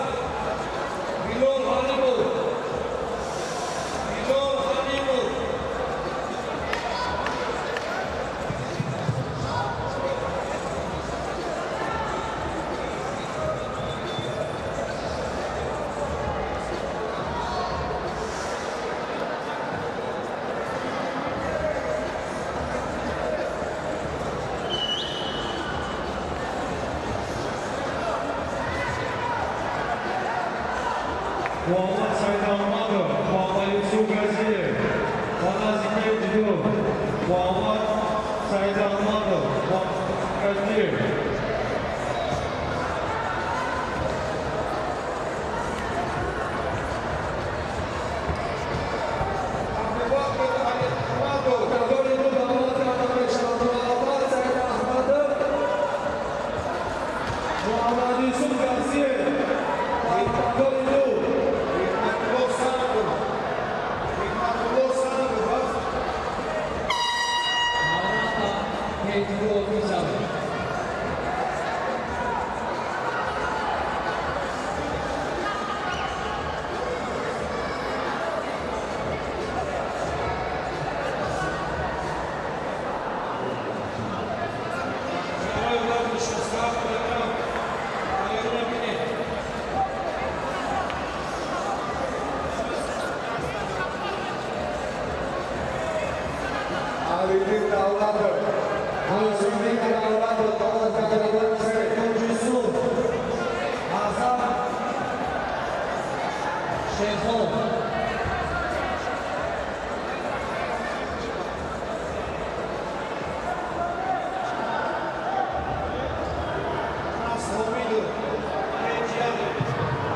Speaker 4: Билол Ҳалимов. Билол Ҳалимов.
Speaker 10: Муҳаммад Саид Аҳмадов, Муҳаммад Юсуф Газиев, ба назди 52. Муҳаммад Саид Аҳмадов, Муҳаммад Газиев.
Speaker 4: Абубакр Али Аҳмадов.
Speaker 7: Октагони ду даъват карда мешавад. Муҳаммад Саид Аҳмадов, Муҳаммад Юсуф Газиев. Октагони ду.
Speaker 4: Ҳикматулло Санатов. Ҳикматулло Санатов аст.
Speaker 8: Марата 52 мешавад.
Speaker 4: Барои вазни 67 килограмм тайёрӣ бинед.
Speaker 3: Алидин Давлатов.
Speaker 7: Алидин Давлатов даъват карда мешавад кунҷи сурх.
Speaker 8: Азам Шерхон.
Speaker 4: Нас Ҳомидов. 5-1.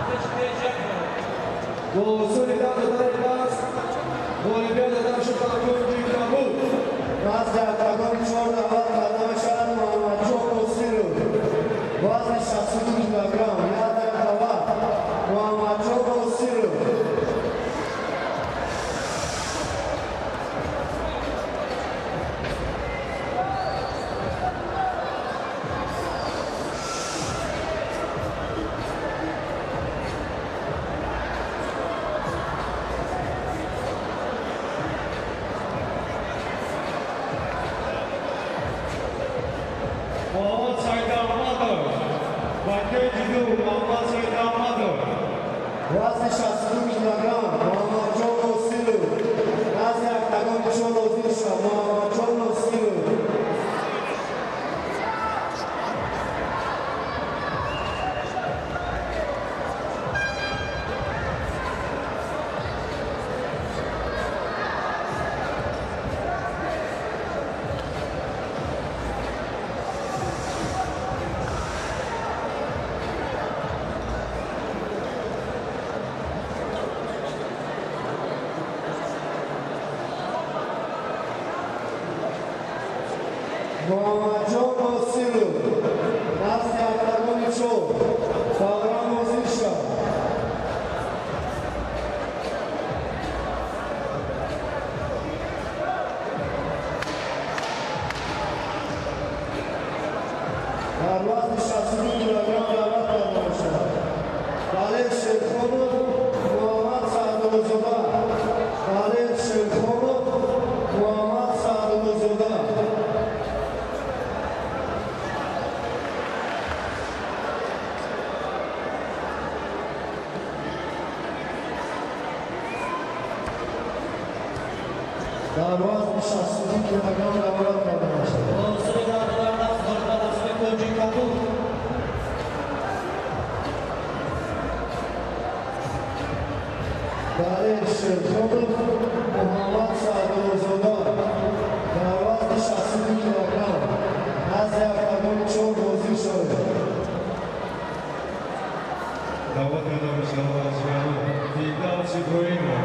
Speaker 4: Пеши 5-1.
Speaker 7: Бо усули 10 додани даст ғолибият дода шуд ба кунҷи кабуд.
Speaker 12: Назди октагони чор даъват карда мешавад Муҳаммадҷон Носиров, вазни 62 килограмм. Як даъват. Муҳаммадҷон Носиров.
Speaker 10: Муҳаммад Саид Аҳмадов, ба 52. Муҳаммад Саид Аҳмадов.
Speaker 12: Вазни 62 килограмм Муҳаммадҷон Носиров. Назди октагони чор ҳозир шавад. Муҳаммадҷон Носиров. Дар вазни 62 килограмм даъват карда мешавад Далер Шерхонов, Муҳаммад Саъдуллозода. Далер Шерхонов, Муҳаммад Саъдуллозода. Дар вазни 62 килограмм даъват карда мешавад.
Speaker 7: Мавсуми дар ғолиб кунҷи кабуд.
Speaker 12: Далер Шерхонов, Муҳаммад Саъдуллозода дар вазни 62 килограмм назди октагони чор ҳозир шавед.
Speaker 10: Даъват карда мешавад варзишгарон Фирдавс Иброҳимов,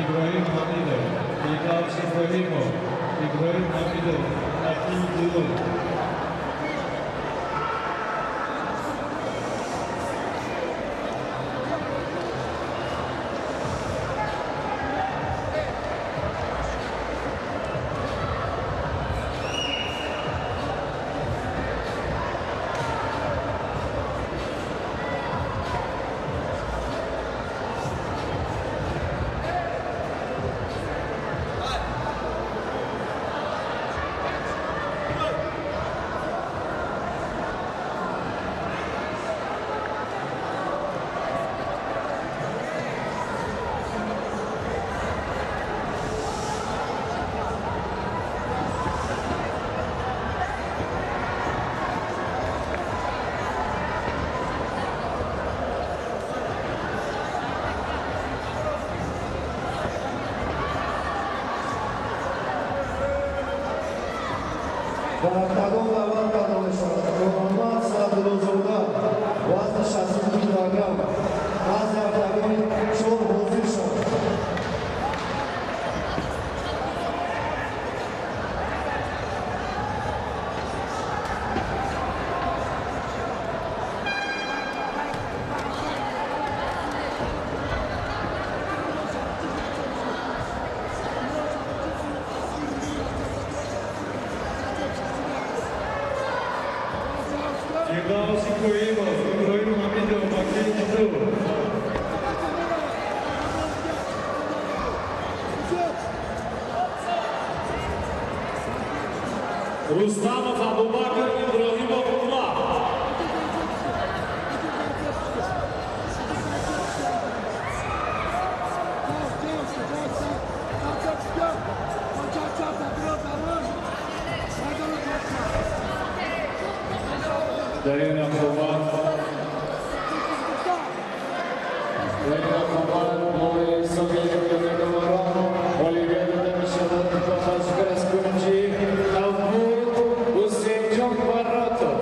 Speaker 10: Иброҳим Ҳамидов, Фирдавс Иброҳимов, Иброҳим Ҳамидов, Ҳаким Дилов.
Speaker 12: Дар октагон даъват карда мешавад Муҳаммад Саъдуллозода, вазни 62 килограмм, назди октагони чор ҳозир шавад.
Speaker 10: Фирдавс Иброҳимов, Иброҳим Ҳамидов, Ҳаким Дилов.
Speaker 11: Рустамов Абубакр, Иброҳимов Умар.
Speaker 5: Дар ин рақобат бо ҳисоби 1 доварон ғолибият дода мешавад ба варзишгар аз кунҷи кабуд Ҳусейнҷон Баротов.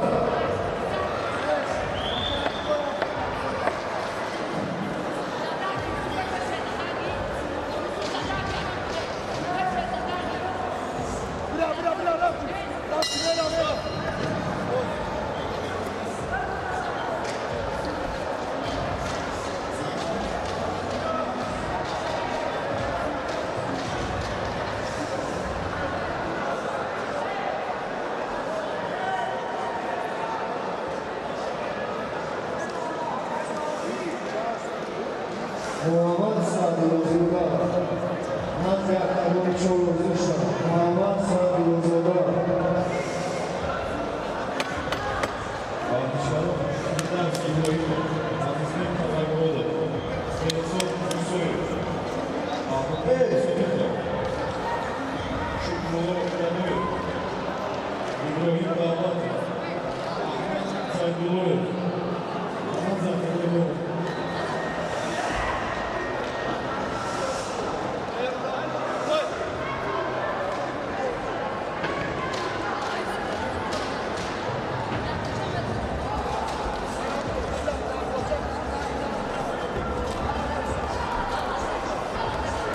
Speaker 12: Муҳаммад Саъдуллозода назди октагони чор ҳозир шавад. Муҳаммад Саъдуллозода.
Speaker 10: Варзишгарон Фирдавс Иброҳимов, Азизбек Таваймуродов, Стрелцов Мусоев, Абдуқодир Содиқов, Шукрулло Даноев, Иброҳим Давлатов, Аҳмад Сайдуллоев, Аҳмад Закаруллоев.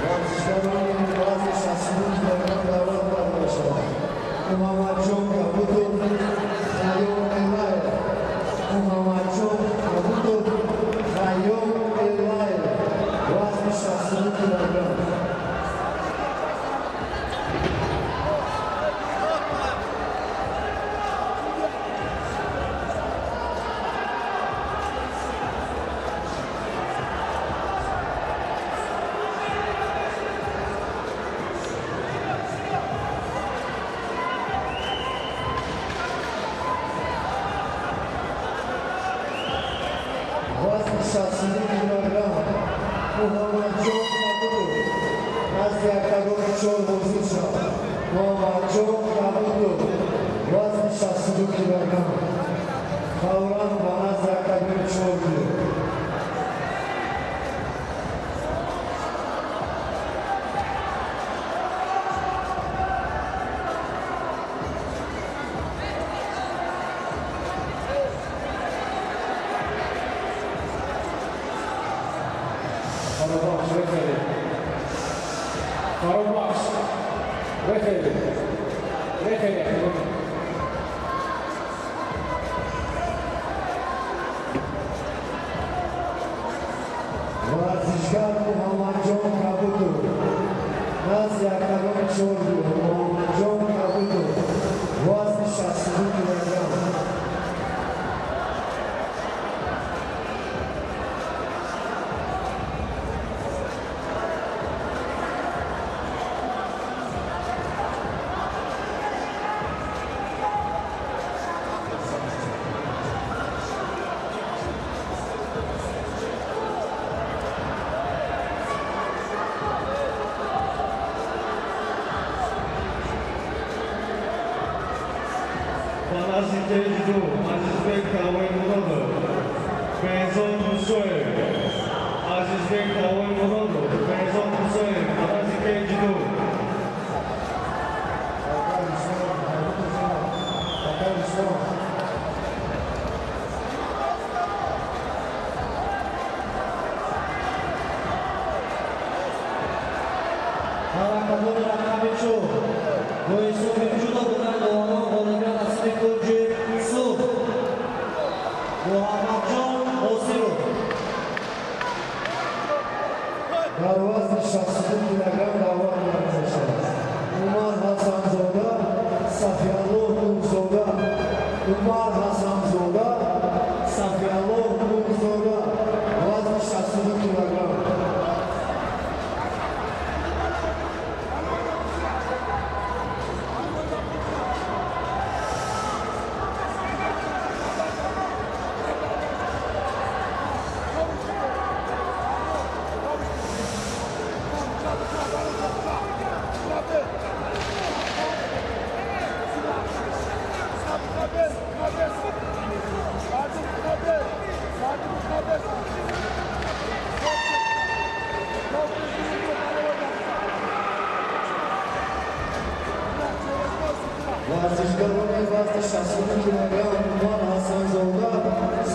Speaker 12: Варзишгарони вазни 62 килограмм даъват карда мешавад Муҳаммадҷон Кабудов, Хайём Мелаев. Муҳаммад 62 килограмм Муҳаммадҷон Кабудов назди октагони 4 ҳозир шавад. Муҳаммадҷон Кабудов, вазни 62 килограмм, фавран ба назди октагони 4 биёд.
Speaker 5: Фарробахш, рефери. Фарробахш, рефери. Рефери.
Speaker 12: Варзишгар Муҳаммадҷон Кабудов назди октагони 4 биёд. Муҳаммадҷон Кабудов, вазни 62 килограмм.
Speaker 10: Ба назди кеҷи 2 Азизбек Тавоимуродов, Беҳзод Мусоев. Азизбек Тавоимуродов, Беҳзод Мусоев ба назди кеҷи 2.
Speaker 12: Акай Ислом, Акай Ислом.
Speaker 7: Дар октагони рақами 4 бо ҳисоби ҷудо будани доварон ғолибият насиби кунҷи сурх Муҳаммадҷон Осиров.
Speaker 12: Дар вазни 62 килограмм даъват карда мешавад Умар Ҳасанзода, Сафиаллоҳ Нурзода. Умар Ҳасанзода, Сафиаллоҳ Нурзода, вазни 62 килограмм. Варзишгарони вазни 62 килограмм Умар Ҳасанзода,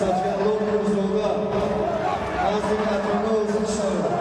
Speaker 12: Сафиаллоҳ Нурзода назди катона ҳозир шавад.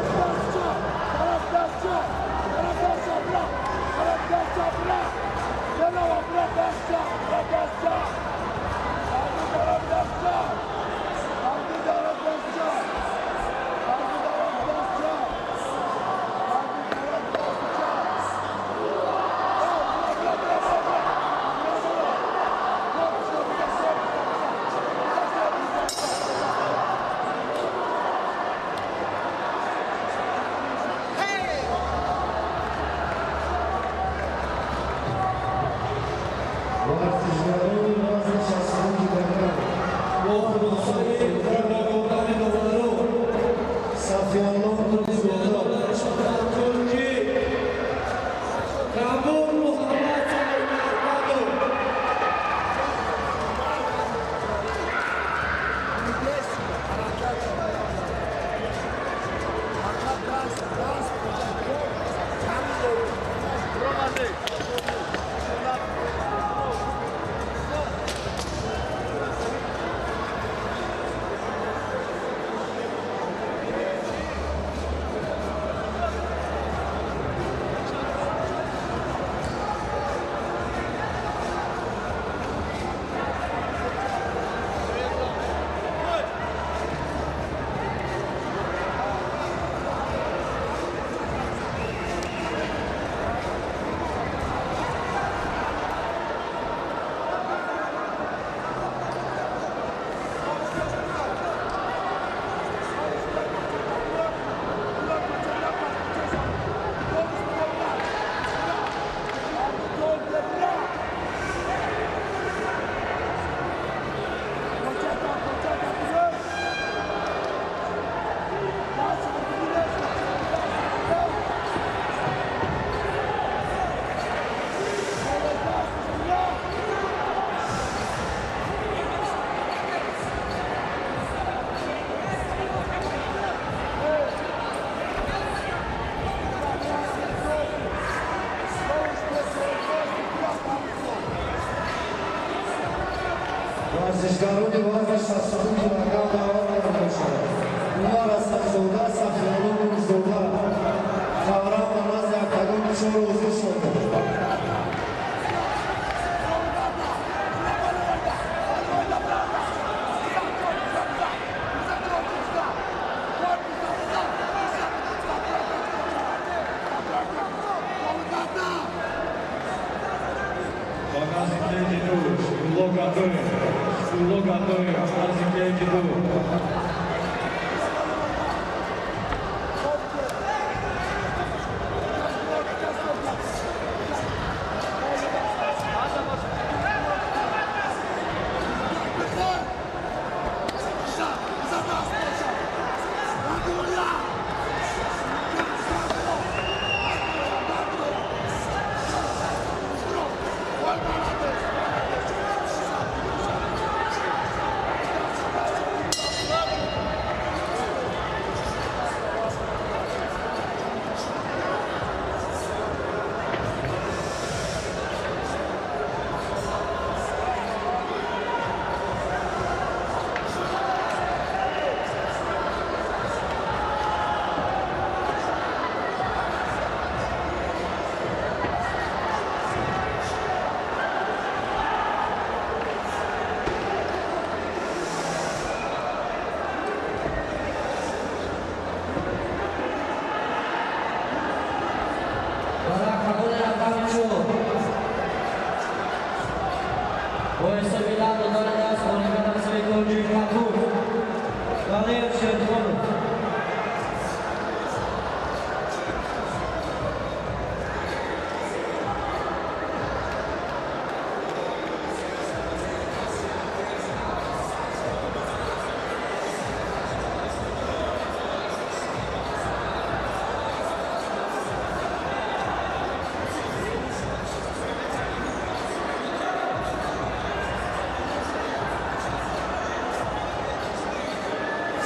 Speaker 12: Варзишгарони вазни 62 килограмм даъват карда мешаванд. Умар Ҳасанзода, Сафиалло Нурзода фавран ба назди октагони чор ҳозир шаванд.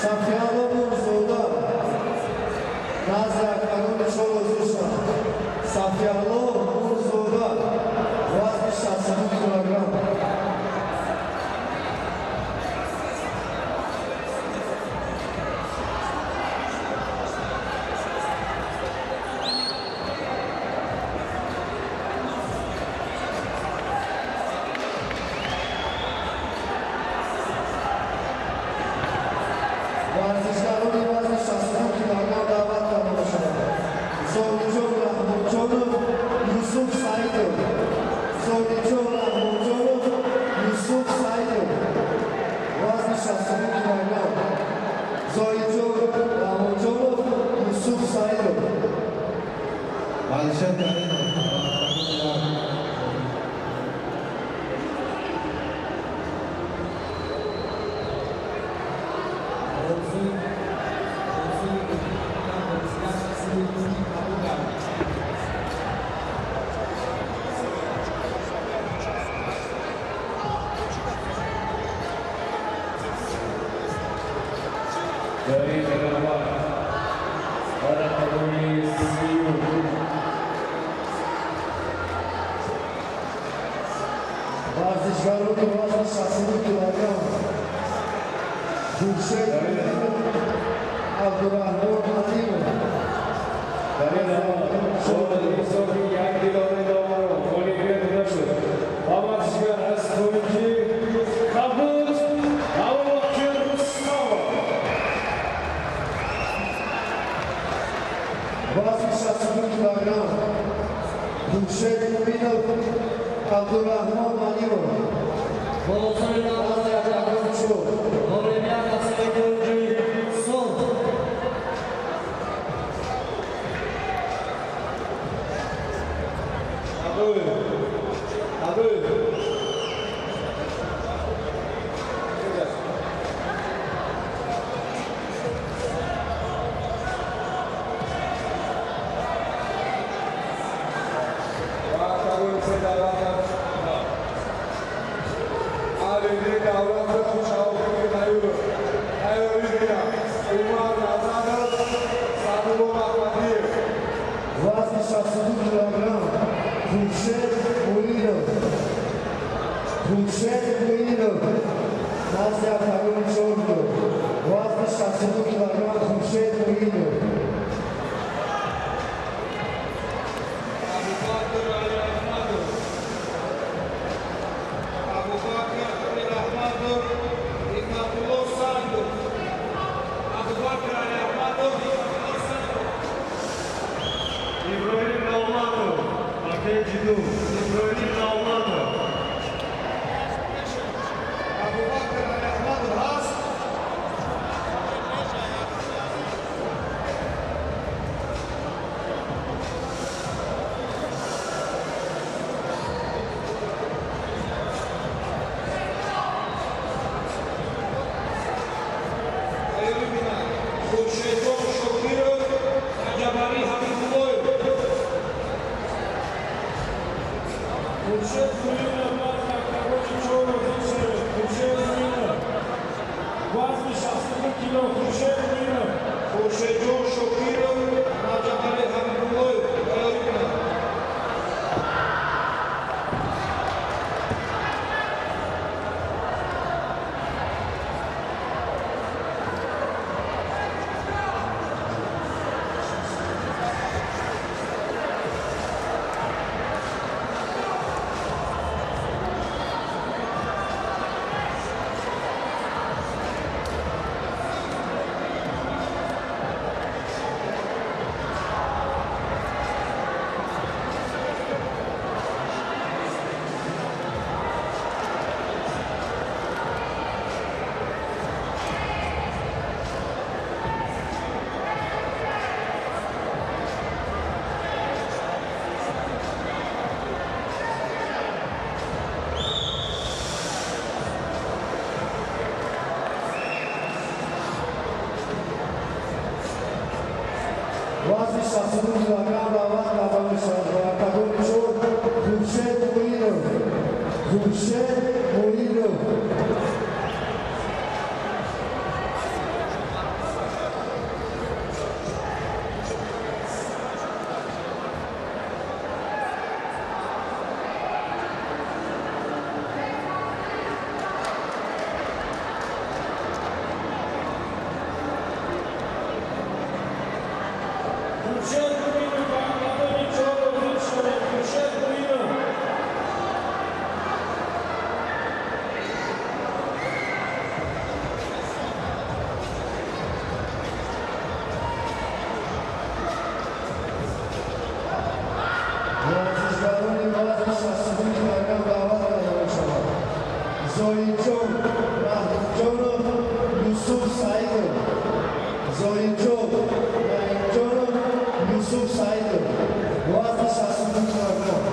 Speaker 12: Сафиалло Нурзода назди октагони чор ҳозир шаванд. Сафиалло Нурзода, вазни 62 килограмм. Варзишгарони вазни 62 килограмм даъват карда мешаванд. Зоҳидҷон Раҳмонҷонов, Юсуф Саидов. Зоҳидҷон Раҳмонҷонов, Юсуф Саидов, вазни 62 килограмм. Зоҳидҷон Раҳмонҷонов, Юсуф Саидов.
Speaker 10: Алишер Каримов.
Speaker 12: Варзишгарони вазни 62 килограмм Ҷуршед Абдураҳмон Алимов.
Speaker 5: Дар ин ҳисоби як дилораи доварон ғолибият дода шуд ба варзишгар аз кунҷи Кабуд Абубакр Рустамов.
Speaker 12: Вазни 62 килограмм Ҷуршед Муминов, Абдураҳмон Алимов. Назди октагони чор.
Speaker 3: Ва
Speaker 12: Назди октагони чор вазни 62 килограмм Хуршед Муинов.
Speaker 4: Абубакр Алиахмадов. Абубакр Алиахмадов, Ҳикматулло Саидов. Абубакр Алиахмадов, Ҳикматулло Саидов.
Speaker 10: Иброҳим Давлатов, ба кеҷи 2. Иброҳим Давлатов.
Speaker 4: Абубакр Алиахмадов ҳаст? Тайёрӣ бинанд. Хуршедҷон Шокиров, Раҷабалӣ Ҳабибуллоев.
Speaker 1: Хуршед Муинов назди октагони чор ҳозир шавед. Хуршед Муинов. Вазни 62 кило Хуршед Муинов.
Speaker 4: Хуршедҷон Шокиров, Раҷабалӣ Ҳабибуллоев. Тайёрӣ бинанд.
Speaker 12: Вазни 62 килограмм даъват карда мешавад ба октагони чор Хуршед Муинов. Хуршед Муинов.
Speaker 1: Хуршед Муинов ба октагони чор ҳозир шавед. Хуршед Муинов.
Speaker 12: Варзишгарони вазни 62 килограмм даъват карда мешавад. Зоҳидҷон Раҳимҷонов, Юсуф Саидов. Зоҳидҷон Раҳимҷонов, Юсуф Саидов. Вазни 62 килограмм.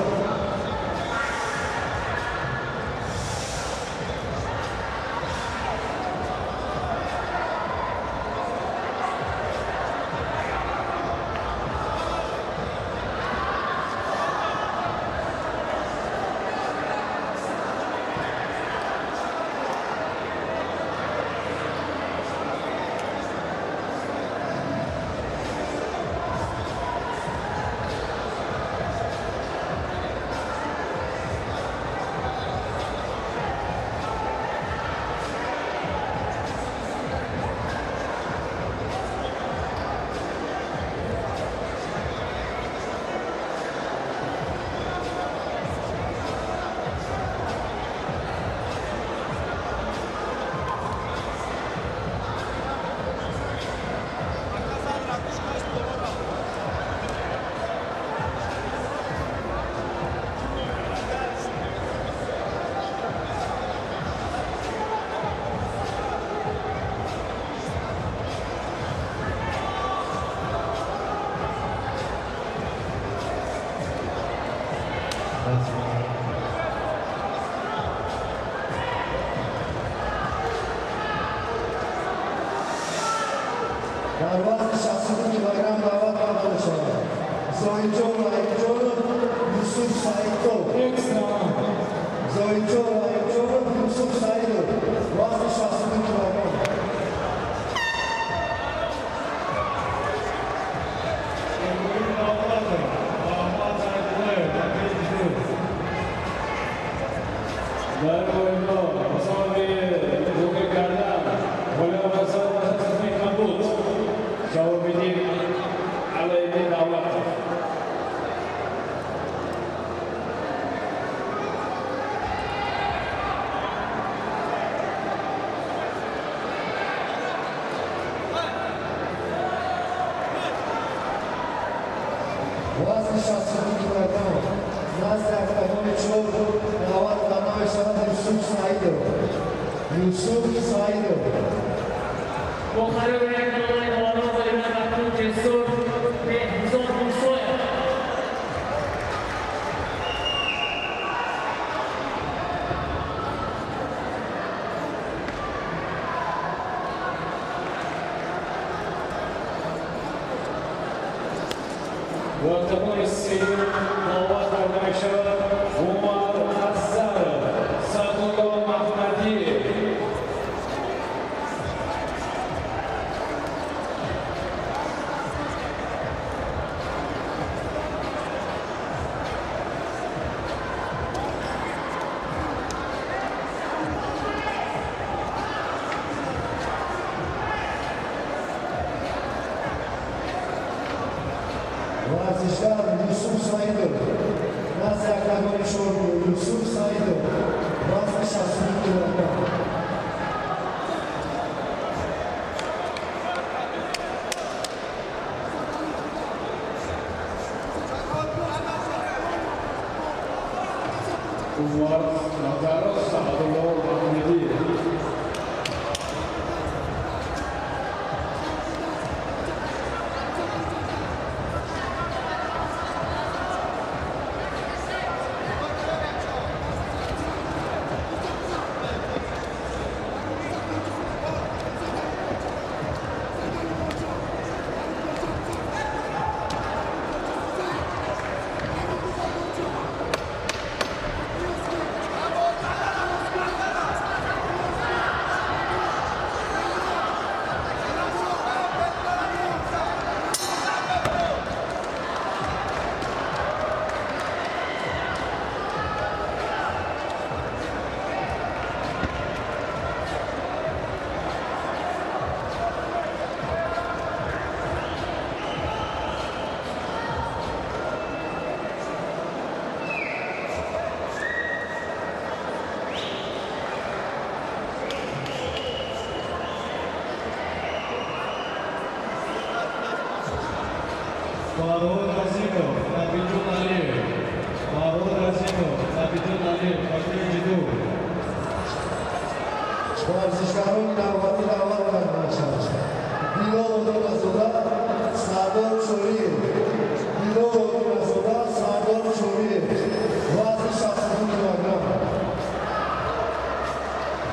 Speaker 12: Дар вазни 62 килограмм даъват карда мешавад. Зоҳидҷон Раҳимҷонов, Юсуф Саидов.
Speaker 1: Экстра.
Speaker 12: Зоҳидҷон Раҳимҷонов, Юсуф Саидов. Вазни 62 килограмм.
Speaker 10: Иброҳим Давлатов, Муҳаммад Саидуллоев, ба кеҷи 2.
Speaker 5: Дар бори мо мусобиқаи
Speaker 9: Вазни 62 килограмм. Назди октагони чор даъват карда мешавад Юсуф Саидов. Юсуф Саидов.
Speaker 8: Бохариён як доллари ором ғолибан ба кунҷи сурх Беҳзод Мусоев.
Speaker 5: Ва октагони сеюм даъват карда мешавад Умар Назаров, Саъдулло Маҳмадиев.
Speaker 9: Варзишгар Юсуф Саидов. Назди октагони чор Юсуф Саидов. Вазни 62 килограмм.
Speaker 5: Умар Назаров, Саъдулло Маҳмадиев.
Speaker 10: Фарҳод Азимов, Набиҷон Алиев. Фарҳод Азимов, Набиҷон Алиев, ба кунҷи ду.
Speaker 9: Варзишгарони навбатӣ даъват карда мешаванд. Билол Одиназода, Сардор Чориев. Билол Одиназода, Сардор Чориев. Вазни 62 килограмм.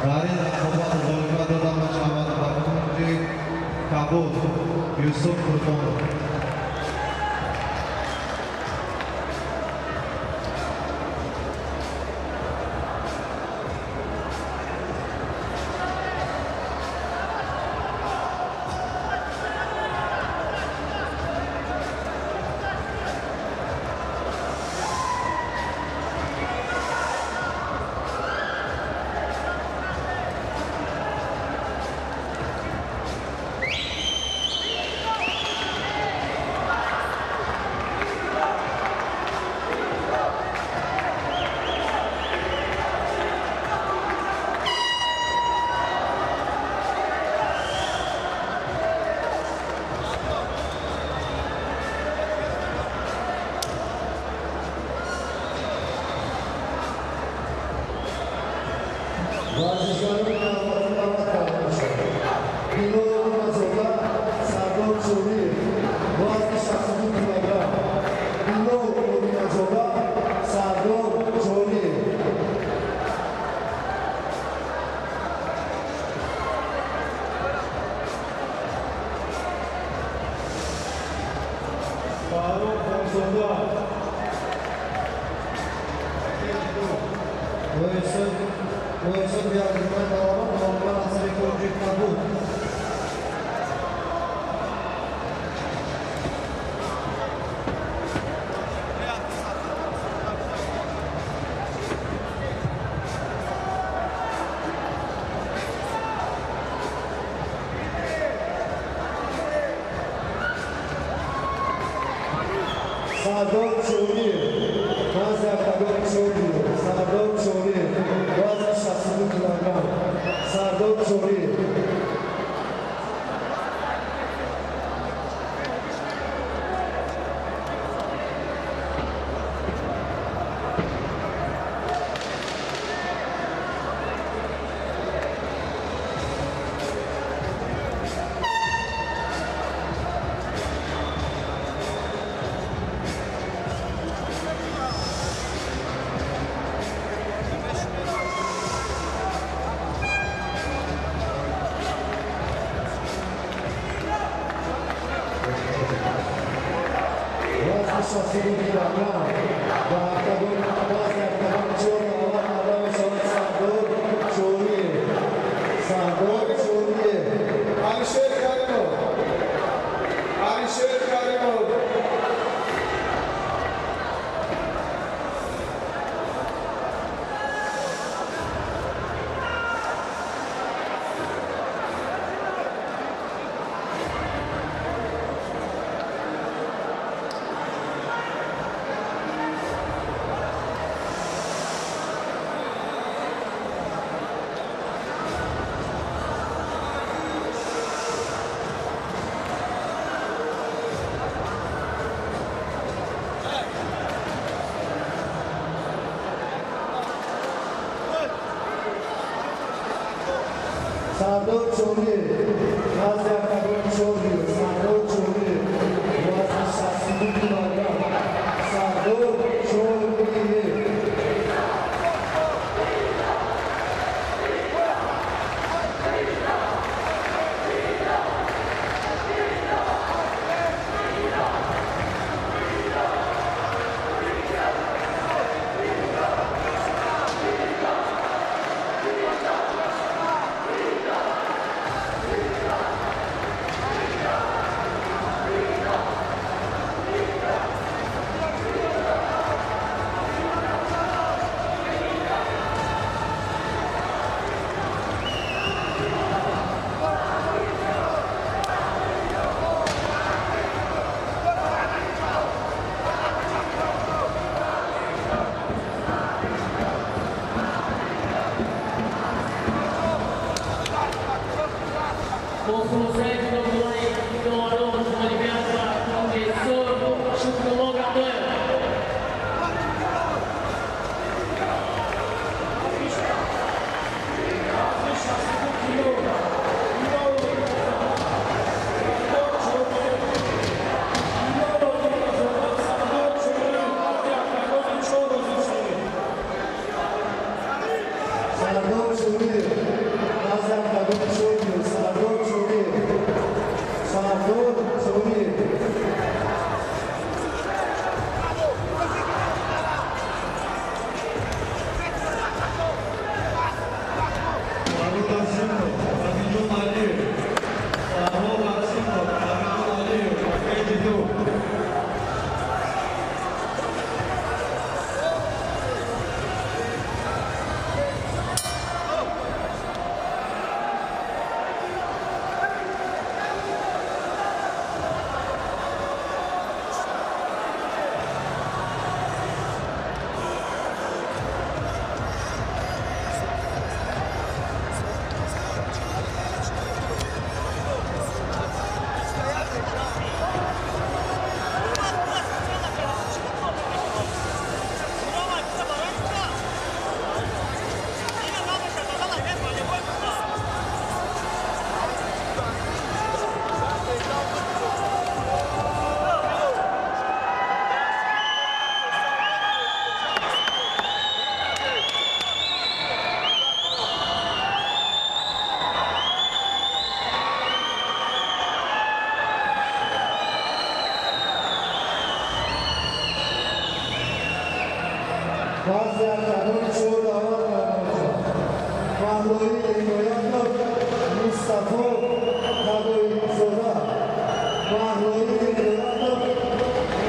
Speaker 10: Дар ин рақобат ғолиба дода мешавад ба кунҷи кабуд Юсуф Қурбонов.
Speaker 9: Варзишгарони навбатӣ даъват карда мешаванд. Билол Одиназода, Сардор Чориев. Вазни 62 килограмм. Билол Одиназода, Сардор Чориев.
Speaker 10: Фаррух Хонзода.
Speaker 12: Поясот ярдимай далаван ғолибан аз кунҷи кабуд.
Speaker 9: Сардор Чориев. Назди октагони чор Сардор Чориев. Вазни 62 килограмм. Сардор Чориев. 62 килограмм. Дар октагон, вазни октагони чор даъват карда мешавад Сардор Чориев. Сардор Чориев.
Speaker 7: Алишер Каримов. Алишер Каримов.
Speaker 9: Сардор Чориев. Вазни октагони чор, Сардор Чориев. Вазни 62 килограмм. Сардор Чориев.
Speaker 8: Бо хулосаи ҷудогонаи доварон ғолибият ба кунди Сурх Шукрулло Габдоев.
Speaker 1: Вазни 62 кило. Сардор Чориев, вазни октагони чор ҳозир шавед.
Speaker 9: Сардор Чориев. Вазни октагони чор, Сардор Чориев. Сардор Чориев.
Speaker 10: Farrukh Qasimov, Amidjon Aliyev. Farrukh Qasimov, Amidjon Aliyev, cage 2.
Speaker 9: Вазни октагони чор даъват карда мешавад Маҳлои Иноятов, Мустафо Тагоизода. Маҳлои Иноятов,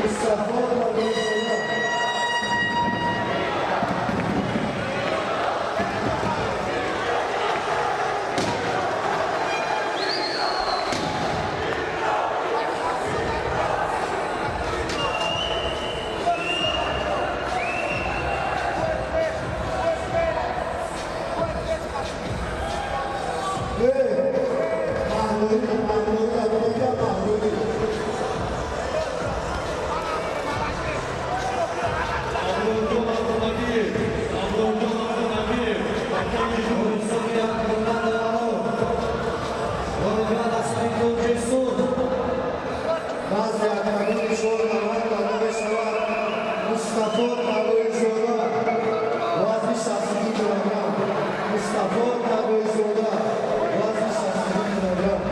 Speaker 9: Мустафо Тагоизода. Маҳлои, Маҳлои, Абдулла Маҳлои.
Speaker 10: Абдулjon Abdunabiyev, Abduljon Abdunabiyev, cage 2.
Speaker 7: Ғолибият аз кунҷи Сурх.
Speaker 9: Вазни октагони чор даъват карда мешавад Мустафо Тагоизода. Вазни 62 килограмм. Мустафо Тагоизода. Вазни 62 килограмм.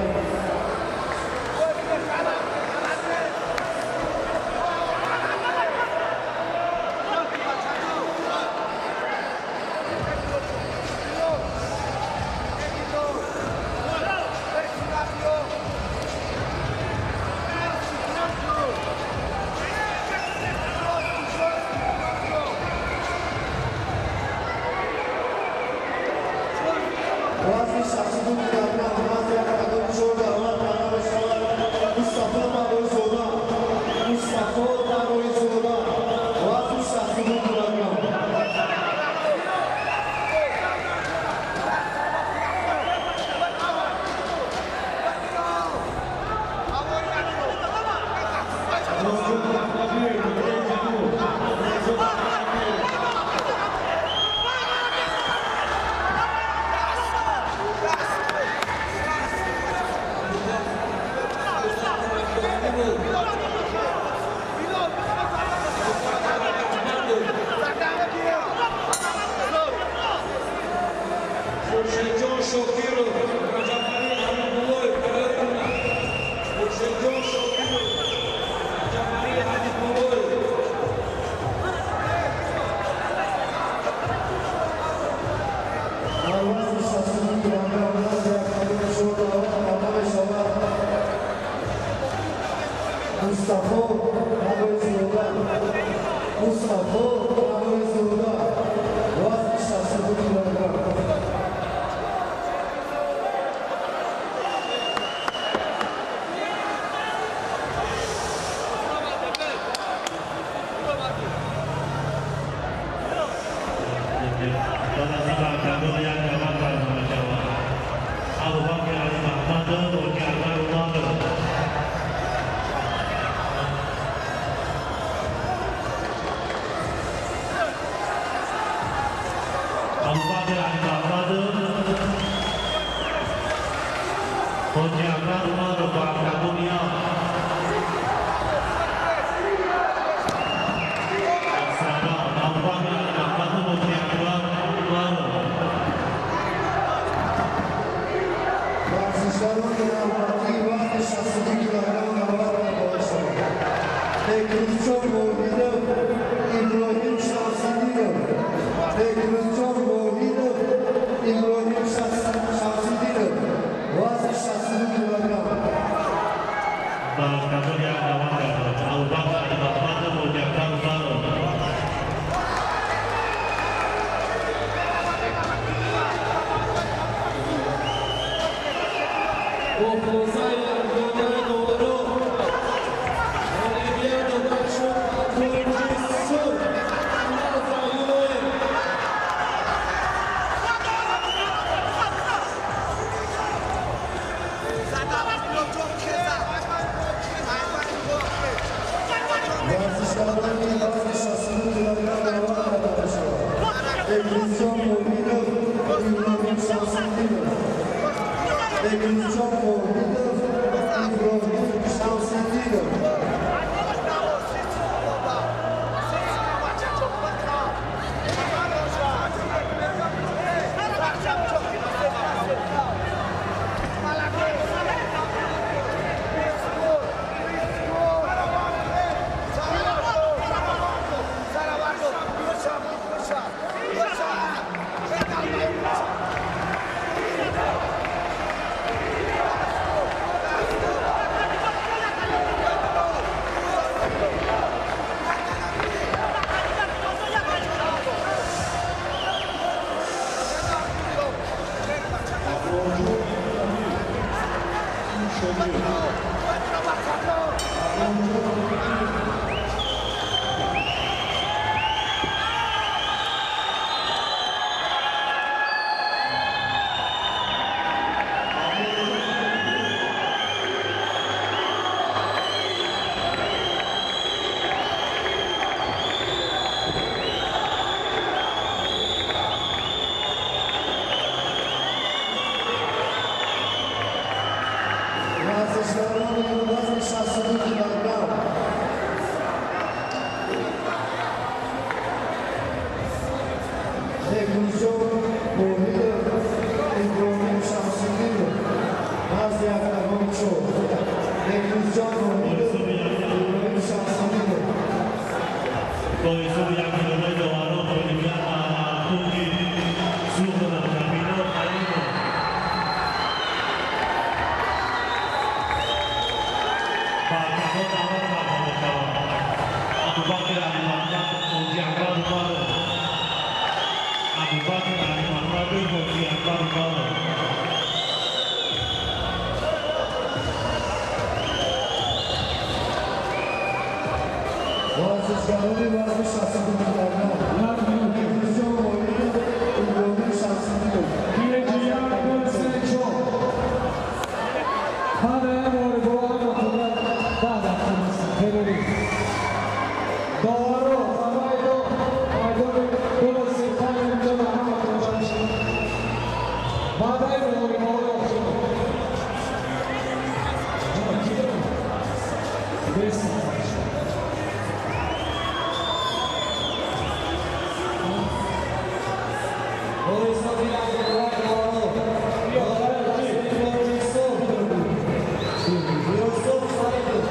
Speaker 2: Alimahmadov, Hojiakbar Umarov. Abubakr Alimahmadov, Hojiakbar Umarov ба октагони як. Абубакр Алимахмадов, Hojiakbar Umarov.
Speaker 9: Варзишгарони навбатии вазни 62 килограмм даъват карда шаванд. Бекрузҷон Воҳидов, Иброҳим Шамсиддинов. Бекрузҷон Воҳидов, Иброҳим Шамсиддинов. Вазни 62 килограмм.
Speaker 2: Ба октагони як даъват карда Абубакр Алимахмадов, Hojiakbar Umarov.
Speaker 7: Бо хулосаи якдонаи доваро ғолибият дода шуд ба Тунҷи Сурх Назраюноев.
Speaker 9: Варзишгарони вазни 62 килограмм даъват карда шаванд. Бекрузҷон Воҳидов, Иброҳим Шамсиддинов. Бекрузҷон Воҳидов, Иброҳим Шамсиддинов. Варзишгарони вазни 62 килограмм. Бекрузҷон Воҳидов, Иброҳим Шамсиддинов. Назди октагони чор. Бекрузҷон Воҳидов, Иброҳим Шамсиддинов.
Speaker 2: Бо ҳисоби якдонаи доварон ғолибият ба Тунҷи Сурх дода шуд Милод Ҳалимов. Ба октагон даъват карда мешаванд Абубакр Алимахмад, Ҳоҷиакбар Умаров. Абубакр Алимахмадов, Ҳоҷиакбар Умаров.
Speaker 9: Варзишгарони вазни 62 килограмм. Бекрузҷон Воҳидов, Иброҳим Шамсиддинов.
Speaker 7: Доваро барои майдони 235 ҳама тамошо мешавад. Баъдаи муҳорибаҳои охирон. Бес.
Speaker 9: Бо ҳисоби якдонаи доваро ғолиб Тунҷи Сурх Юсуф Саидов.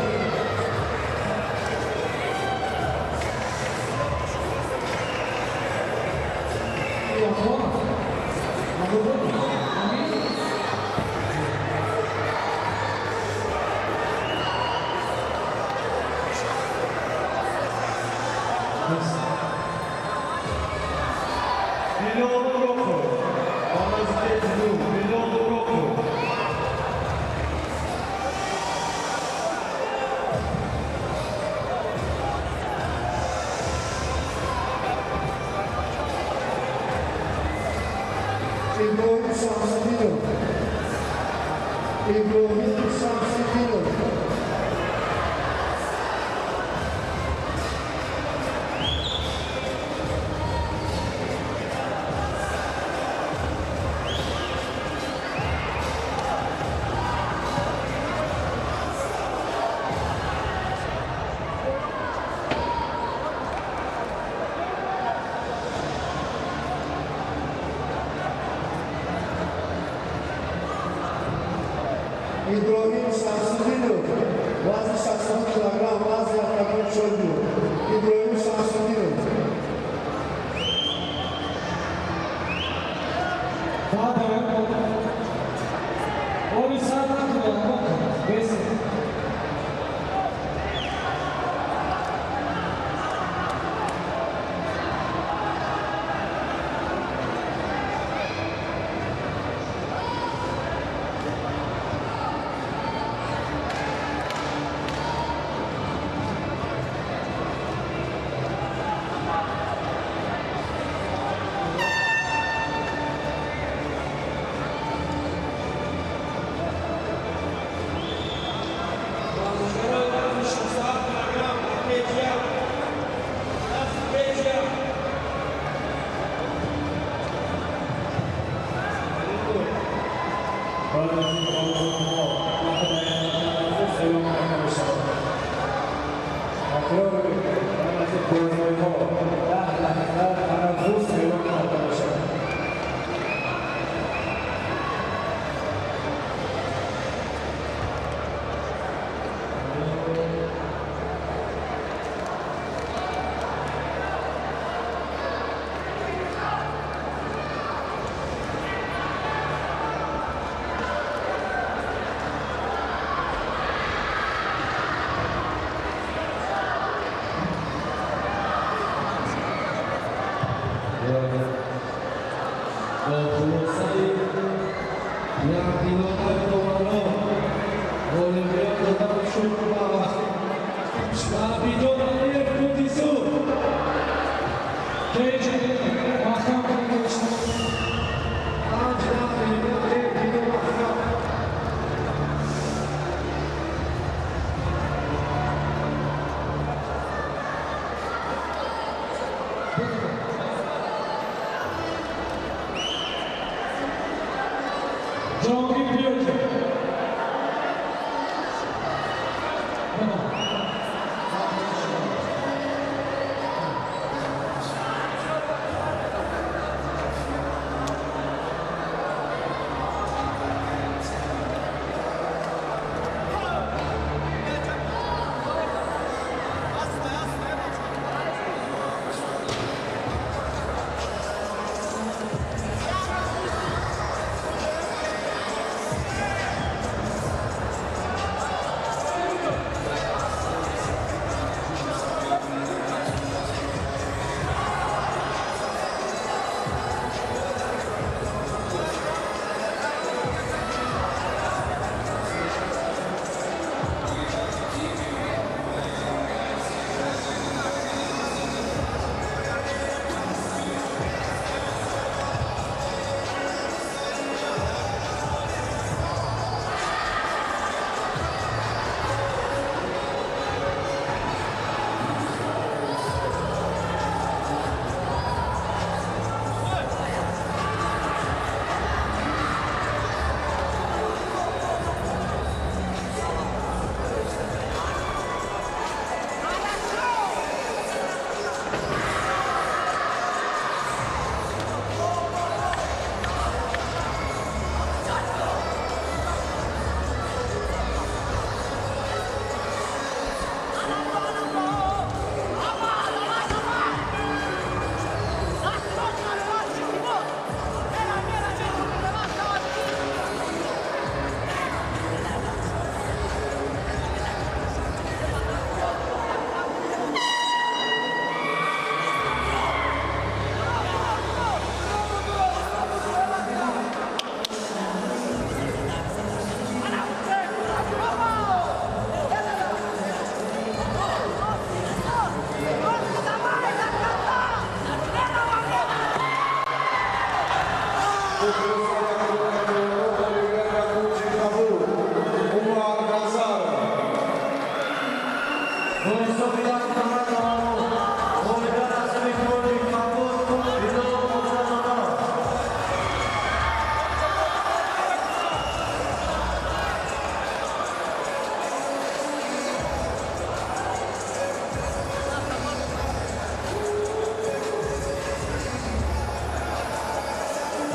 Speaker 10: Миллион роков. Ба наздики 2 миллион роков.
Speaker 9: Иброҳим Шамсиддинов. Иброҳим Шамсиддинов. Иброҳим Шамсуддинов, вазни 62 килограмм, вазни октагон чорду. Иброҳим Шамсуддинов.
Speaker 7: ორი საათი მოკლედ.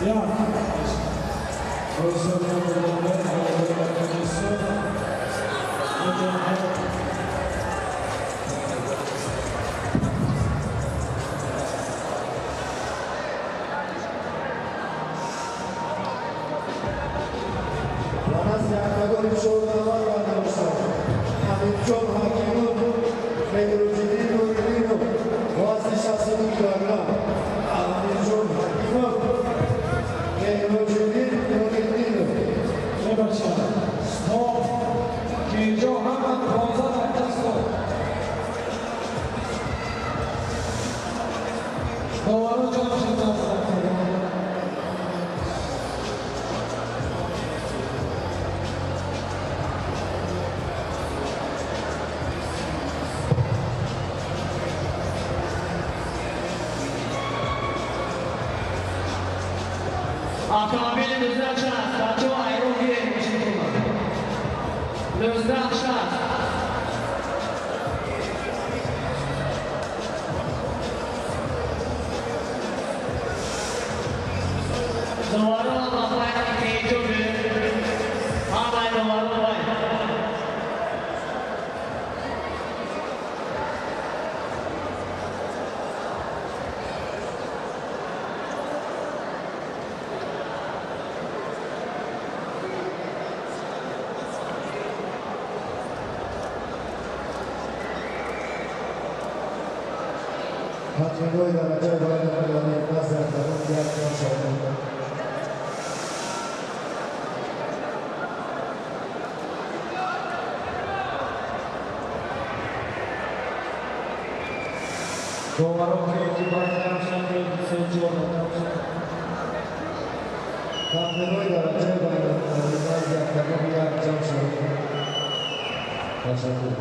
Speaker 1: Як.
Speaker 9: Амирҷон Ҳакимов, Меҳруҷиддин Нуриддинов, вазни 62 килограмм. Амирҷон Ҳакимов, Меҳруҷиддин Нуриддинов.
Speaker 1: Мебача, стоп! Ки инҷо ҳама 15 дақиқа стоп. Доваро ҷамъ шуданд.
Speaker 8: Автомобили 1960, бачаҳо, айрон гиред мошинтона. 1960. Доваро лафайни ки инҷо биёед. Ҳамаи доваро вай.
Speaker 9: Хатминои дараҷаи байналмилалӣ назди октагон як ҷамъ шаванд.
Speaker 1: Доваро ки бояд ҷамъ шаванд, се чор ҷамъ шаванд.
Speaker 9: Хатминои дараҷаи байналмилалӣ назди октагон як ҷамъ шаванд. Ташаккур.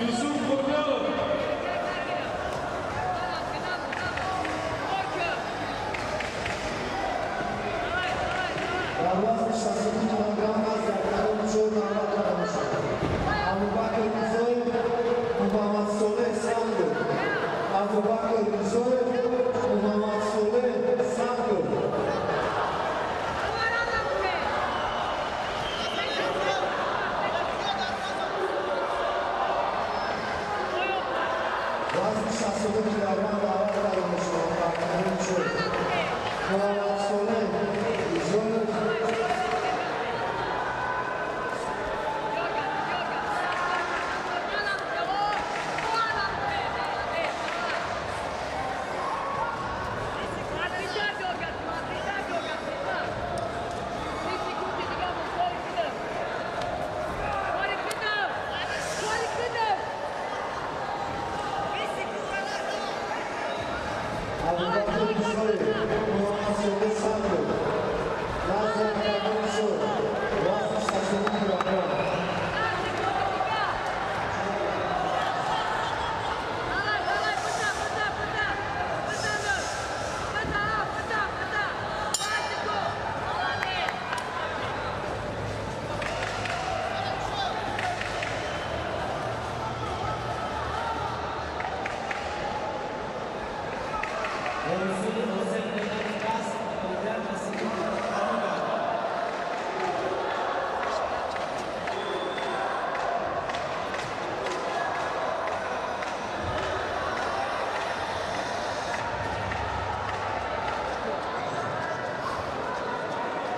Speaker 5: Yusuf Kurbanov.
Speaker 9: Дар вазни 62 килограмм назди октагони чор даъват карда мешавад. Абубакр Мирзоев, Муҳаммадсолеҳ Сангов. Абубакр Мирзоев, Муҳаммадсолеҳ Сангов. Вазни 62 килограмм даъват карда мешавад ба октагони чор. Муҳаммадсолеҳ Мирзоев. Абубакр Мирзоев, Муҳаммадсолеҳ Сангов. Назди октагони чор. Вазни 62 килограмм.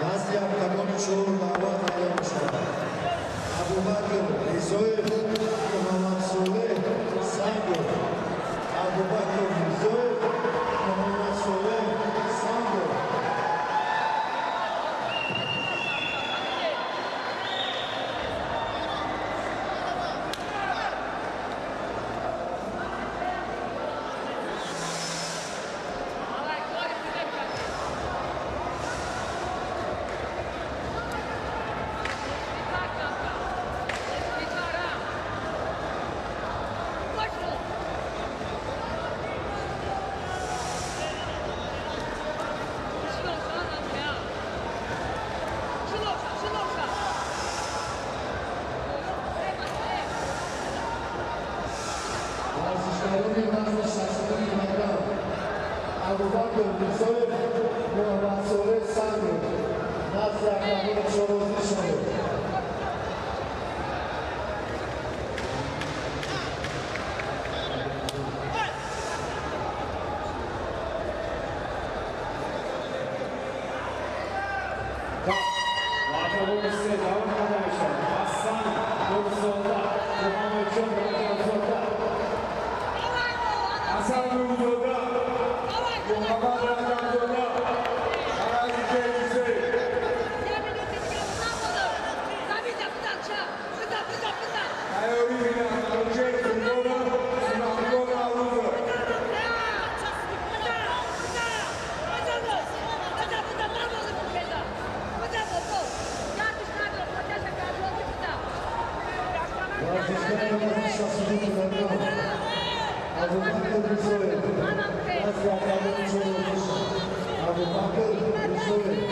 Speaker 9: Назди октагони чор даъват карда мешавад. Абубакр Мирзоев, Муҳаммадсолеҳ Сангов. Абубакр Мирзоев, Муҳаммадсолеҳ Сангов. Варзишгарони вазни 62 килограмм Абубакр Мирзоев, Муҳаммадсолеҳ Сангов. Назди октагони чор ҳозир шавед.
Speaker 5: Октагони се даъват карда мешавад. Ҳасан Нурзода, Муҳаммадҷон Раҷабзода.
Speaker 3: Ҳасан Нурзода, Муҳаммад Раҷабзода, Аразиҷон Ҳусейн. Тайёрӣ бинанд Манучеҳр Қурбонов, Сунатулло Наврӯзов.
Speaker 9: Варзишгари вазни 62 килограмм Абубакр Мирзоев. Назди октагони чор ҳозир шавад. Абубакр Мирзоев.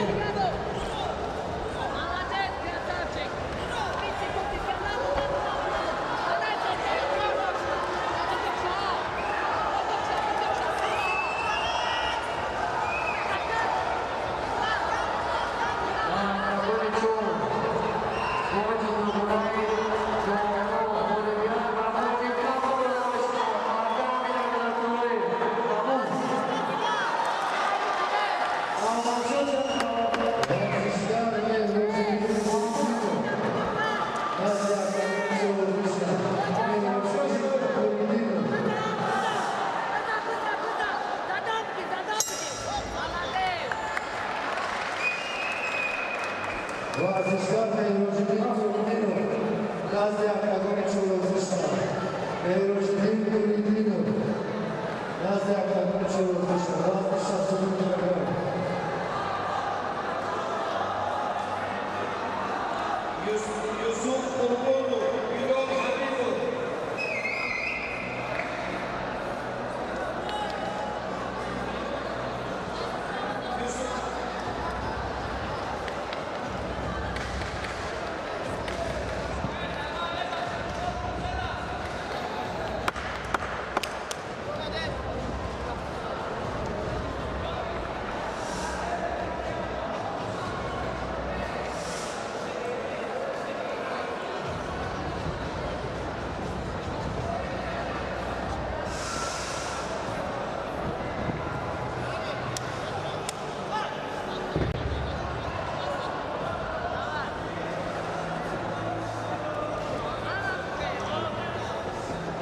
Speaker 9: Варзишгар Меҳроҷиддин Нуриддинов назди октагони чоррозӣ шавад. Меҳроҷиддин Нуриддинов назди октагони чоррозӣ шавад. Вазни 62 килограмм.
Speaker 4: Юсуф Қурбонов, Билол Ҳабибов.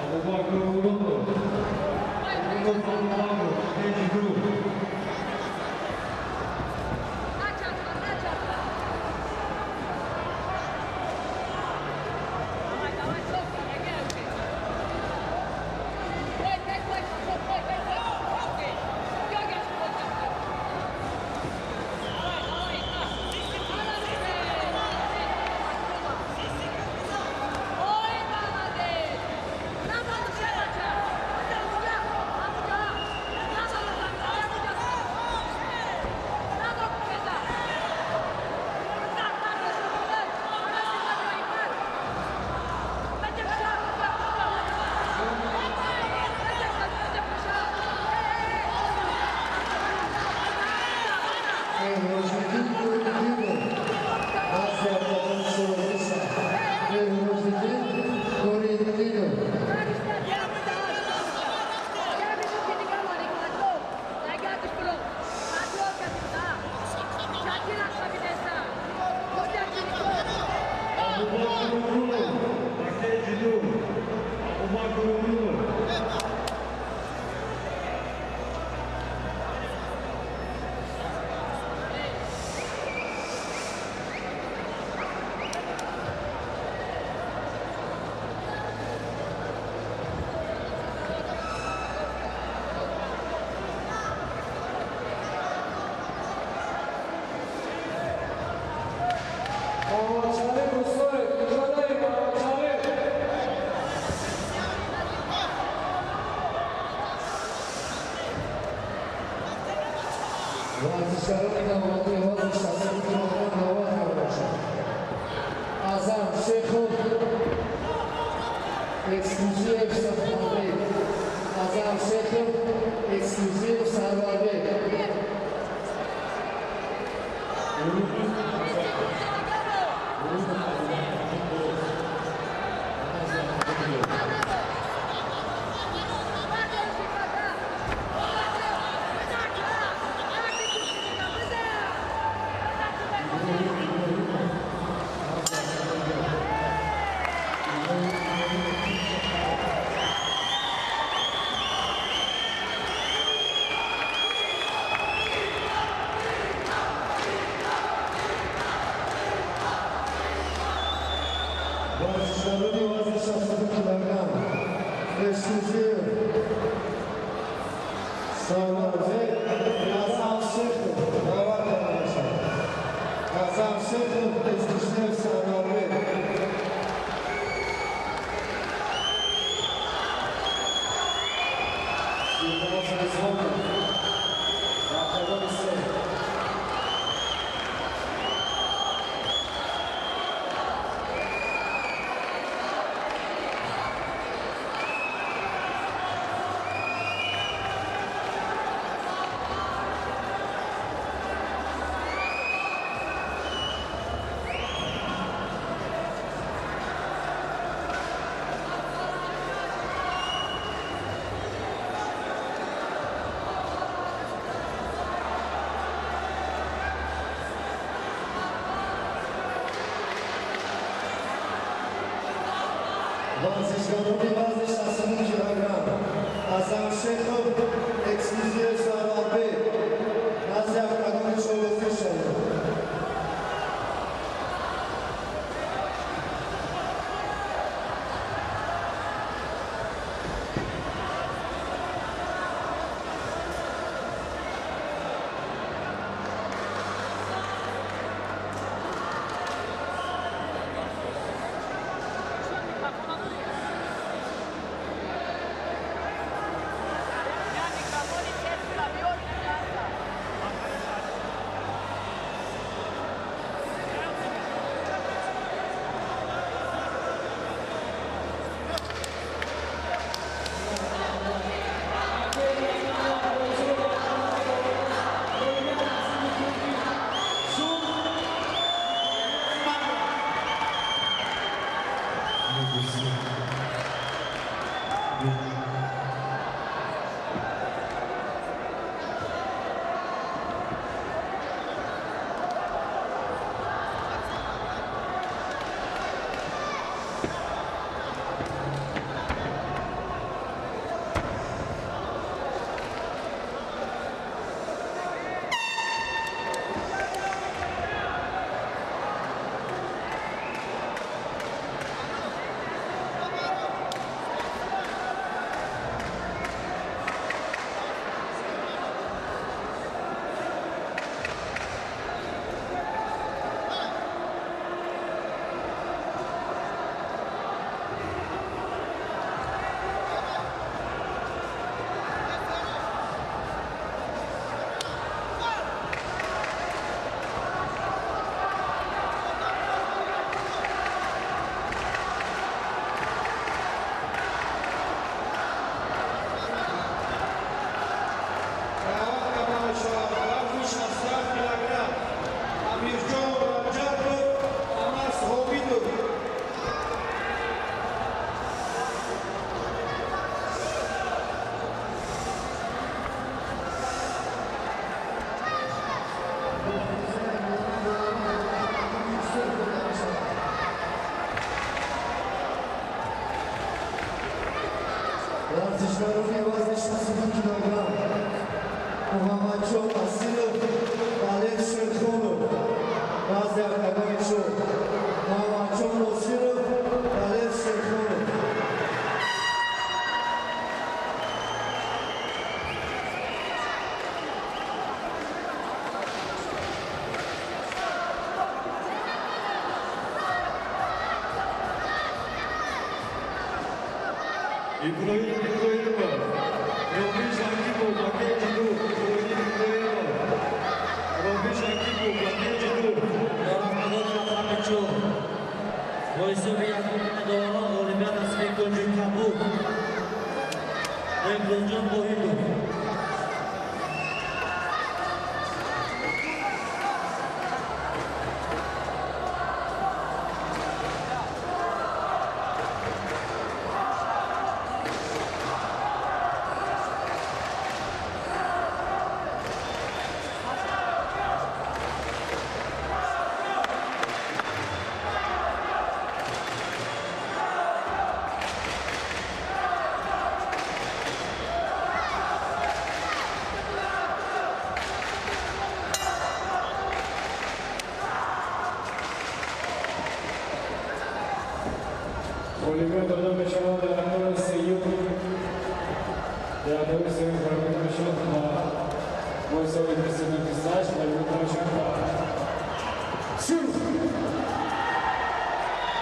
Speaker 10: Абубакр Урунов, Урунов Абубакр, третий круг.
Speaker 9: Меҳроҷиддин Нуриддинов назди октагони чоррозӣ шавад. Меҳроҷиддин Нуриддинов.
Speaker 10: Абубакр Урунов, третий круг. Абубакр Урунов.
Speaker 7: Муҳаммадшариф Устоев, куҷо дорӣ, Муҳаммадшариф?
Speaker 9: Варзишгарони навбатии вазни 62 килограмм даъват карда мешаванд. Аъзам Шехов, Эксклюзив Сафарбек. Аъзам Шехов, Эксклюзив Сарварбек. Варзишгарони вазни 62 килограмм Эксклюзив Сарварбек, Аъзам Шехов даъват карда мешавад. Аъзам Шехов, Эксклюзив Сарварбек. Илтимос Ризвонов, октагони се. Варзишгарони вазни 62 килограмм Аъзам Шехов, Эксклюзив Сарварбек назди октагони чоррозӣ шавад.
Speaker 10: Иброҳим Иброҳимов, Ромиш Ҳакимов, Макеҷи ду, Иброҳим Иброҳимов, Ромиш Ҳакимов, Макеҷи ду.
Speaker 8: Дар октагони рақами 4 бо ҳисоби 1 доварон ғолибият насиби кунҷи кабуд Беҳрӯзҷон Воҳидов.
Speaker 5: Ғолибият дода мешавад дар даври сеюм, дар даври сеюм ғолибият мешавад ба бо ҳисоби 228 ғолибият дода мешавад ба Сурх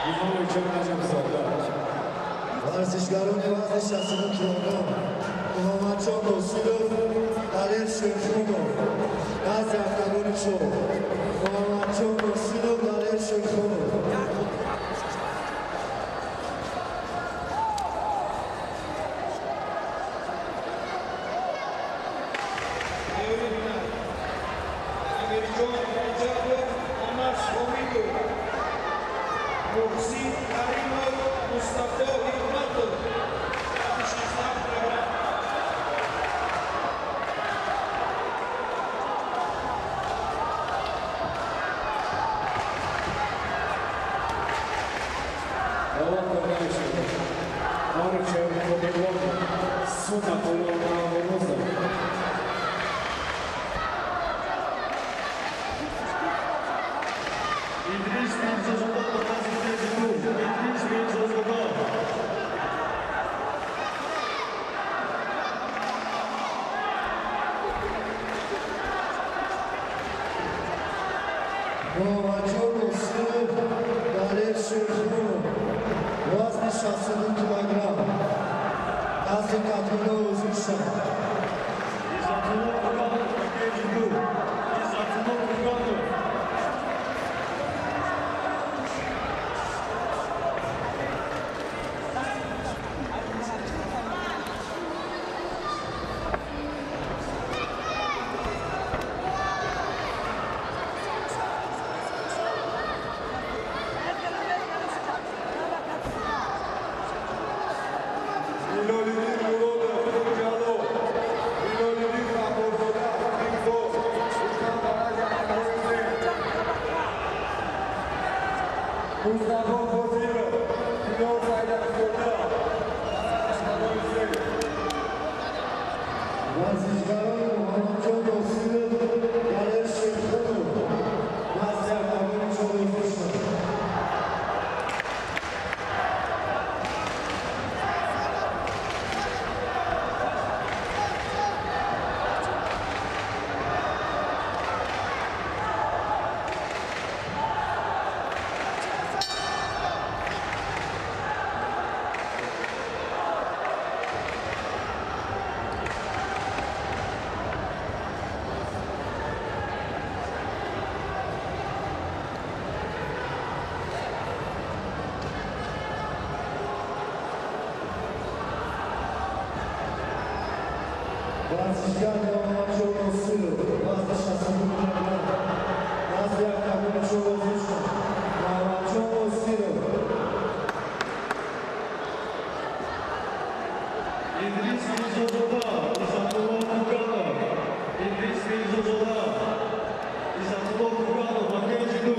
Speaker 5: Муҳаммадҷон Раҷабзода.
Speaker 9: Варзишгарони вазни 69 килограмм: Муҳаммадҷон Носиров, Далер Шерхонов, назди октагони чор. Муҳаммадҷон Носиров, Далер Шерхонов.
Speaker 4: Меҳри Амирҷон Раҷабов, Анас Ҳомидов, Муҳсин Каримов, Мустафо Ҳикматов, 67 килограмм.
Speaker 5: Давом карда мешавад. Маручар Қодиров, Сунатулло Наврӯзов.
Speaker 10: Идрис Мирзозода, назди ду, Идрис Мирзозода.
Speaker 9: Муҳаммадҷон Носиров, Далер Шерхонов, вазни 62 килограмм, назди катона ҳозир шавад.
Speaker 10: Иззатулло Фурқонов, Макеҷи ду, Иззатулло Фурқонов.
Speaker 3: Ҳилолиддин Муродов, Хуҷало, Ҳилолиддин Ғаффорзода, Виктор, Рустам Барази, октагони се. Мустафо Қосимов, Дилор Сайдализода, октагони се.
Speaker 9: Варзишгарони Муҳаммадҷон Носиров, Далер Шерхонов, назди октагони чор ҳозир шавад. Варзишгар Муҳаммадҷон Носиров, вазни 62 килограмм, назди октагони чор ҳозир шавад. Муҳаммадҷон Носиров.
Speaker 10: Идрис Мирзозода, Иззатулло Фурқонов, Идрис Мирзозода, Иззатулло Фурқонов, Макеҷи ду.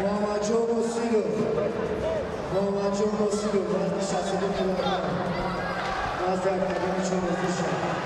Speaker 9: Муҳаммадҷон Осилов, Муҳаммадҷон Осилов, вазни 62 килограмм, назди октагони чор ҳозир шавад.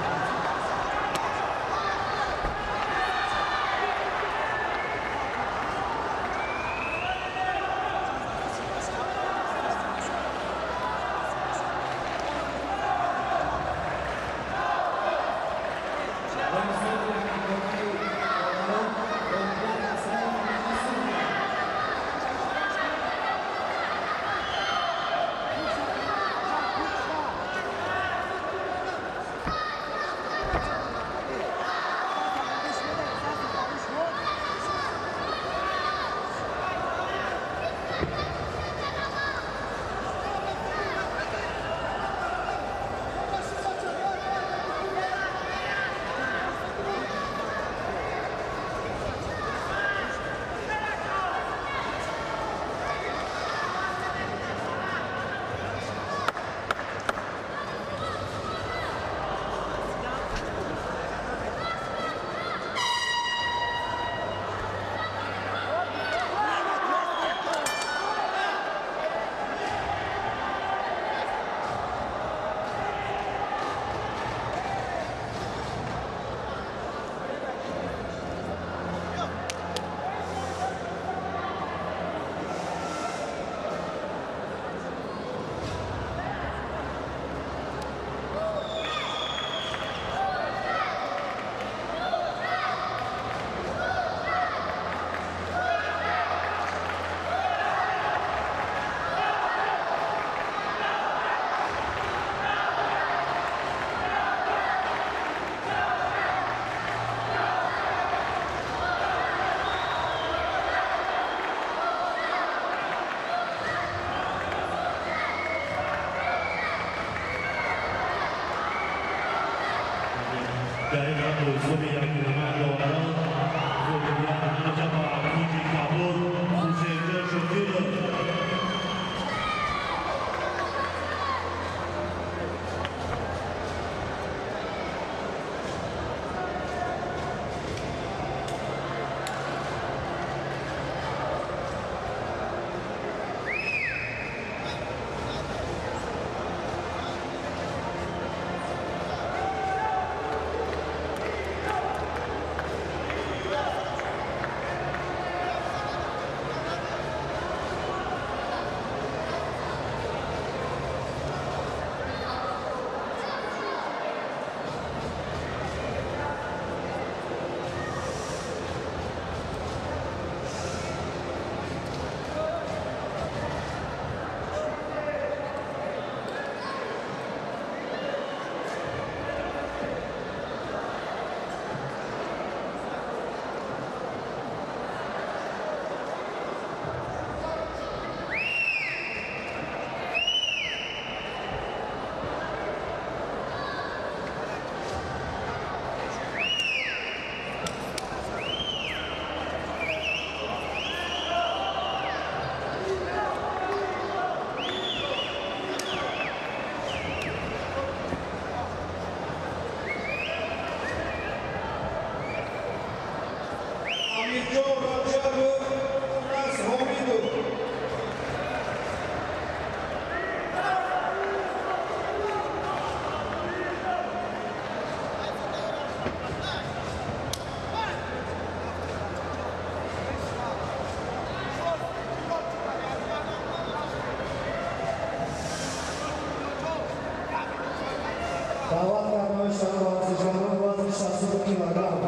Speaker 9: Даъват карда мешавад варзишгарон вазни 62 килограмм.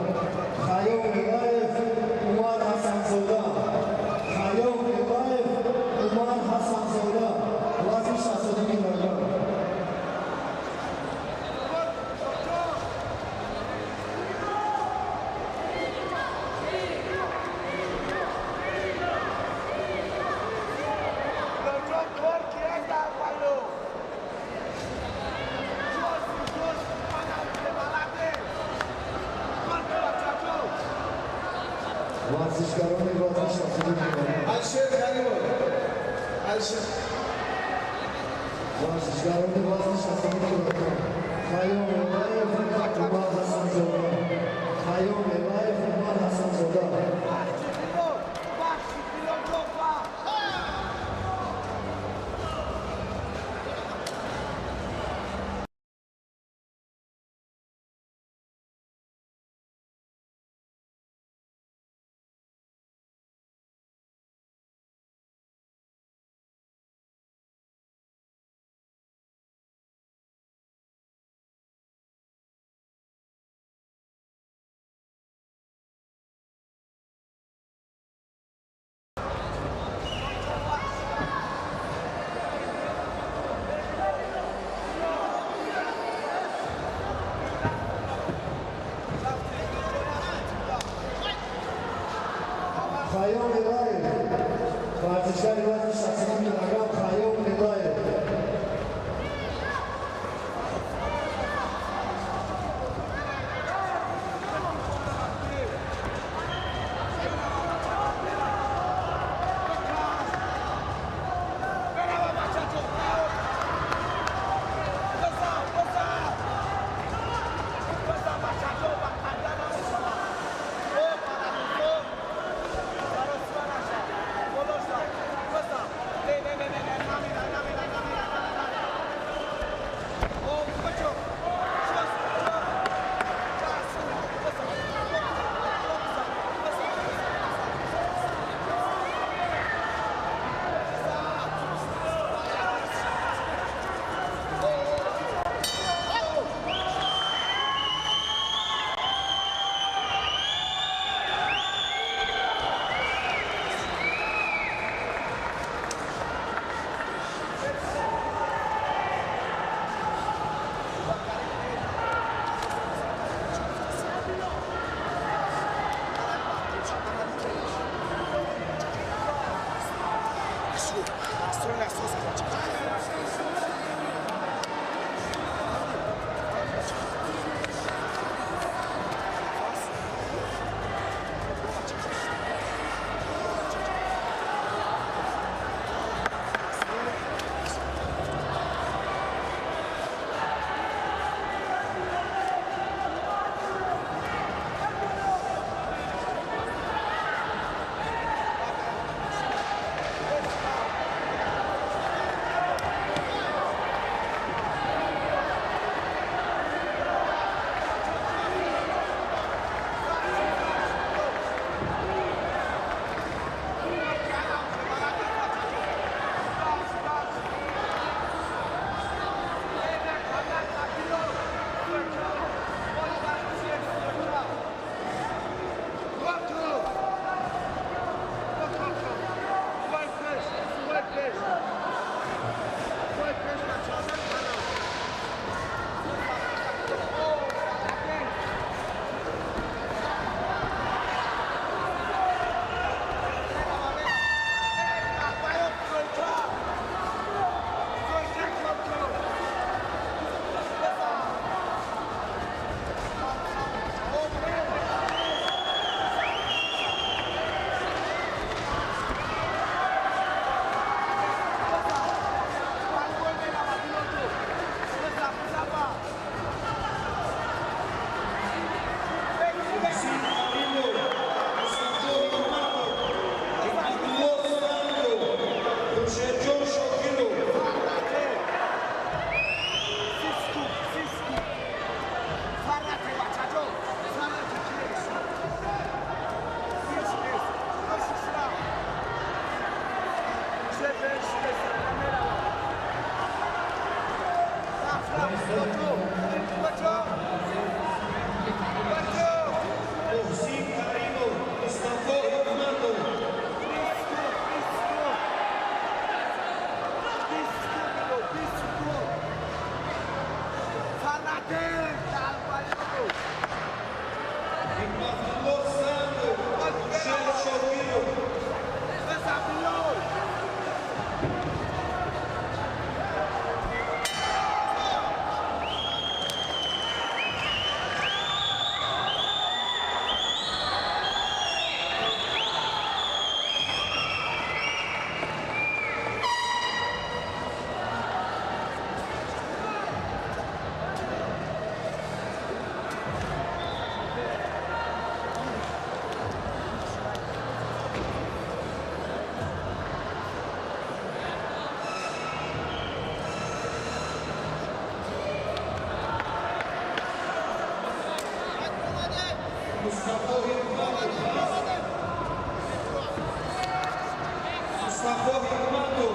Speaker 9: Хайём Элаев, Умар Ҳасанзода. Хайём Элаев, Умар Ҳасанзода, вазни 62 килограмм. Варзишгарони вазни 62 килограмм.
Speaker 7: Алишер Каримов. Алишер.
Speaker 9: Варзишгарони вазни 62 килограмм. Хайём Элаев, Умар Ҳасанзода. Хайём Элаев, Умар Ҳасанзода.
Speaker 4: Мустафо Ҳикматов ҳаст. Мустафо Ҳикматов.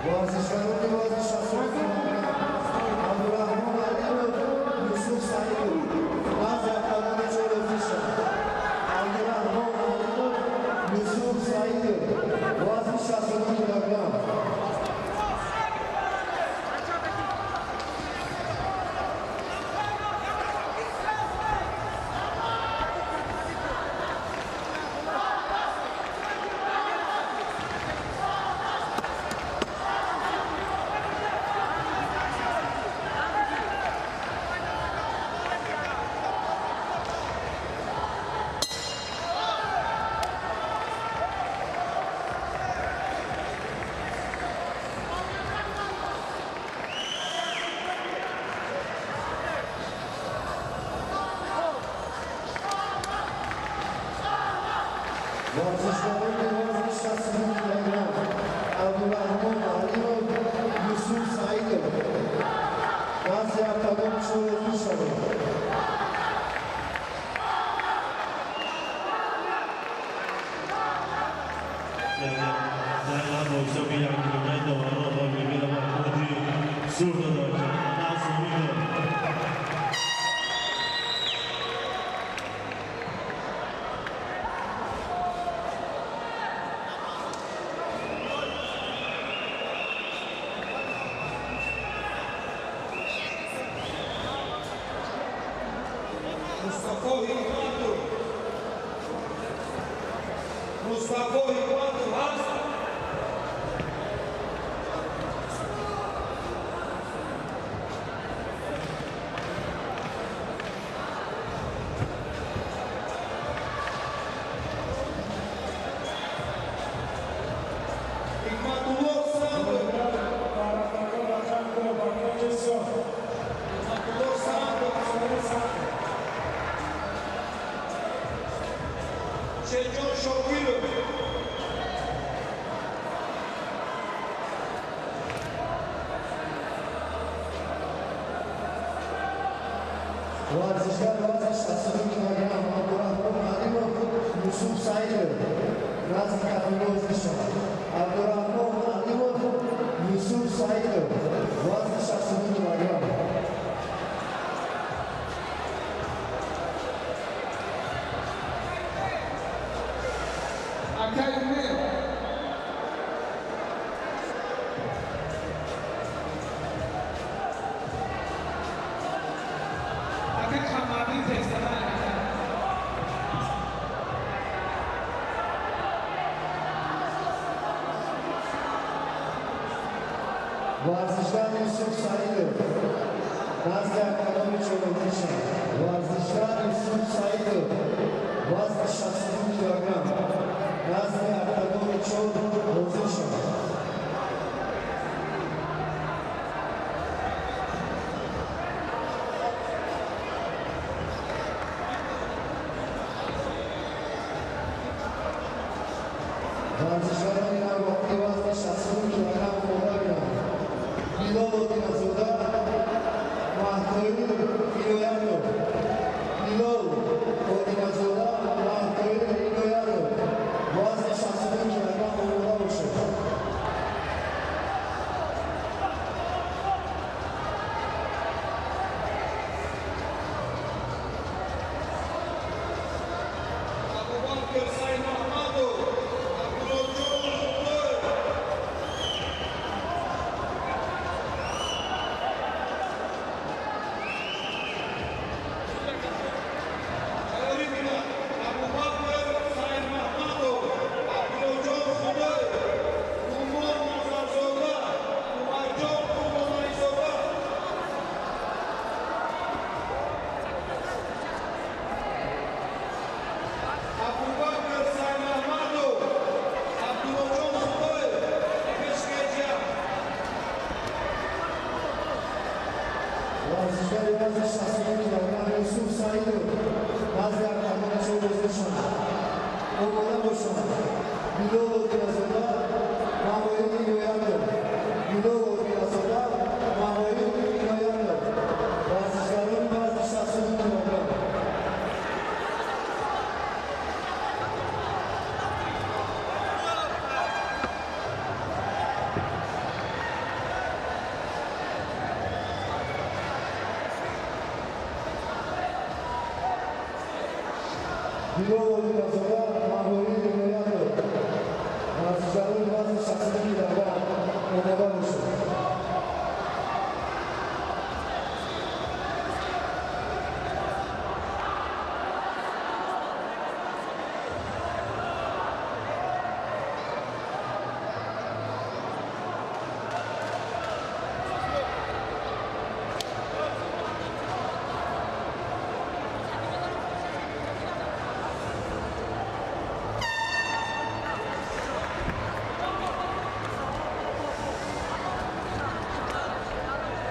Speaker 9: Варзишгарони вазни 62 килограмм Абдурахмон Алимов, Юсуф Саидов назди октагони чор ҳозир шаванд. Абдурахмон Алимов, Юсуф Саидов, вазни 62 килограмм. Варзишгарони вазни 62 килограмм Абдурахмон Алимов, Юсуф Саидов назди октагони чор ҳозир шаванд.
Speaker 4: Мустафо Ҳикматов, Мустафо Ҳикматов ҳаст? Ҳикматулло Сандов, Ҳикматулло Сандов, Шерҷон Шокиров,
Speaker 9: Варзишгар вазни 62 килограмм Абдурахмон Алимов, Юсуф Саидов назди кафино ҳозир шаванд. Абдурахмон Алимов, Юсуф Саидов, вазни 62 килограмм.
Speaker 7: Акай Умед. Акай Қамардин тезтар.
Speaker 9: Варзишгар Юсуф Саидов назди октагони чор ҳозир шаванд. Варзишгар Юсуф Саидов, вазни 62 килограмм, назди октагони чор ҳозир шаванд. Варзишгарони навбатии вазни 62 килограмм омода бинанд. Билол Одиназода, Маҳтоир Иноятов. Билол Одиназода, Маҳтоир Иноятов, вазни 62 килограмм омода бошад.
Speaker 4: Абубакр Саймахмадов, Абдуллоҷон Худоев. Тайёрӣ бинанд. Абубакр Саймахмадов, Абдуллоҷон Худоев, Умон Назарзода, Умарҷон Қурбонализода. Абубакр Саймахмадов, Абдуллоҷон Худоев, пешкеҷа.
Speaker 9: Варзишгари вазни 62 килограмм Юсуф Саидов назди октагони чор ҳозир шаванд. Омода бошанд. Билол Одиназода, Маҳоир Иноятов. Билол Одиназода, Маҳоир Иноятов. Варзишгарони вазни 62 килограмм. Билол Олимазода, Маҳвори Иноятов. Варзишгарони вазни 62 килограмм омода бошед.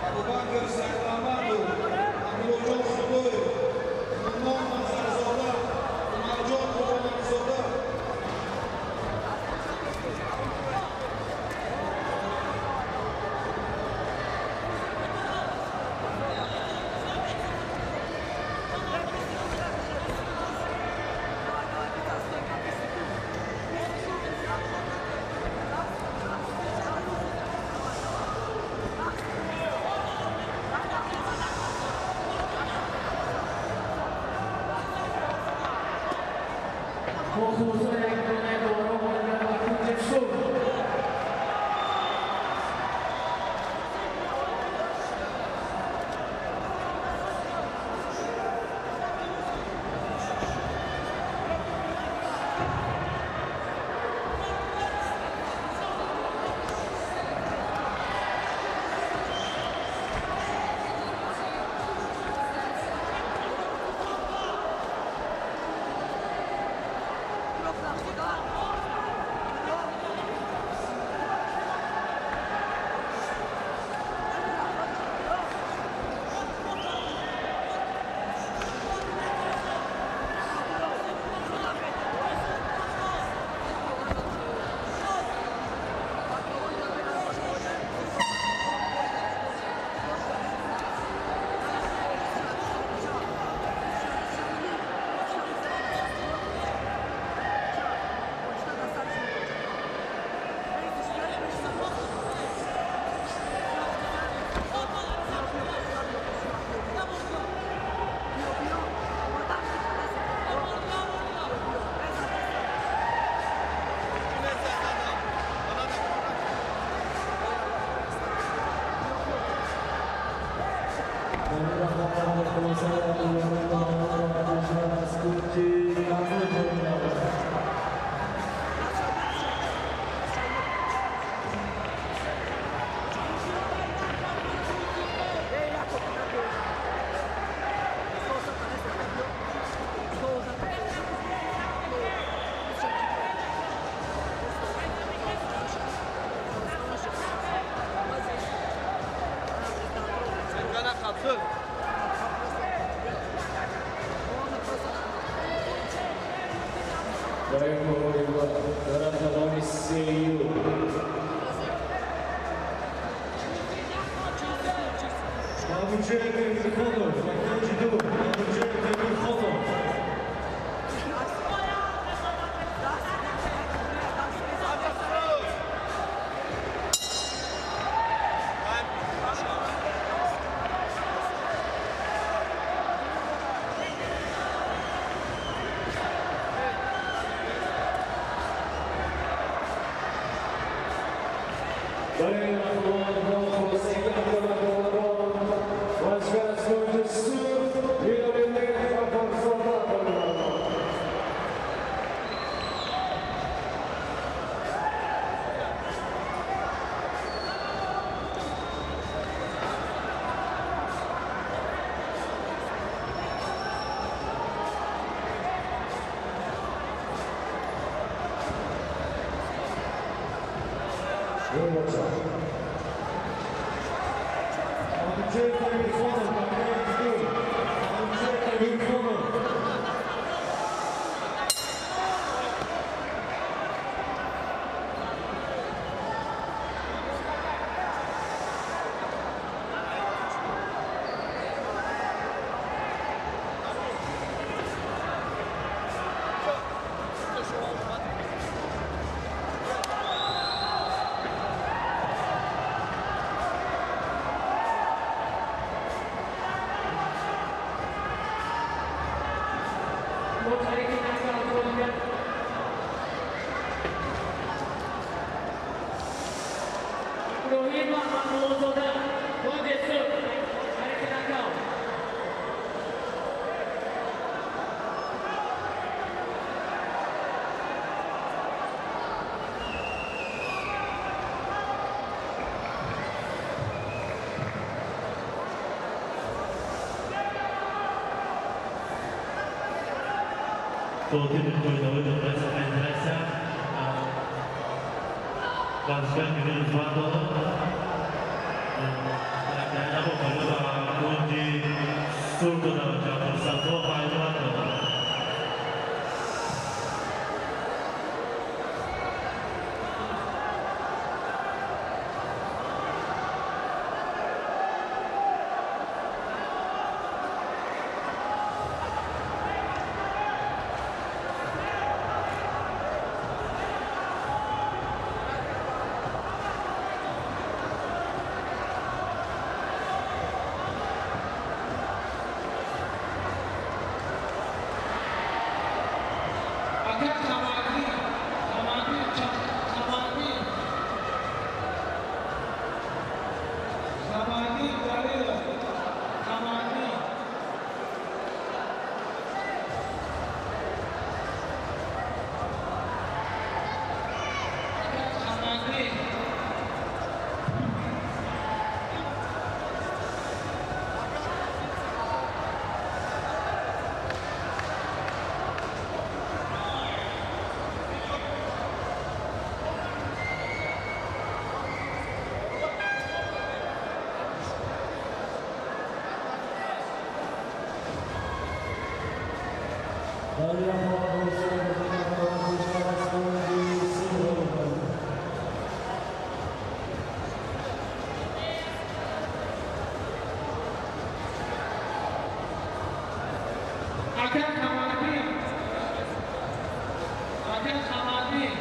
Speaker 4: Абубакр Саидахмадов, Абдуллоҷон Худоев, Нурмон Назарзода, Умарҷон Қурбонализода.
Speaker 8: Иброҳим Маҳмудзода, Конди Сурх, тариқи нокаут.
Speaker 2: Тотип қоидаҳои доираи федератсия, варзишгари ки минус 2 доллар ба кунҷи сурх дода мешавад, фурсатҳо пайдо дорад.
Speaker 7: Ака Қамардин, Қамардин, Қамардин, Қамардин Далилов, Қамардин. Ака Қамардин.
Speaker 1: Далия Муҳаммадзода, варзишгар аз Конди Сурх.
Speaker 7: Ака Қамардин. Ака Қамардин.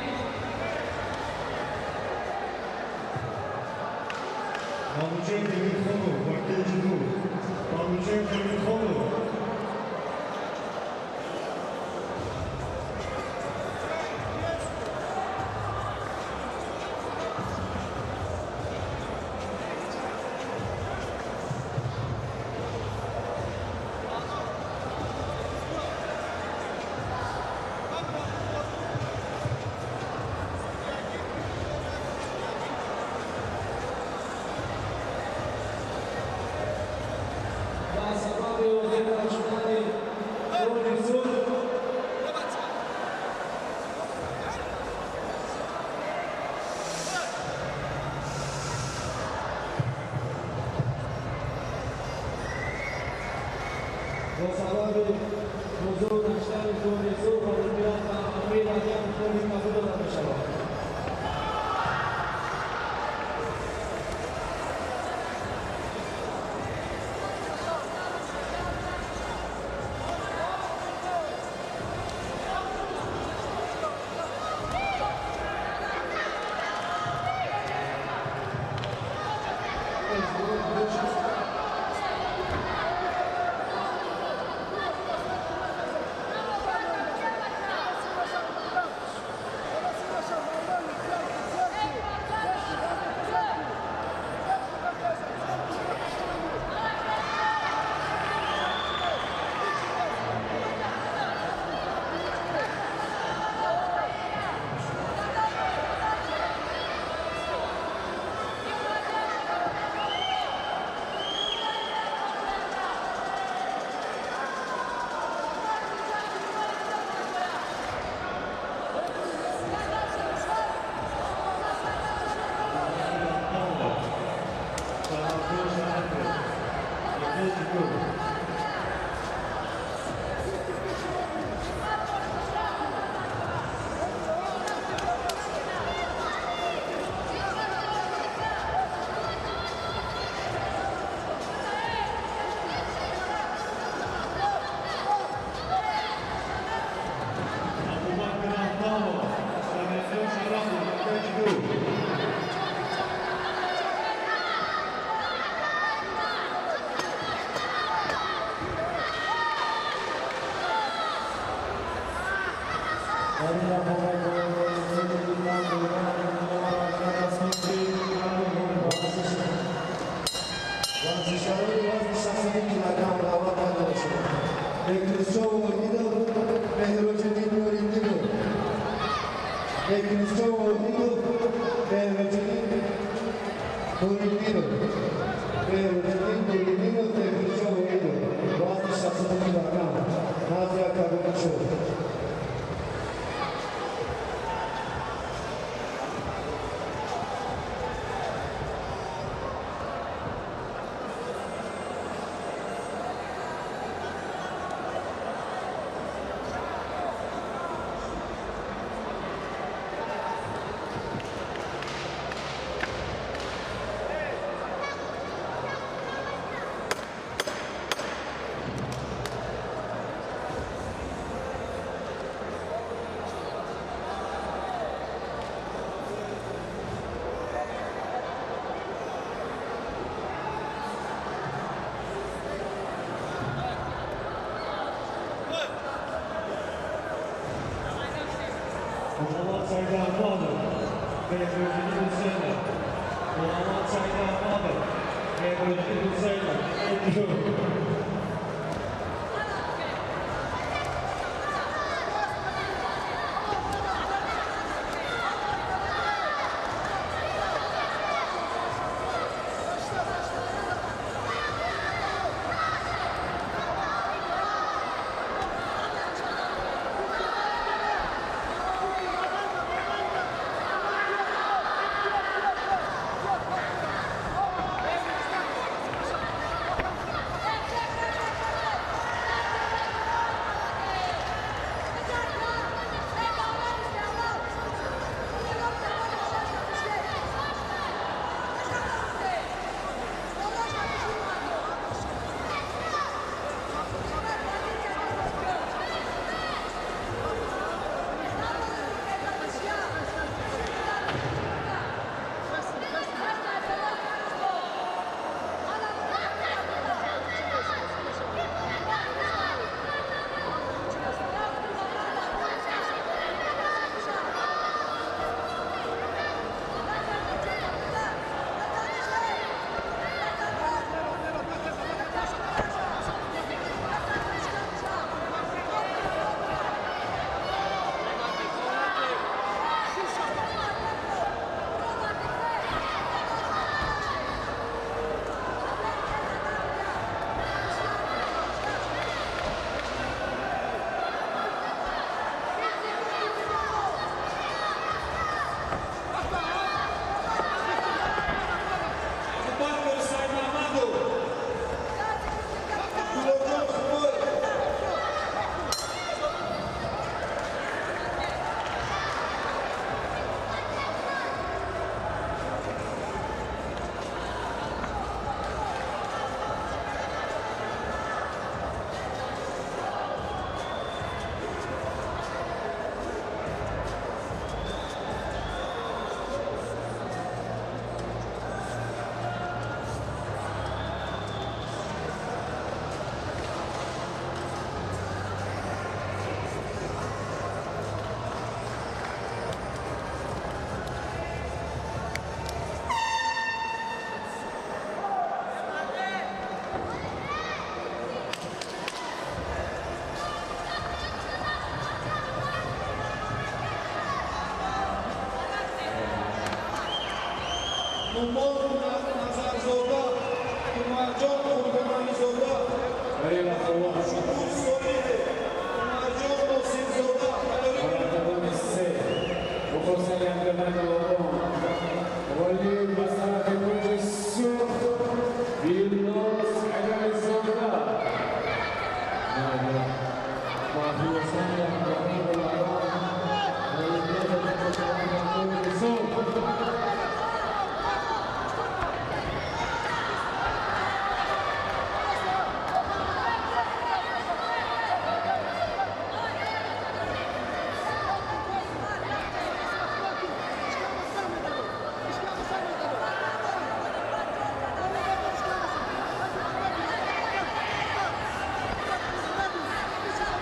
Speaker 10: Манучеҳр Демирхонов ба кеҷи ду. Манучеҳр Демирхонов.
Speaker 7: Ба сабаби охира шудани Конди Сурх
Speaker 1: бо сабаби ҳузур наштани Конди Сурх ғолибият ба Амир Раҷаб Конди Кабуд дода мешавад.
Speaker 9: Нуриддинов, Беҳрӯзиддин Нуриддинов, Теҳмирҷон Воҳидов, вазни 62 килограмм, назди октагони чор.
Speaker 10: Муҳаммад Саид Аҳмадов, Беҳрӯзиддин Ҳусейнов. Муҳаммад Саид Аҳмадов, Беҳрӯзиддин Ҳусейнов.
Speaker 4: Назарзода, Умарҷон Қурбонализода, Шукур Солиев, Умарҷон Носирзода.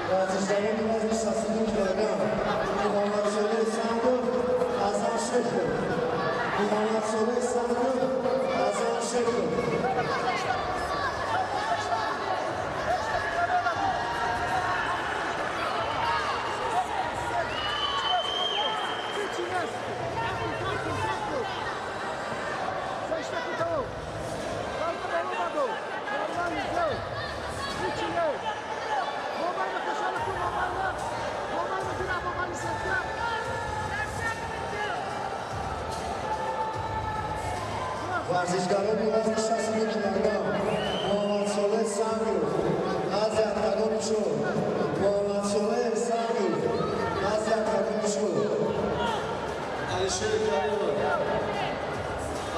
Speaker 9: Варзишгарони вазни 62 килограмм Муҳаммадсолеҳ Сандов, Азам Шехов. Муҳаммадсолеҳ Сандов, Азам Шехов. Варзишгарони вазни 62 килограмм Муҳаммадсолеҳ Сангов, назди октагони чор. Муҳаммадсолеҳ Сангов, назди октагони чор.
Speaker 10: Алишер Каримов.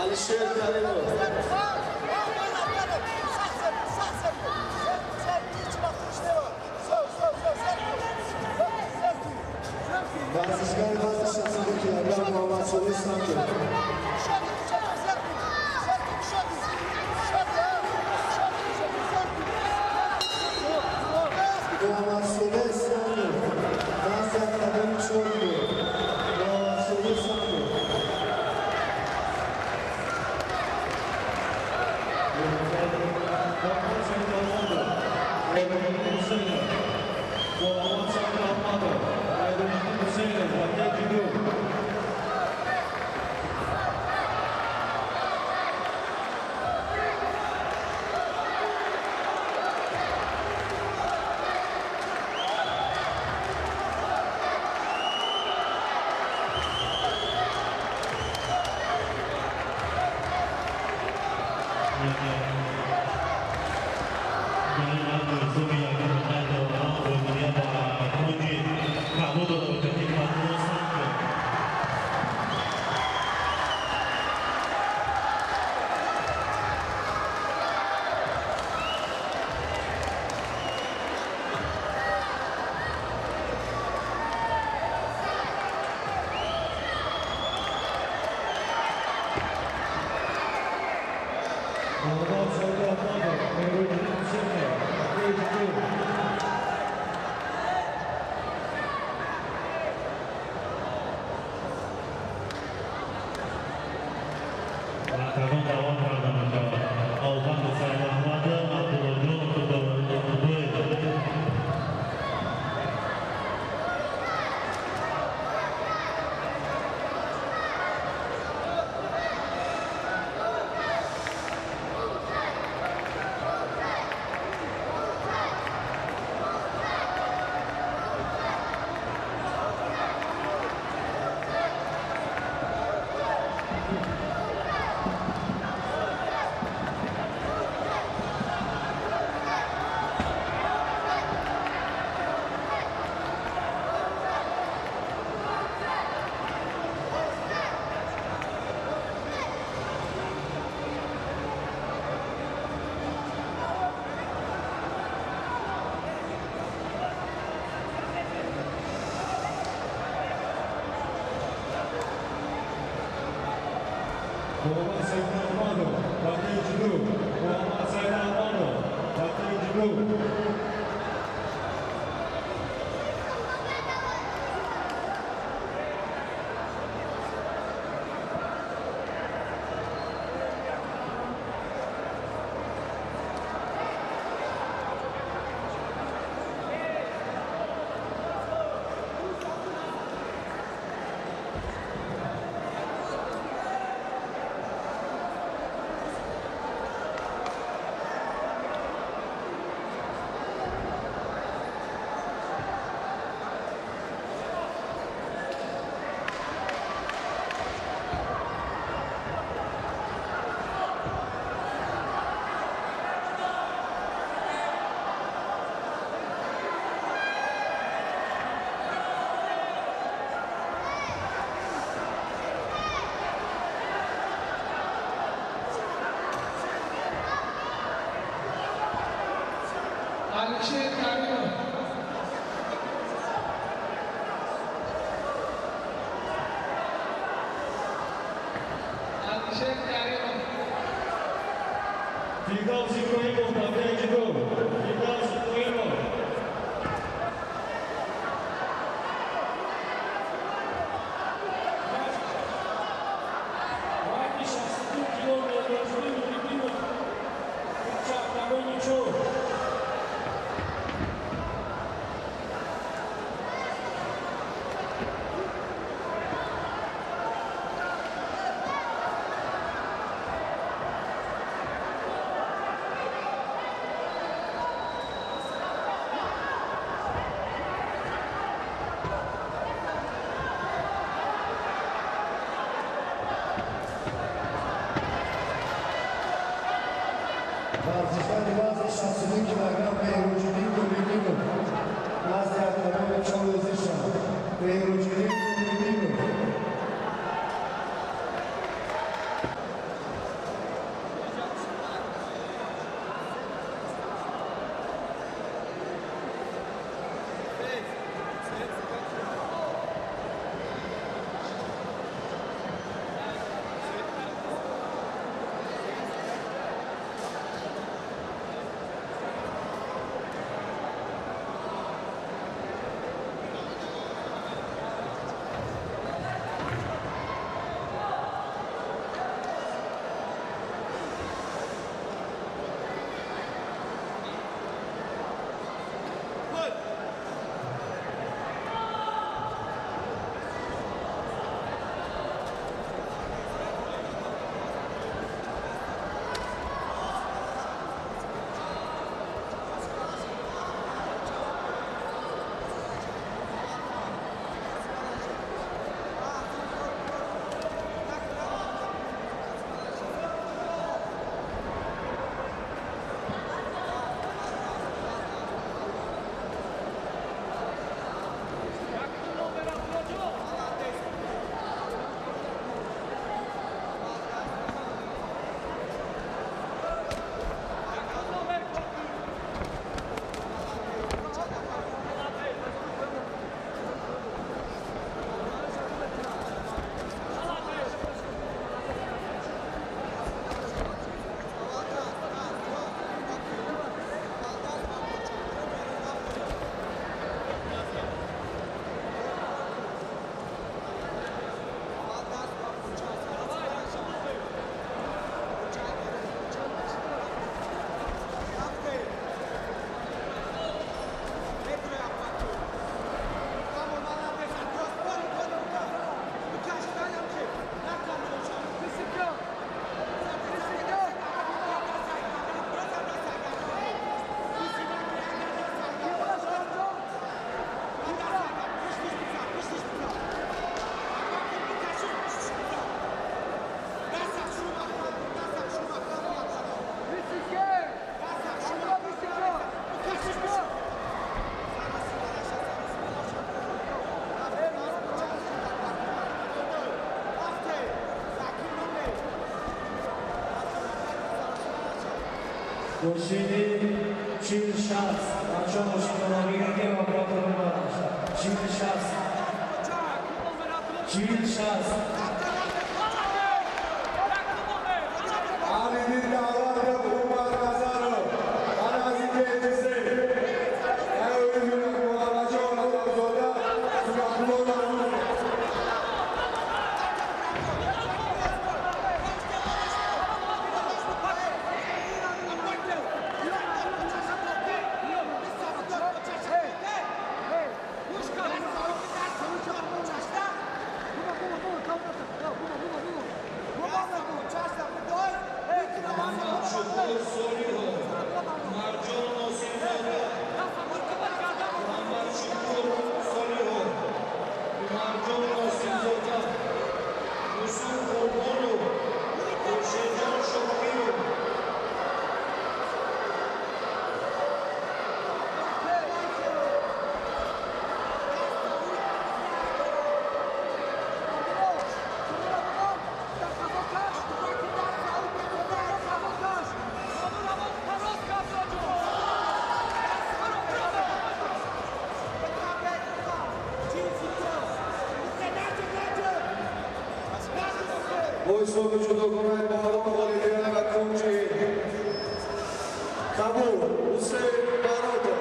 Speaker 10: Алишер Каримов.
Speaker 9: Варзишгари вазни 62 килограмм Муҳаммадсолеҳ Сангов. Муҳаммадсолеҳ Сангов, назди октагони чор. Муҳаммадсолеҳ Сангов.
Speaker 10: Муҳаммад Саид Ahmadov, Айдulmuddin Huseynov. Муҳаммад Саид Ahmadov, Айдulmuddin Huseynov, Ватаҷи ду. Муҳаммад Саид Ahmadov, Меҳруддин Huseynov, Ватаҷи ду.
Speaker 2: Октагон даъват карда мешавад Абубакр Саид Аҳмадов, Абдуллоҷон Худоев.
Speaker 10: Муҳаммад Саид Ahmadov, Ватаҷи ду. Муҳаммад Саид Ahmadov, Ватаҷи ду.
Speaker 7: Алишер Каримов. Алишер Каримов.
Speaker 10: Фирдавс Иброҳимов, Ватаҷи ду. Фирдавс Иброҳимов.
Speaker 1: Вазни 62 кило Меҳруддин Нуриддинов, октагони чор.
Speaker 10: Мошини 40-60. Бачаҳо мошинро бигиред ки оператор мебарад. 40-60. 40-60.
Speaker 3: Алидин Давлатов, Умар Назаров, Аразике Муҳаммадҷон Назарзода, Субҳатулло Назаров.
Speaker 4: Шукур Солиҳов, Марҷон Носирзода, Муҳаммадшукур Солиҳов, Марҷон Носирзода, Юсуф Қурбонов, Хуршедҷон Шокиров.
Speaker 3: Бо ҳисоби ҷудогонаи Баҳром ғолибият ба кунҷи Кабул, Ҳусейн Баротов.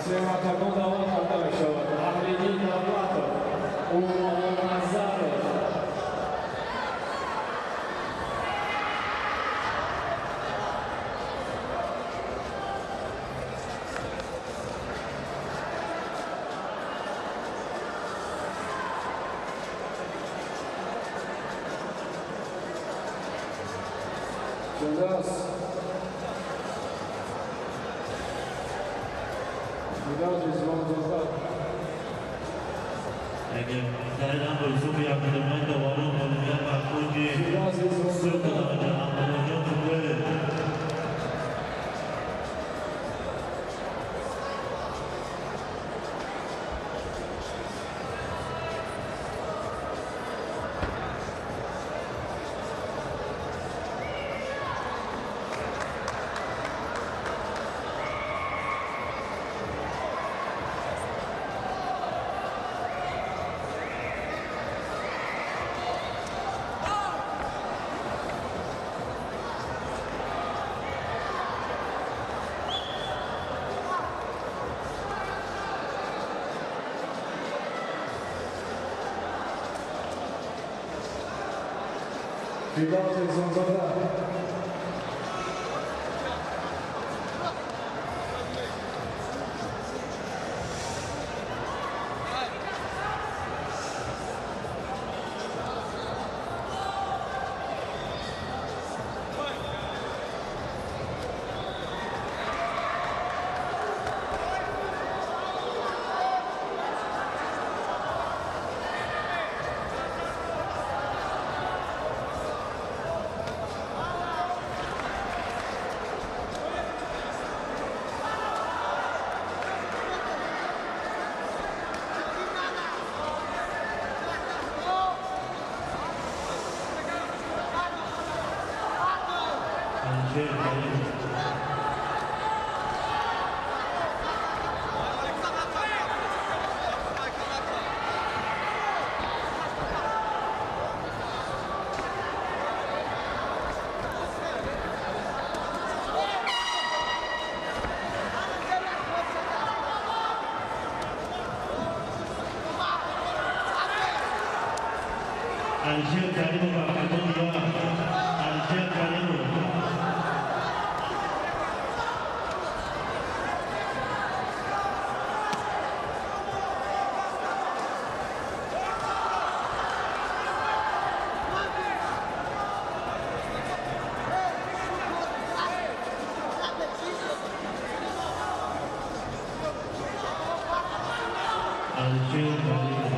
Speaker 5: Се даъват карда мешавад Аҳлиддин Давлатов, Умар Назаров. Фирдавс. Фирдавс Ризвонзода.
Speaker 2: Дар бо ҳисоби якҷудогонаи доварон ғолибият ба кунҷи
Speaker 5: Фирдавс
Speaker 2: сурх
Speaker 5: Ризвонзода.
Speaker 2: Абдуллоҷон Шукуроев.
Speaker 5: Фирдавс Ризвонзода.
Speaker 2: Алишер Каримов. Алишер Каримов, октагон 2. Алишер Каримов. Алишер Каримов.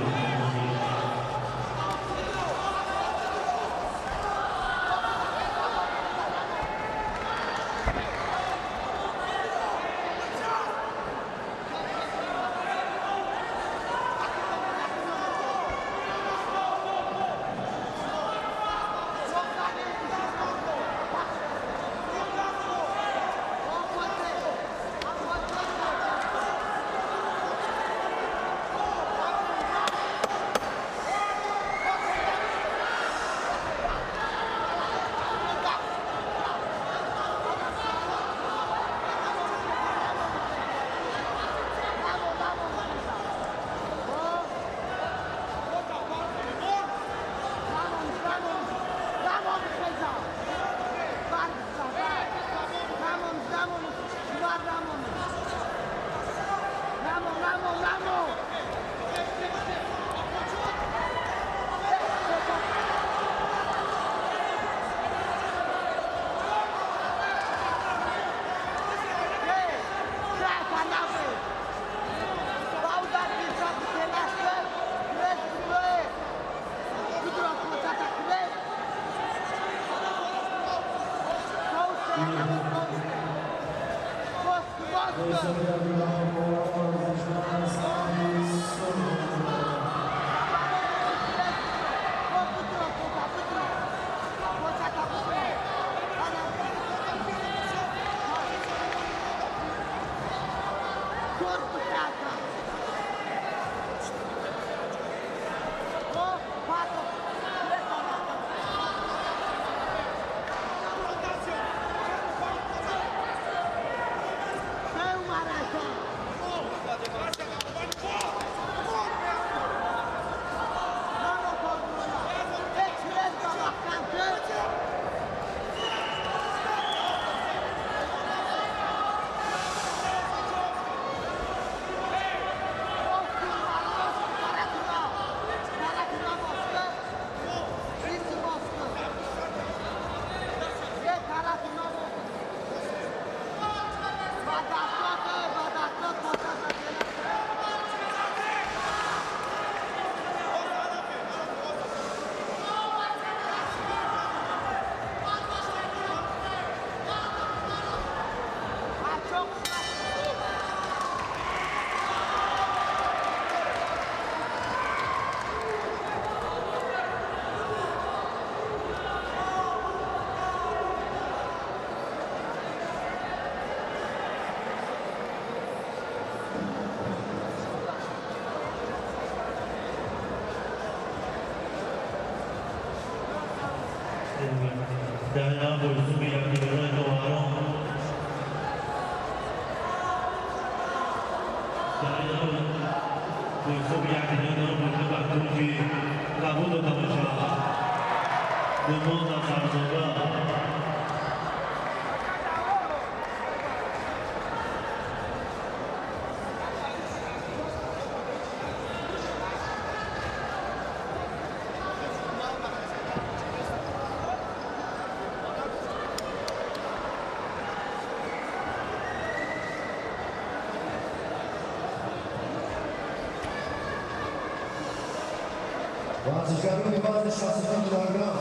Speaker 9: Варзишгарони вазни 62 килограмм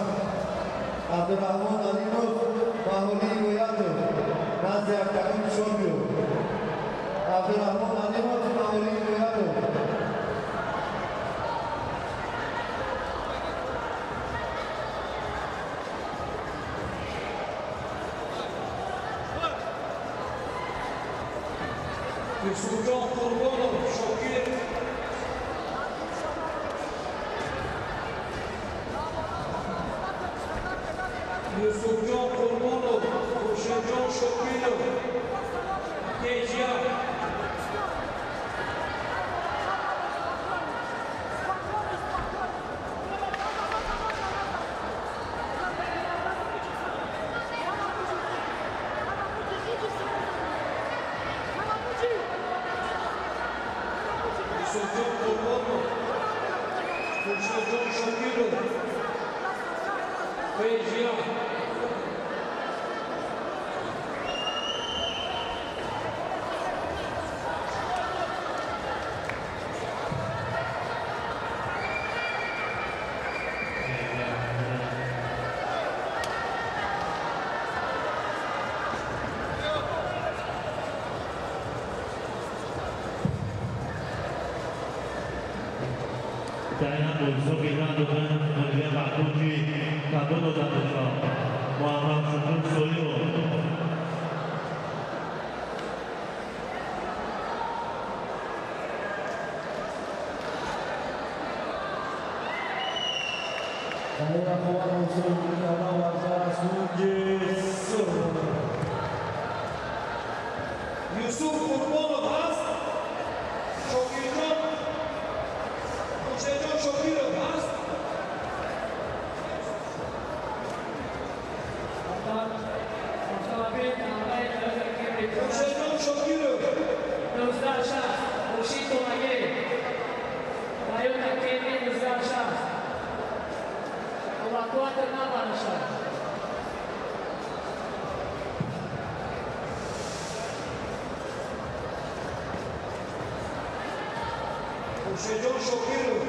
Speaker 9: Абдурахмон Алимов, Маҳоли Ҳидоятов назди октагон нишон меёбад. Абдурахмон Алимов, Маҳоли Ҳидоятов.
Speaker 4: Юсуфҷон Қурбонов, Шокир. Юсуфҷон Қурбонов, Хуршедҷон Шокиров, Кежия. Юсуфҷон Қурбонов, Хуршедҷон Шокиров, Кежия. Юсуф Қурбонов ҳаст, Шокирҷон, Хуршедҷон Шокиров ҳаст. Хуршедҷон Шокиров.
Speaker 8: 96, Хуршид Томагирев. Toyota Camry 96. Эвакуатор набарашад.
Speaker 4: Хуршедҷон Шокиров.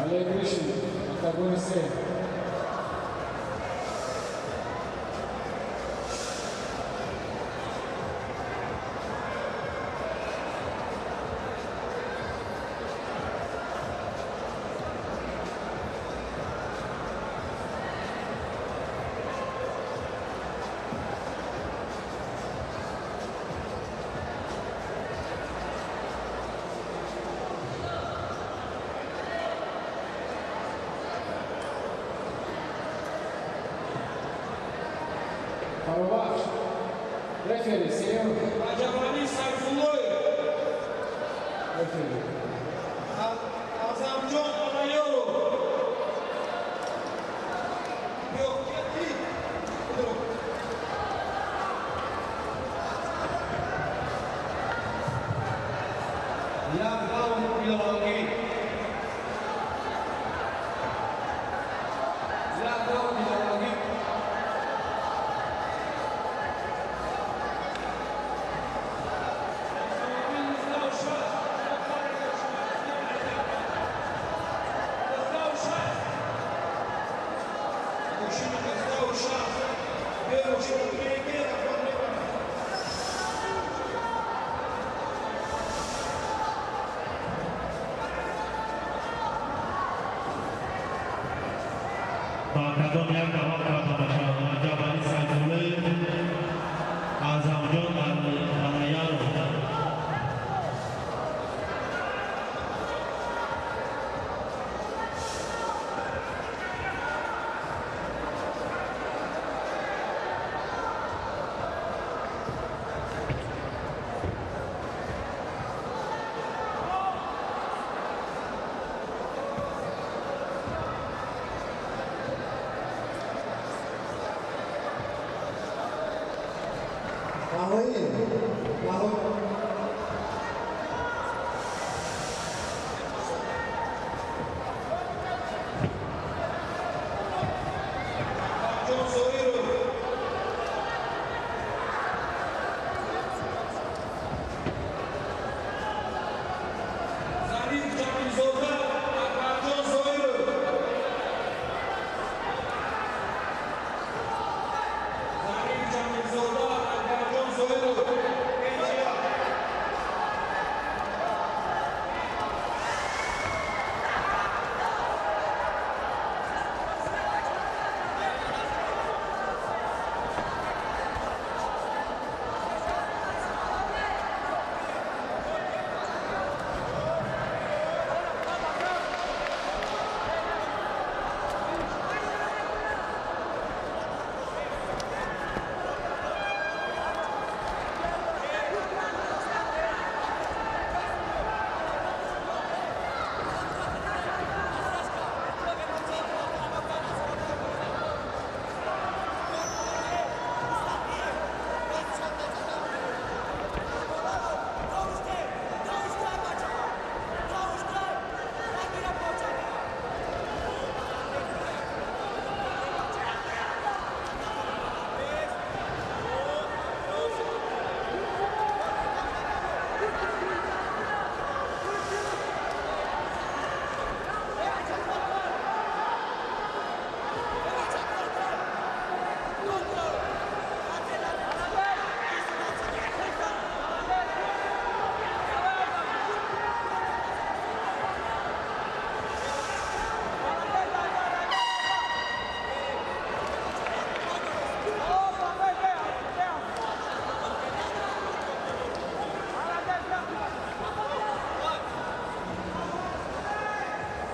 Speaker 5: Олег Гришин, октагон 7. Фаррухбахш. Рефери, сеюм.
Speaker 4: Раҷабалӣ Сайфуллоев.
Speaker 5: Рефери.
Speaker 4: Азамҷон Алаёров.
Speaker 7: Як раунд иловагӣ. Як раунд иловагӣ.
Speaker 2: Ба кадом як давлат рафта бошад? Раҷабалӣ Сайфуллоев, Аъзамҷон Алаяров.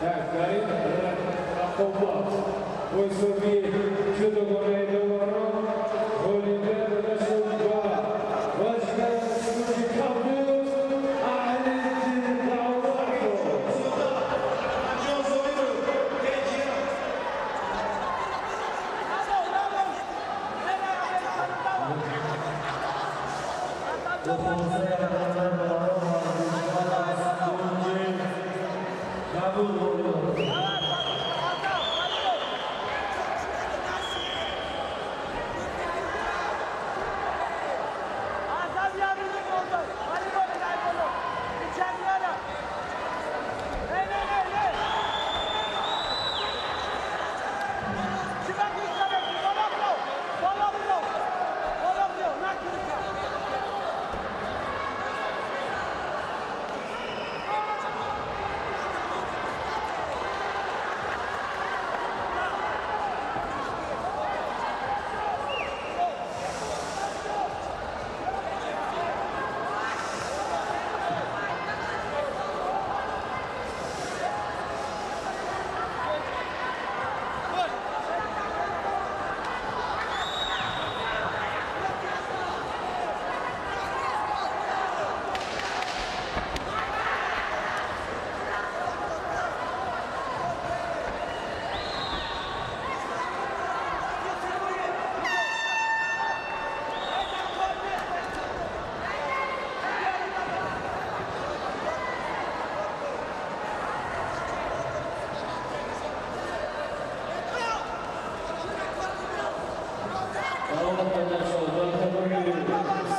Speaker 5: Дар ин рақобат бо ҳисоби ҷудогонаи доварон ғолибият дода шуд ба варзишгари аз кунҷи кабуд Аҳлиддин Давлатов.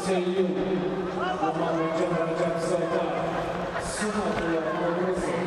Speaker 5: Сеюм Муҳаммадҷон Раҷабзода, Сунатулло Наврӯзов.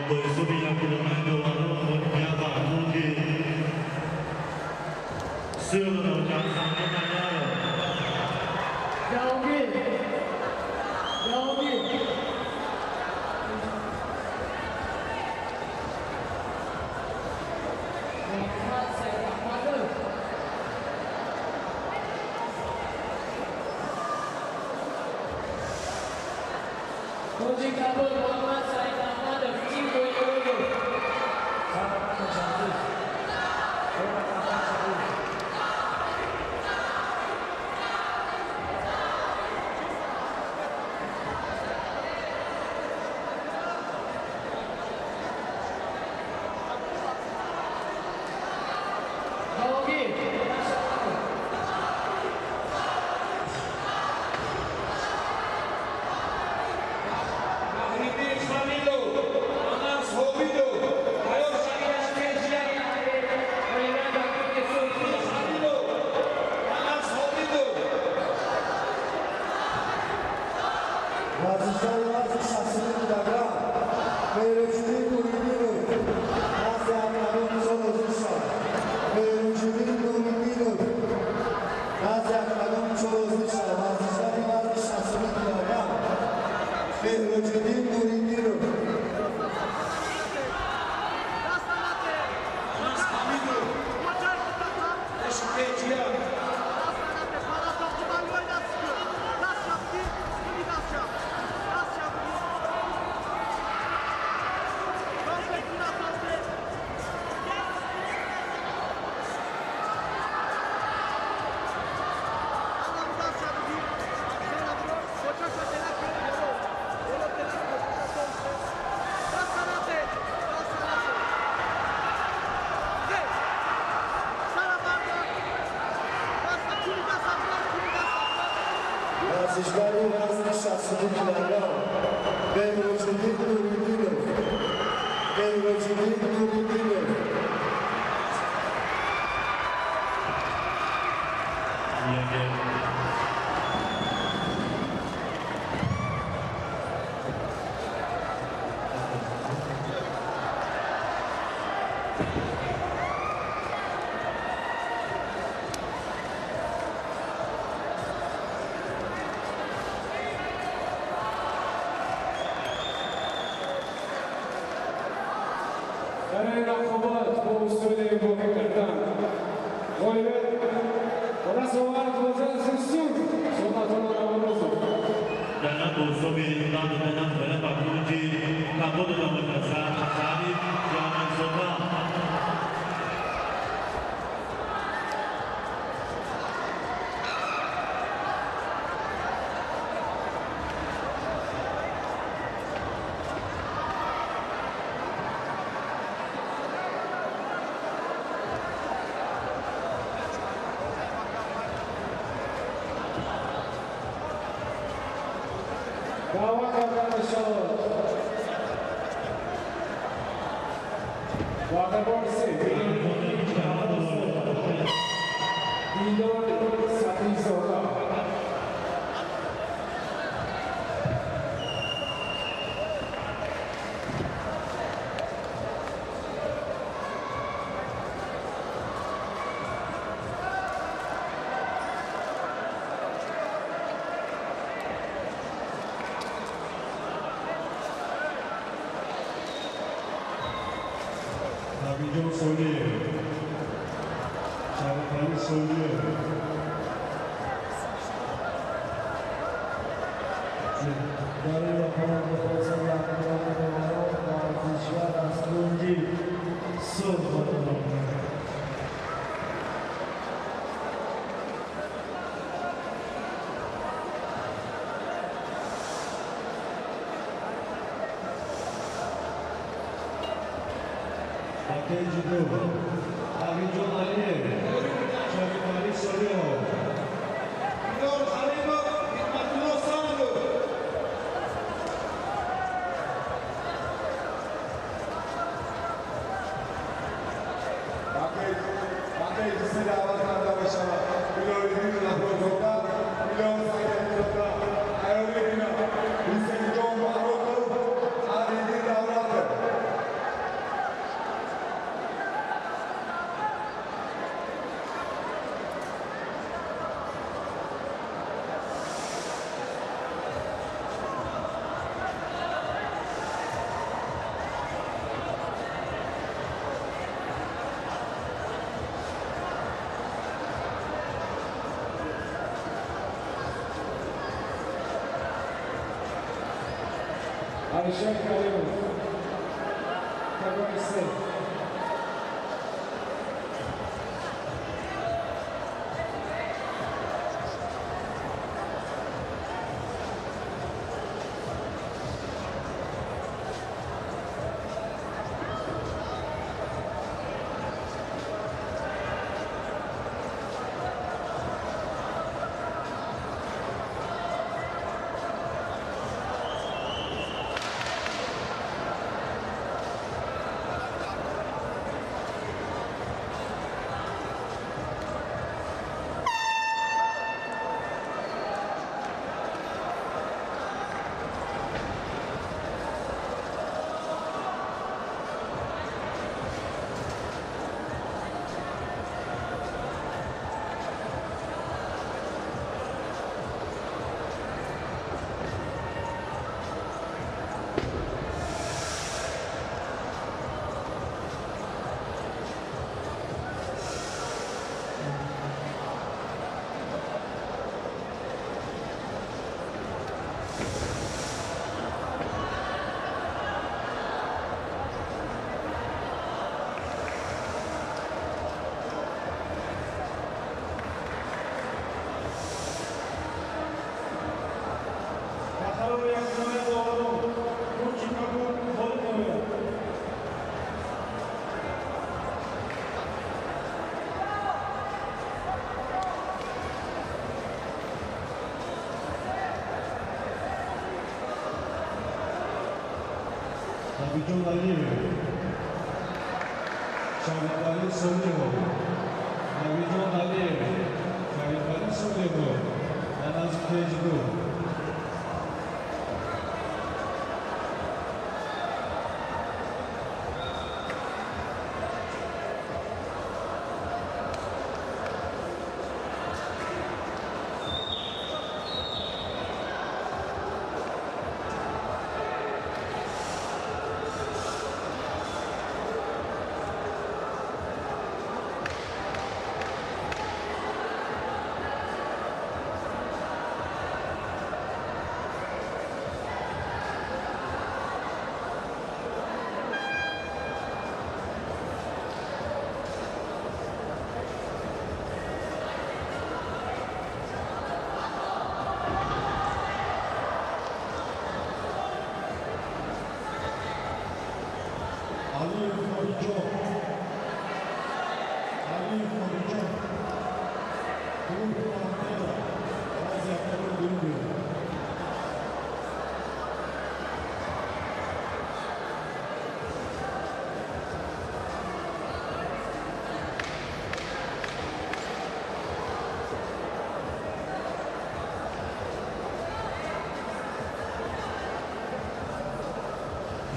Speaker 2: Бо ҳисоби якдугонаи доварон ғолибият ба кунҷи Сирро Ҷансанҷон Данияров.
Speaker 7: Ҷавогир, ҷавогир. Муҳаммад Саидаҳмадов. Кунҷи кабуд Муҳаммад Саидаҳмадов, Тимои Урду. Ҷавогир.
Speaker 9: Варзишгари вазни 69 килограмм Меҳроҷиддин Нуриддинов назди ҳакамон ҳозир шавад. Меҳроҷиддин Нуриддинов назди ҳакамон ҳозир шавад. Варзишгари вазни 69 килограмм Меҳроҷиддин Нуриддинов.
Speaker 5: Дар ин рақобат бо усули воқеъ кардан ғолибият ба даст овард вазни сурх Суннатулло Наврӯзов.
Speaker 2: Дар ҳисоби додани ғалаба ба гурӯҳи кабуд Шариф Ҷононзода.
Speaker 5: Даъват карда мешавад вардабори се Дилдор Сафизода.
Speaker 10: Набиҷон Солиев, Шарифали Солиев.
Speaker 9: Дар ин рақобат бо ҳисоби Абдурахмон Умаров варзишгар аз гунҷи сурх ғолиб омад.
Speaker 10: Пакеҷи ду Ағиҷон Алиев, Шарифали Солиев.
Speaker 4: Дилор Халимов, Ҳикматулло Самадов.
Speaker 3: Пакеҷи се даъват карда мешавад Билолиддин Ғафурзода, Билол Саидзода, Ҳаёлиддин Ҳусейнҷон Маҳмудов, Алиддин Давлатов.
Speaker 5: Алишер Каримов, категория се.
Speaker 1: Ба қарори якҷоя доварон гурӯҳи кабуд ғолиб меояд.
Speaker 10: Набиҷон Алиев, Шарифали Солиев. Набиҷон Алиев, Шарифали Солиев дар назди кеҷи ду.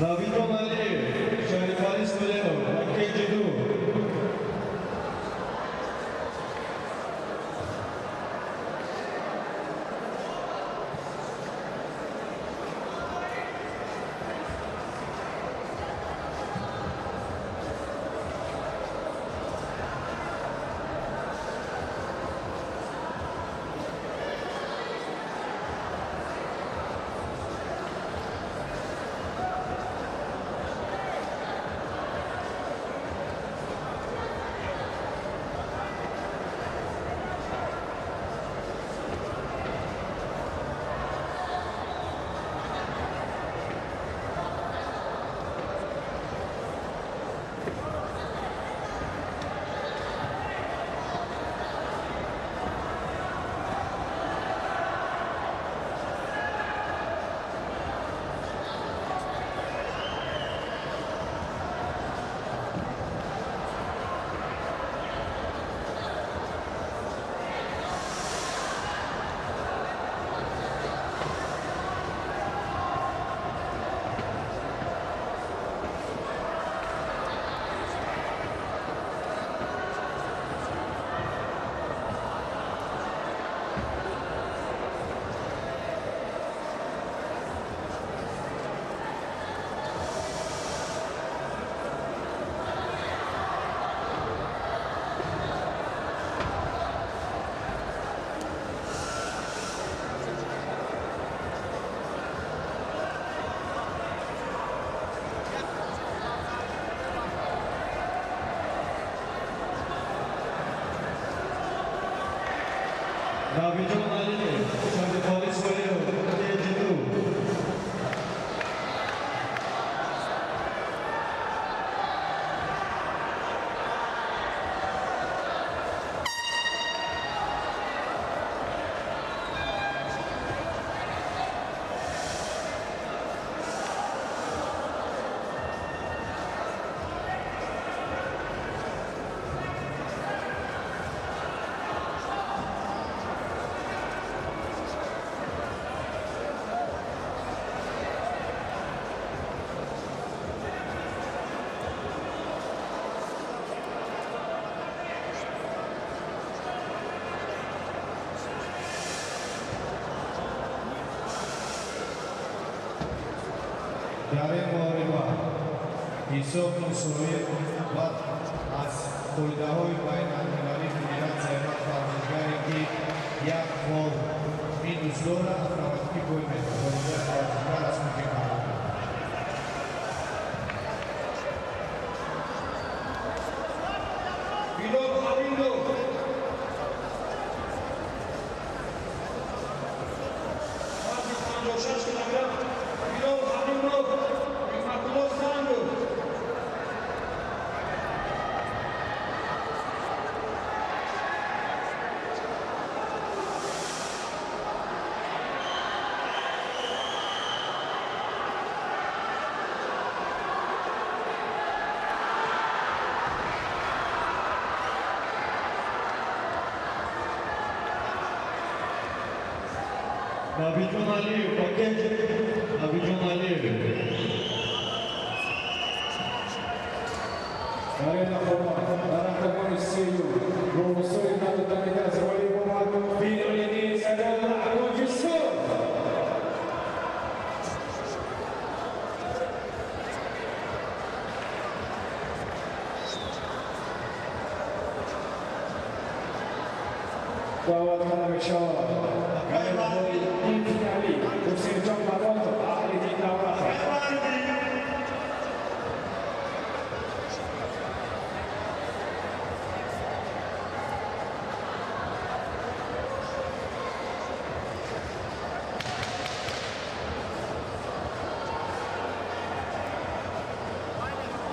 Speaker 10: Навидон Алиев, Шарифали Суленов, кейҷи 2. Навиҷон Алиев, Шарифали Суленов, кейҷи 2. Дар ин муҳориба ҳисоб мусовӣ ва аз қоидаҳои байналмилалии федератсияи вақт варзишгаре ки як бол минус дорад, автоматикӣ бой медиҳад. Варзишгар аз кунҷи кабуд.
Speaker 4: Билол Халилов, вазни 56 килограмм. Билол Халилов, Неъматулло Сангов.
Speaker 10: Набиҷон Алиев, ба кейҷи. Набиҷон Алиев.
Speaker 5: Арена Хома, дар октагони сеюм бо усули надодани ғолиб омад Финолини Сагол. Даъват карда мешавад ғолибҳои ин финалӣ Ҳусейнҷон Баротов, Аҳлиддин Давлатов.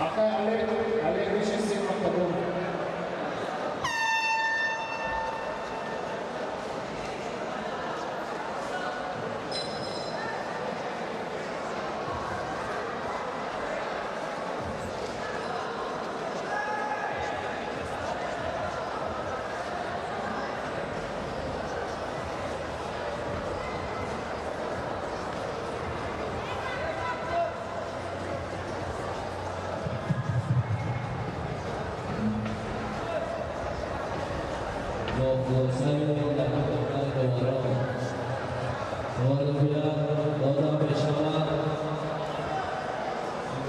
Speaker 5: Акай Олег, Олег Вишинский, октагон.
Speaker 7: Хулосаи дар доварон ғолибият дода мешавад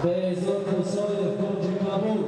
Speaker 7: Беҳзод Мусоев, кунҷи кабуд.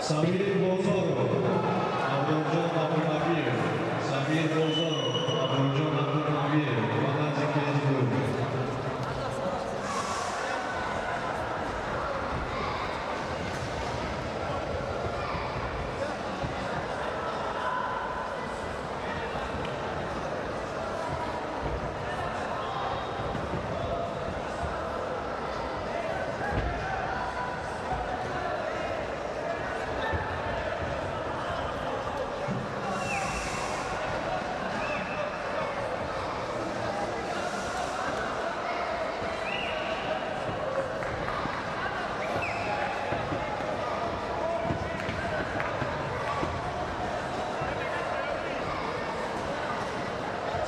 Speaker 10: Samir Bozorov, Abdurjon Abdunabiyev, Samir Bozorov, Abdurjon Abdunabiyev, Vanazi Kejidur.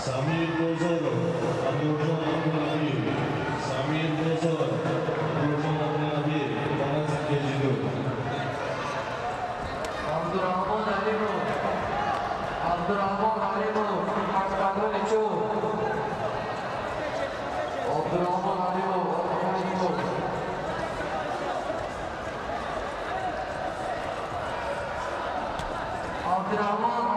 Speaker 10: Samir Bozorov, Abdurjon Abdunabiyev, Samir Bozorov, Abdurjon Abdunabiyev, Vanazi Kejidur.
Speaker 7: Abdurrahmon Alimov, Abdurrahmon Alimov, Akbarjon Chov. Abdurrahmon Alimov, Akbarjon Chov. Abdurrahmon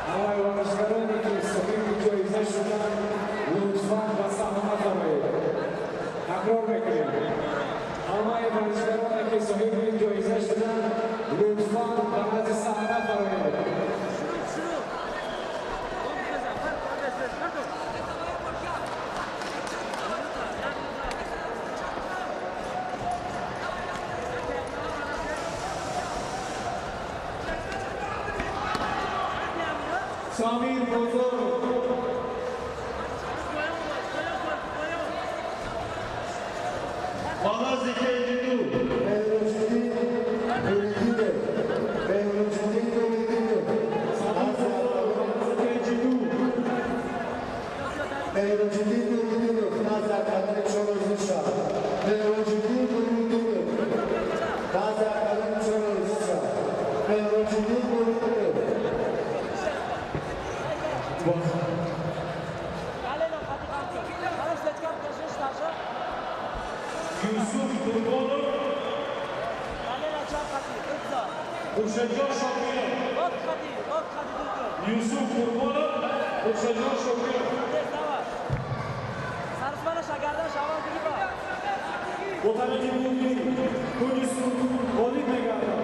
Speaker 5: ҳамаи варзишгароне ки соҳиби ҷоиза шуданд, лутфан ба саҳна бароед. Такрор мекунем, ҳамаи варзишгароне ки соҳиби ҷоиза шуданд, лутфан ба назди саҳна бароед.
Speaker 1: Samir Bozorov,
Speaker 2: Vanazi Kejidur.
Speaker 9: Mehrujiddin Nuriddinov, Mehrujiddin Nuriddinov, Mehrujiddin Nuriddinov, назар кардани чорозиша. Мehrujiddin Nuriddinov, назар кардани чорозиша. Mehrujiddin Nuriddinov.
Speaker 1: Yusuf Qurbonov, Хуршедҷон Шокиров. Юсуф Қурбонов, Хуршедҷон Шокиров. Бо тариқи мулкӣ кунҷи суд ғолиб мегардад.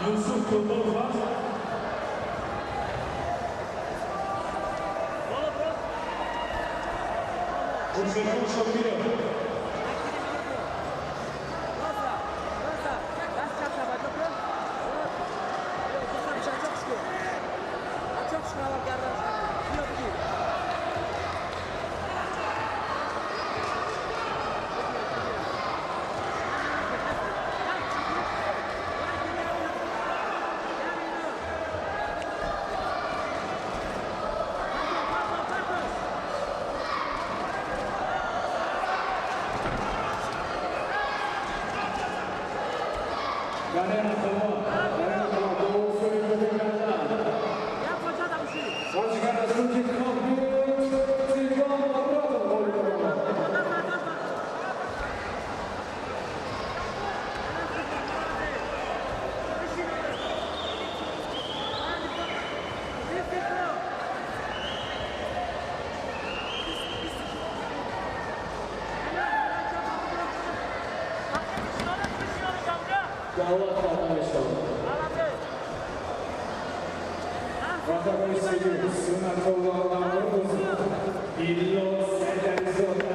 Speaker 1: Yusuf Qurbonov аст. Хуршедҷон Шокиров.
Speaker 5: Дар ин рақобат ду соҳиби карданд. Варзишгар аз кунҷи кабуд Силван Муратов ғолиб омад. Даъват карда мешавад. Рақамҳои сеюм Суннатулло Наврӯзов, Илло Сайдализода.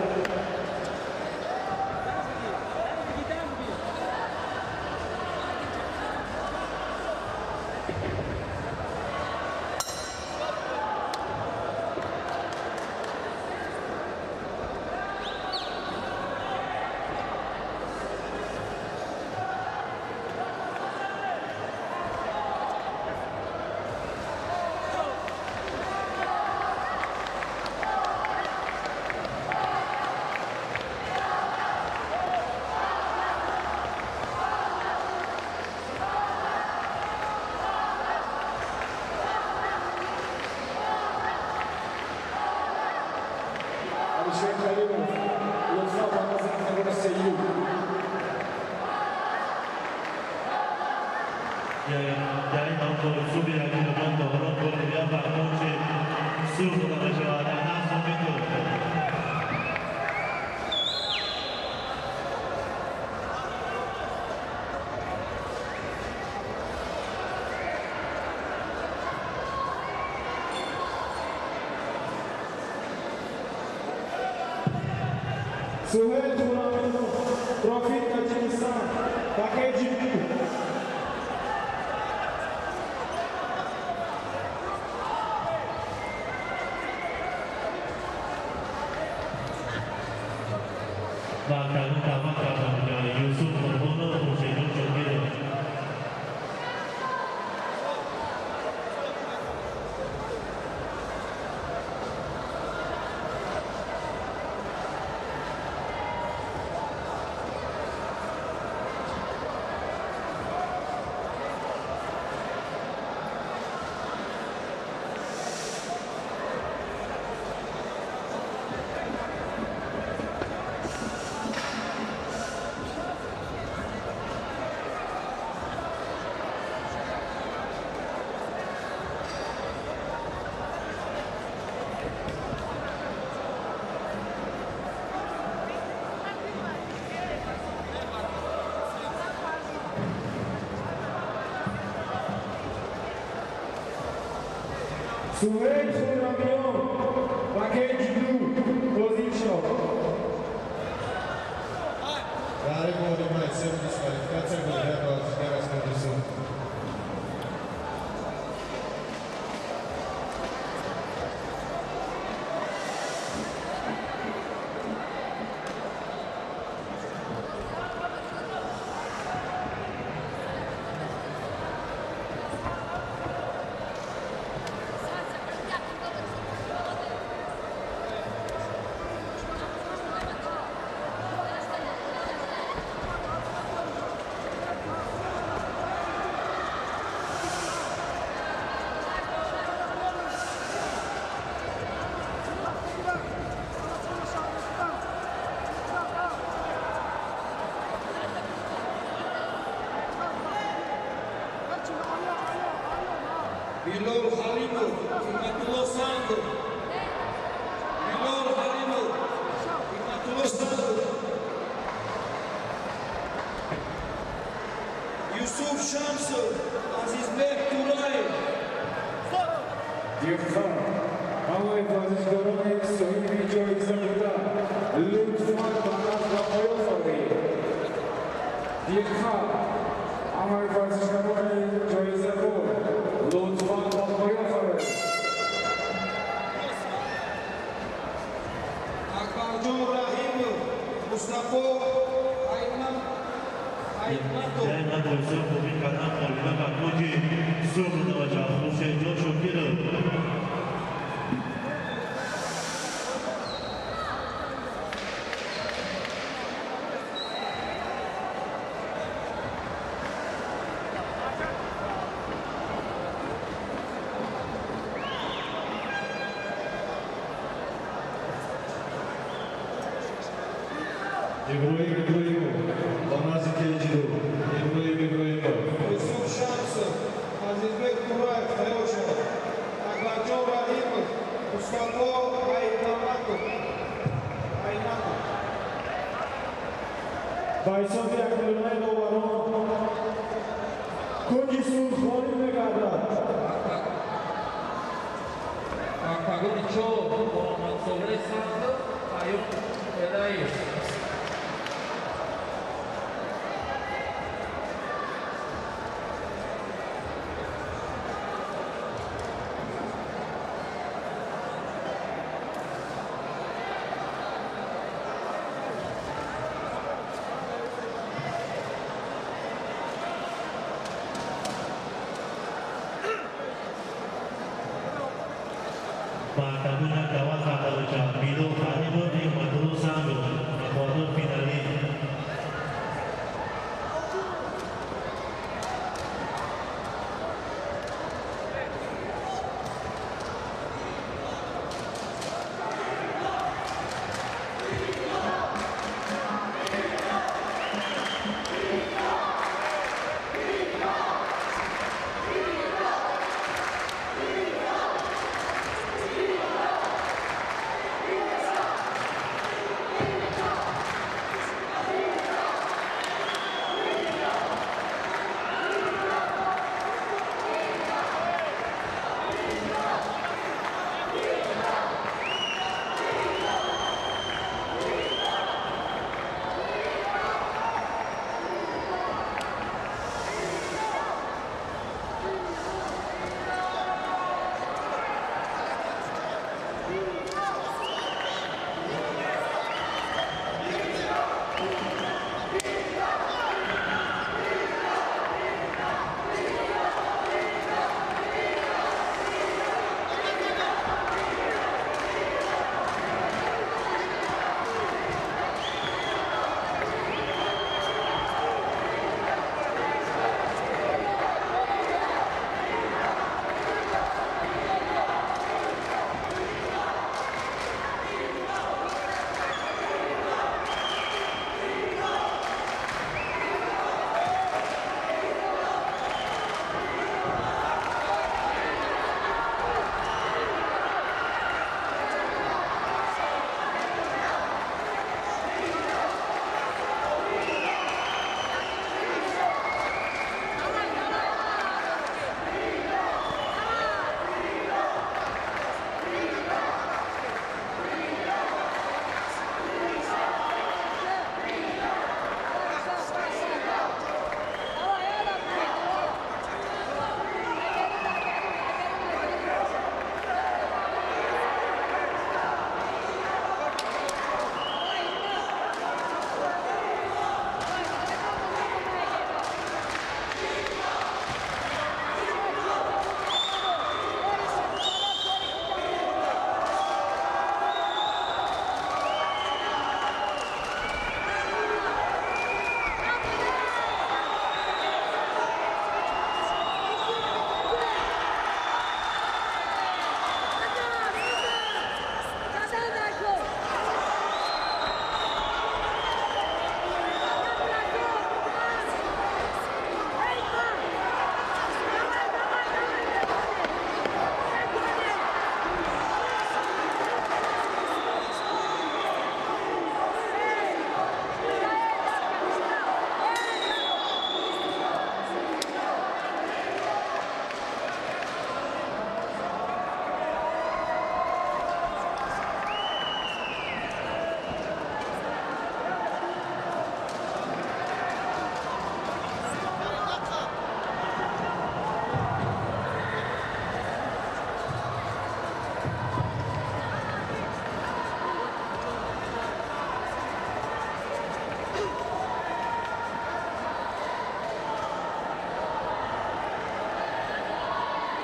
Speaker 5: Алишер Халилов, лутфан ба назди октагони сеюм.
Speaker 2: Дар ин ҳамкори суби Акимҷон Тоҳиров ғолибият ба кунҷи сурх дода мешавад дар 10 метр.
Speaker 1: Суҳейл Хураминов, Трофи Таҷикистон, Пакеҷи ду.
Speaker 2: Ба октагон даъват карда мешавад Юсуф Қурбонов, Хуршедҷон Шокиров.
Speaker 1: Суҳейл Хурамиён, Пакеҷи ду, Ҳозир шав.
Speaker 10: Дар ин муҳориба сеюм дисквалификатсия ғолибият ба варзишгар аз кунҷи сурх.
Speaker 4: Билол Халимов, Ҳикматулло Сангов. Билол Халимов, Ҳикматулло Сангов. Юсуф Шамсов, Азизбек Тураев.
Speaker 5: Диққат! Ҳамаи варзишгарони соҳиби ҷоиза буда, лутфан ба назд ва поён фаред. Диққат! Ҳамаи варзишгарони ҷоизадор, лутфан ба поён фаред.
Speaker 4: Акбарҷон Раҳимов, Мустафо Айтматов.
Speaker 2: Дар ин ҳамкори сурх мубин кардан ғолибият ба кунҷи сурх дода мешавад Хуршедҷон Шокиров.
Speaker 10: Иброҳим Иброҳимов ба назди кеҷиду. Иброҳим Иброҳимов.
Speaker 4: Юсуф Шамсов, Азизбек Тураев тайёр шавад. Акбарҷон Раҳимов, Мустафо Айнаматов. Айнатов.
Speaker 1: Ба ҳисоби якмиллионаи доварон кунҷи сурх ғолиб мегардад.
Speaker 8: Октагони чор Муҳаммадсолеҳ Сандов, Аюб Эраев.
Speaker 2: Ба октагон даъват карда мешавад Билол Каримов, Неъматулло Сангов, рақобатҳои финалӣ.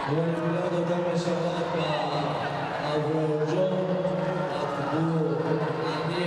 Speaker 7: Миллион дода мешавад ба Аброрҷон Абдуғанӣ.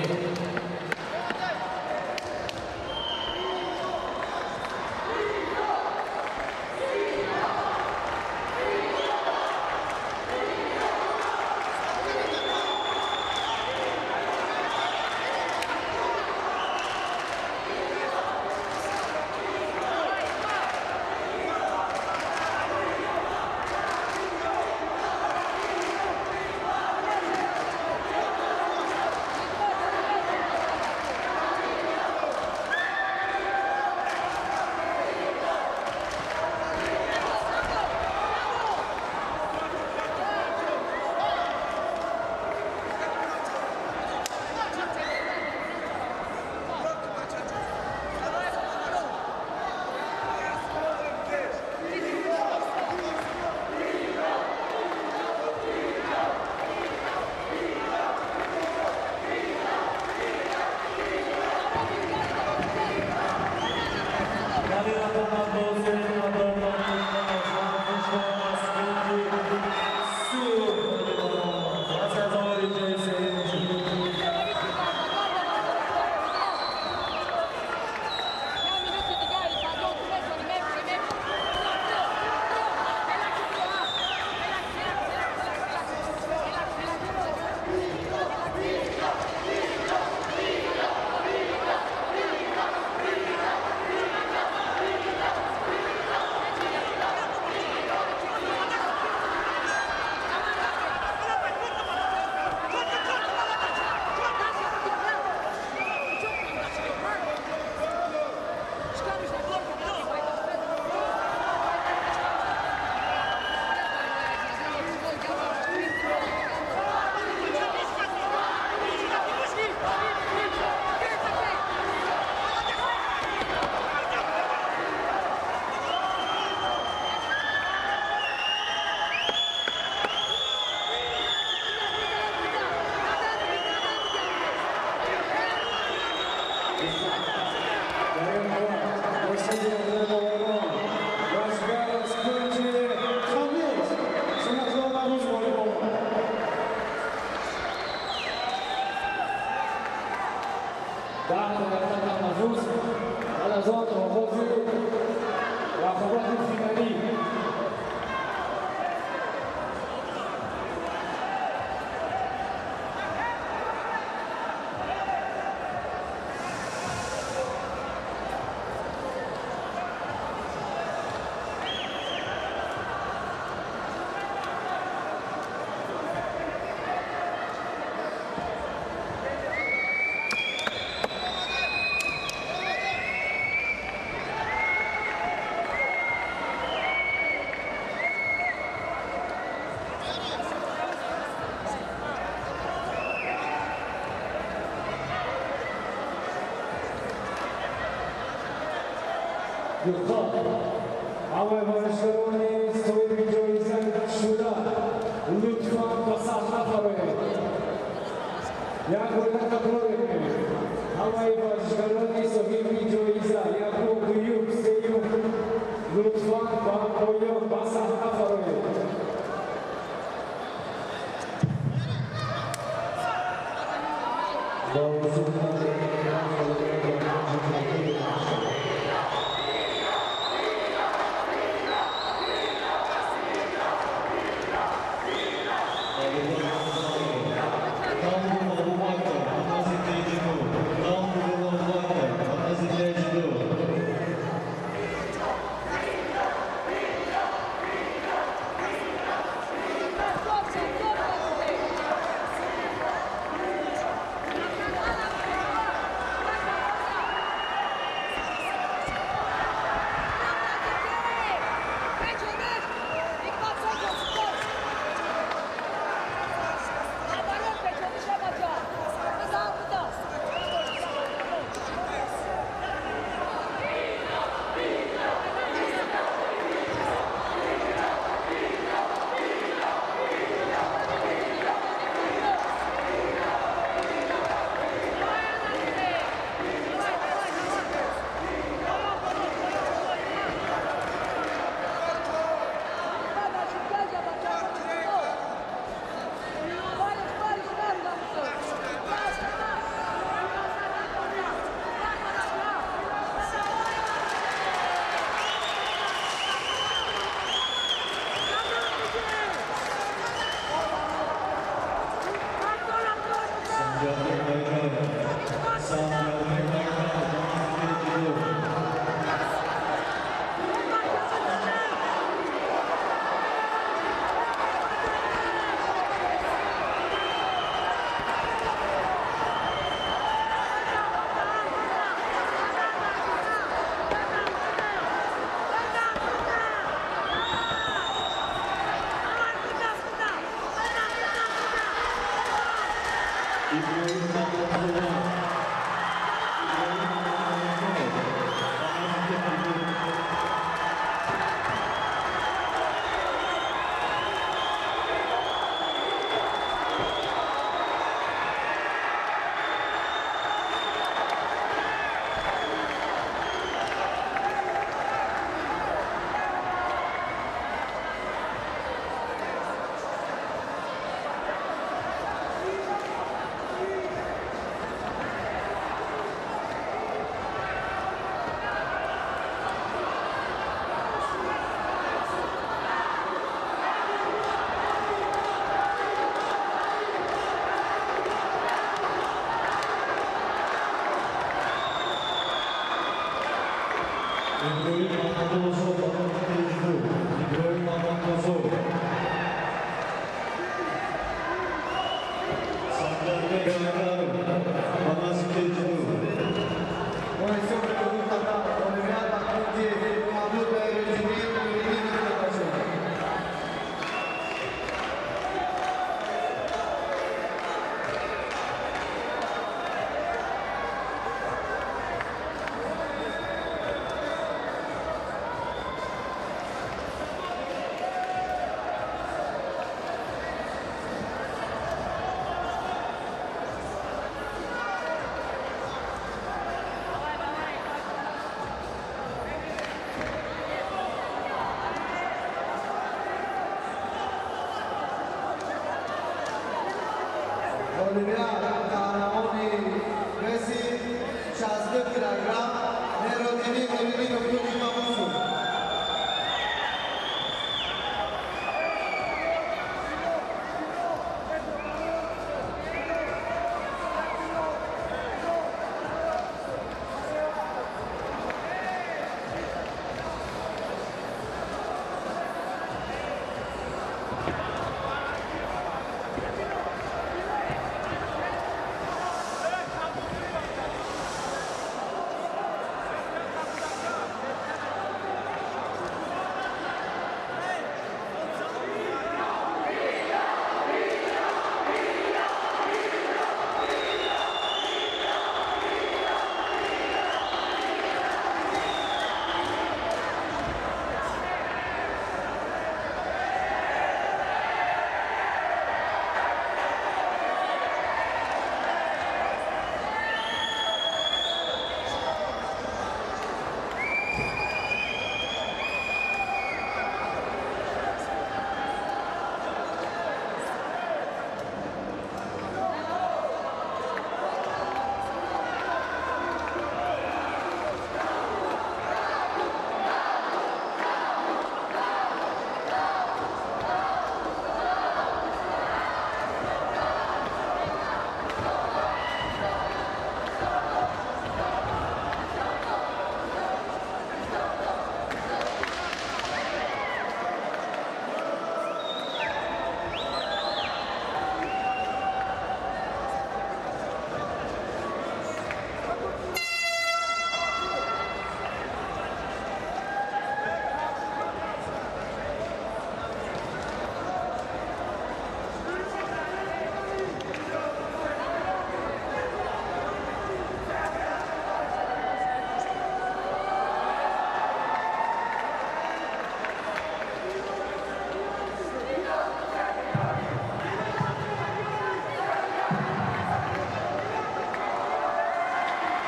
Speaker 5: 10 дақиқа танаффус, баъд аз он оғози рақобати финалӣ. Ҳамаи варзишгарони соҳиби ҷоиза шуда лутфан ба саҳна фароед. Як бора такрор мекунем. Ҳамаи варзишгарони соҳиби ҷоиза якум, дуюм, сеюм лутфан ба поён ба саҳна фароед.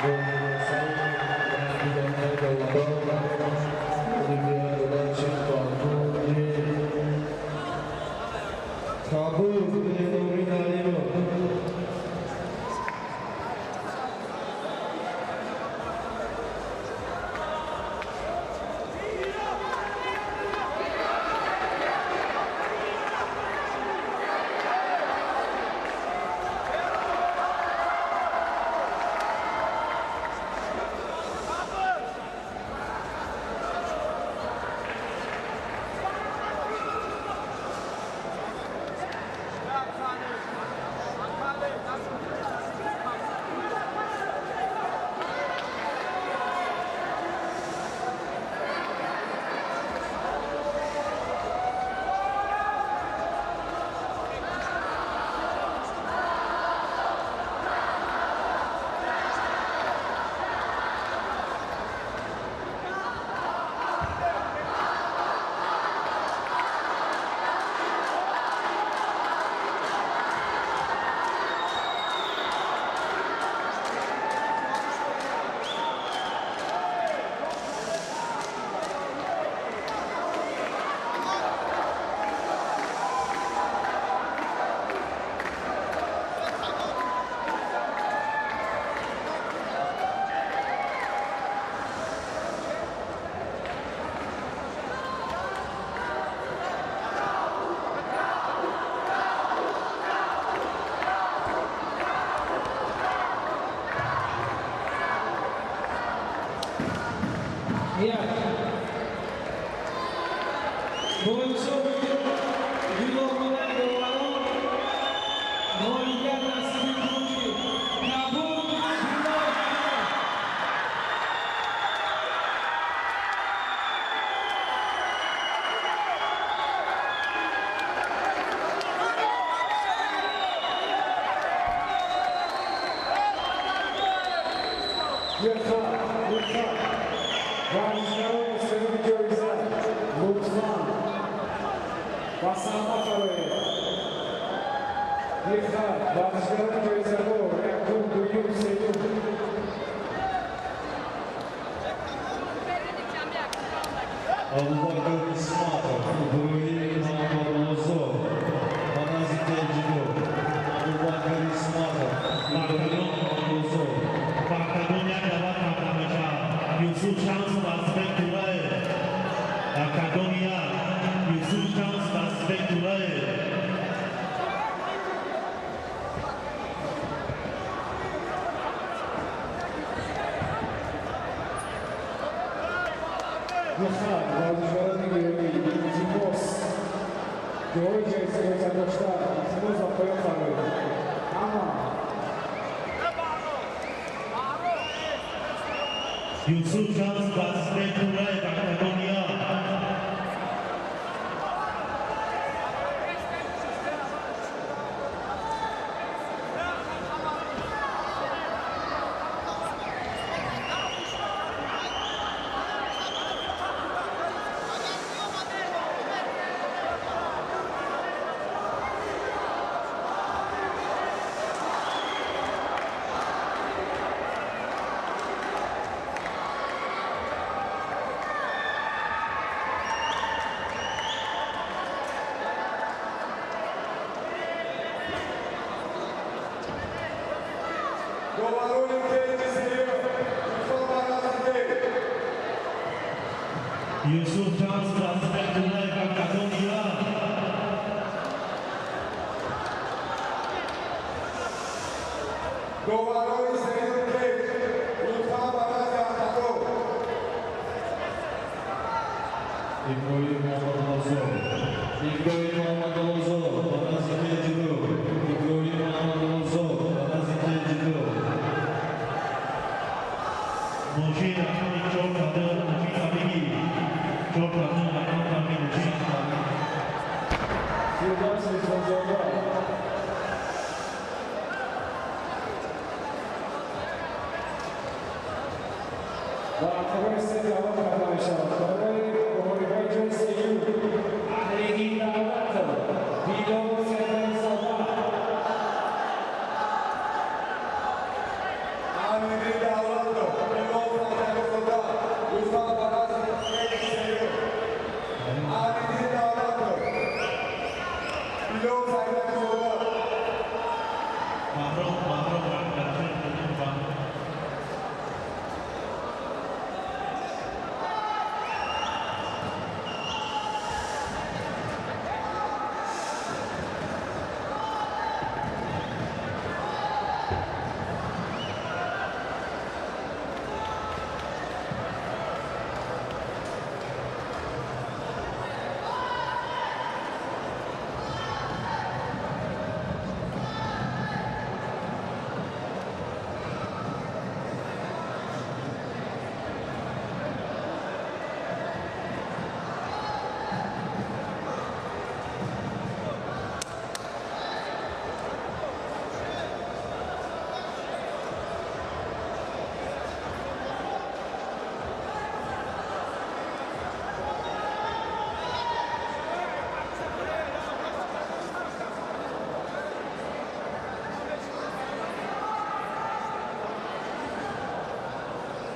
Speaker 3: Amin.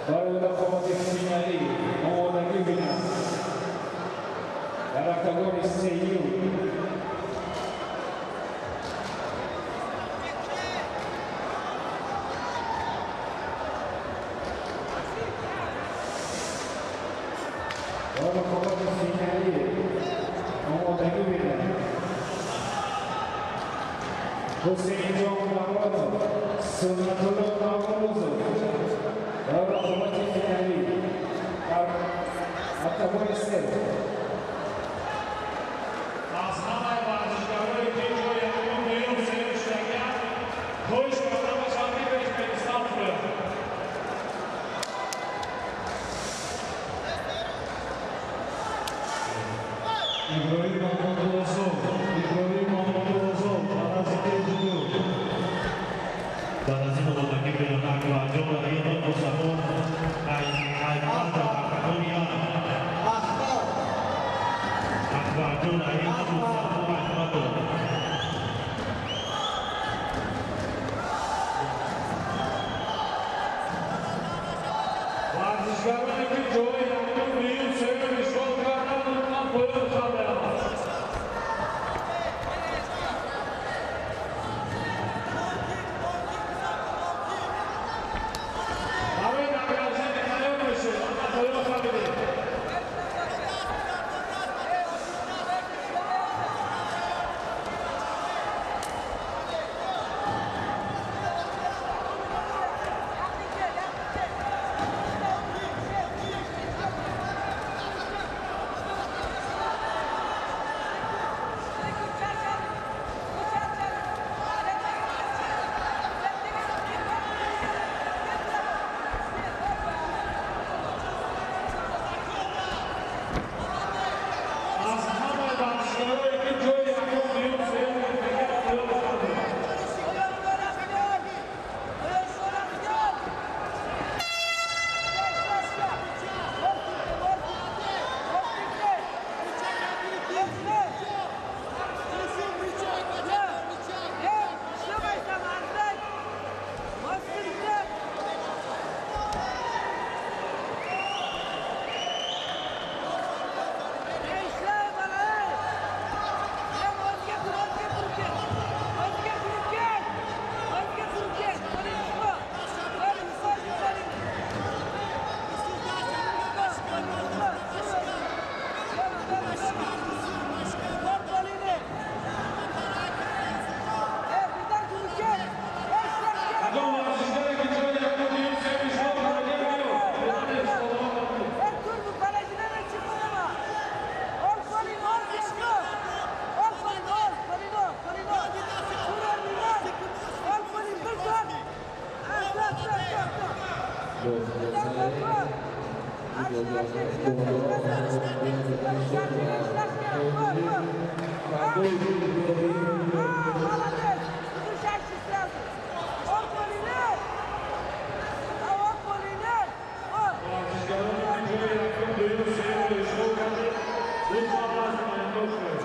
Speaker 5: Барои рақобати финалӣ омодагӣ бинанд. Дар октагони сеюм рақобати финалӣ омодагӣ бинанд. Ҳусейнҷон Муродов, Суннатулло Наврӯзов дар рақобати финалӣ дар октагони се.
Speaker 11: Аз ҳамаи варзишгарое ки ҷои якум, дуюм, сеюм шудагианд, хоҳиш карда мешавад, ки пеш пьедестал фурӯянд.
Speaker 1: Иброҳим Мамадурасов, Иброҳим Мамадурасов, Арази Кеҷиду.
Speaker 2: Баъд аз ин омодагӣ бинанд Акбарҷон Раҳимов, Мустафо Айтматов, октагони як. Акбарҷон Раҳимов, Мустафо Айтматов.
Speaker 11: Варзишгароне ки ҷои якум, дуюм, сеюм ишғол карданд, лутфан поён хаберанд. Барои награждение тайёр мешед, ама поён хабидед. Аз ҳамаи варзишгарое ки ҷои якум, дуюм, сеюм гирифтагианд, поён хабидед. Кадом варзишгаре ки ҷои якум, дуюм, сеюм ишғол кардагианд, биё. Варзишгароне ки ҷои якум, дуюм, сеюмро ишғол кардед, лутфан назди монитор шавед.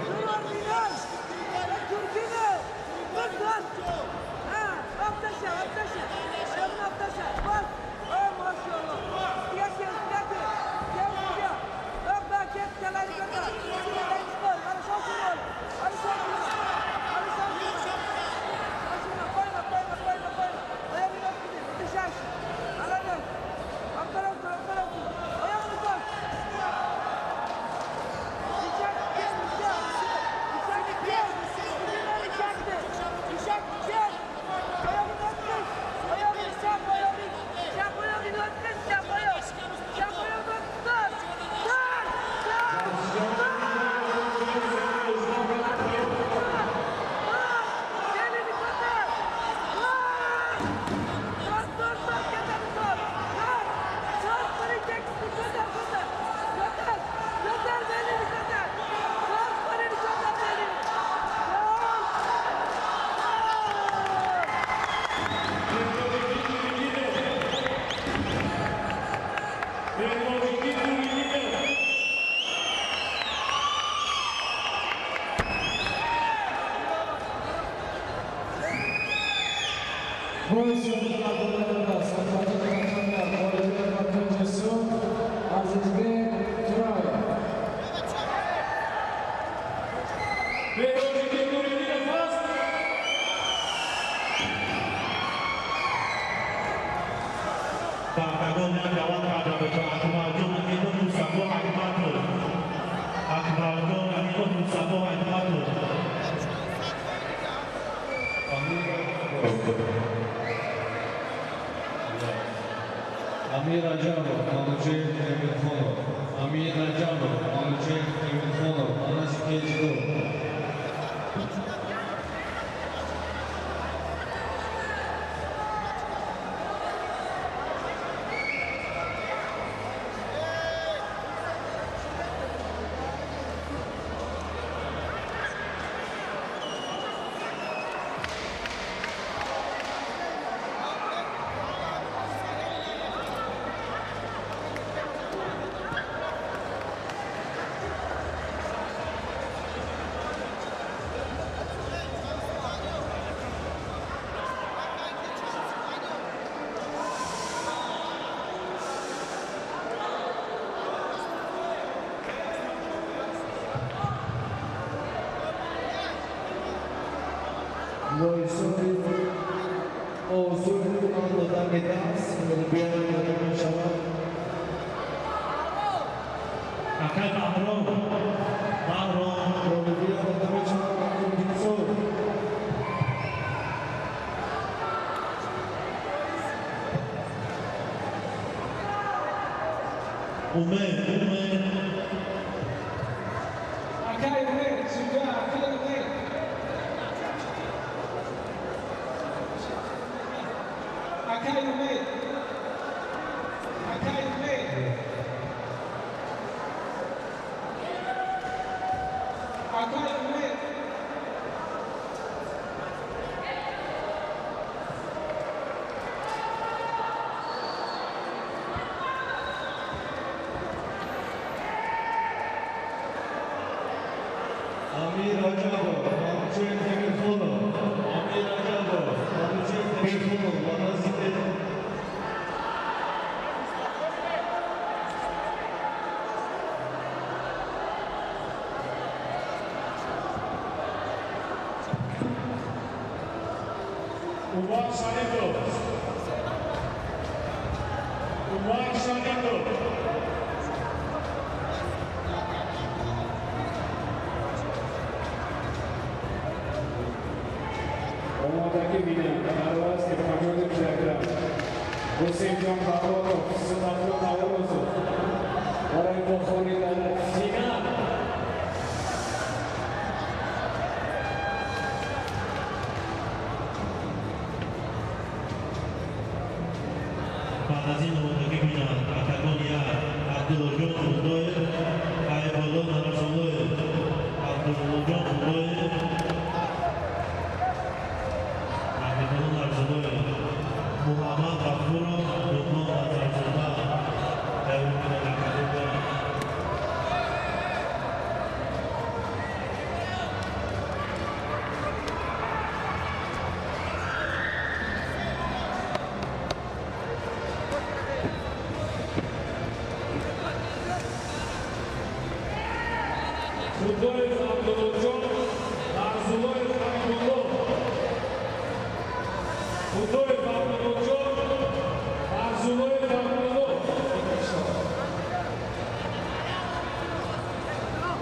Speaker 2: Октагон як даъват карда мешавад Акбарҷон Раҳимов, Мустафо Ҳикматов. Акбарҷон Раҳимов, Мустафо Ҳикматов.
Speaker 5: Амир Раҷабов, Манучеҳр Темирхонов. Амир Раҷабов, Манучеҳр Темирхонов, Анаси Кеҷ-2.
Speaker 7: Боисоби озоди андодани даст ғолибият дода мешавад.
Speaker 2: Акай Баҳром, Баҳром.
Speaker 7: Ғолибият дода мешавад ба Кунҷисур.
Speaker 2: Умед, Умед.
Speaker 6: Акай Умед, сюда, Акай Умед. Акай Умед. Акай Умед. Акай Умед.
Speaker 7: Амир Раҷабов, Манучеҳр Темирхонов. Амир Раҷабов, Манучеҳр Темирхонов ба назди
Speaker 11: Умар Шарипов. Умар Шарипов. Омодагӣ бинанд дар вазни 52 килограмм Ҳусейнҷон Давлатов, Сунатулло Наврӯзов барои вохӯрӣ дар финал.
Speaker 2: Баъд аз ин омодагӣ бинанд октагон як Абдуллоҷон Худоев, Хайбулло Нарасуллоев. Абдуллоҷон Худоев, Хайбулло Нарасуллоев. Муҳаммад Ғафуров, Луқмон Назарзода. Тайёр бинанд октагон як.
Speaker 11: Худоев Абдуллоҷон, Нарзуллоев Хайбулло. Худоев Абдуллоҷон, Нарзуллоев Хайбулло.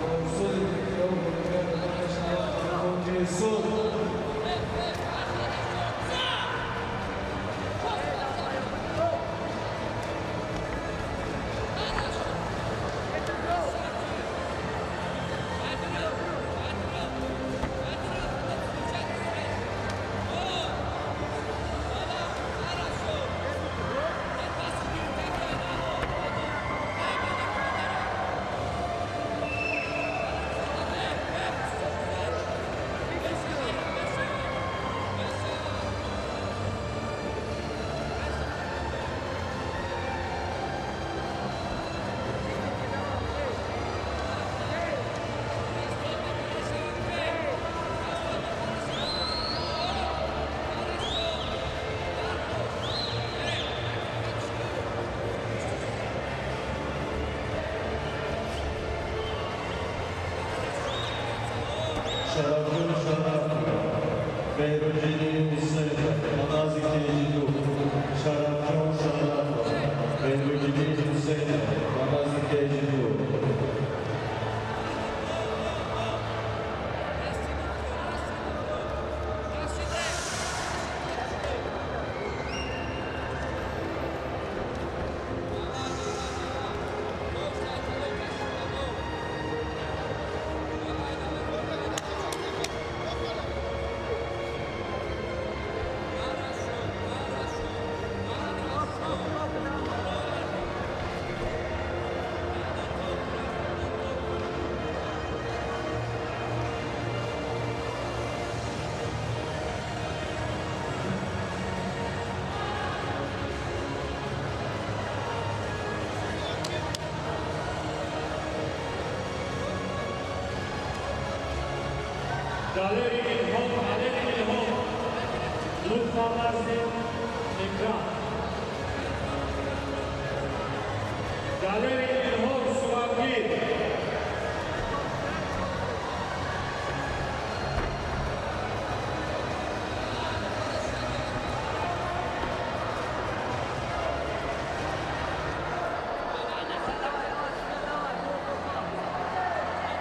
Speaker 7: Боисоби ғолибият дода мешавад ба Кунҷисур. Шарафҷон Шарафов, Беҳроҷиддин Ҳусайнов, Манази Кеҷиду. Шарафҷон Шарафов.
Speaker 11: Далери Илҳом, Далери Илҳом. Лутфан назди экран. Далери Илҳом, суратгир.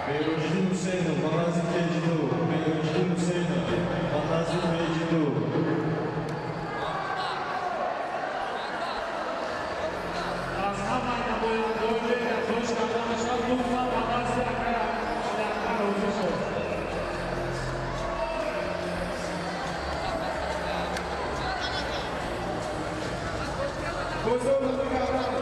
Speaker 10: Меҳроҷиддин Ҳусейнов ба назди KG2. Меҳроҷиддин Ҳусейнов ба назди KG2.
Speaker 11: Аз ҳамаи намояндагони лига хоҳиш карда мешавад, лутфан ба назди акай Алиакбар ҳозир шавед.
Speaker 4: 59 килограмм.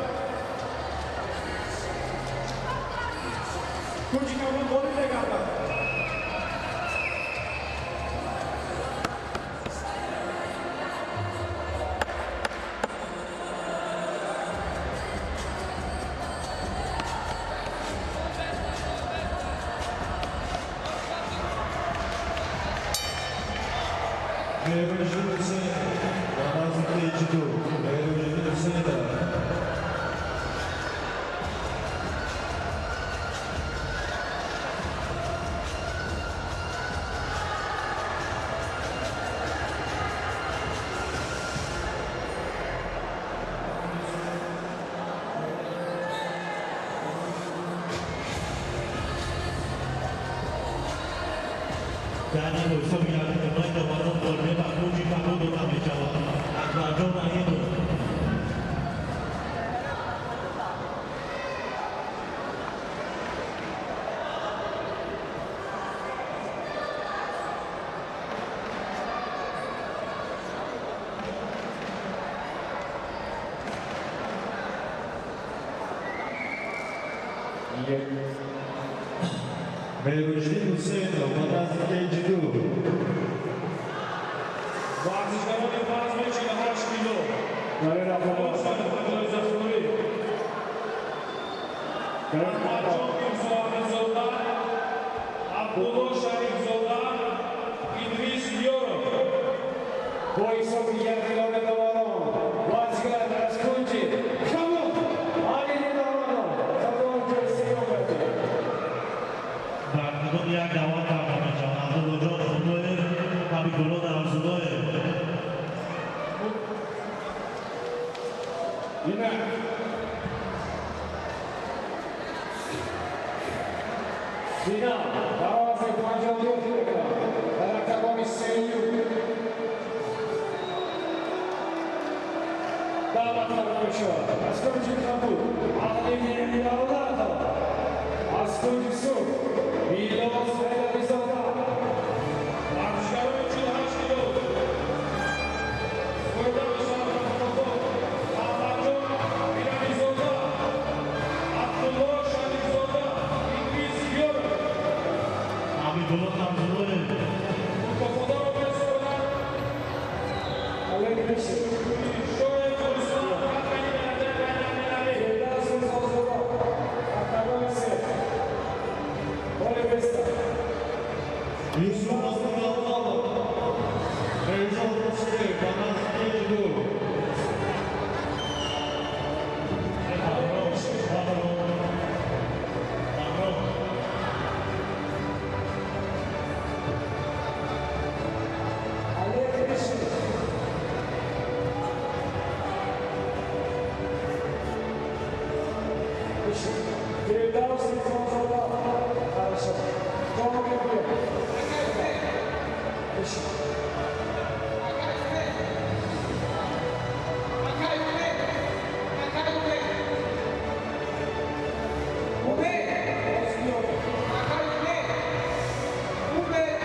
Speaker 4: Кунҷи кабуд ворид мегардад.
Speaker 10: Меҳроҷиддин Ҳусейнов ба назди KG2. Меҳроҷиддин Ҳусейнов.
Speaker 2: Дар ин ҳисоби як доварон боле ба кунҷи кабуд дода мешавад. Акбарҷон Раҳимов.
Speaker 10: Меҳроҷиддин Ҳусейнов ба назди KG2.
Speaker 11: Варзишгарони вазни 48 кило.
Speaker 5: Далер Абдуллоев.
Speaker 11: Ҷоизасупорӣ. Аҳмадҷон Мирзоамирзода, Абдулло Шарифзода, Идрис Ёров.
Speaker 5: Бо ҳисоби як миллиони доварон варзишгар аз кунҷи кабуд Али Нидоронов сазовори ҷои сеюм гардид.
Speaker 2: Дар кадом як даъват карда мешавад. Абдуллоҷон Худоев, Ҳабибулло Нарзулоев.
Speaker 5: Инак финал дар вазни 52 килограмм дар октагони сеюм даъват карда мешавад. Аз кунҷи кабуд Али Нидоронов, аз кунҷи сурх Милос Ҳайдаризода.
Speaker 11: Варзишгарони 48 кило. Супорида мешавад мукофот. Аҳмадҷон Мирализода, Абдулло Шарифзода, Идрис Ёров.
Speaker 2: Ҳабибулло Нарзулоев.
Speaker 11: Мукофотҳоро месупорад
Speaker 5: Олег Мишин.
Speaker 11: Шоев Руслан, капитани дараҷаи байналмилалӣ.
Speaker 5: Фирдавс Мирзозода, октагони се. Поле места.
Speaker 10: Юсуф Абдуғаффоров. Меҳрҷон Рустеев ба назди KG2.
Speaker 2: Бахром, Бахром, Бахром.
Speaker 5: Олег Мишин. Мишин. Фирдавс Мирзозода. Хорошо. Томоги биё. Мишин.
Speaker 6: Акай Умед! Акай Умед! Умед! Акай Умед! Умед!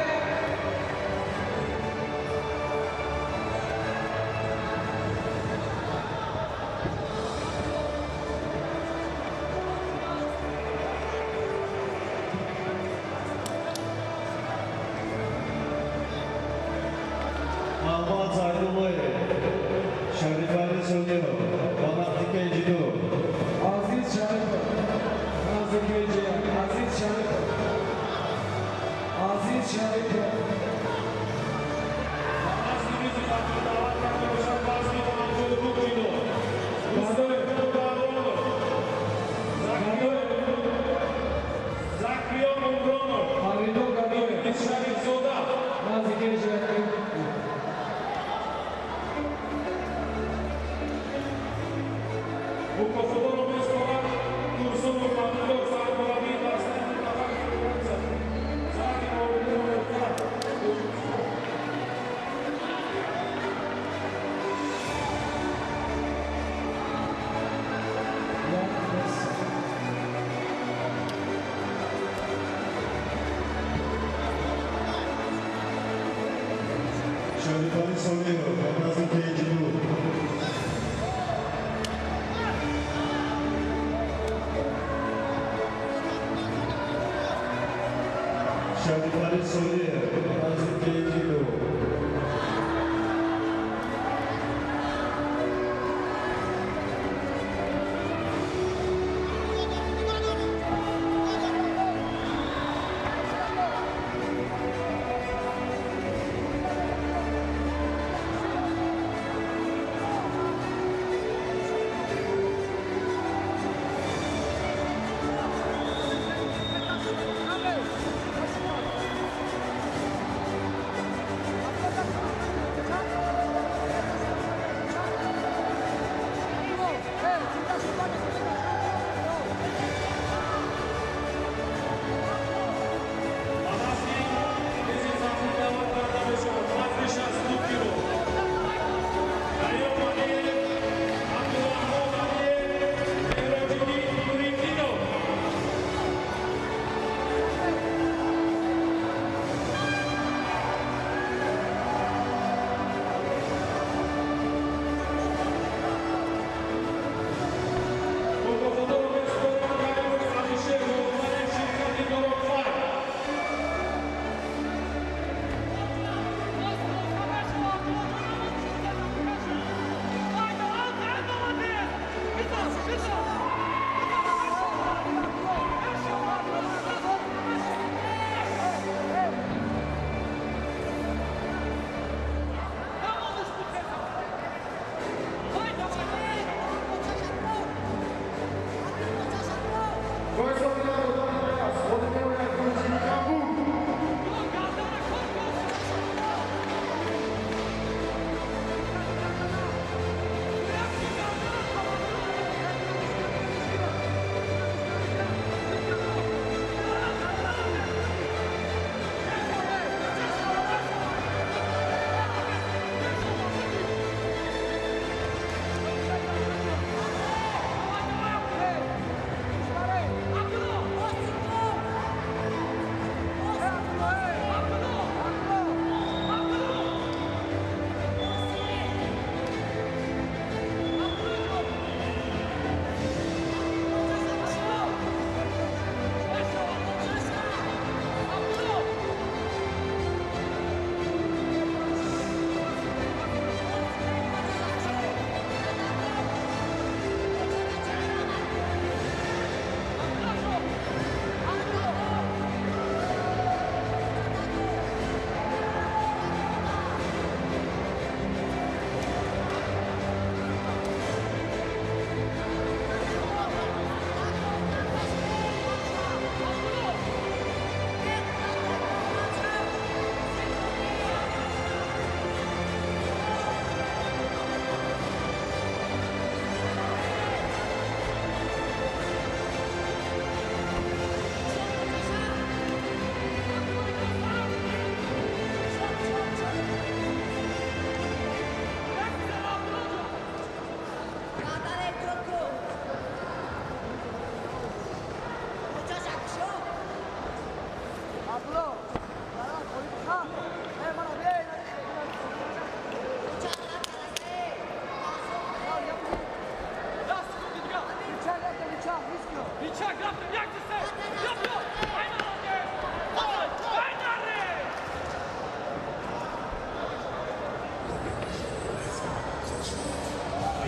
Speaker 11: Мукофотро месупорад Турсунов Абдулло, сармураббии дастаи мунтахаби Федератсия санъати муробиро Тоҷикистон.
Speaker 9: Шарифали Солиев ба вазни KG2. Шарифали Солиев ба вазни KG2.
Speaker 11: Ба вазни мези заҳрӣ даъват карда мешавад вазни 62 кило Аюб Алиев, Абдурахмон Алиев, Меҳроҷиддин Нуриддинов. Мукофотро месупорад Каримов Алишер, роҳбари ширкати Дорогфайт.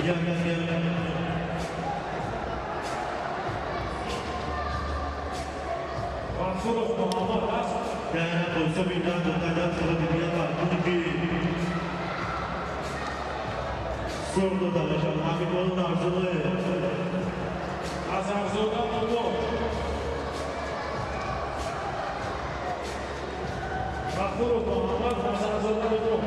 Speaker 2: Я, я, я, я, я.
Speaker 11: Ғафуров Муҳаммад аст. Назарзода Мурод. Ғафуров Муҳаммад, Назарзода Мурод.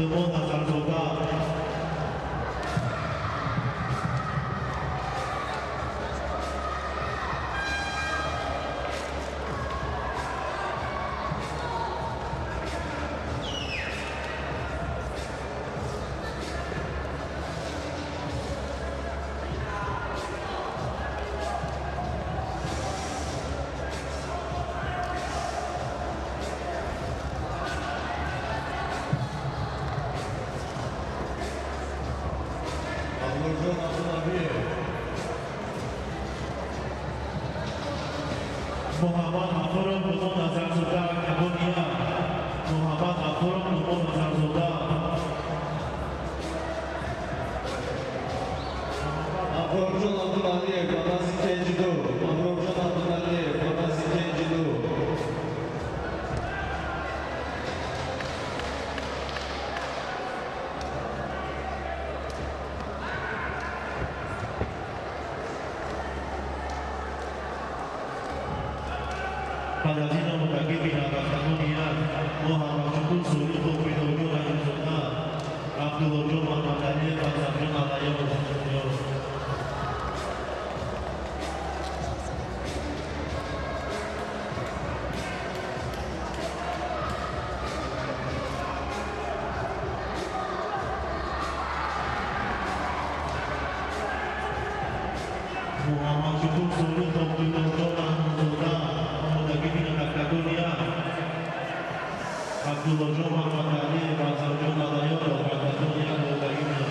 Speaker 2: Думон Назарзода.
Speaker 10: Абдуллоҷон Абдунабиев.
Speaker 2: Муҳаммад Ғафуров, Думон Назарзода, Кабония. Муҳаммад Ғафуров, Думон Назарзода.
Speaker 10: Аброрҷон Абдулалиев ба вазни KG2. Аброрҷон Абдулалиев ба вазни KG2.
Speaker 2: Фазлиддин Мутагибина, Кабония. Муҳаммадшукур Солихов, Фидоҷон Раҳимзода. Абдуллоҷон Муҳаммадалиев, Азамҷон Аллаёров. Муҳаммадшукур Солихов, Фидоҷон Раҳимзода, Мутагибина, Кабония. Абдуллоҷон Муҳаммадалиев, Азамҷон Аллаёров, Кабония, Мутагибина.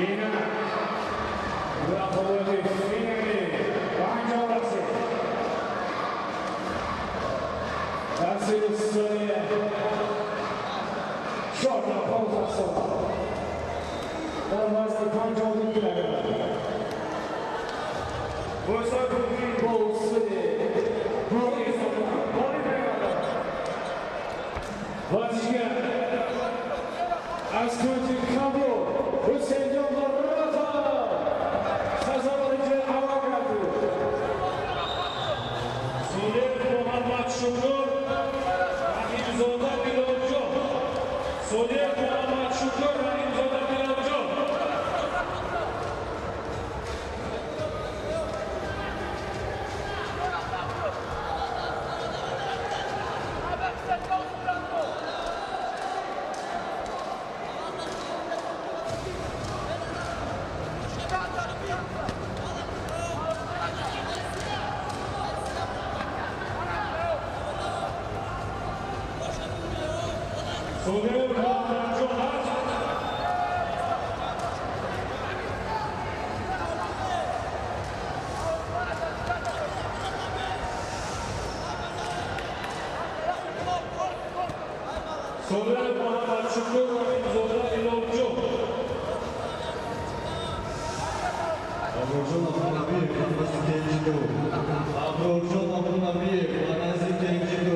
Speaker 5: Инак рақобати финали ба анҷом расид. Дар 30 сония, 14-15 сола, дар вазни 52 килограмм бо усули ғолиб мегардад варзишгар аз кунҷи Кабул Ҳусейнҷон Баротов сазовори ҷои аввал гардид.
Speaker 11: Солеҳ Муҳаммадшукур, Раҳимзода Билолҷон. Солеҳ Муҳаммадшукур, Раҳимзода Билолҷон. Солеҳ Муҳаммадҷон. Солеҳ Муҳаммадшукур, Раҳимзода Билолҷон.
Speaker 10: Аброрҷон Абдунабиев ба вазни KG2. Аброрҷон Абдунабиев ба вазни KG2.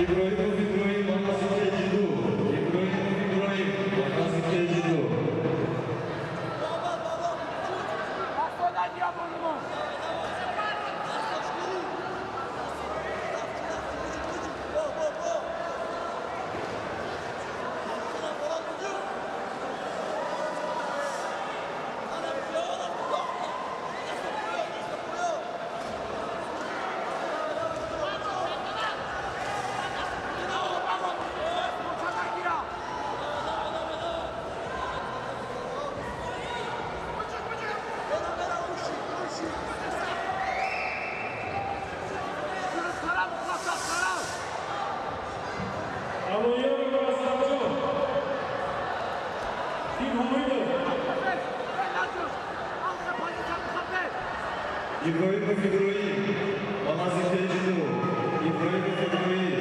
Speaker 5: Иброҳимов Иброҳим ба назди кеҷи 2. Иброҳимов Иброҳим ба назди кеҷи 2. Иброҳимов Иброҳим ба назди кеҷи 2. Иброҳимов Иброҳим.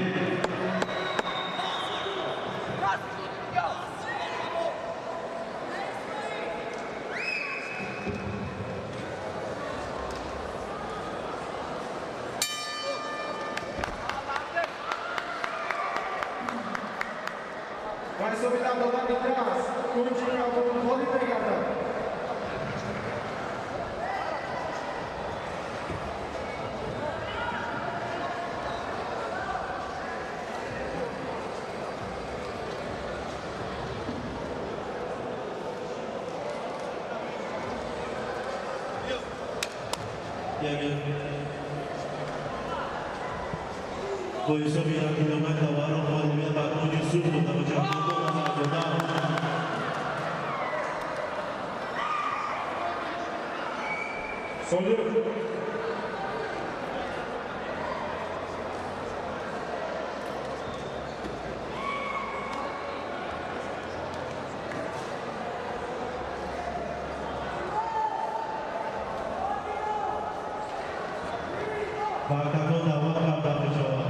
Speaker 4: Ба ҳисоби додани даст кунҷи кабуд холӣ мегардад.
Speaker 2: Яъне бо ҳисоби 1 километр доварон ғолибият ба кунҷи сурх дода мешавад. Назарзода.
Speaker 11: Солиев.
Speaker 2: Ба октагон даъват карда мешавад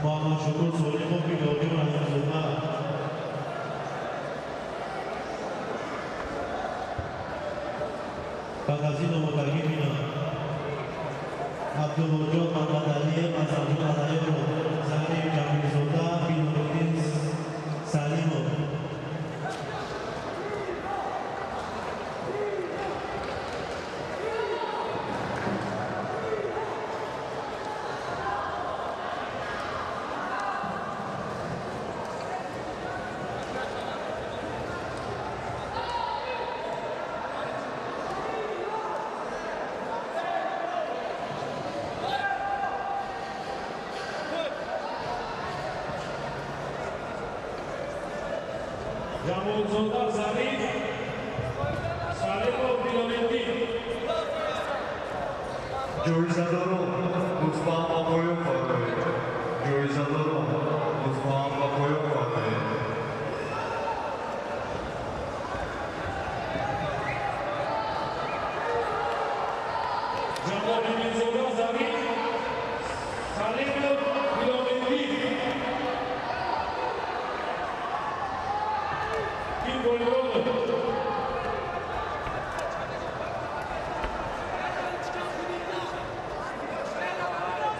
Speaker 2: Муҳаммадшукур Солимов, Билолиддин Раҳимзода. Баъд аз ин омодагӣ бинам Абдуллоҷон Мамадалиев, Азамҷон Алаёров, Зариф Ҷамилзода, Билолиддин Салимов.
Speaker 11: Ҷамолзода Зариф, Салимов Билолиддин.
Speaker 5: Ҷоизадорон лутфан ба поён бароед. Ҷоизадорон лутфан ба поён бароед.
Speaker 11: Ҷамолиддинзода Зариф, Салимов Билолиддин. Ким Боливонов.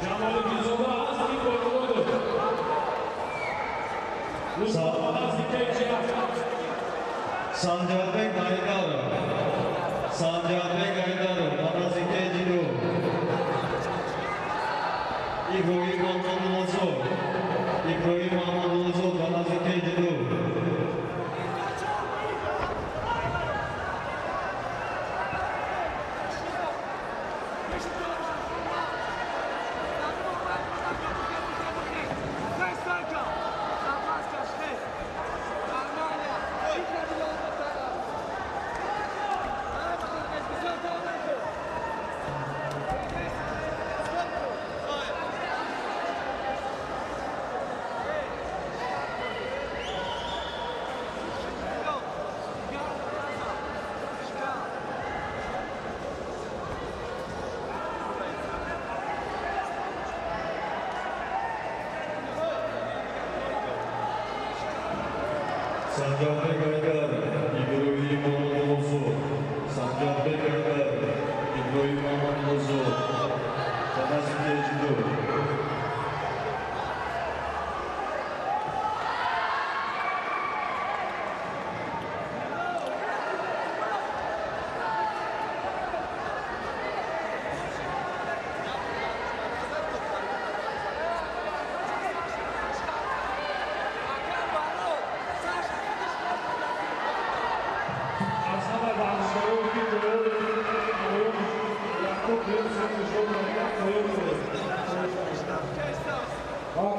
Speaker 11: Ҷамолиддинзода аст, Ким Боливонов. Лутфан ба назди кеҷи 7.
Speaker 5: Санҷарбек Айдаров. Санҷарбек Айдаров ба назди кеҷи 2. Иброҳим Мамадуллозод. Иброҳим Мамадуллозод ба назди кеҷи 2. Санҷарбек Айдаров, Иброҳим Мамадуллозод. Санҷарбек Айдаров, Иброҳим Мамадуллозод. Ба назди кеҷи 2.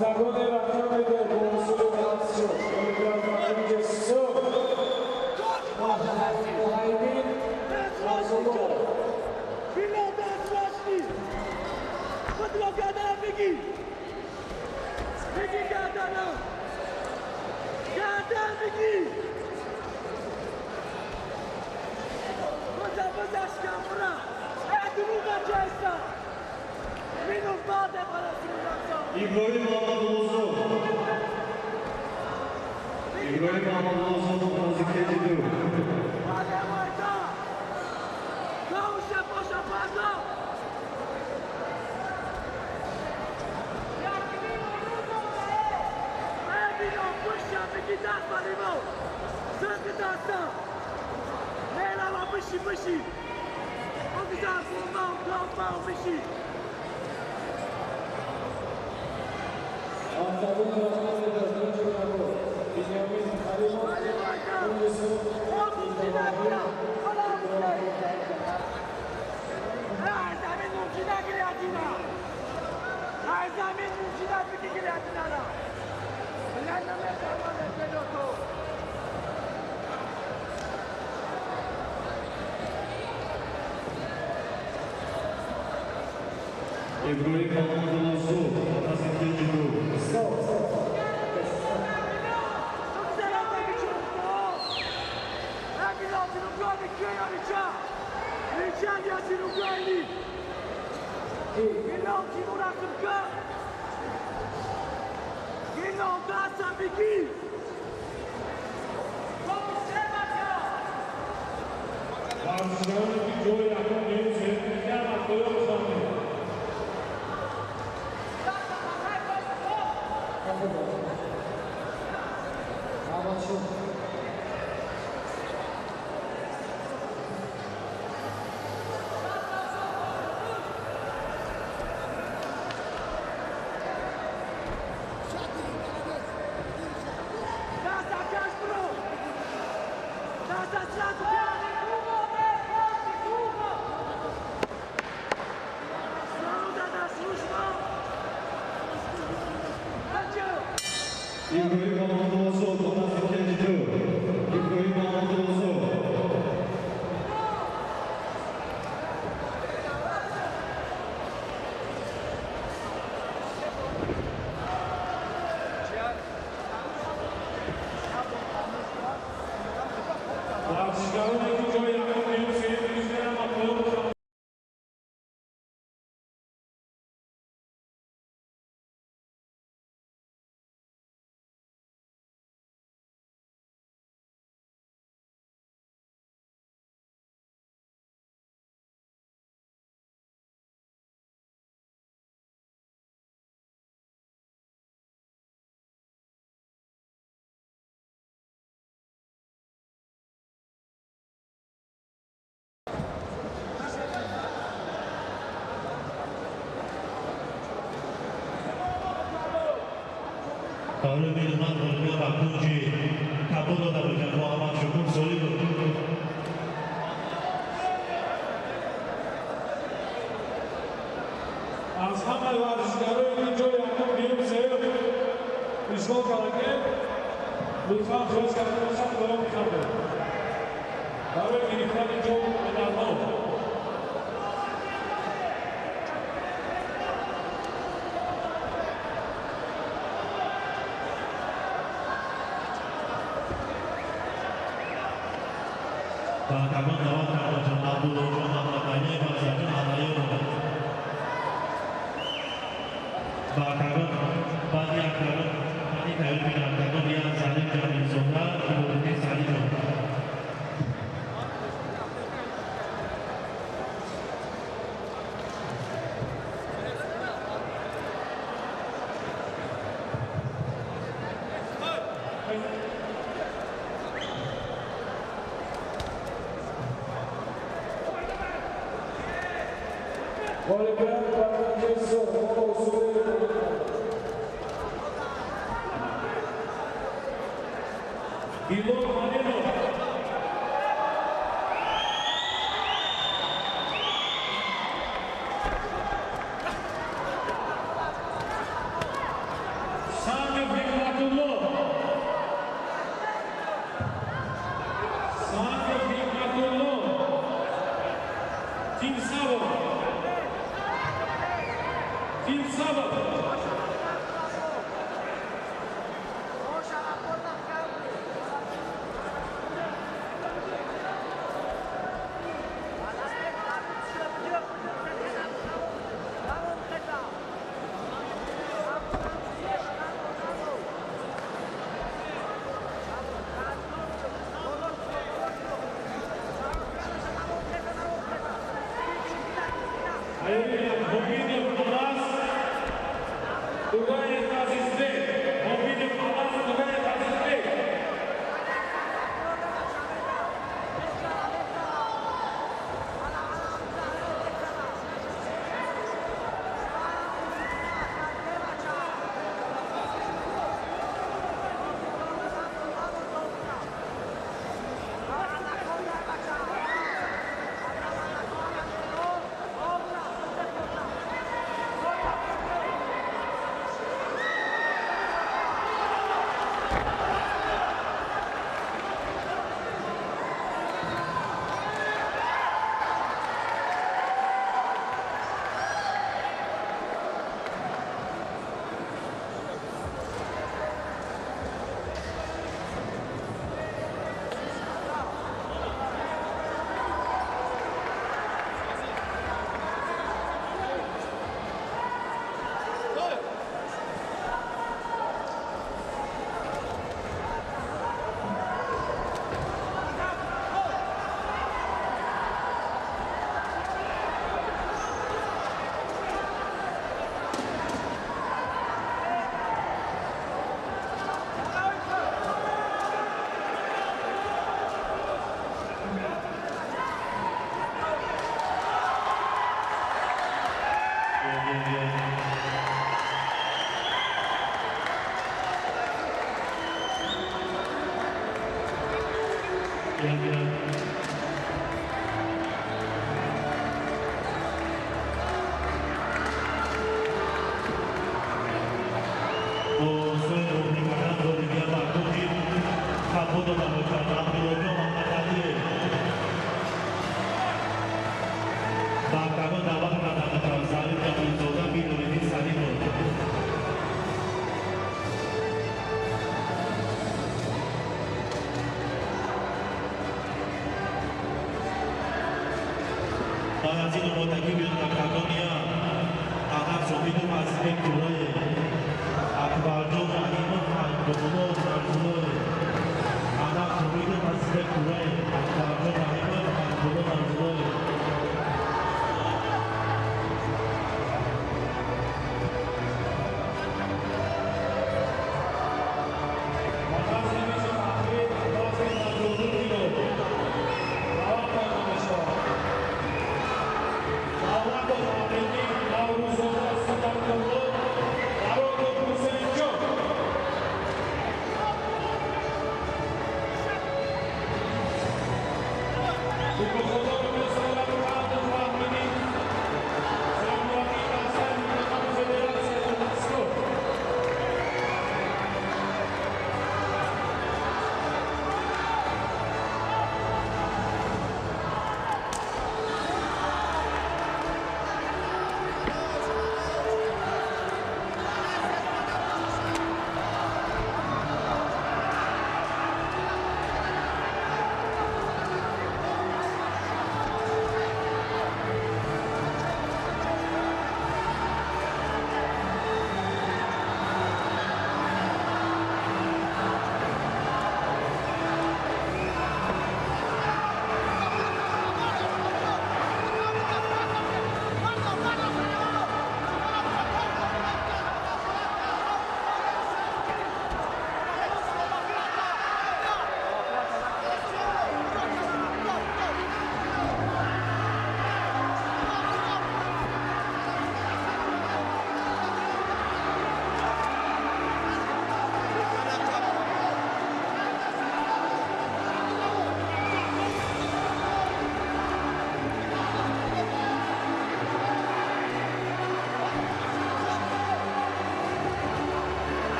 Speaker 1: Октагони рақами ду бо усули ғафзшуд. Ғолибият ба кунҷи сурх Муҳаймин Расулов.
Speaker 2: Иброҳим Мамадуллозод. Иброҳим Мамадуллозод вазни кеҷи ду.
Speaker 1: Октагони рақами ду кунҷи кабуд Бинёмин Халимов, кунҷи сурх Иброҳим Иброҳимов.
Speaker 2: Иброҳим Мамадуллозод вазни кеҷи ду.
Speaker 1: Варзишгароне ки ҷои якум, дуюм, сеюм гирифтаанд, аз поён хонед.
Speaker 2: Иброҳим Мамадуллозод вазни кеҷи ду. Иброҳим Мамадуллозод.
Speaker 1: Варзишгароне ки ҷои якум, дуюм, сеюм гирифтаанд, аз поён хонед.
Speaker 2: Барои ман ғолибият ба кунҷи кабуд дода бошад Муҳаммад Шукур Солимов.
Speaker 1: Аз ҳамаи варзишгарое ки ҷои якум, дуюм, сеюм ишғол кардагем, лутфан хоҳиш карда бошад, поён бихандед барои гирифтани ҷом, медалҳо.
Speaker 2: Ба октагон даъват карда бошад Абдуллоҷон Маҳмадалиев ва Зарҷон Аллаёров. Ба октагон баъди октагон баъди тайёрӣ бини октагон як Салим Ҷамилзода, Кибориддин Салимов.
Speaker 1: Ғолибият ба кунҷи сурх бо усули Илон Халилов.
Speaker 11: Тугаев Азизбек. Мобилев Алаз, Тугаев Азизбек.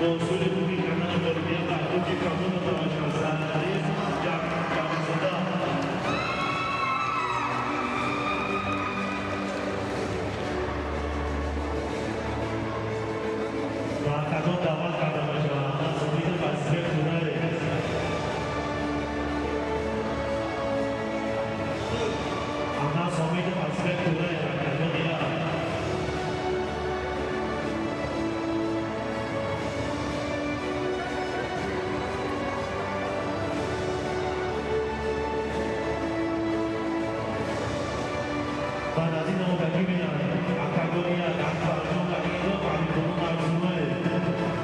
Speaker 2: Бо усули хуби кардани ғолибият дар куби кабуна таваҷҷӯҳ Зариф Ҷамизода. Анас Омидов аз Бек Тураев, октагони як. Баъд аз ин омодагӣ бинанд, октагони як: Акбарҷон Раҳимов, Ҳабибулло Нарзуллоев,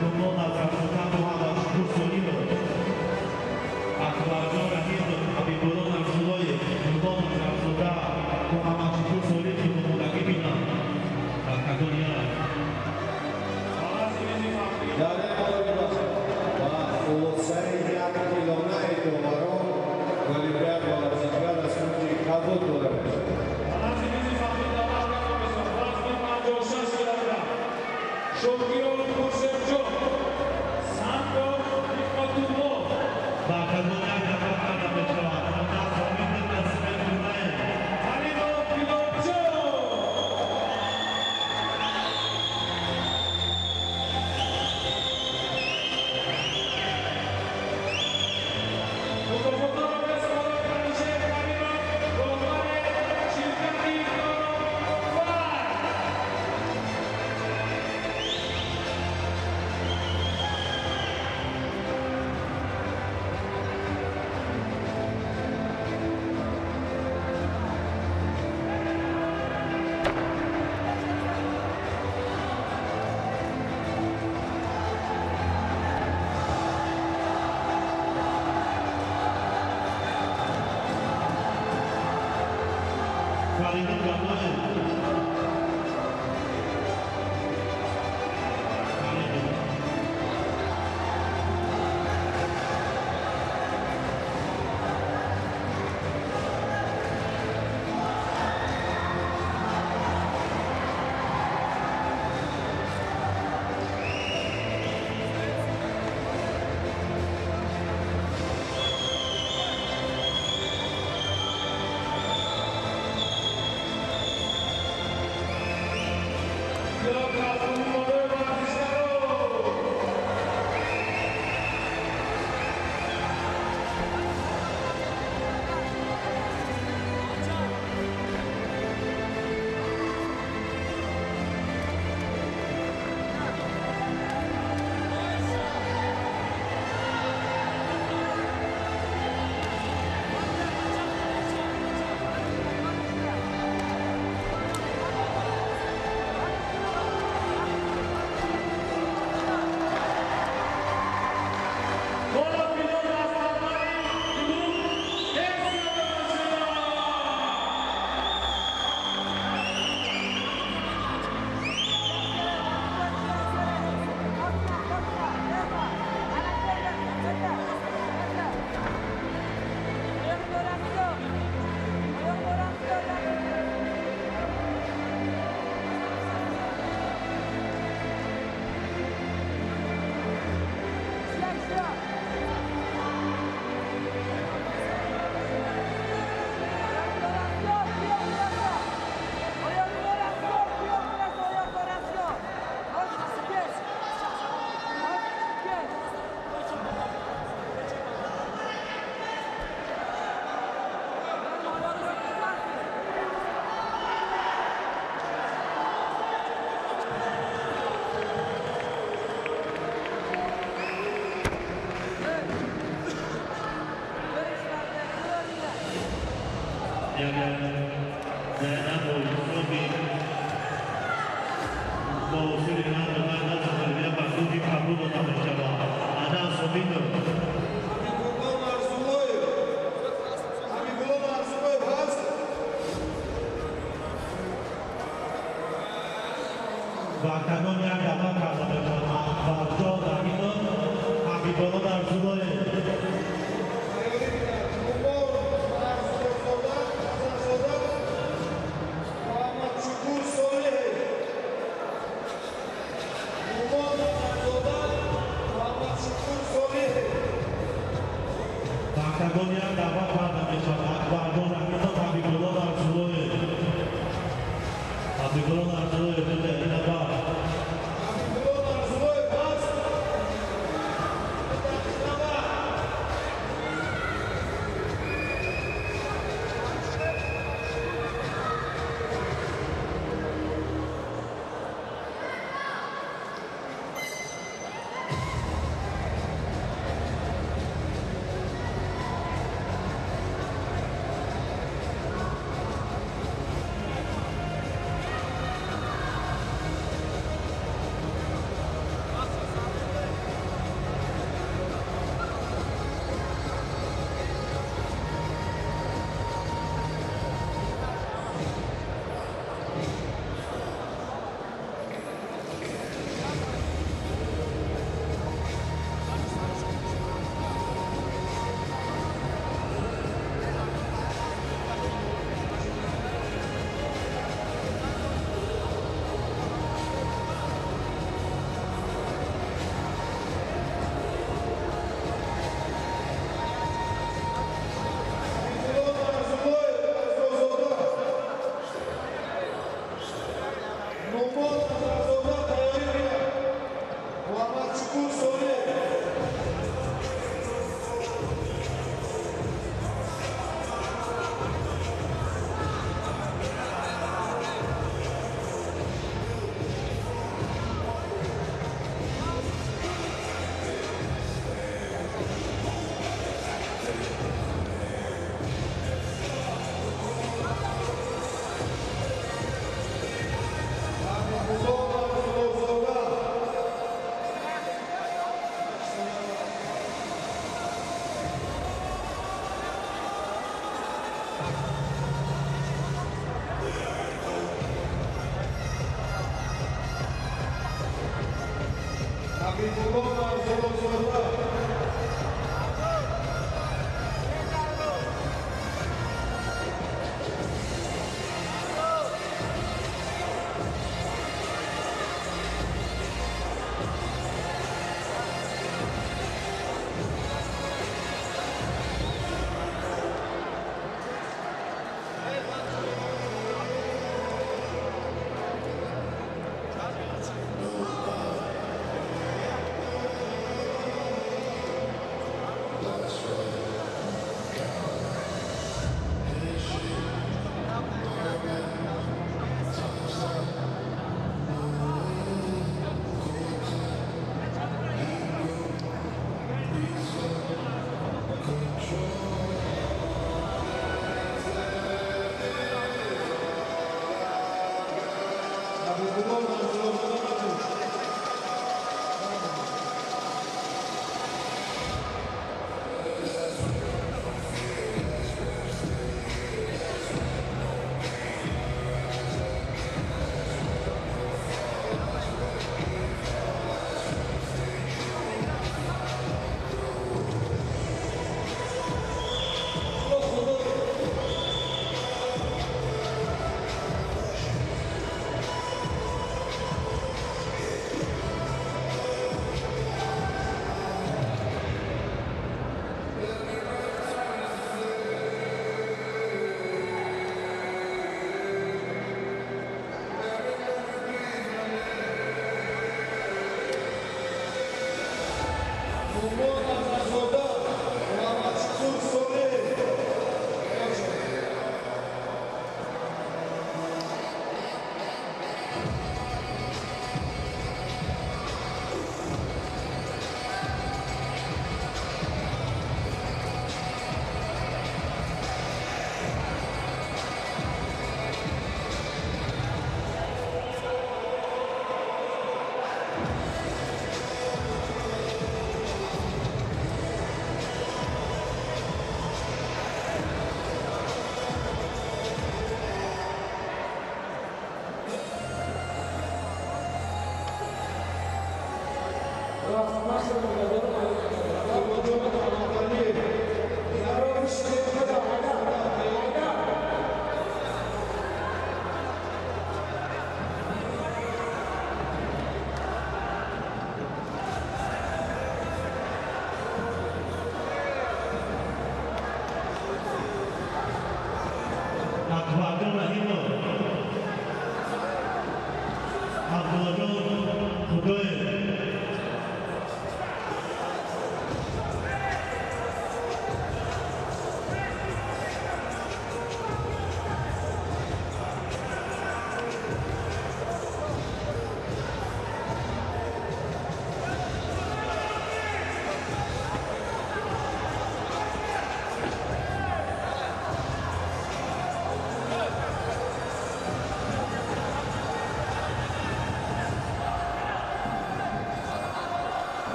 Speaker 2: Нумон Назарзода, Муҳаммадшукур Солимов. Акбарҷон Раҳимов, Ҳабибулло Нарзуллоев, Нумон Назарзода, Муҳаммадшукур Солимов омодагӣ бинанд, октагони як.
Speaker 10: Дар ин муҳориба ба хулосаи якдилонаи доварон ғолибият ба варзишгар аз кунҷи кабуд дода мешавад.
Speaker 1: Шокиров Хуршедҷон, Сангов Ҳикматулло.
Speaker 2: Ба октагони як даъват карда мешавад Анас Омидов аз Бек Тураев.
Speaker 1: Алимов Билолҷон. Мукофотҳоро мерасонад Алишер Каримов, роҳбари ширкати Файт.
Speaker 2: Фаридун Ганоев. Фаридун.
Speaker 1: Кафкӯбиҳои варзишгаро. Ҳоло аз роҳбари клуб Эсиёда мешавад.
Speaker 2: Агар Зайнаб Юсуфи бо усули наз ғолибият ба кунҷи кабуд дода мешавад. Анас Омидов.
Speaker 3: Ҳабибулло Нарзуллоев. Ҳабибулло Нарзуллоев ҳаст?
Speaker 2: Ба октагони як даъват карда мешавад Акбарҷон Раҳимов, Ҳабибулло Нарзуллоев.
Speaker 3: Умар Нарзуллозода, Ҳасанзода, Муҳаммадшукур Солиҳев. Умар Нарзуллозода, Муҳаммадшукур Солиҳев.
Speaker 2: Ба октагони як даъват карда мешавад Акбарҷон Раҳимов, Ҳабибулло Нарзуллоев. Ҳабибулло Нарзуллоев, ин навбат.
Speaker 3: Ҳабибулло Нарзуллоев ҳаст?
Speaker 2: Акбарҷон Раҳимов, Абдуллоҷон Худоев.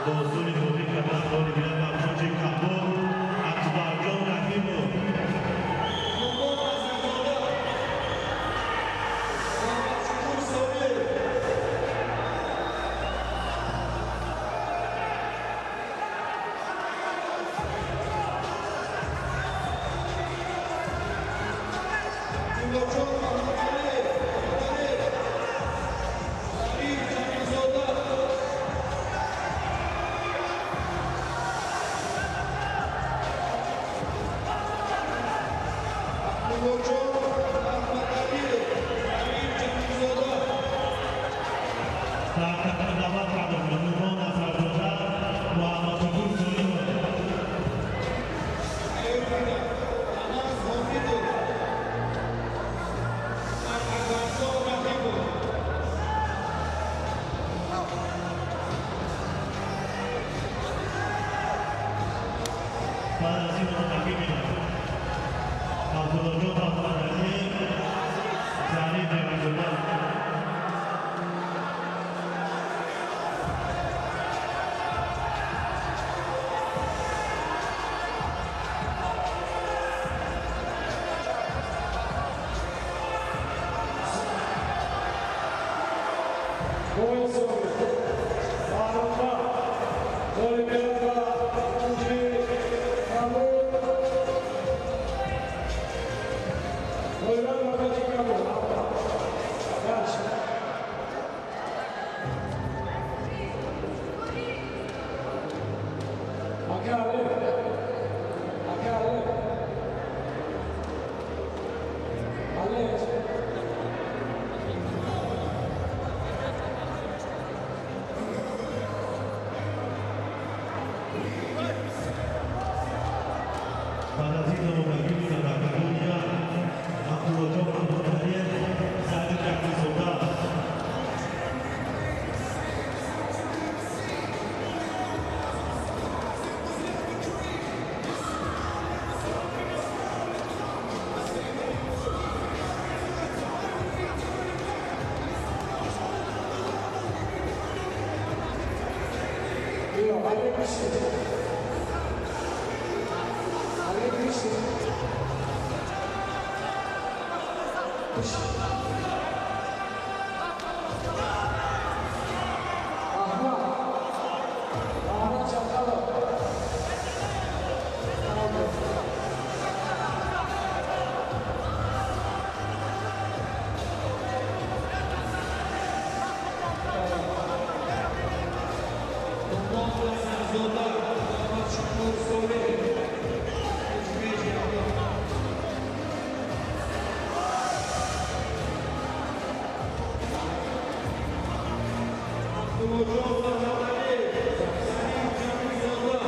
Speaker 2: Бозуни бозӣ кардан ғолибият ба кунҷи Кабул Акбарҷон Раҳимов.
Speaker 7: Нумон Назарзода, Муҳаммадшукур Собиров. Абдуллоҷон Маҳмадалиев, Зариф Ҷамилзода. Абдуллоҷон Маҳмадалиев, Зариф Ҷамилзода.
Speaker 2: Дар қатори даъват карда шуда Нумон Назарзода, Муҳаммадшукур Соимов.
Speaker 7: Тайёр Намаз Ҳомидов, Акбарҷон Раҳимов.
Speaker 2: Баъд аз ин омодагӣ менамояд Абдуллоҷон Маҳмадалиев, Зариф Ҷамилзода.
Speaker 1: Ғолибият ба кунҷи Кабул, ғолибият ба кунҷи Кабул. Дальше. Ака Алиев, ака Алиев, Алиев.
Speaker 2: Баъд аз ин омодагӣ буда дар қатори як Абдуллоҷон Маҳмадалиев, Зариф Ҷамилзода.
Speaker 1: Io, Hare Krishna. Hare Krishna. Krishna. Ahmad. Ahmad Chakalov. Ahmad.
Speaker 7: Нумон Назарзода, Муҳаммадшукур Собиров. Пеши Абдулло. Абдуллоҷон Маҳмадалиев, Зариф Ҷамилзода.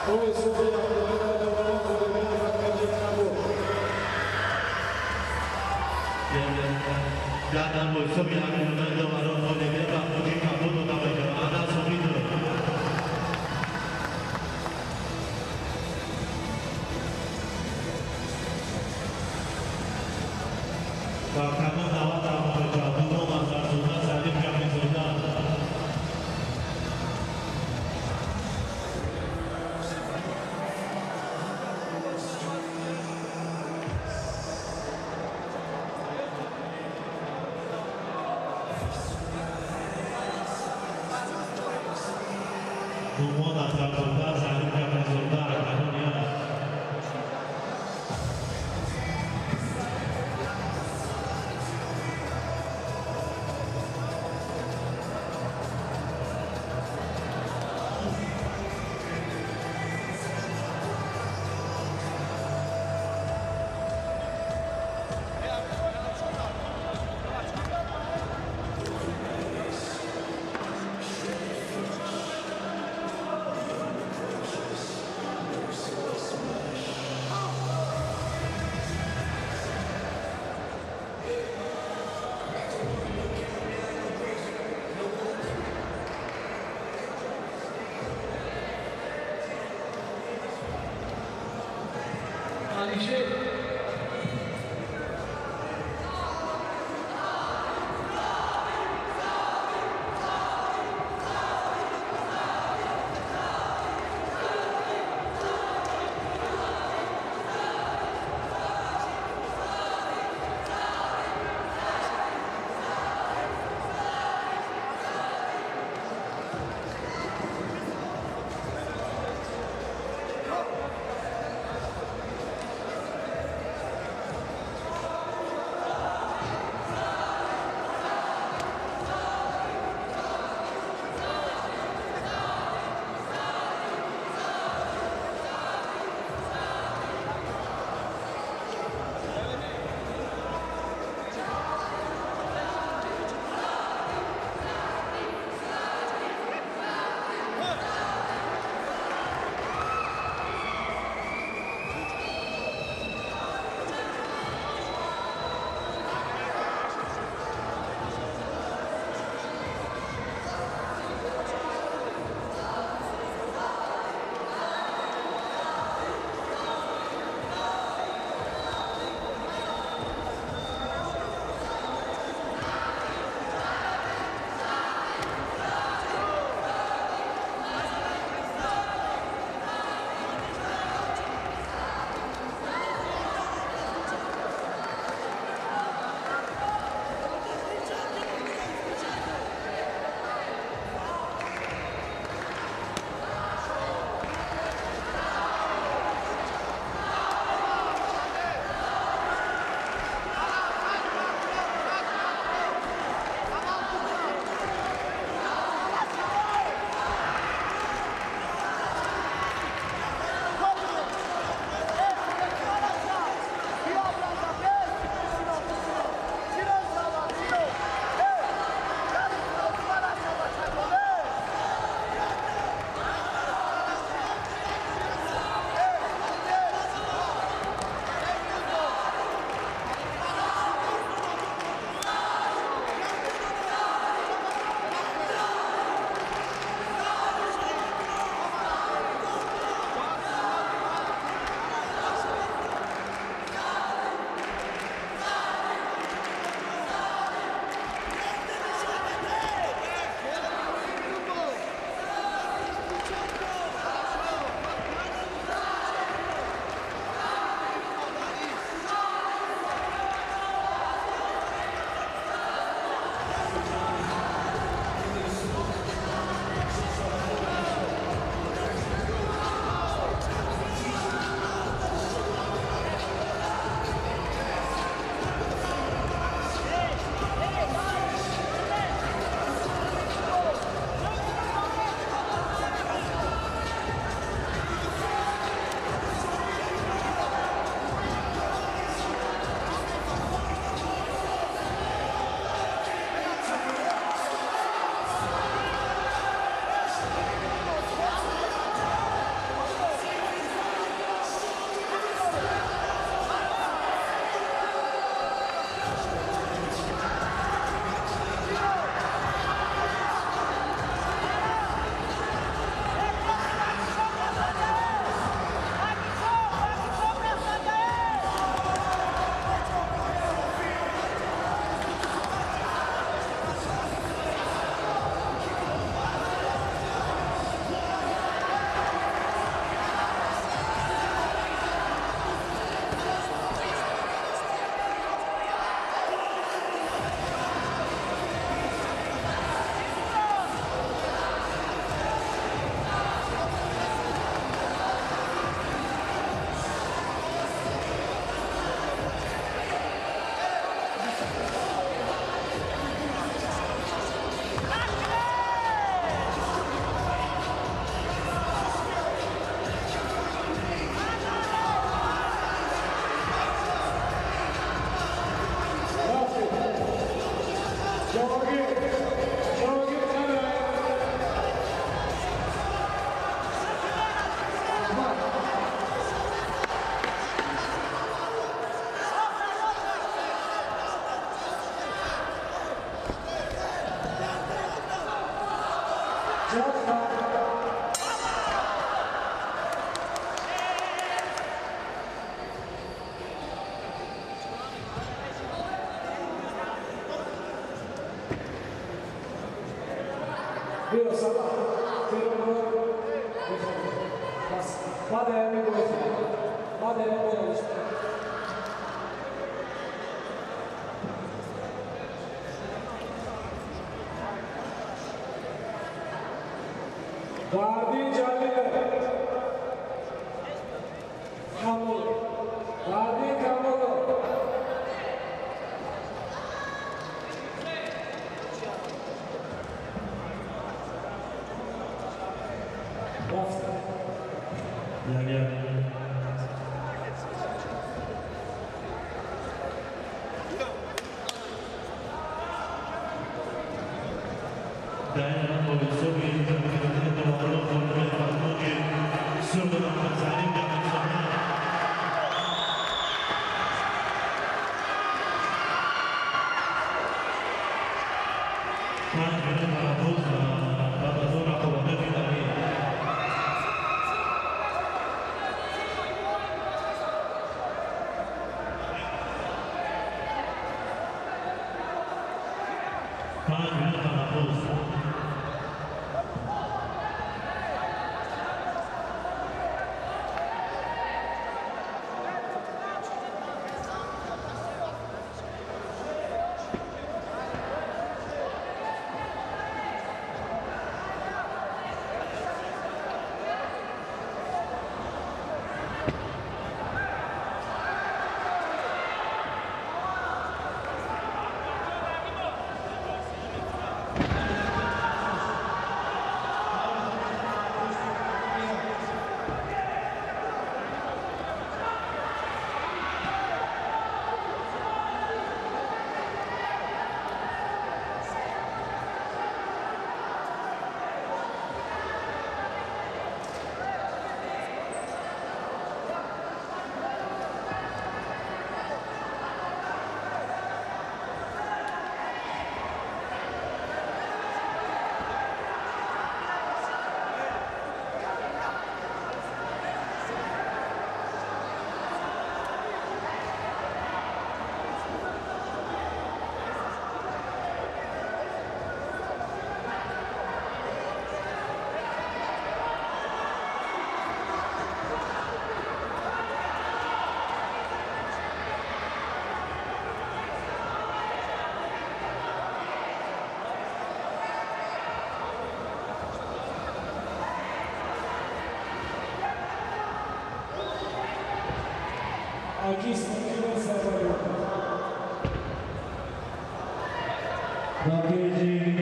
Speaker 1: Бо ҳисоби 1 бар 1 хулигани маркази Кабул.
Speaker 2: Дар бо ҳисоби 1 бар 2 ғолибият ба кунҷи Кабул дода мешавад. Анас Умидов. Ба камон даъват карда мешавад Дунон Назарзода, Салим Ҷамилзода. Думон Назарзода, Салим Ҷамилзода, аканони аст.
Speaker 7: Баъд ҳамин бой, баъд ҳамин бой. Гарди Ҷалилов Камолов, Гарди Камолов. Рафта.
Speaker 2: Як як. Дар ин бо ҳисоби 5 минут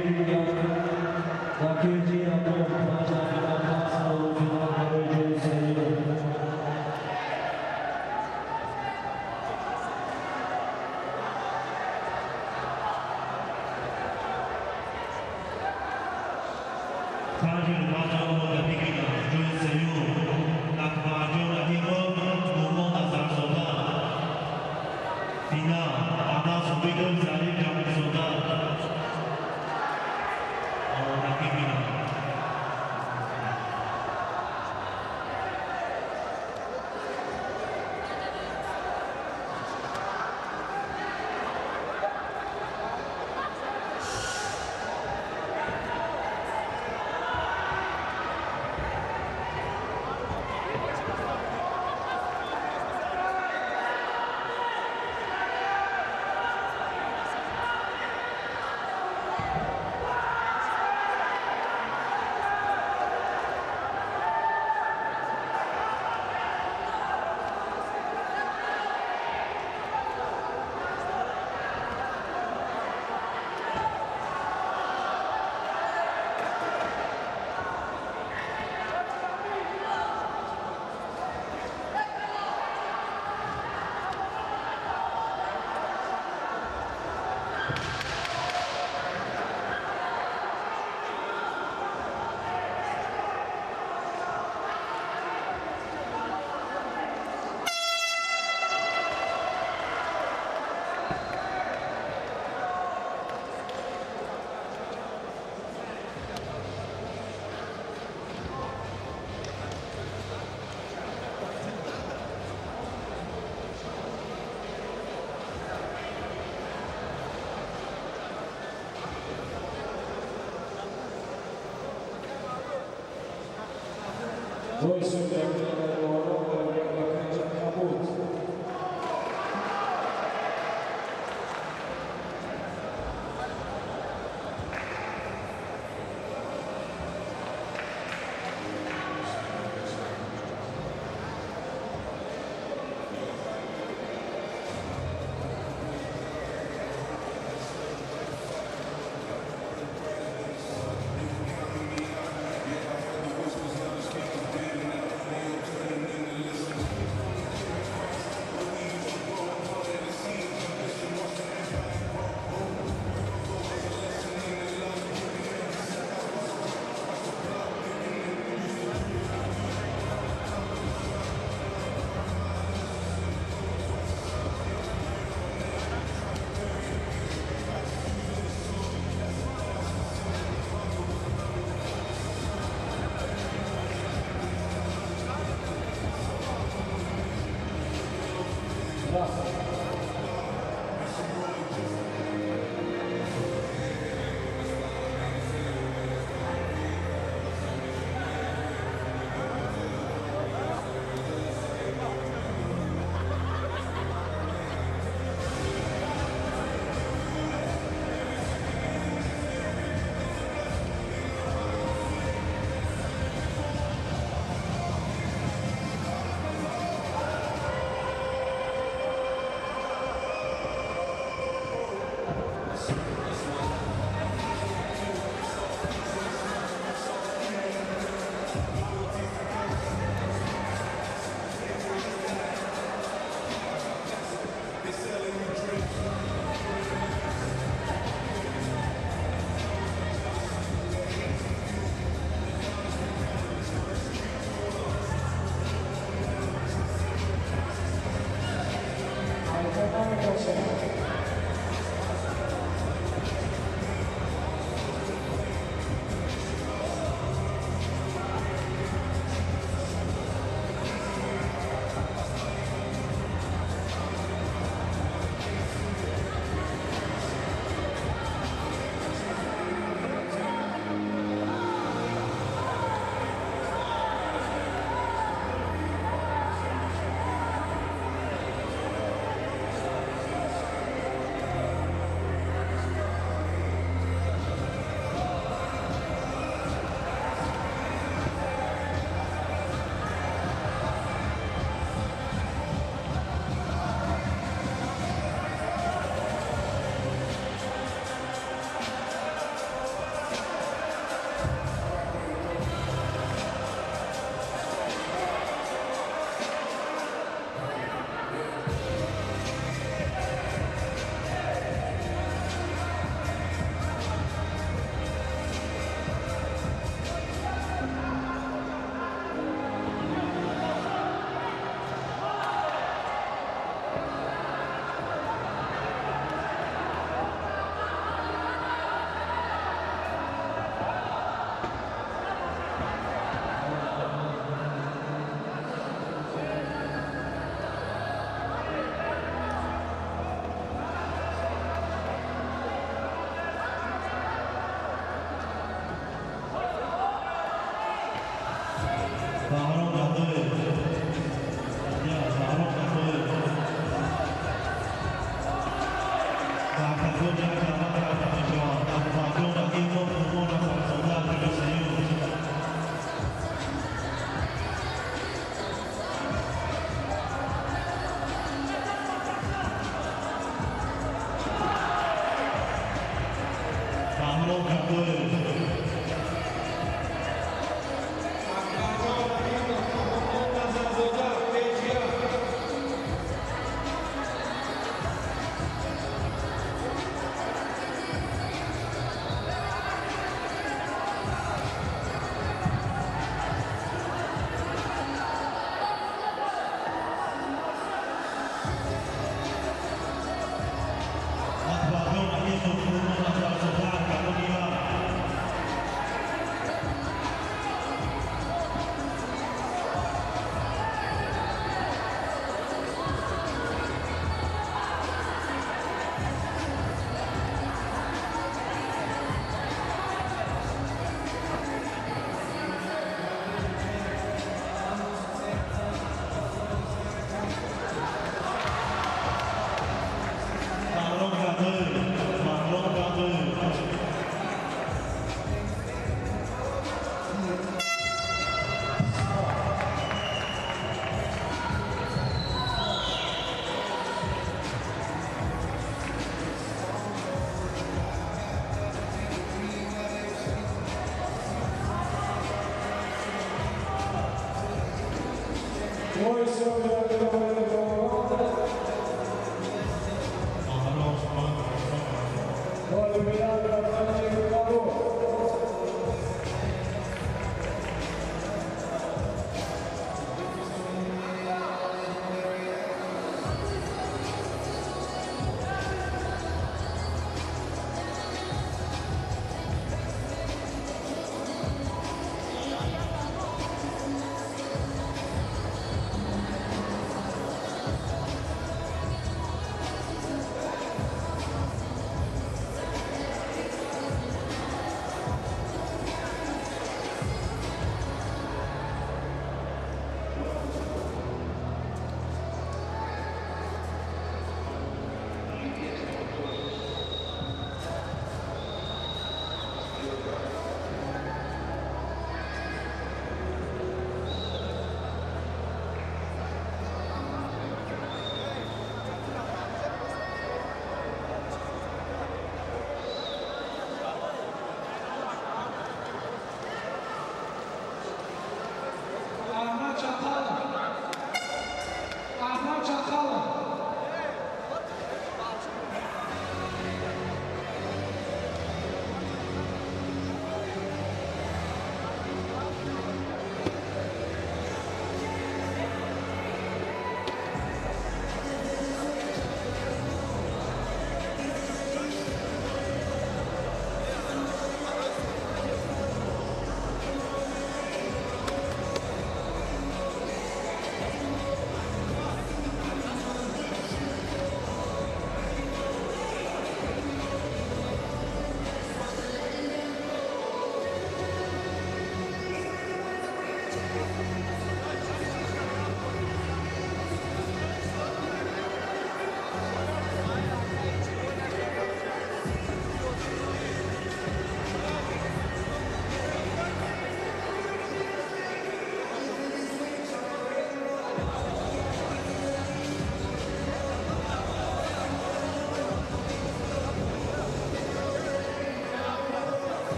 Speaker 2: تنفس.
Speaker 7: Дар кеҷи якум панҷ дақиқа пас финал барои ҷои сеюм.
Speaker 2: 5 минут пас ҷавоб ҷои сеюм Акбарҷон Раҳимов, Нурмон Назарзода. Финал: Анас Убидов, Зариф Ҷамилзода. Омодагӣ бинанд.
Speaker 1: Бой сеюм дар доварон ба кунҷи кабуд.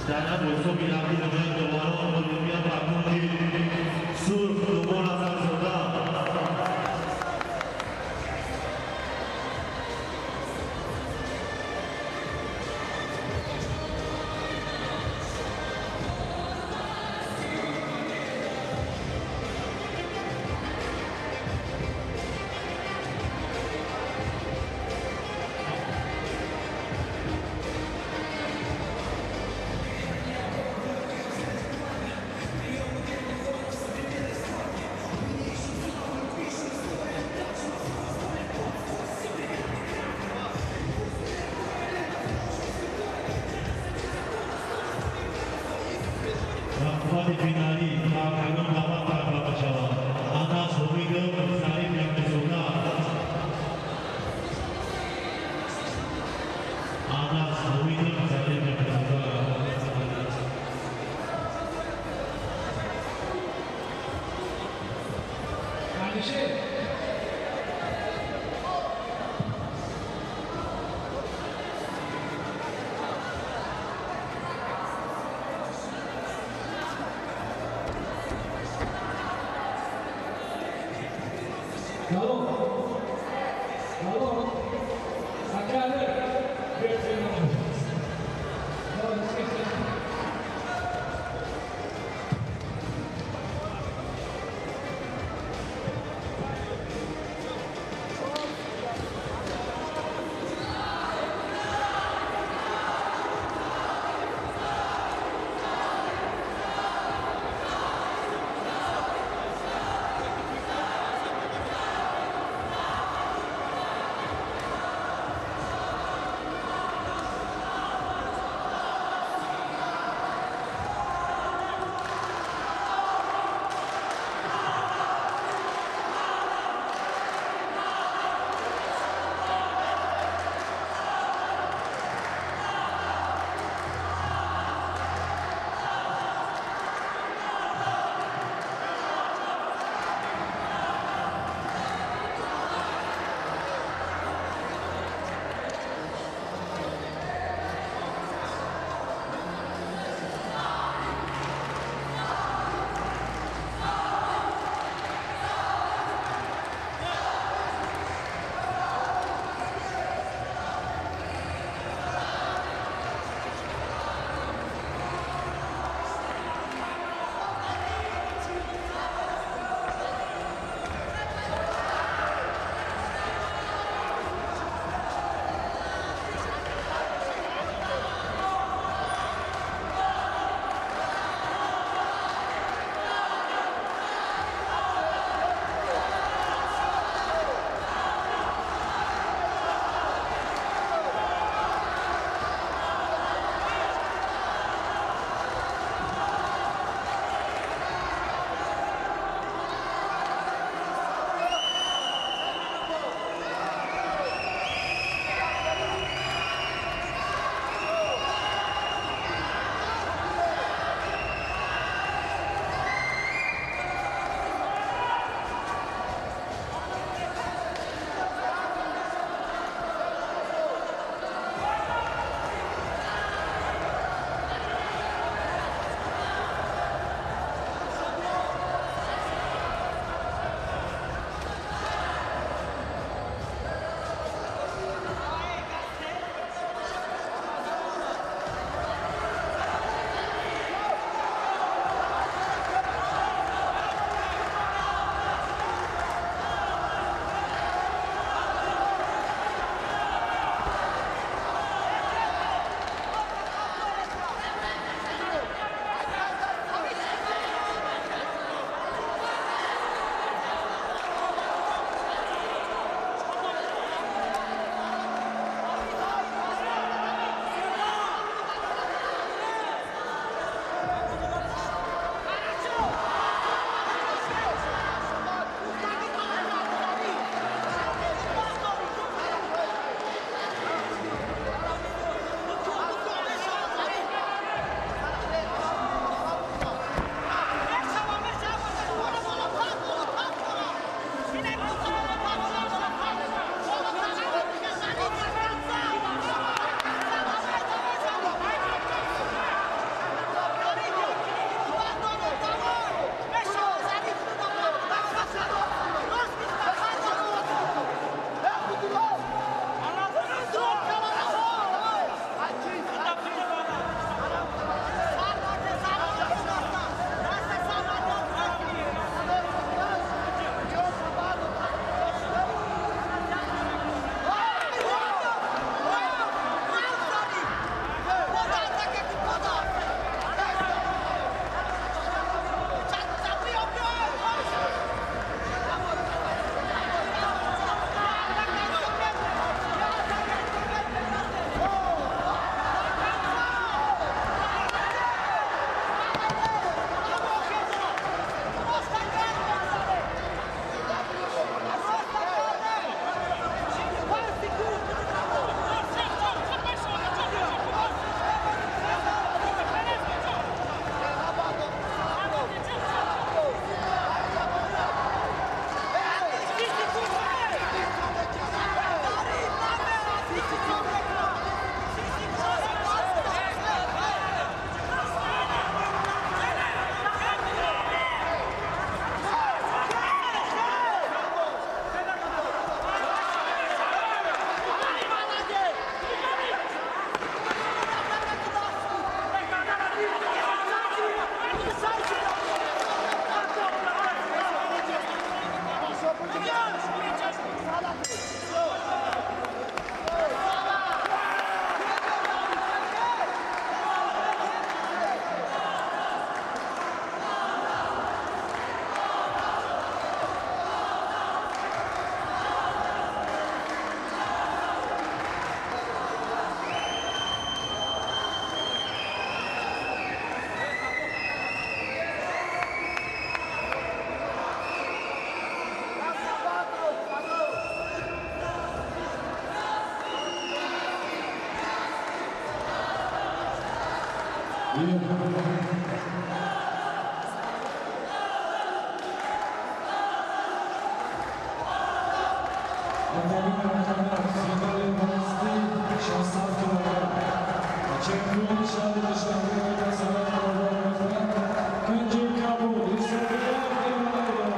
Speaker 2: Дар ҳисоби нақди ҷои доварон ғолибият ба кунҷи сурх Нумон Ҳасанзода. Рақобати финалӣ ба октагон даъват карда мешавад Анас Ҳумидов, Зариф Яқизода. Анас Ҳумидов, Зариф Яқизода.
Speaker 8: Алишер. Galon. Galon. Akali.
Speaker 1: Аввалин рақамат финали вазни 67 килограмм. Чемпиони шаҳри Душанбе, ки ба саҳнаи баробар мехоҳад, Кунҷи Кабуд Исроилов Неъматулло.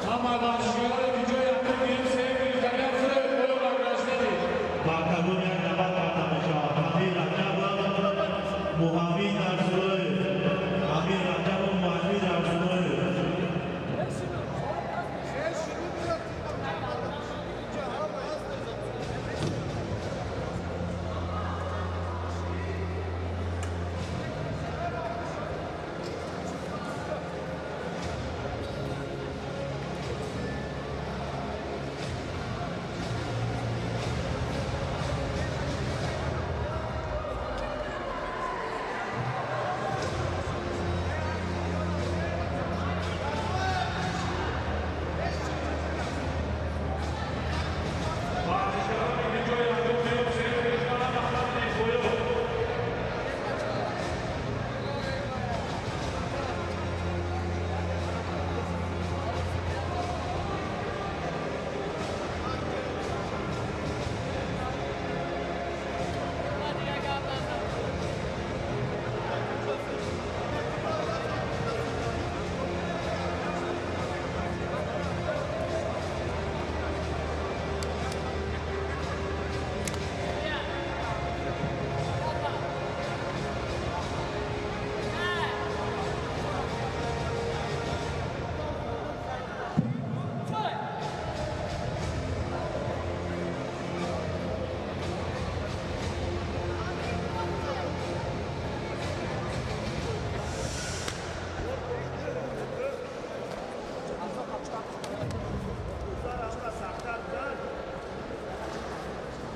Speaker 1: Ҳама варзишгароне ки ҷои якум гирифт, сеюм гирифтагиам фуроед боло награждение.
Speaker 2: Ба октагон як навбат карда мешавад. Амир Раҷабов, Муҳаммад Арзулоев. Амир Раҷабов, Муҳаммад Арзулоев.
Speaker 1: Варзишгароне ки ҷои якум гирифт, сеюм гирифтан, ҳама хатни боло.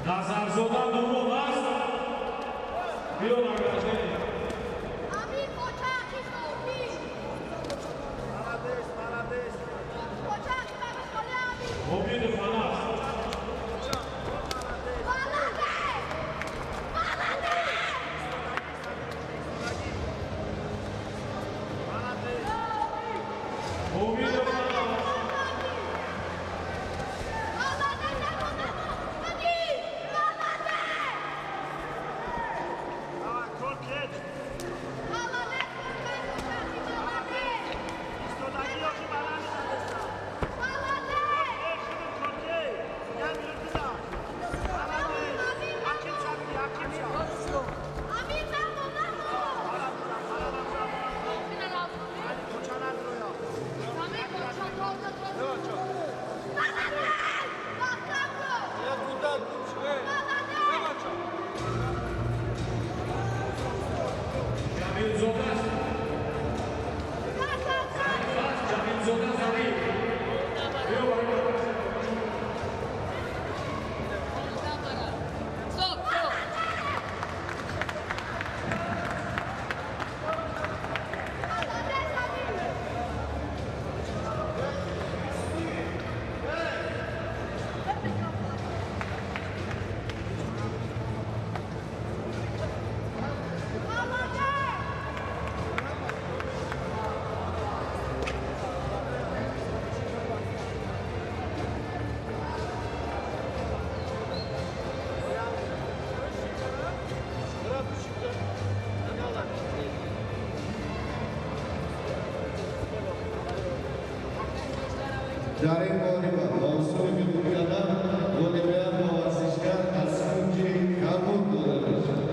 Speaker 1: Назарзода Нурон аст. Биё награждение.
Speaker 13: Амир Кочак Исофи. Кочак Бабахоли Амир.
Speaker 1: Умидов Анас.
Speaker 13: Молодец! Молодец!
Speaker 1: Умидов Анас.
Speaker 13: Молодец! Молодец! Молодец!
Speaker 10: Дар ин муҳориба ба усули қабул кардан ғолибият ба варзишгар аз кунҷи кабуд дода мешавад.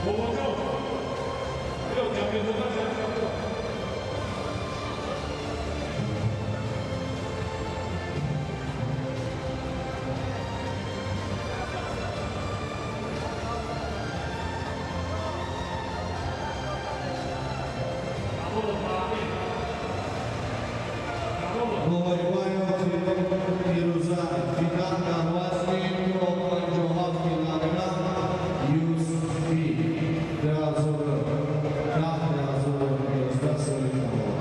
Speaker 1: Бобоҷон, биё, ҷамбирзода, ҷамбирзода.
Speaker 10: Муҳорибаи охирин фирӯза финал дар вазни 57 килограмм Юсуфӣ 2010-2011 соли таваллуд.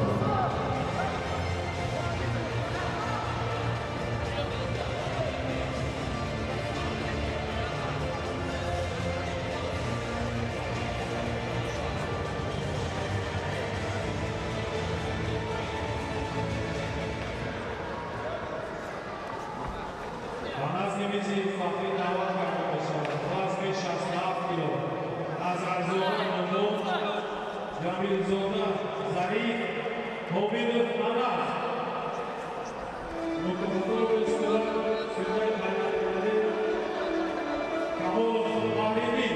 Speaker 1: Ба назди мизи фахрӣ даъват карда мешавад вазни 67 кило аз Арзиёни Ҷамилзода Зариф Ҳомидов Анас. Мукофотро истилоҳ судяи байналмилалӣ Камолов Маҳриддин.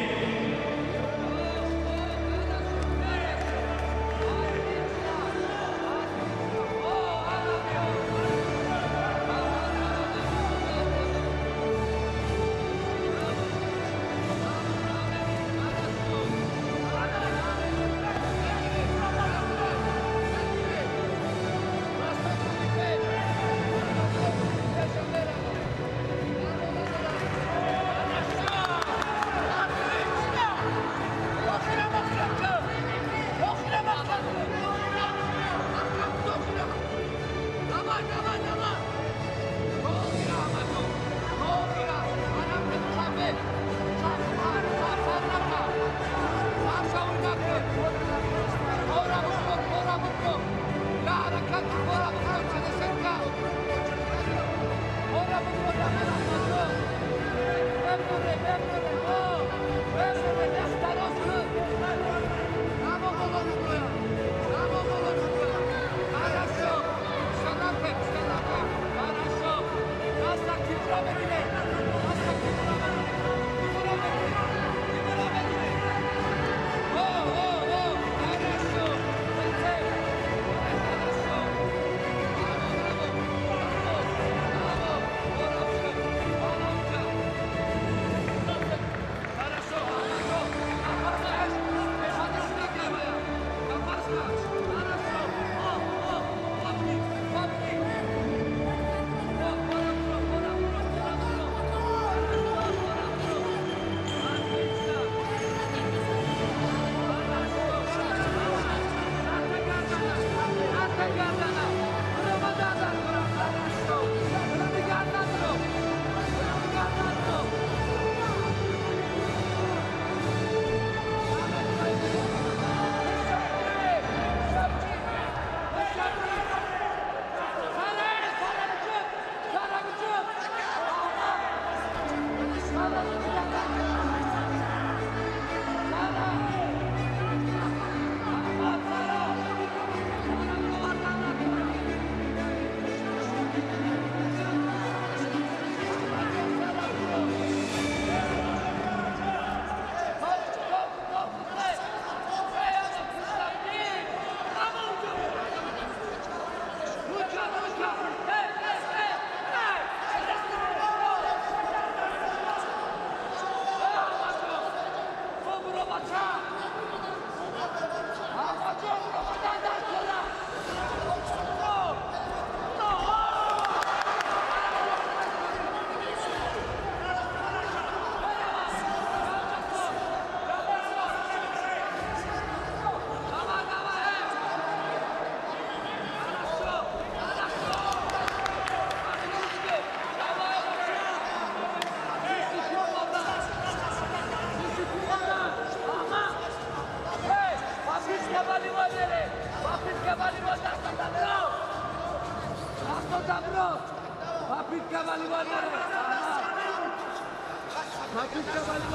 Speaker 7: Попытка болевой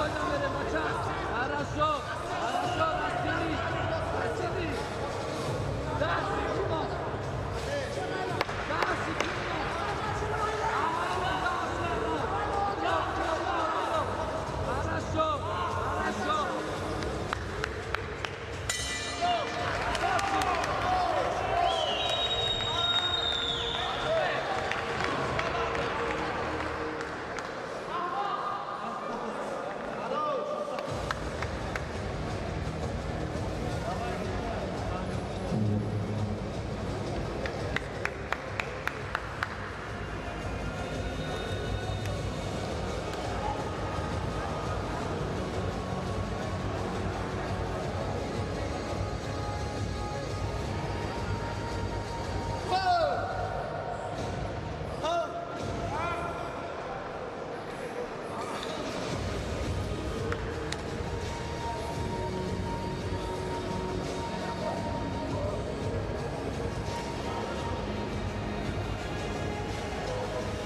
Speaker 7: намере, бача. Хорошо, хорошо, растяни, растяни. Да, секунду. Да, секунду. Хорошо, хорошо.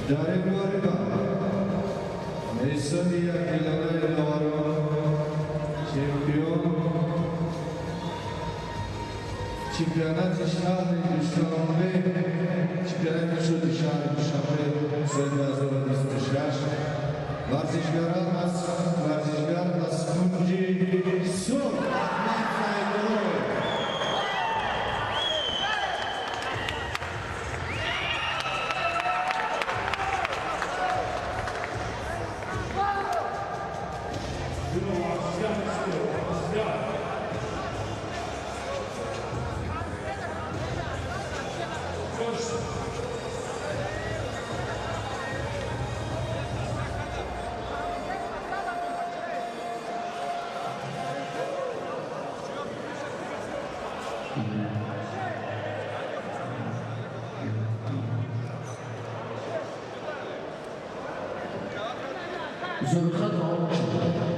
Speaker 10: Дар ин муҳориба меҳсони якилонаи доварон чемпион чемпионати шаҳри Душанбе, чемпионати шуди шаҳри Душанбе соли 2026 варзишгаран аз варзишгар аз кунҷи Сурх Аҳмад Саидуллоев.
Speaker 7: Мусобиқа давом мешавад.